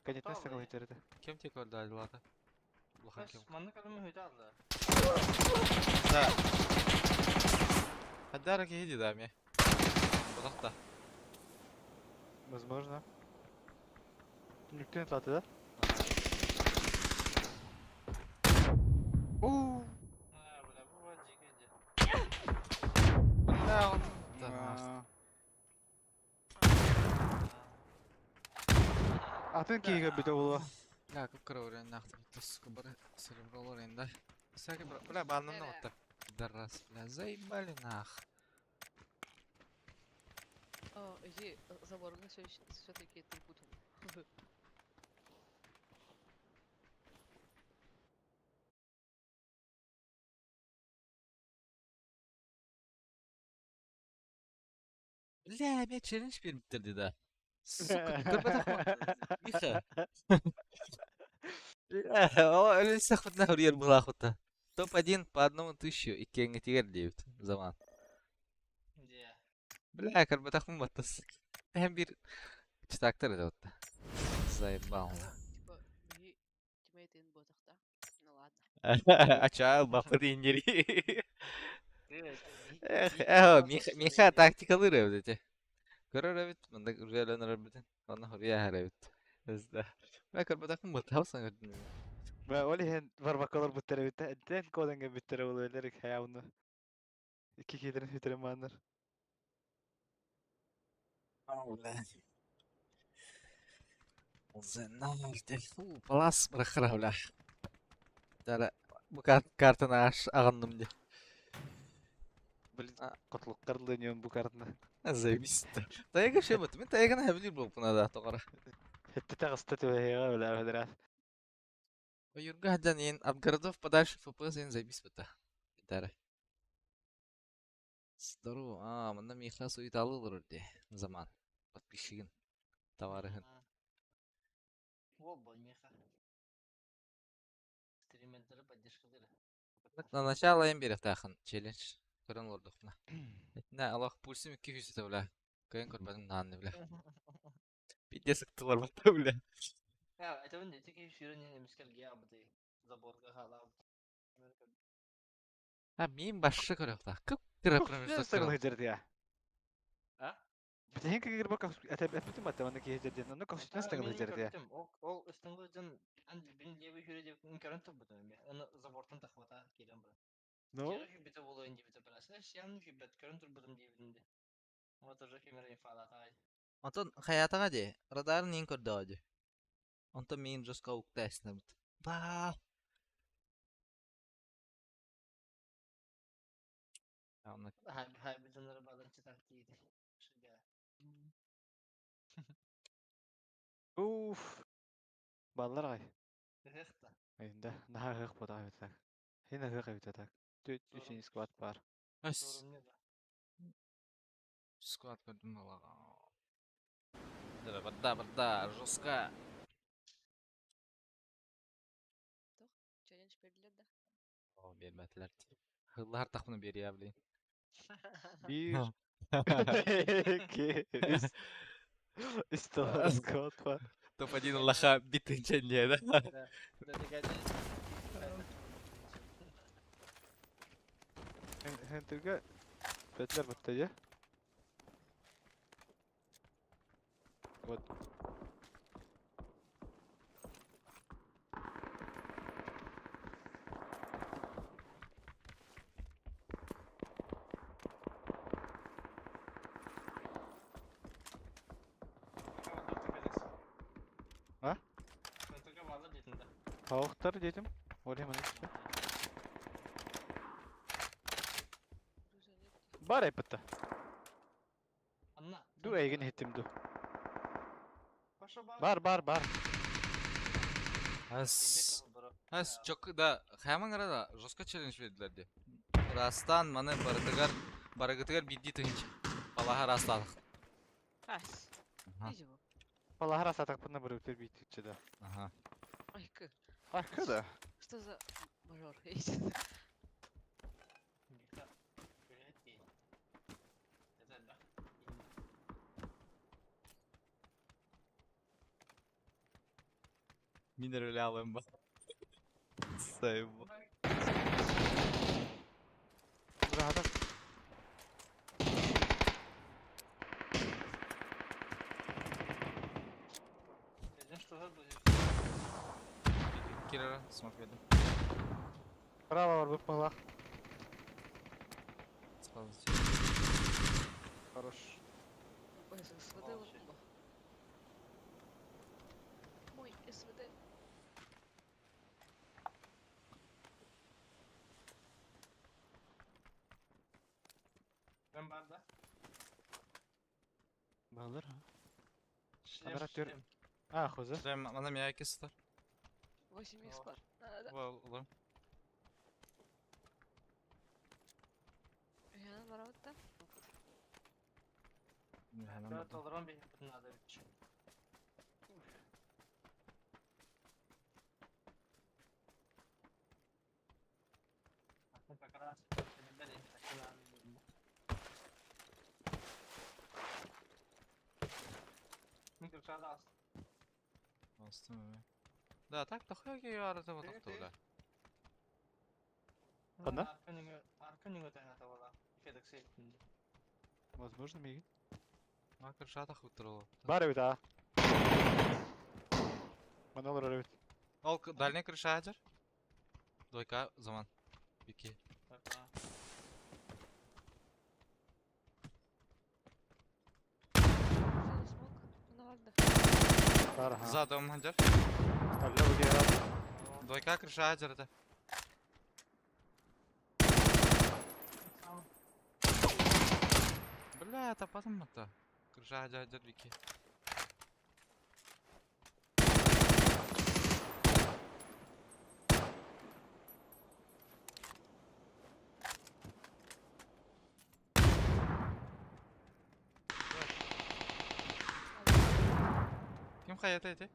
Кәнетнен стаңыл жерде. Кем тек орда айлата? Улахан кем? Манны калымы хөйдө алды. Да. Хаддара ки да ме. Будакта. Возможно. Нүктен атлаты да? Оу. Бля, бу бар жеке. Бля, он. Да. Атын кийге бите болу. Бля, кып кыра өрен нақты бітті, сука, бір серебролар енді. Всякий бля, бля, баннымны отты. Пидорас, бля, заебали нах. О, иди, заборга все, все-таки ты Путин. Бля, мен челлендж беріп да. Сука, көрбөтөх Миха. Бля, о, өлүсөх бутна хурьер булахута. Топ-1 по одному тысячу и кенге тигер дейбит заман. Бля, көрбөтөх маттас. Hem bir читактар это вот. Заебал. Типа, биһи тиммейтин буотахта. Ну ладно. Ачаал бапыр индери. Эх, э, Миха, Миха тактикалыр эбит. Көрөр эбит, мында үргәләнер эбит. Аны хурья эбит. Эзда. Бля, көрбөтөх маттас көрдүм. Бля, оли хен барбакалар буттер бит. Ден коданга биттер болу элер хаяуну. Ики килерин хүтерен маннар. Палас бырахара, бля. Дара, бу картаны аш агындым ди. Блин, котлук карлы бу картаны. Заебись. Тайга шебет. Мен тайганы хәбили булып да тогара. Хетте тагыста төбәгә бля, бля. Юрга хаджан ен от городов подальше ФПС ен заебись бата. Дара. Здорово. А, мында Миха суеталылыр ди. Заман. Подписчигин. Товарыхын. Оба, Миха. Стримердері поддержкалары. На начало ен берек тахын челлендж. Көрөн олордук мына. На Аллах пульсим 200 бля. Көйөн көрбөдүм наанны бля. Пиздец ыктылар бата бля. Я, это он тики ширин эмискел гябды. Заборга халаб. А мин башы көрөк та. Кып кыра промежуток. Стаңыл жерде я. А? Битен кигер бак әтәп әтмитим атта маны кие жерде. Аны косутан стаңыл жерде. Ол ол үстіңгі жан ан бин левый хүре деп көрөн турбут эми. Аны забортан тахвата келем бир. Ну, Бите болу инди бите барасы. Шян хүбет көрөн турбутум дейбинде. Вот уже кемер инфалата. Онтон хаятага ди. Радарын ин көрдө ди. Онтон мин жестко уктайсына бит. Ба. Аны Хай хай битенер балын читак дейди. Шуга. уф. Баллар гай. Хехта. Инде наха хык бу так. Хина хык бит так. Төт үчүн сквад бар. Өс. Sorun ne da? Сквад көрдүм алага. Барда, барда, жестко. Челлендж бердилер да. О, биэрбэтилэр. Ыллаһар тахпына биэриэ, блин. Биир, икки, үс. Үс тылласкот ба. Топ-1 лоха битынча да? Хентерге бэтлер бутта дьэ. Вот. А? Тавыктар дедим. Oraya mı ne? Бар эппитте. Ду эйгин иһиттим ду. Бар бар бар. Ас, ас, чок да, хайман да, жестко челлендж бердилер де. Растан маны барытыгар, барыгытыгар бидди тыгынч. Балаха растадык. Ас. Ага. Иди бу. Балаһара сатакпына бырыктыр биитиччи да. Ага. Ой, к. Аркы да. Что за мажор? Мин рөлялым ба. Сайбо. Бырахата. Кирера, смотри. Право бар бып балах. Сразу. Хорош. Ой, СВД лопнуло. Мой СВД. Балыр ha. Камера төр. А, хоза. Прям она меня кисла. 8 х бар. Да, да. Улым. Я наоборот, да. Да, так тохой арада вот тохтола. Ханна? Возможно, мигин. Макар шатах утрало. Бар эбит а. Манолар эбит. Ол дальний крыша ажар. Двойка заман. Бики. Что за смок? Навальда. Бар ха. За домом ханжар. Алла бу герат. Двойка крыша ажар это. Бля, это потом это. Крыша ажар ажар бики. Ким хаята эти?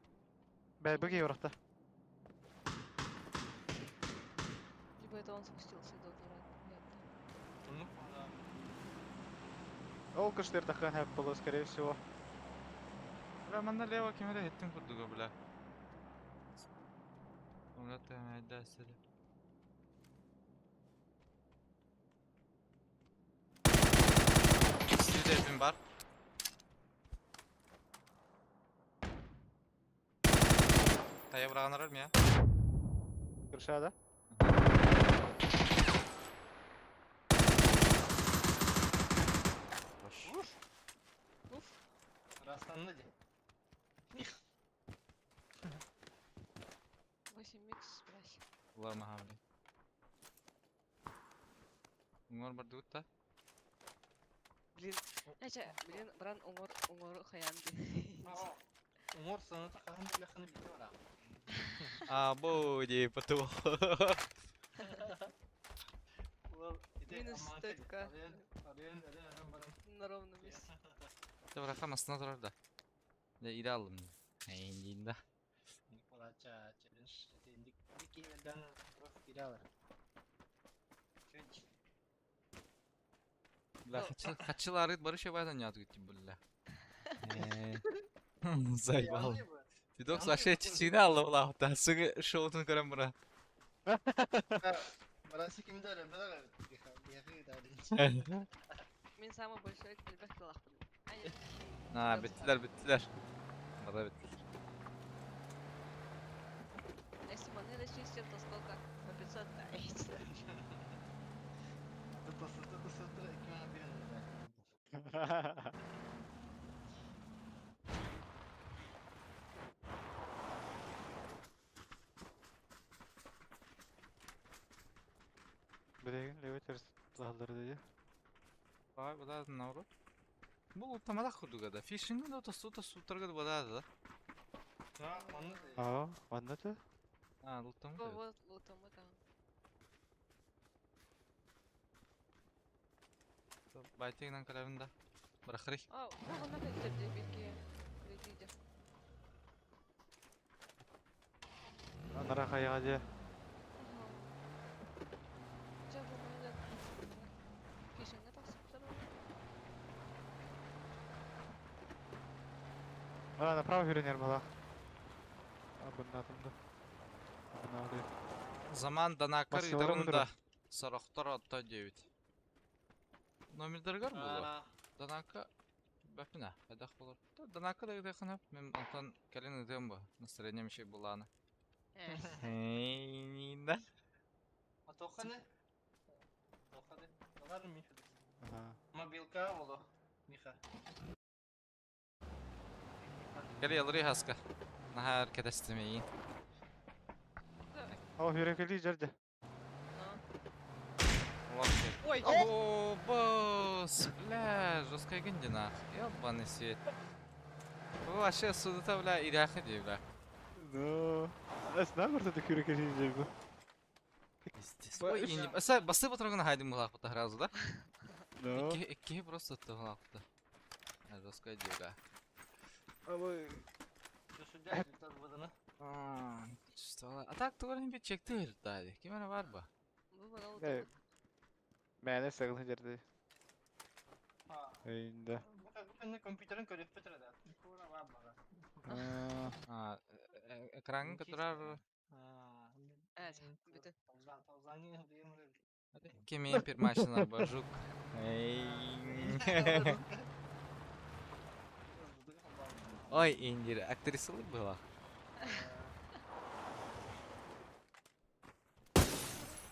Бә бу герат. Либо это он спустился до Нет. Ол кыштыр тахан хэп было, скорее всего. Бля, мен налево кемере хеттин курдуга, бля. Умрат айда сели. Сиде бар. Тая бырағанар ма я? Крыша да? Хорош. Уф. 8 х блядь. Ладно, бля. Уңар бар дугутта. Блин, знаете, блин, бран уңор уңор хаян ди. А, боди, потом. Минус стойка. На ровном месте. Добра, хамас на да. Дьэ иирэ аллым. Эйиин да. Николача челлендж ити инник киһилэрдэн киирэ алар. Бля, хачыларыт бары шебайдан ятгыт бля. Заебал. Фидокс вообще чичине алла була. Сыгы шоутун көрөн бура. Барасы кимде өлө бара. Мин самый большой элбэх кылаахпын. А, биттилер, биттилер. Бара биттилер. Если мы расчистим, то сколько? По 500 да. Билигин левый терс лаһаллар дии. Бай, буда наоборот. Бу тамадах курдуга да. Фишинг да тосту тосту буда да. Аа, манна да. А, лутам. Вот, лутам, да. Байтигнан калабында. Барахри. А, бу гына кайтты бирге. Кредит. Анара хайга дии. Жа бу менен фишинге тахсыптар. А, направо хүренер бала. Абыннатымды. Абыннаты. Заман данакар Басылары идарында сорохтор отто 9. Номердергер була. Данака бәпина, хайдах болар. Данака да гыдахына. Мен онтон кэлин ыдым бу. Настроением еще буланы. Эй, да. А тоханы? Тоханы. Алар Миха. Ага. Мобилка оло. Миха. Кели ялры хаска. Нахар кедестемейин. О, хүрекели жерде. Ой, О, босс, бля, жесткая гандина. Ёбаный свет. Бу вообще судата, бля, иряхы дии, бля. Ну, эс на көрсөтө хүрекели жерде. Пиздец. Ой, не... Аса, басы батыргын хайдым булак бута сразу, да? Ну. Икки, икки просто туглакты. Жесткая дии, бля. Абы. Түсүдә выдана. Что? А так тугарын бит чекти дали. Ким ана бар ба? Бу бана Э, лутам. Мәне сагын жерде. А. Эйинде. Бу компьютерин көрүп битирде. Кура бар бара. А, экранын которар бүтүн. Кеме пирмашина бажук. Эй. Ой, Индира, актриса была.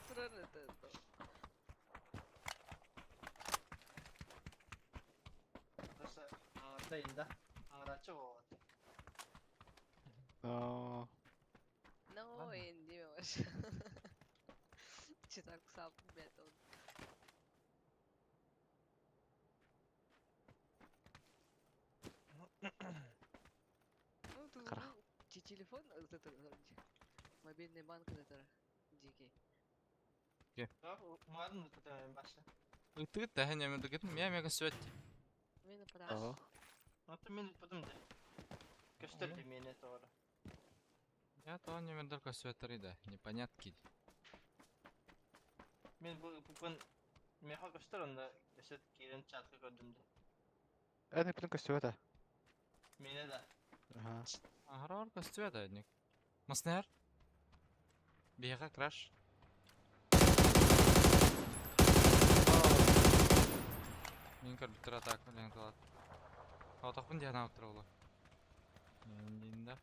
Турар это. Но. No, инди маш. Читак сап бетон. Ну, тут Карах. телефон, вот это, мобильный банк, это дикий. Ытыт тәһен яме дөгет мя мега сөт. Мен Ага. Я то не только сөттер иде, непонятки. Мен бу бүгүн меха көстөр онда өсөт кирен чатка көрдүм де. Эни бүтүн көстүбөт. Мене да. Ага. Ахрар көстүбөт әдник. Маснер? Бега краш. Мен көр биттер атака лен талат. Атакпын диана оттура ола. Эндинде.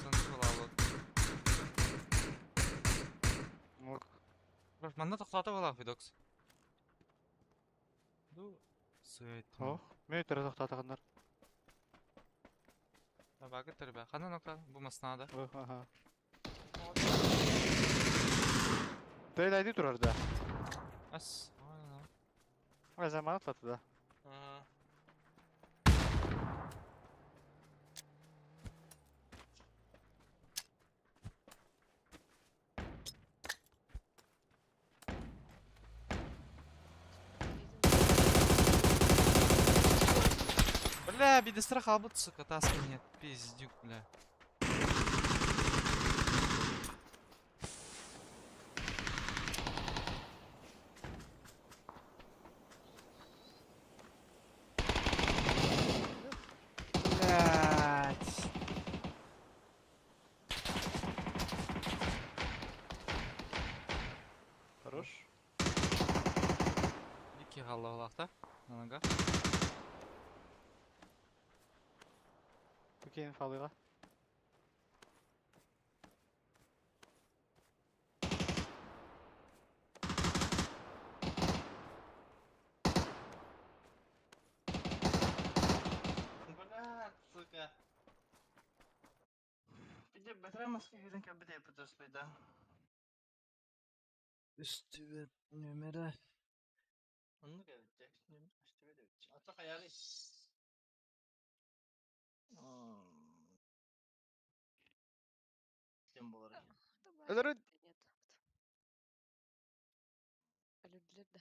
Сон болалот. Ок. Краш манна токтото бола Фидокс. Ду сөйт. Ох, мен төрө токтотогандар. Багы тербе. Хана нокта бу маснада. Ага. Тей турар да. Ас. Ой, заман атлаты да. Бля, биирдэстэрэ хаалбыт, сука, таска нет, пиздюк, бля. Блядь. Хорош. Икки хаалла Аныга. Окей, инфалыга. Бля, сука. Пиздец, бэтэрээ маска киирэн кэлбит эппит да. Үстүбэт нүмерэ. Оннук эбит дьэ. Үстүбэт эбит. Ата хайаный? Ким буолар? Өлөрүн! Нет. Өлөрдүлэр да.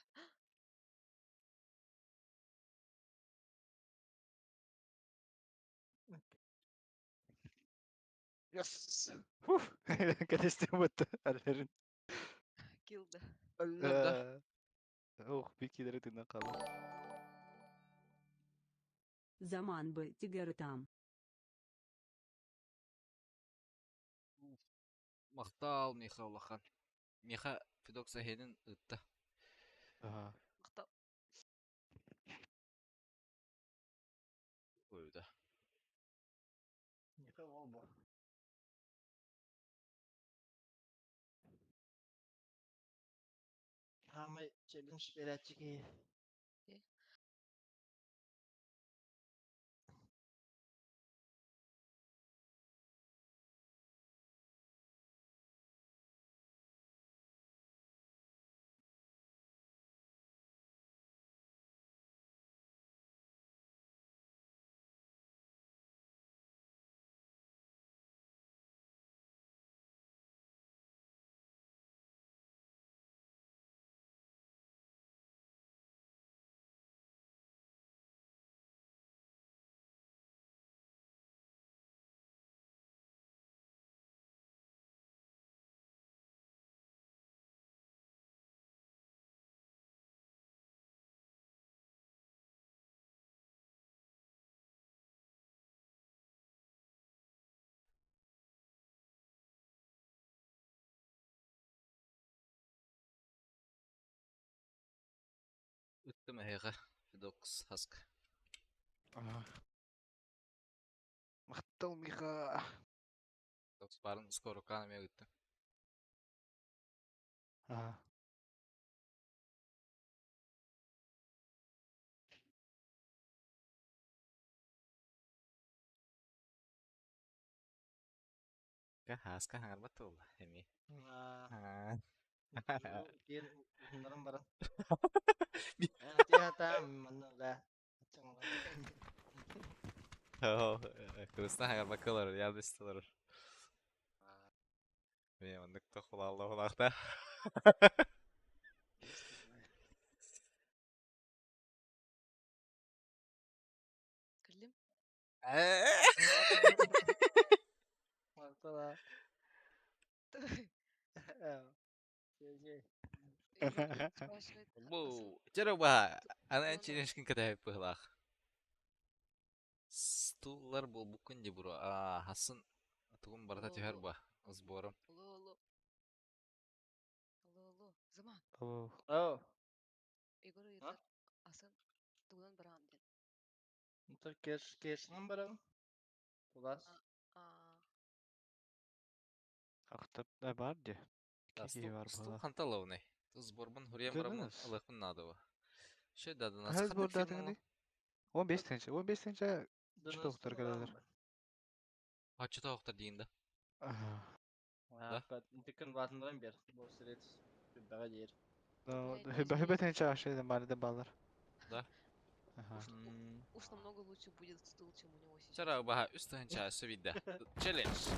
Yes! Фух! Кэлэстим бутта. Өлөрүн. Килл да. Өллөр да. Ох, бикилери тыынан хаалла. Заман бы тигр там. Махтал Миха улахан. Миха Федок Сахенин ыытта. Ага. Махтал. Ойда. Миха ол бу. Хаамай челлендж берээччи киһи. Ыттым эһиэхэ Федокс Хаск. Ага. Махтал Миха. Федокс барын скоро эмиэ ыттым. Ага. Хаска хаҥарбат буолла эмиэ. Аа. Киэр уһуннаран баран. Тиһата манна да. Кырыстан хаҥарбакка олорор, ял истэ олорор. Эмиэ оннук тохулаалла булаахта. Кэллим. Мартала. Же. Спрашивает. Бу, чөрө баха, аны энчинешкин кэтэһэп быһылаах. Стуллар буолбуккун дии буро. Аа, хасын тугум барыта түһэр ба, сбором. Алло, алло. Алло, алло. Заман. Алло. Оо. Егор ыйытар. Асан тугунан бараҕын диэн. Онтон кеш кешнен баран. Кулас. Аа, Ахтар да бар дии. Да, Киһи стул, бар стул буолла. ханта ловный. Ту сборбун хурием барамын Дэнээс. ылыахпын наада ба. Шö дадынас Хаһыс ханнык сбордаатыҥый? фирмалар? 15 тыһыынча. 15 тыһыынча чутоохтор кэлэлэр. Хаччытоохтор диин да. Ага. Да? Интиккен баатындаран бер. Бу сирет бэҕэ диэр. Блядь, Хөбө хөбө тыһыынча ашыйдан баар баллар. Да. Ага. Уж намного лучше будет стул, чем у него сейчас. Чара баха үс тыһыынча өссө биирдэ. Челлендж.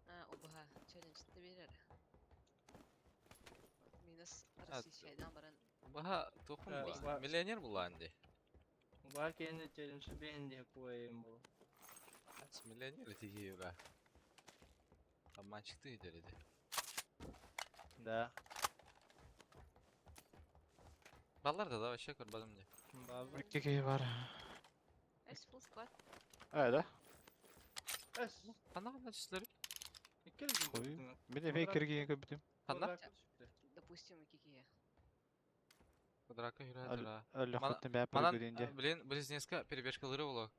А, убаһа. Челлендж берер. Минус А, Россия баран. Баха туохум Э, ба? Миллионер булаан дии. Убаа киһини челлендж биһин диye куойум бу. Миллионер тиги бля. Обманщик ты иди. Да. Баллар да вообще көрбөдүм ди. Баба. Икки киһи бар. Эс full squad. Э, да? Эс. Ханна ханна түстүлэр? Икки Ой. Мин эмиэ киргиэн көрбүтүм. Ханна? Допустим, кикие. Квадратка хүрэ Ал- тура. Өллөхпүттэн бэйэ Манан, көрүн дьэ. блин, близнецка перебежкалары боло.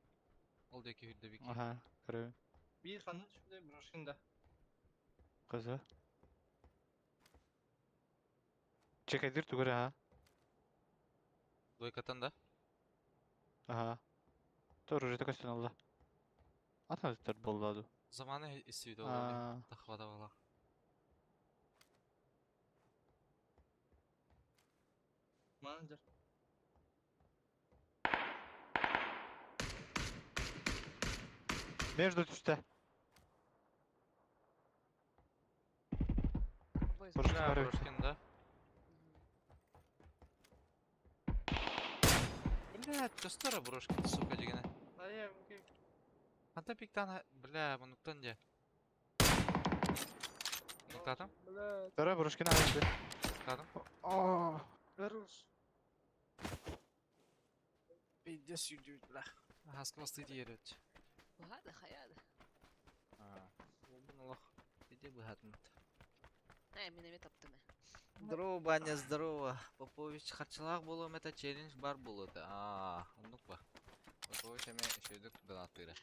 Ол диэки хүрдэ бики. Аха, көрөбүн. Бир ханна түштү брошкин да. Кызы. Чекайдыр тугура ха. Двойкатан да? Аха. Тор уже көстөн алла. Атын төр болду. Заманы истейді ол. Аа, Тахвада бала. Менеджер. Между түстэ. Бой Брошкин Бля, бар эбит. Брошкин, да? Бля, көстөрө Брошкин, сука, дегені. Ая, окей. Ханта пиктан, бля, мұнықтан де. Мұнықтадым? Бля, Тора Брошкин алды. Мұнықтадым. Аа. хорош. Пиздец, юдют, бля. Хаска стыди ерет. Бухады, хаяды. Олох. Иди быхатын. Ай, мен эме таптым. Здорово, Баня, здорово. Попович харчылақ болуым это челлендж бар болады. А, оннук ба. Попович эме шөйдік донаттыры.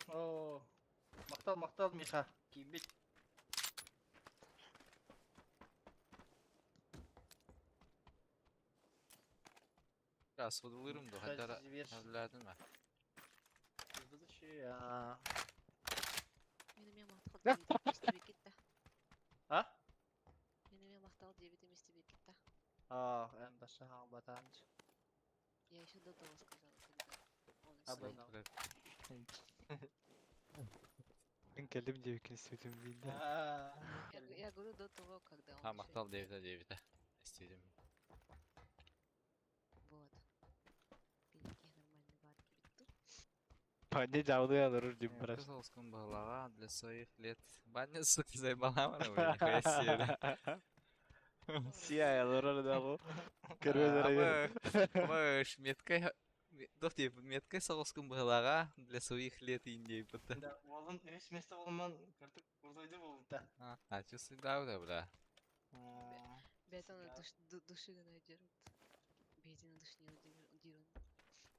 О, мактал, мактал, Миха. Кибит. Раз, футболырым до, хадара. Хадладым ба. А? Мен эме мактал дебит истебей кетти. А? Мен эме мактал дебит эместебей кетти. А, эм баша батанч. Я еще до того сказала, когда он А, сказал. блин. Мен келдим деп экин истебитим дейди. Я говорю до того, когда он А, ещё- мактал 9 9. Истедим. Вот. Великий нормальный бар кибитту. Панне жабды алыр деп барас. Казалском была для своих лет. Баня, сука, заебала она, бля, нихуя себе. Сия алыр да бу. Көрбөдөр. Мыш, меткой... Дофти, меткой соғыскын бұғылаға для своих лет индей бұты. Да, олын өз место болман кыртык курдойду бул да. А, чувствую, да, да, бля. Бетон Да. души гына дерут. Бетина души не дерут.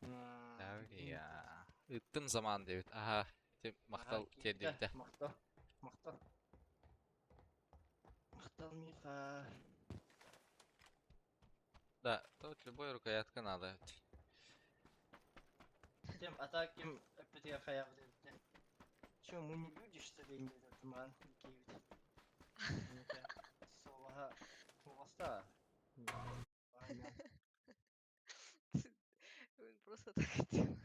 Да, я. Ыттым заман дебит. Ага, тем мақтал тердебді. Мактал. Мактал. Мактал Миха. Да, тут любой рукоятка надо. Тем атаким опять хаяк дебит. Чё, мы не люди, что ли, не этот ман кибит. Солага. Соласта. Он просто так хотел.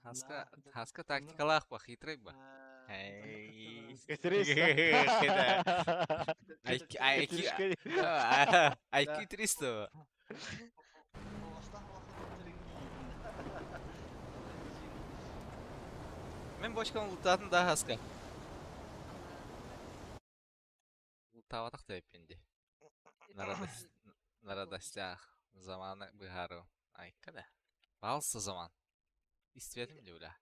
Хаска, хаска тактикалах ба, хитрый ба. Эй. IQ, IQ 300. Мен бочканы лутатын да хаска. Лутаватах да эппинди. На радостях. Заманы быгару. Айка да. Балсы заман. Истветим де бля.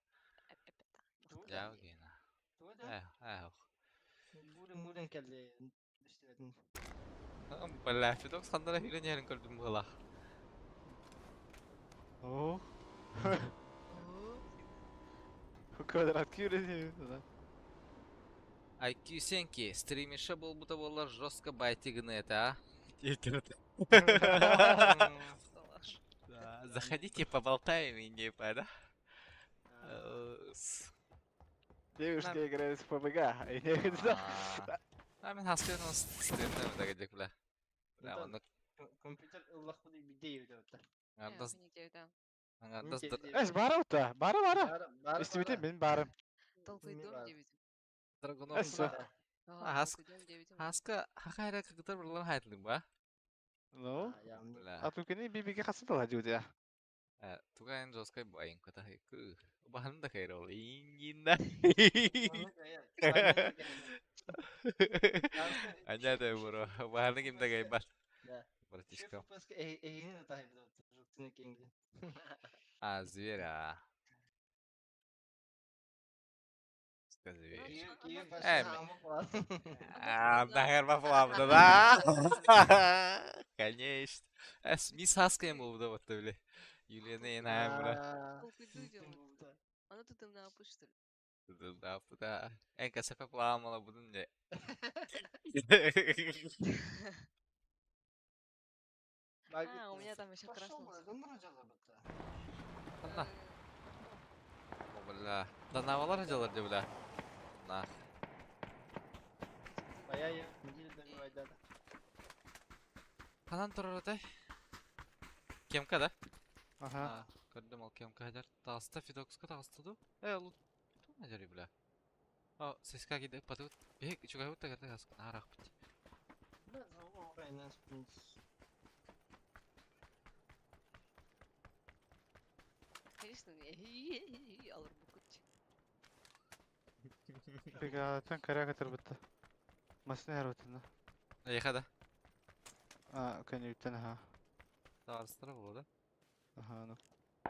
Жаугина. Эх, эх. Бурен келди. Бля, Федокс хандара үйренерин көрдүм була. О. Квадрат күйрени. IQ сенки, стримиша был будто болар жестко байтигны это, а? Да, заходите, поболтаем и не да? Девушка играет в ПБГ. А, мен хаскайдан стримнем да келдик бля. Бля, оны Компьютер ыллах бу дейби деп. аңардас аңардас Эс бара ута. Бара бара. Истебитим мен барым. Толкой дом дебит. Драгунов. Эс. Хаска хака эрэ кыргыттар бырлан хаайтылыҥ ба? Ну, а тукини бибиге хасытала дьудя. Тугайын жесткай байын кытаһы кы. Убаһын да кайрол ингинна. Аня да бро. Убаһаны ким да кайбат. Братишка. А, зверь, а. Нахер да? Конечно. Мисс Хаскайым болду вот бile. Юлияны енайым бра. Аны тутумна что ли? Да, да. Эн касапа пламала будун де. А, у меня там еще красный. Анна. Бля. Да навалар жалар де бля. На. Ханан турар этэй? Кемка да? Ага. Көрдүм ол кемка хадar. Тааста Фидокска тааста ду. Э, лут. Ту нажари бля. А, сиска киде патут. Бек чугай бутта керде хаска нарах бит. Конечно, не алыр букут. Бригадаттан коряк атырбытта. Масына ярбытына. Эйха да. А, кэнниттэн аха. Таарыстара болу да. Аха, ну.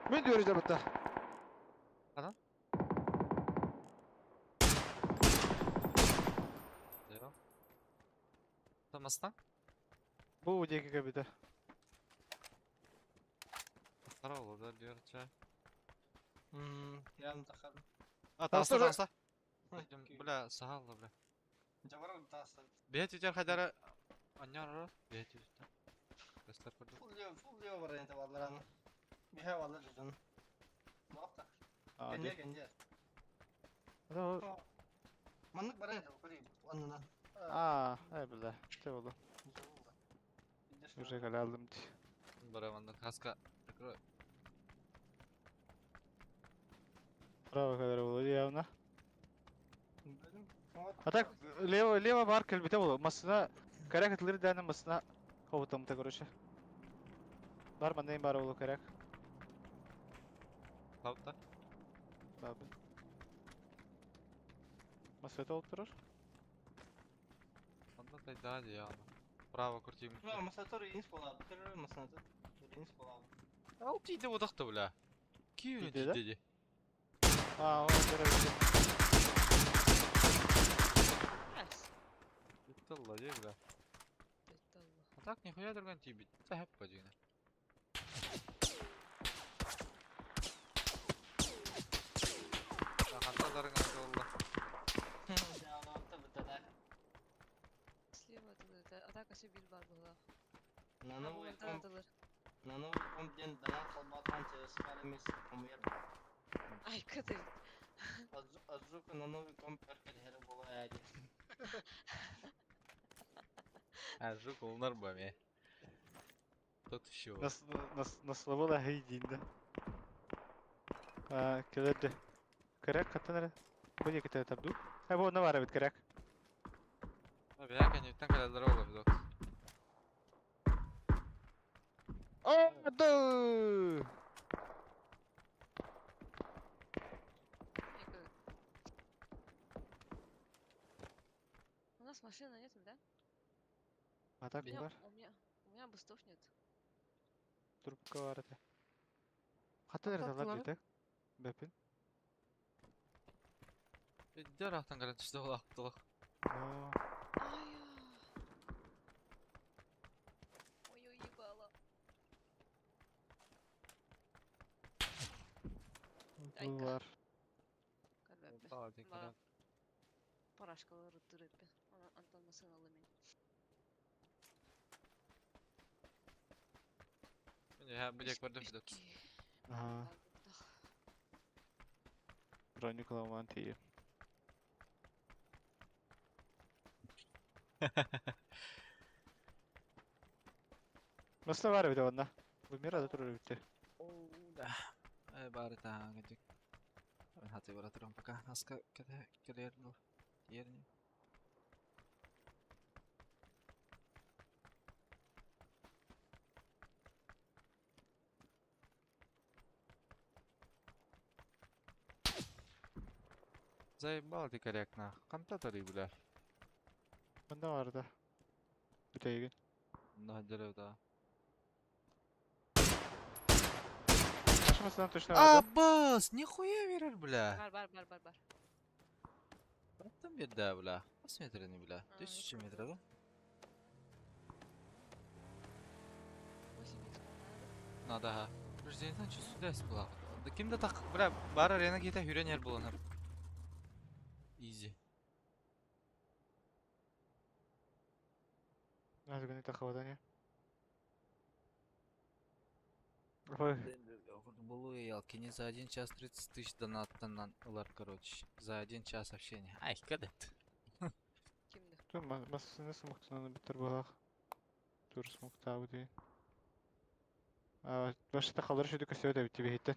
Мен дөрү жарбытта. Ханан? Дева. Тамастан? Бу диэки кэбитэ. Тара болу да диорча. А, Тааста тааста уже. тааста. Бля, сахалла бля. Бэт үтер хадара аннар бэт үтер. Көстөр көрдүм. А, дии. Ну, А, ай бля. Чэ болду. Уже калалым ди. Бараманда хаска. Прикрой. Право кадр болду явно. А так, лево, лево бар кэлбитэ болу. Масына, коряк атылыр даана масына хобутамыта, короче. Бар маннайын бар болу коряк. Тапта. Бабы. Масына олуп турар. Онда тайда я. Право крутим. Ал тиде одақта бля. Күйін Тиде, да? тиде. А, ол короче. Раз. Талла де бля. А так нихуя друган тибит. Та хеп падина. Ханта дарынган болла. Слева атылыр. Атака все бир бар была. Ай, кыды. А жук олнар ба ме. Тот еще. Нас нас наслабыла хейдинде. А, келерди. Коряк каттан Бу диэки табду. Э, бу онно баар эбит коряк. Бля, конечно, там когда здорово ведок. О, да! У нас машины нет, да? А так У меня, бар. у меня бустов нет. Трубка бар этэ. Хаттан эрэ талар Таттылар? диэтэ. Бэпин. Дер ақтан қаран түсті ол ақтылық. О, Ай, Ой, ебало. бу Айка. бар. Калбэппэ. Тала тек Ба. Парашкалар ыттыр эппе. Антон масыналымин. Міне, бұл жек көрдім Федот. Ага. Броник ламан тиийэ. Масына баар эбит онно. Бу мира да турар эбит. Да. Бары таң кедик. Мен хаты бара турам пока. Аска кеде кедер ну. Ерни. Заебал ты корректно. Ханта бля. Bende vardı. Бүтейген. На да. Aşamasından точно vardı. Абас, нихуя верер, бля. Бар бар бар бар бар. Там беда, бля. Посмотри, бля. А, 1000 ну метров, да? 8 х надо. Надо, ага. Подожди, что сюда была. Да ким да так, бля, бар арена гита хүрен ер буланар. Изи. Надо тахавадание. Ой, Булу не за 1 час 30 тысяч донаттан ылар, короче. За 1 час общения. Ай, кадет. Кимди? Ту масыны смоктунан битер балах. Тур смокта бу дейин. А, башта халар шуду көсөдө да бити бейттен.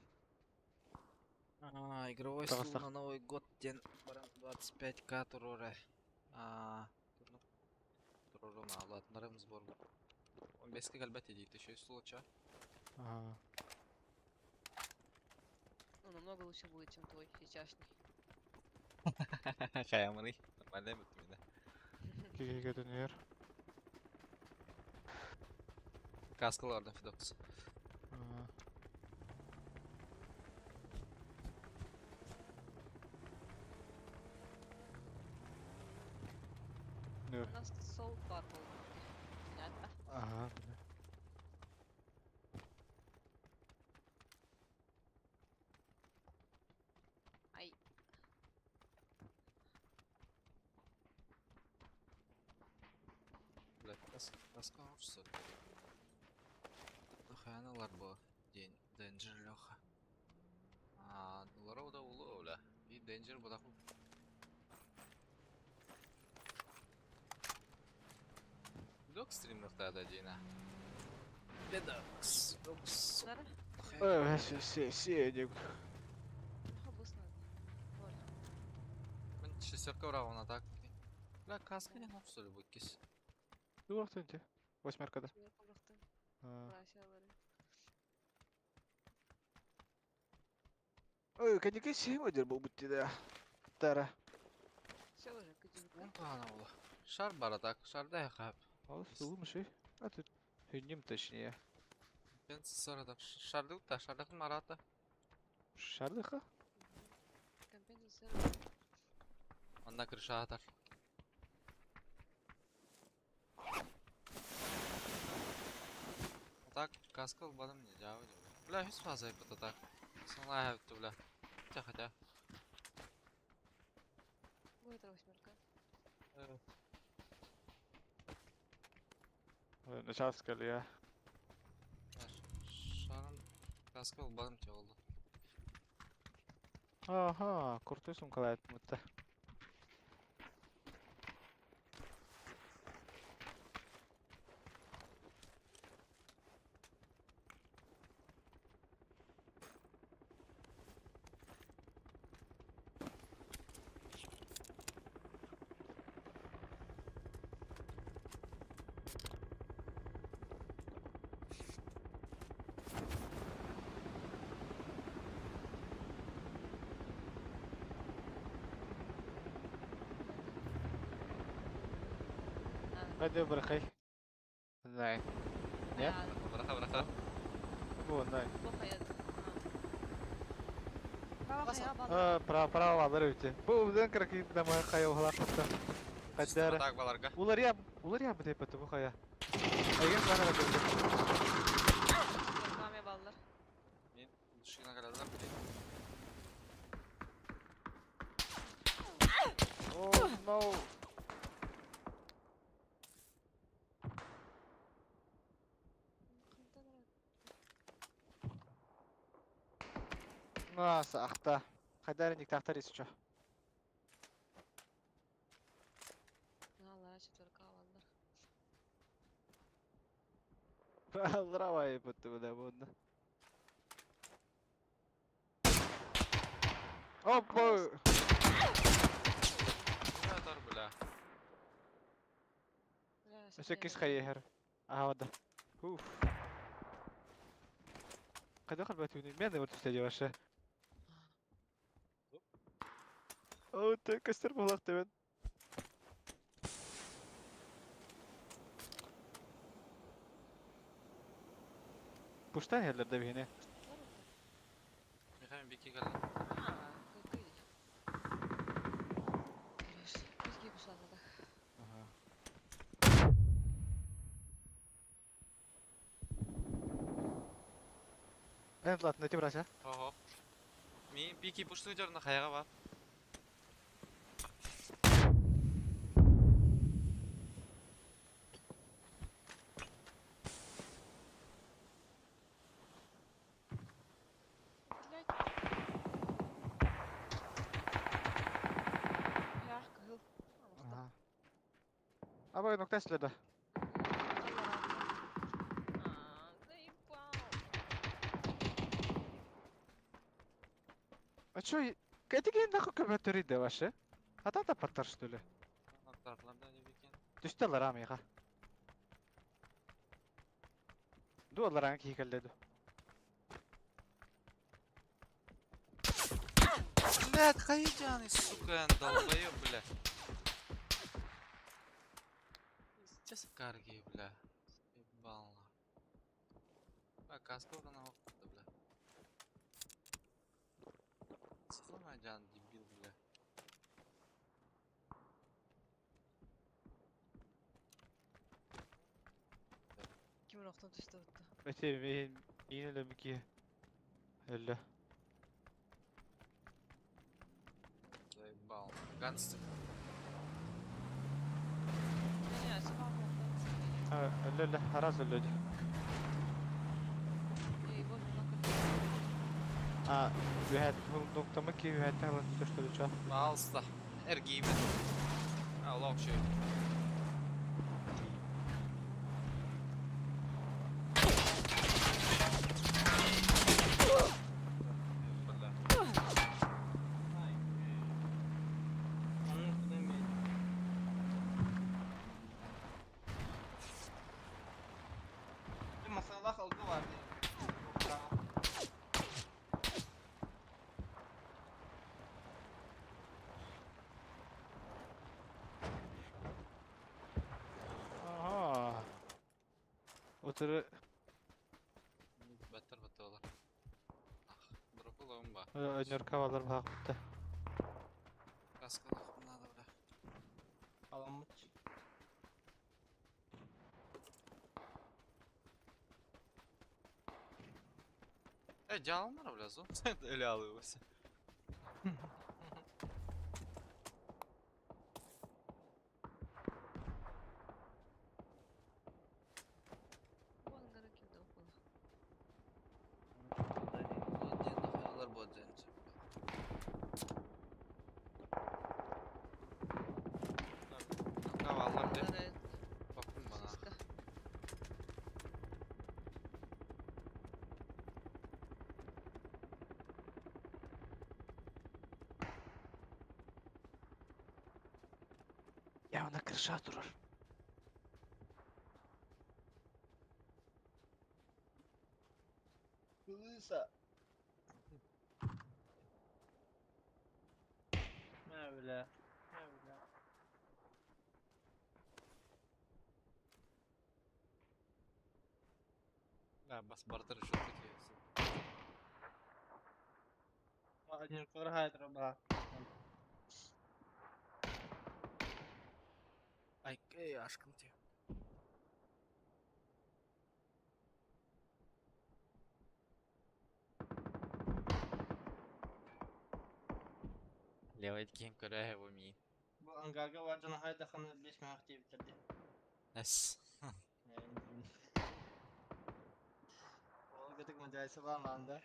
А, игровой Тагы стул на Новый год ден 25к турура. А, туруру на ладнарым сбор. Он беске галбет едит еще и случа. Ага. Ну, намного лучше будет, чем твой сейчасшний. Хаямры. Нормально бит меня. Киге дөнер. Каскалардан Фидокс. Ага. У нас сол бар был. Понятно. Ага. Ай. Блядь, каска что Хаяналар бу день Денджер Леха. А, лароуда улу, бля. И Денджер бу даху. Док стример тогда Дина. Бедокс. Докс. Нара? Ой, се се се не. Хабус надо. Вот. Мен шестерка уравна так. Бля, каска не что ли будет кис. Дуахтын те. Восьмерка да. Сверху брахты. А. Лася Ой, кадики симодер был бутти да. Тара. Все уже, кадюка. Он пана. Шар бара так, шар да хап. Ал сулмыш. А тут хүннем точнее. Бен сара шарды та шардакын марата. Шардыха? Компенсация. Анда крыша атар. Так, каска бадым не жабы. Бля, хис фаза это так. Сана бля. Хотя хотя. Будет восьмерка. Начало я. Шарым каска бадым те oldu. Ага, крутой сумкалает будто. Надо. Hadi bırakay. Знай. Не? А, Браха, браха. Бу, знай. Плохо я. Право хая баллар. А, право, право алар өте. Бу үден краки дамай кая ухлапты. Каддара. Так баларга. Улар я, улар я бу деп бу кая. Айген бана да Камя баллар. Мен душина карадым. Oh no. Наса ахта. Хайдарник тахтар еще. Алла, четверка баллар. Здравая бутты да буду. Опа! Атар, бля. Бля, Өсө кис хайер. Ага, да. Уф. Кайда калбат үни? Мен де вот түстә вообще. Оо, көстөр буолах төбөн. Пуштан иһэллэр да биһини. Михаил бики кэллэ. Аа, кый. Бизге кушалады. Ага. Эн Влад, найти брася. Ого. Ми бики пушту дьорно хайаҕа бар. Блядь. Яах кыһыл. Ага. Абай нокта следа. Аа, заебал. А чё, кэтиген нахуй көмөтөрүй да ваше? Хата да паттар что ли? Түстэ лара миха. Ду лараҥа киһи кэллэ ду. Блядь, хайдяны, сука, долбоёб, бля. Пиздец, карги, бля. Ебало. А, каска уже на бля. Сызлама, Джан, дебил, бля. Ким охтон түстэ бутта. Эти миин миин өлөм ки. Өллө. Заебал. Ганстер. Не, сама охтон. А, өллө өллө, араз өллө ди. Не, его много. А, үһәт нуктамы ки үһәттен ылан түстө чо. Пожалуйста. Эргиибит. А, лох чуй. Бля. Onun kudum Bir masalak algı vardı. Aha. Отыры Баттар батталар. Ах, дропылым ба. өнөр кавалар баакытта. Каска надо, бля. Alanmış. Э, дьаалмара, бля, зон. Өлө алыбыз. Вон гора ким да упала. Боден, нахуй боден. Кавалар деп. Бакын бана. Я она крыша турар. Kılıysa. Ne öyle? Ne öyle? Да, бас бартер еще такие. Один хайдра ба. Ай, эй, ашкын те. Левый кем көрә бу ми. Bu angarga var canı hayda kanı 5 mehak diye bitirdi. Эс. O gıdık mecalisi var mı anda?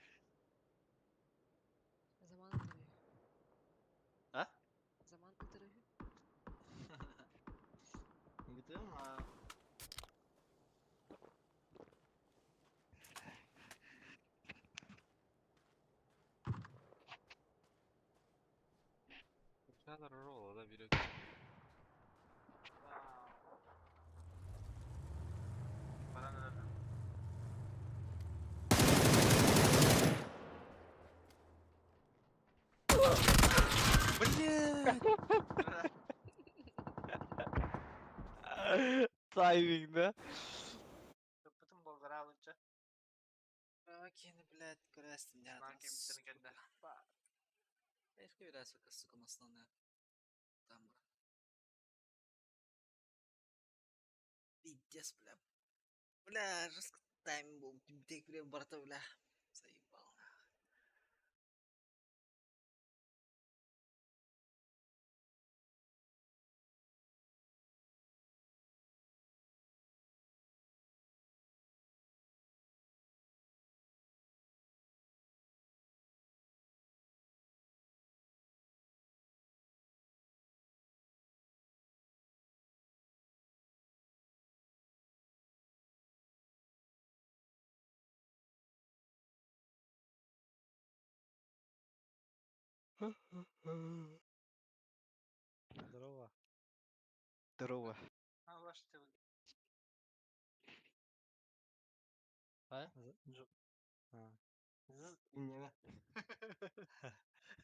Zaman ытырыы. А? Zaman ытырыы. Gıdığım ha. Шалар ролла да бирок. Бля! Блядь! Тайминг да? Ыппытым болгараабычча. Кини, блядь, көрөөстүм Наан кэмиттэн кэллэ. Эхи бирәсі сука основная. Там. Пиздец, бля. Бля, жестко тайм был. Бек, бля, барта, бля. Заебал. Здорово. Здорово. А, ваш ты. А? З- А. З иннеме.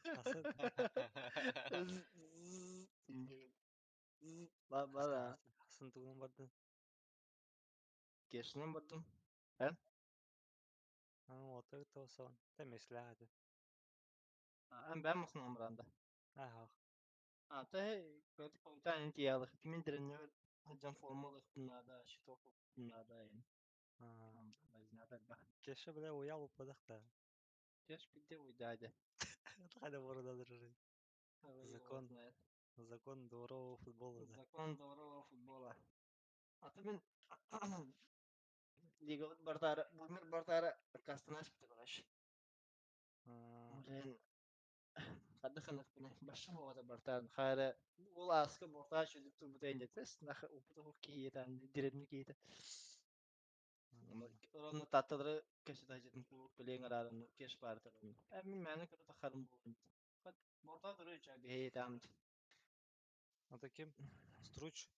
Асы З з иннеме. З ба бара. Асын тугун бардын. Кешинен бардым. Эн? Аны отыр тосон. Темесләде. Эн бәм мусун амранда. Аха. А, та көт контент ялых. Кимин тренер жан формалык бунада, щиток бунада эн. Кеше белә уял упадак та. Кеш битте уйдады. Кайда барыдадыр уже. Закон. Закон дворового футбола да. Закон дворового футбола. А ты мен Лига бартара, бумер бартара кастына чыкты короче. Блин. Хадды ханак бine. Башы болата бартар. Хайра ол аскы борта чөдүп турбут энде тес. Нахы упута хук киетен, диребни киете. Оны таттылары кеше тажытын кулук билең арарын кеш бартыр. Ә мин мәне көрө тахарым булган. Хат борта туру ча бейетам. Это кем? Струч.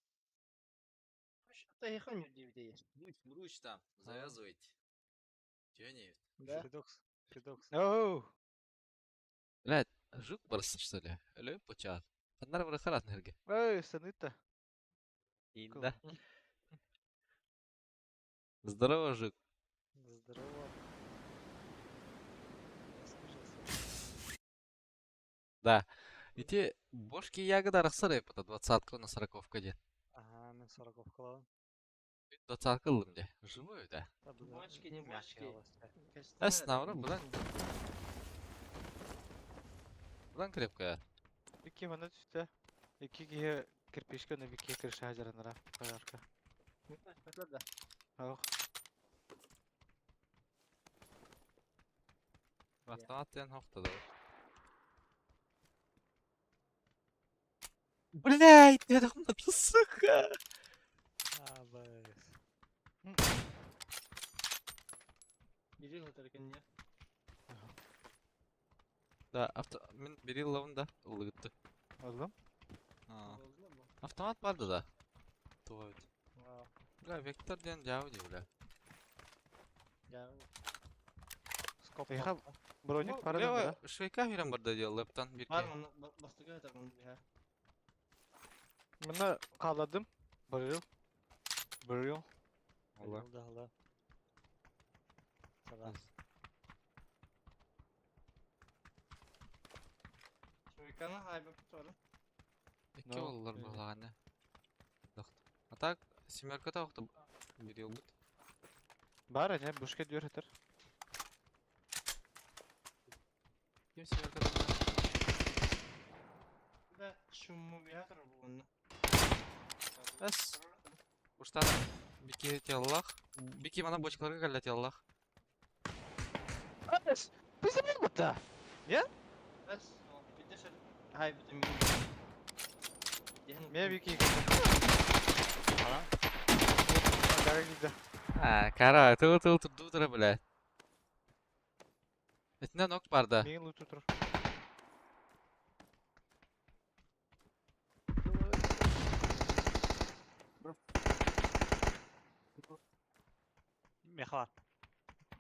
Та ехан юдивде. Мруч, мруч там, завязывайте. Чего не? Да. Федокс. Федокс. Оу! Блядь, жук барсын, что ли? Или почат? Аннар бір харат нерге. Эй, саныта. Да. Здорово, жук. Здорово. Я слышал. Да. Ити бошки ягода арахсар эпата двадцатка на сороковка ден. Ага, мен сороковкалабын. Двадцатка ылым де. Живой, да. Бочки, не бочки. Эс, наоборот, будан. Будан крепкая. Икки мана түстэ. Икки киһи кирпичка на бикки кырыша жаранара. Подарка. Да. Ох. Автомат ден хохта да. Блядь, я там сука. А, бэс. Бери лотаркен не. Да, авто... Мен берил да, улыгытты. Аллам. Автомат барды да. Туға бит. Бля, вектор ден жабы ди, бля. Я. Скоп. Эха, броник пара Бля, швейка берем барды дел, лэптан бирке. Бар маны бастыга это маны бия. Мына каладым. Барыл. Барыл. Алла. Да, да. Сага. Швейканы хайбы тура. Икки No, оллар э. бағлағаны. А так, семерка тауқты берил бит. Бар эне бушка дүйөр хатар. Ким семерка тауқты? Да, шуму бия тура бугунна. Эс. Уштан бики теллах. Бики мана бочкаларга калла теллах. Ас! Биз бутта. Эс, бидеш хай битим. Мен бики. Ана? Ага, гиде. А, кара, тыл тыл турду тура, бля. Этинен ок барда. Мен лут тур. Мехла.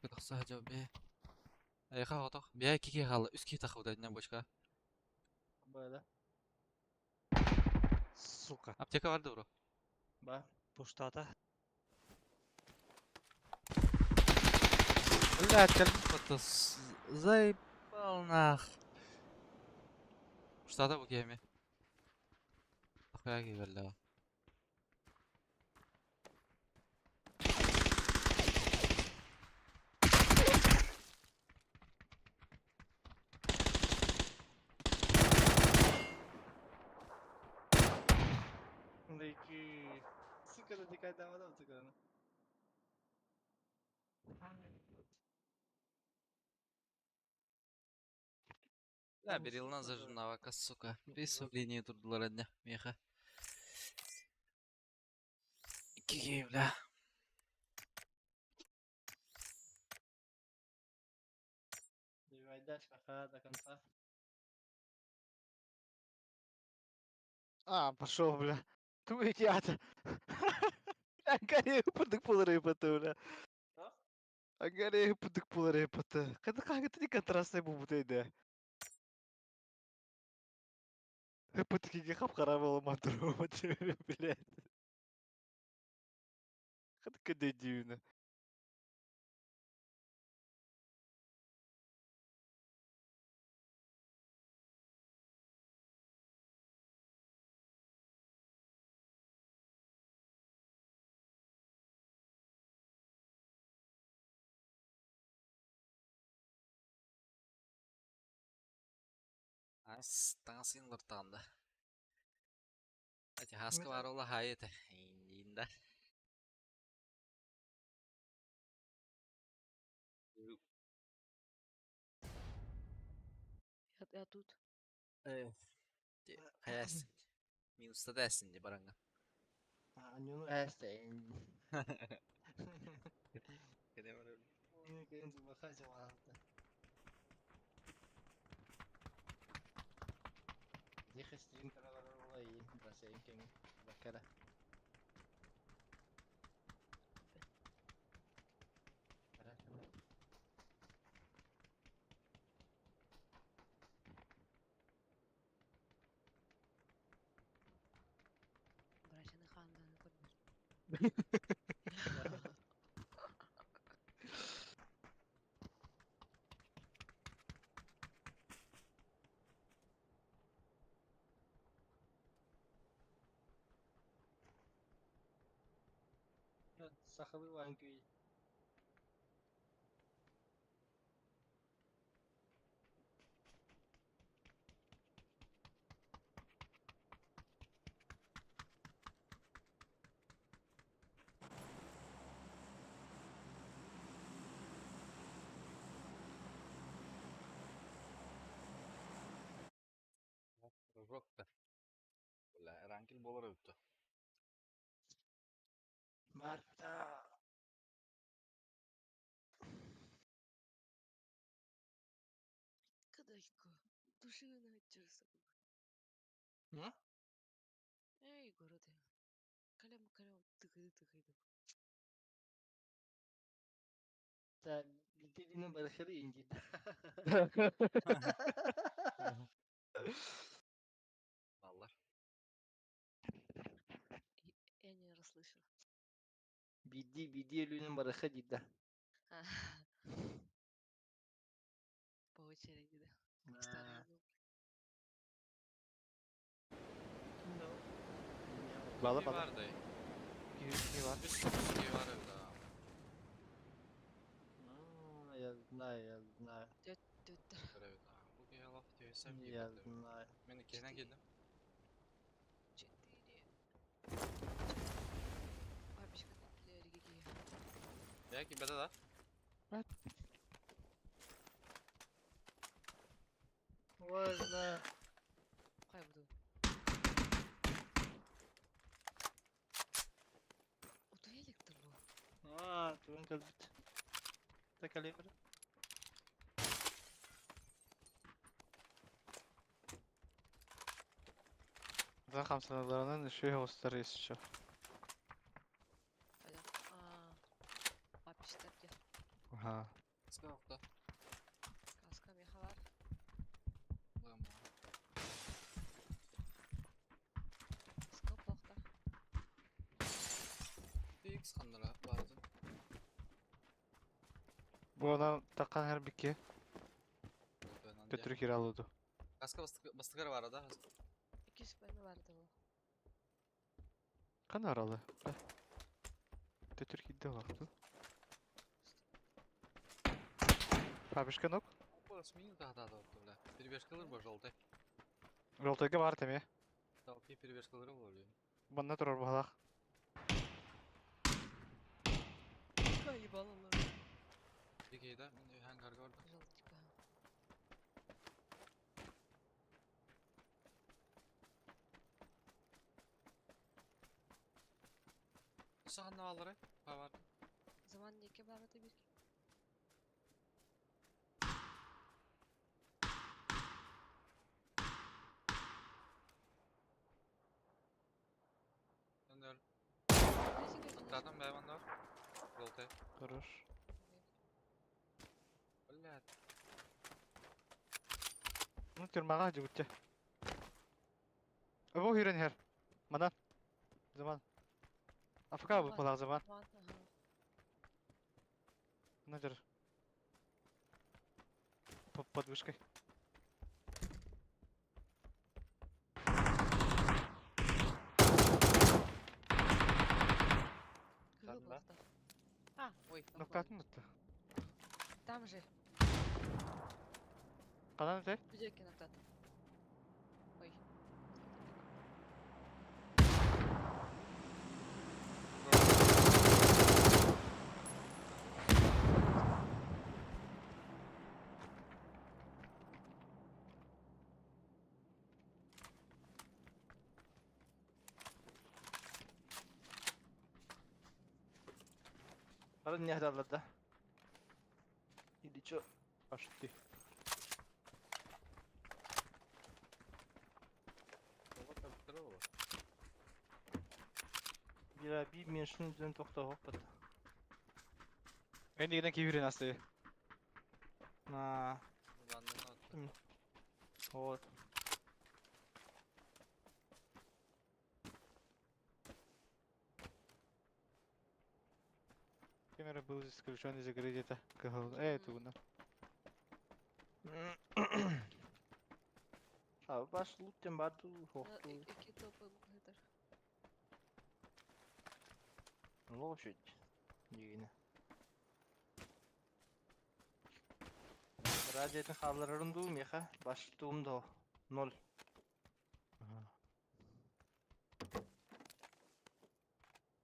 Кытықса жау бе. Айха отох. Бе кики халы, үс ки тахуда динен бочка. Бада. Сука. Аптека бар да, бро? Ба. Пуштата. Блядь, кэлбит заебал нах. Устата бу киһи. Ахуя киирэллэ. Леки. Сука, да дикайдаабатам суканы. Да, берилна зажимнавака, сука. Присовление турдулар одня, меха. Икки бля. Дойдашь пока до конца. А, пошел, бля. Туй театр. Ангария пытык пулары пыты, бля. А? Ангария пытык пулары пыты. Когда как это не контрастный бу бутейде. Пытык хап-хара было матру, блядь. Хат кеде дивно. Таҥасын лыртаанда. Ати хаска бар ола хайыты. Инда. Я тут. Хайас. Минуста дәсин ди баранга. Анюну эстейн. Кеде бар. Кензи бахача валта. Дихе стрим каралар брасейн кеми. Бакара. Брачаны хандан көрбөр. Сахалы ванкүй. Рожок-то. Бля, ранкил болар өттү. Марта. Кадайка. Душевно отчерса. М? Эй, города. Калем калем тыгы тыгы. Та битедини бархары инди. Баллар. Я не расслышала. Биди биди өлүнүн барыха дида. А. По очереди, да. Как старые добрые. Бала Ки бала. бар да. Ки бар. Үс ки бар да. Ну, я знаю, я знаю. Төттөр. Да. Бу ки алап түйсем Я знаю. Мен кенен келдим. Четыре. Бабочка для религии. Я ки беде да. Ой, знаю. Кай буду. Уту электр бу. А, туын калбит. Та калибр. За хамсаналарынан еще и еще. Айда. А. Бабочка для. Ага. Скалта. Каска меха бар. ханнара баарын. Бу онон таххан һэр бикки төттөрү киирэ алуду. Аска бастыгар баара да? Иккис баны барды бу. Кана аралы? Төттөрү киирде олохту. Фабричка нок. Сменил да да бля. Перебежкалар бар желтый. Желтойга бар теме. Толпи перебежкалары болар. Манна турар баһалаах. Ебалалар. Дикей да, мен хангарга бардым. Желтика. Сахан алары, бар. Zaman неке барды бир. Өнөр. Тоқтадым бәйвандар. Желтый. Хорош. Блядь. Ну тюрьмага жигутча. Бу хирен хер. Манан. Заман. Афка бу балак заман. На жер. Под вышкой. Да. А, ой. Ноктатын утты. Там же. Канан өте? Бүдеки ноктат. Ой. Бары не да? Или чё? Пошли. Бира би мен шын дүн тоқтау бат. Мен дегенен кейбірен асты. На. Вот. Камера был исключен из игры где-то. Тугуна. А, баш луттен баду хохту. Iki топы бухгалтер. Лошадь. Дигине. Радиотын халларын ду меха баш туумдо. Ноль.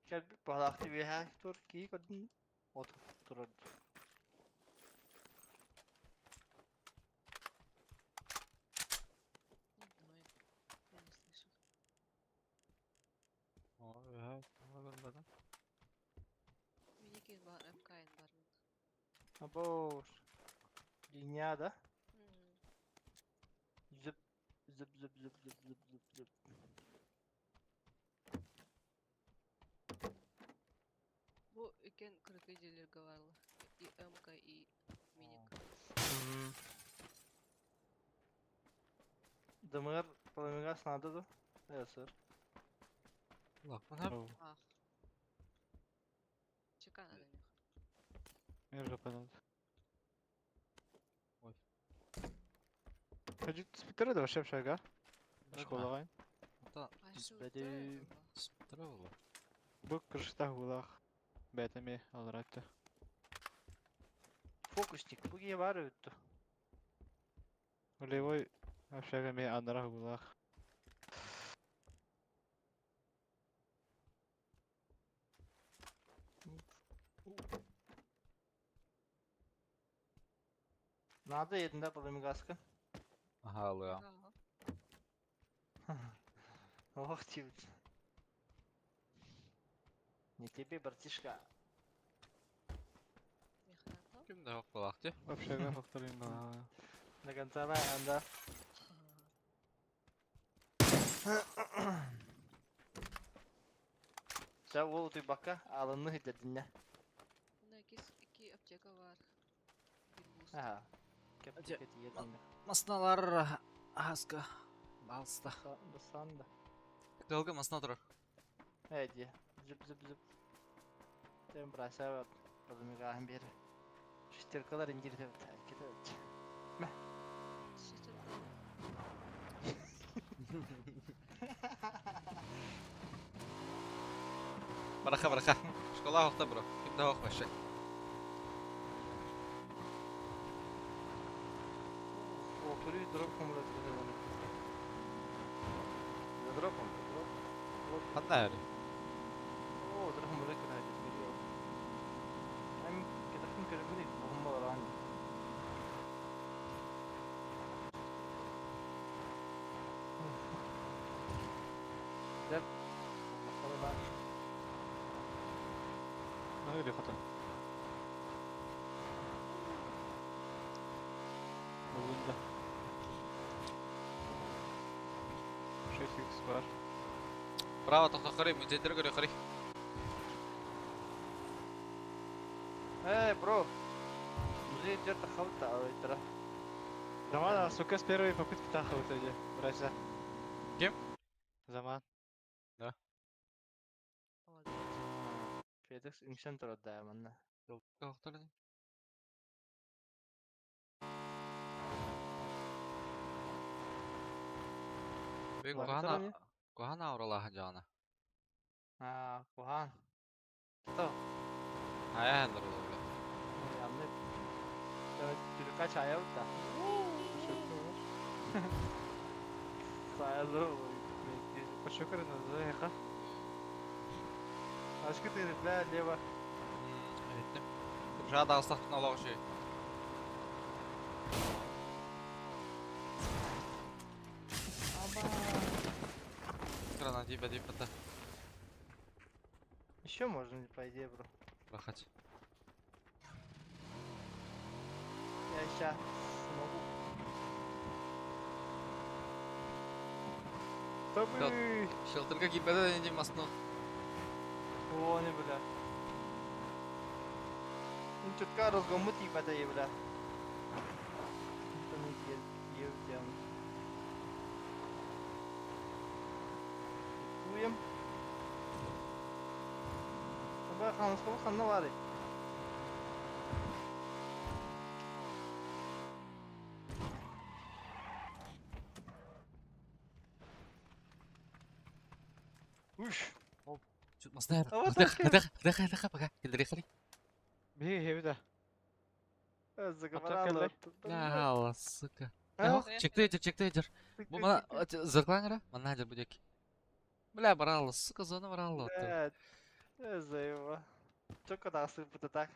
Кел балакты беха тур ки көрдүн. От турар. Не знаю. Я не слышу. Миники бар МКН бар. Або. Линия да? Зып зып зып зып зып зып зып зып. Бу үкен крокодилерге барлы. И МК, и миник. Дымыр пламегас надо да? Э, сыр. Лапман Ах. Чека надо них. Мен уже понад. Ой. Хочу спиттері да вообще шага. Школаға. Та Бәде. Спиттері Бу крышта гулах. Бәтеме алратты. Фокусник. Буге бар өттү. Левой общага ме анара гулах. Надо единде пламегаска. Ага, алыам. Ох, ты. Не тебе, братишка. Ким да балакты? Общага хохторин бала. До конца анда. Sen ол ты бака алынны хиддинне. Мына iki аптека бар. Bir буст. Ага. Кеп кеп единне. Масналар аска. Балста. Басанда. Долго масна турар. Эди. Зып зып зып. Тем бросаю подумигаһын биэр. Шестеркалар индирде кетет. Шестерка. Быраха быраха. Школа охта бро. Ким да ох вообще. Oturuyor drop kumuladı. Дроп он, дроп. Ханна яри. О, drop kumuladı biliyor. Hem кетахын көрөмүн бомба баран. Деп. Bakalım. Ну или хотя. Лунда. 6 х бар. Право тохтохори, музейдер көрө хори. Эй, бро. Музей где-то халта, а это. Заман, а, сука, с первой попытки таха в итоге. Брася. Кем? Заман. FedEx үҥсэн турар даа манна. Охтор. Бен Лактар кухана не? кухана уралаха жана. Аа, куһаан. То, Ая хандар бля. ямны. Түркә чая утта. Сайлы. Пошукар на заеха. Ашкы ты, бля, лево. Айттым. Жада астақтың алағы шей. Аба. Крана диба диба та. Еще можно, по идее, бро. Рахат. Я сейчас смогу. Табы! Шелтерге кипеде не масну. О, не, бля. Ну, чутка разгомут и бля, бля. Это не ел, Уем. Аба, ханска ханна бары. Уш. Чут масна. А вот Дах, так. дах, дах, дах, пока. Келдери хали. Беги, хебида. Заговорала. Ла, сука. А? Чекте едер, чекте едер. Бу мана зырклаңра, мана едер будек. Бля, баралла, сука, зона баралла. Блядь. За его. Чё когда сыпут так?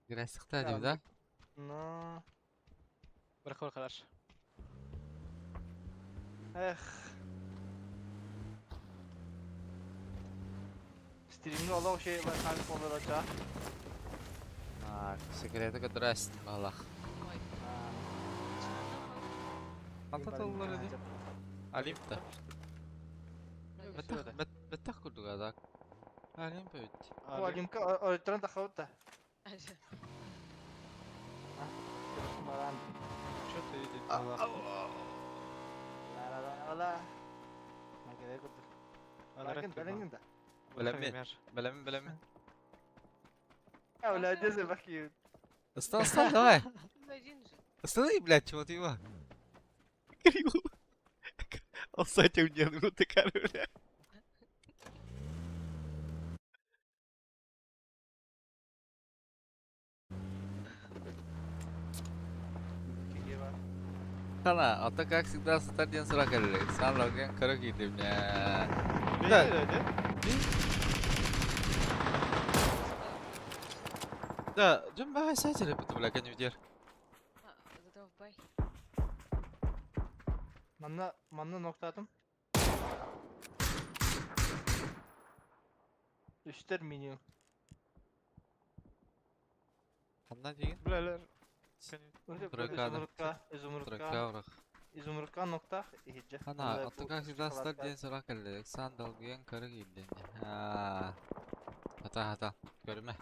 Грәсихтә дип, да? Ну. Бырах хорош. Эх. Стримни олох şey var kanka olacak. А, секреты көтөрәсен, Аллах. Ой. Ата толлар иде. Олимпта. Баттах. Баттах, баттах курдук адак. Олимпа бит. Bu Olimka öğretmen de kavutta. Чё ты иди? La la la la. Ma gerek yok. Bakın benim de. Беләм, беләм, беләм. Ya ulan neyse bakayım. Остал, остал, давай. Один же. Останови, блядь, чего ты его? Алсайте мне, ну ты бля. Хана, а то как всегда старден срак Сан логен короче ты мне. Да. Да. Да, джем бай сайтер это бля конюдер. А, задолбай. Manna manna nokta atım. Üstler minimum. Ханна деген. Блялер. Тройка, Изумрудка, изумрудка, Тройка изумрудка nokta iyice. Хана, а то как всегда старден срак Сан логен короче ты. А. Хата хата. Көрмә.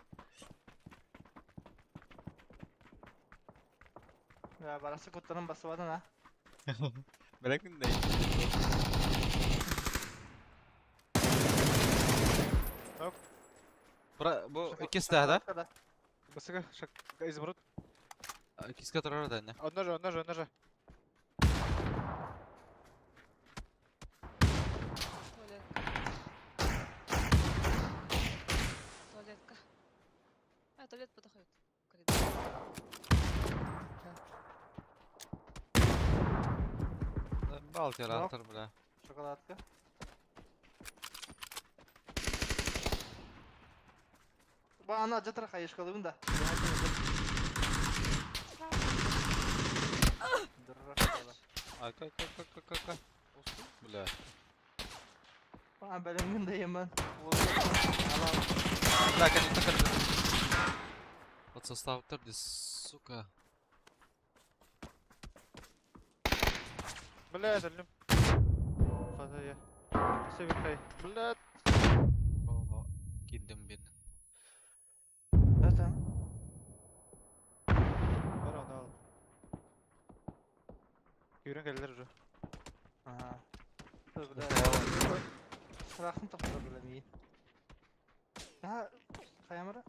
Ya barası kutlanın basıvadın ha. Беләкин дә. Оп. Бра, бу иккис да? Да. Бысыга, шаг, изумруд. Иккискэ турар да не. Одна же, одна же, одна же. Туалетка. Туалетка. А, туалет подоходит. Коридор. Балтер, бля. Шоколадка. Бана жатыр хайышкалыбын да. Ай, как, как, как, как, как, Бля. А, бәлемгин да емен. Бля, конечно, конечно. Вот состав терди, сука. Бля, өлдүм. Хата я. Себекай. Бля. Киирдим бин. Это. Бар оны ал. Күйрен келдер уже. Ага. Бля. Сырахын тоқтар бля миин. А, хаямара?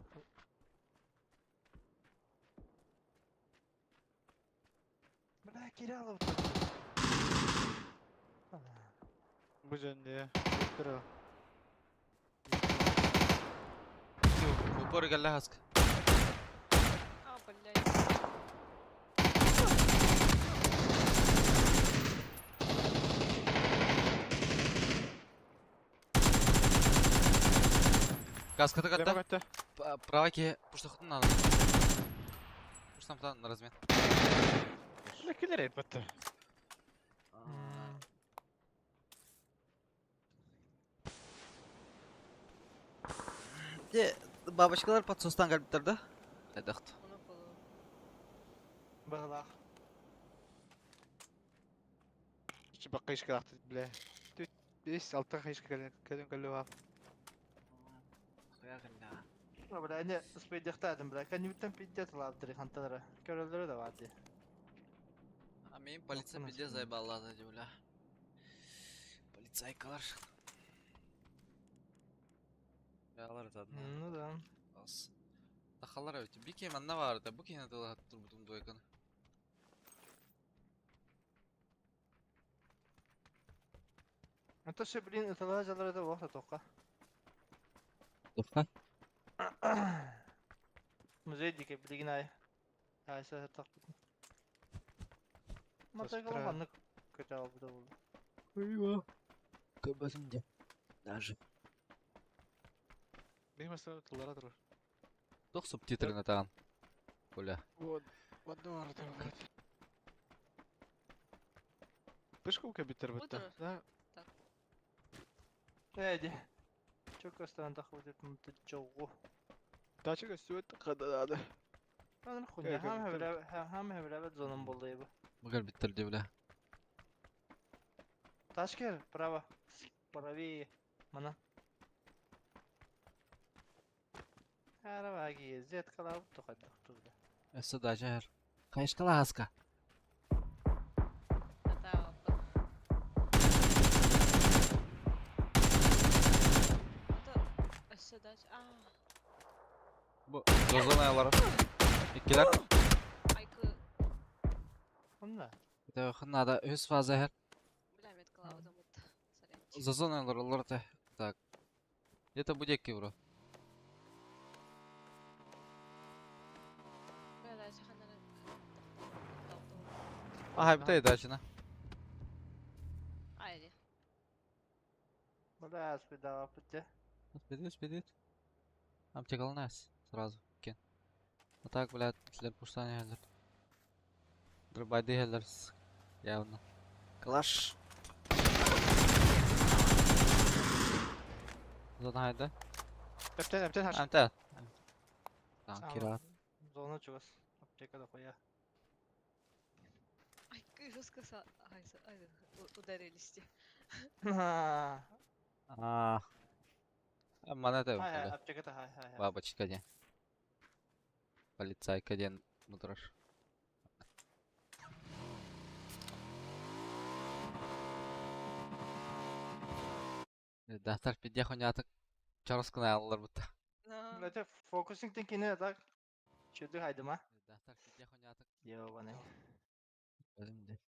Бля, киралов. Бу жөнде. Тура. Упор келле хаска. А, блядь. Каската Лема катта. көттө. Праваки пуштахтын надо. Пуштам на размен. Бля, килер этпетти. Де бабочкалар подсостан келиптер да? Эдахт. Оны болу. Бағлақ. Бакка ишке акты, бля. Түт, бес, алты кайышка келен келен келе Бля, не успейдехтадым, бля. Кәнебіттен пиздец лаптыры ханталары. Көрөлдөрү да бар ди. А мен полиция Охуенно пиздец скинул. заебала ди, бля. Полицайкалар. Ялар задна. Ну да. Ас. Тахалар өтү. Бике манна барды. Бу кene дыла турбутум дуйканы. Это все, блин, это жалары да вақта тоққа. Тоқта. Музей дике билигин ай. Айса тақ. Матайга ханнык көтө албыда болду. Айва. Көбөсүм де. Даже. Беймесе тыллара турар. Тох субтитрын атаган. Бля. Вот, вот бар блядь. Пышку кабитер бітті. Утро. Да. Эди. Чөк астан тақ өтеп мүтті жоғу. Тачка сөт қадады. Аныр хуйня, хам хевле хам хевле зонum болду ебі. Бугал биттер де, бля. Ташкер, право. Правее. Мана. Араваги, зет калап тоқат турда. Эссе даже хер. Кайышкала хаска. Ата, опа. Ата, өссө дач. А, Бу зозон аялары. Иккилер. айкы. Онна. Хыннада өс фаза хер. Бля, меткалабытым бут. Сорянчик. Зозон аялары олар те. Так. Где-то будет бро. Бля, дальше ханнары. Ага, бите дачына. Айри. Бля, спидава путте. Успедит, успедит. Аптекал нас сразу. Кен. А так, блядь, тлер пуштани хелер. Дробайды хелер. Явно. Калаш. Зона хайда. Әптен, әптен хаш. Анта. Так, кира. Зона чугас. Аптекада коя. Айкы жестко са... Ай, ай, ударились. Ха. А. Монета, Хай, бля. аптекада хай, хай. Бабочка де. Полицайка ден мудраш. Дахтар пидех унятык чарыскына алылар бутта. Это фокусинг тенкине так. Чуду хайдыма. Дактар кидя хонятак. Ёбаный. Бэлимди.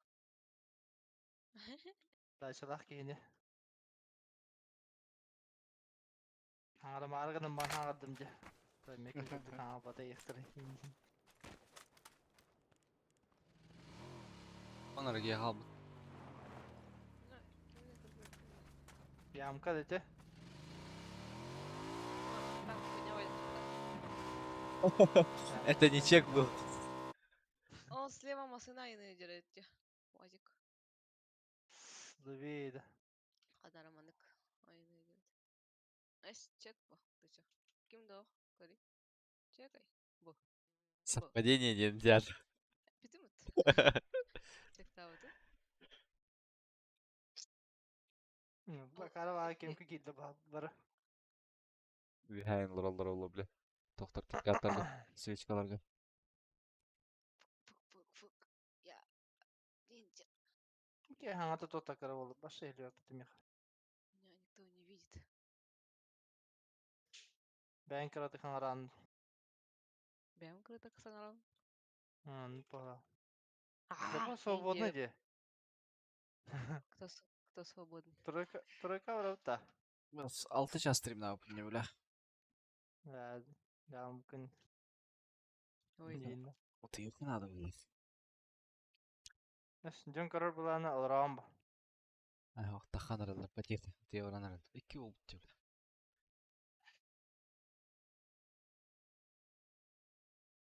Дачалах киһини. Хаҥарамаары гынан бан хаҥардым дьэ. Мекин курдук хаҥарбата иэхтэрэ. Онаргия хаалбыт. Ямка дете. Это не чек был. Он слева машина и дерет. Уазик. Левида. Хадараманык. Айны дерет. Эс чек бу. Тыча. Ким да Кори. Чекай. Бу. Совпадение не дяд. Бүтүмүт. Чектабыты. Бакара кем киирдэ бары. Behind лораллар олла бля. Тохтор киткаттарга, свечкаларга. Фук фук фук. Я. Ниндзя. Ке хаҥата туота кыра буолла. Баша илиэ тимих. Меня никто не видит. Бэйэн кыраты хаҥаран. Бэм кырытак саҥаран. Ну пора. А, Закон свободный ниндзя. де. Кто, кто свободный? Тройка тройка врата. 6 час стримна не бля. Да, да, мукын. Ой, Вот их не надо, блядь. Дьон көрөр булааны алраам ба. Ай, тахан аралар потехи. Те оранар. Икки болбут бля.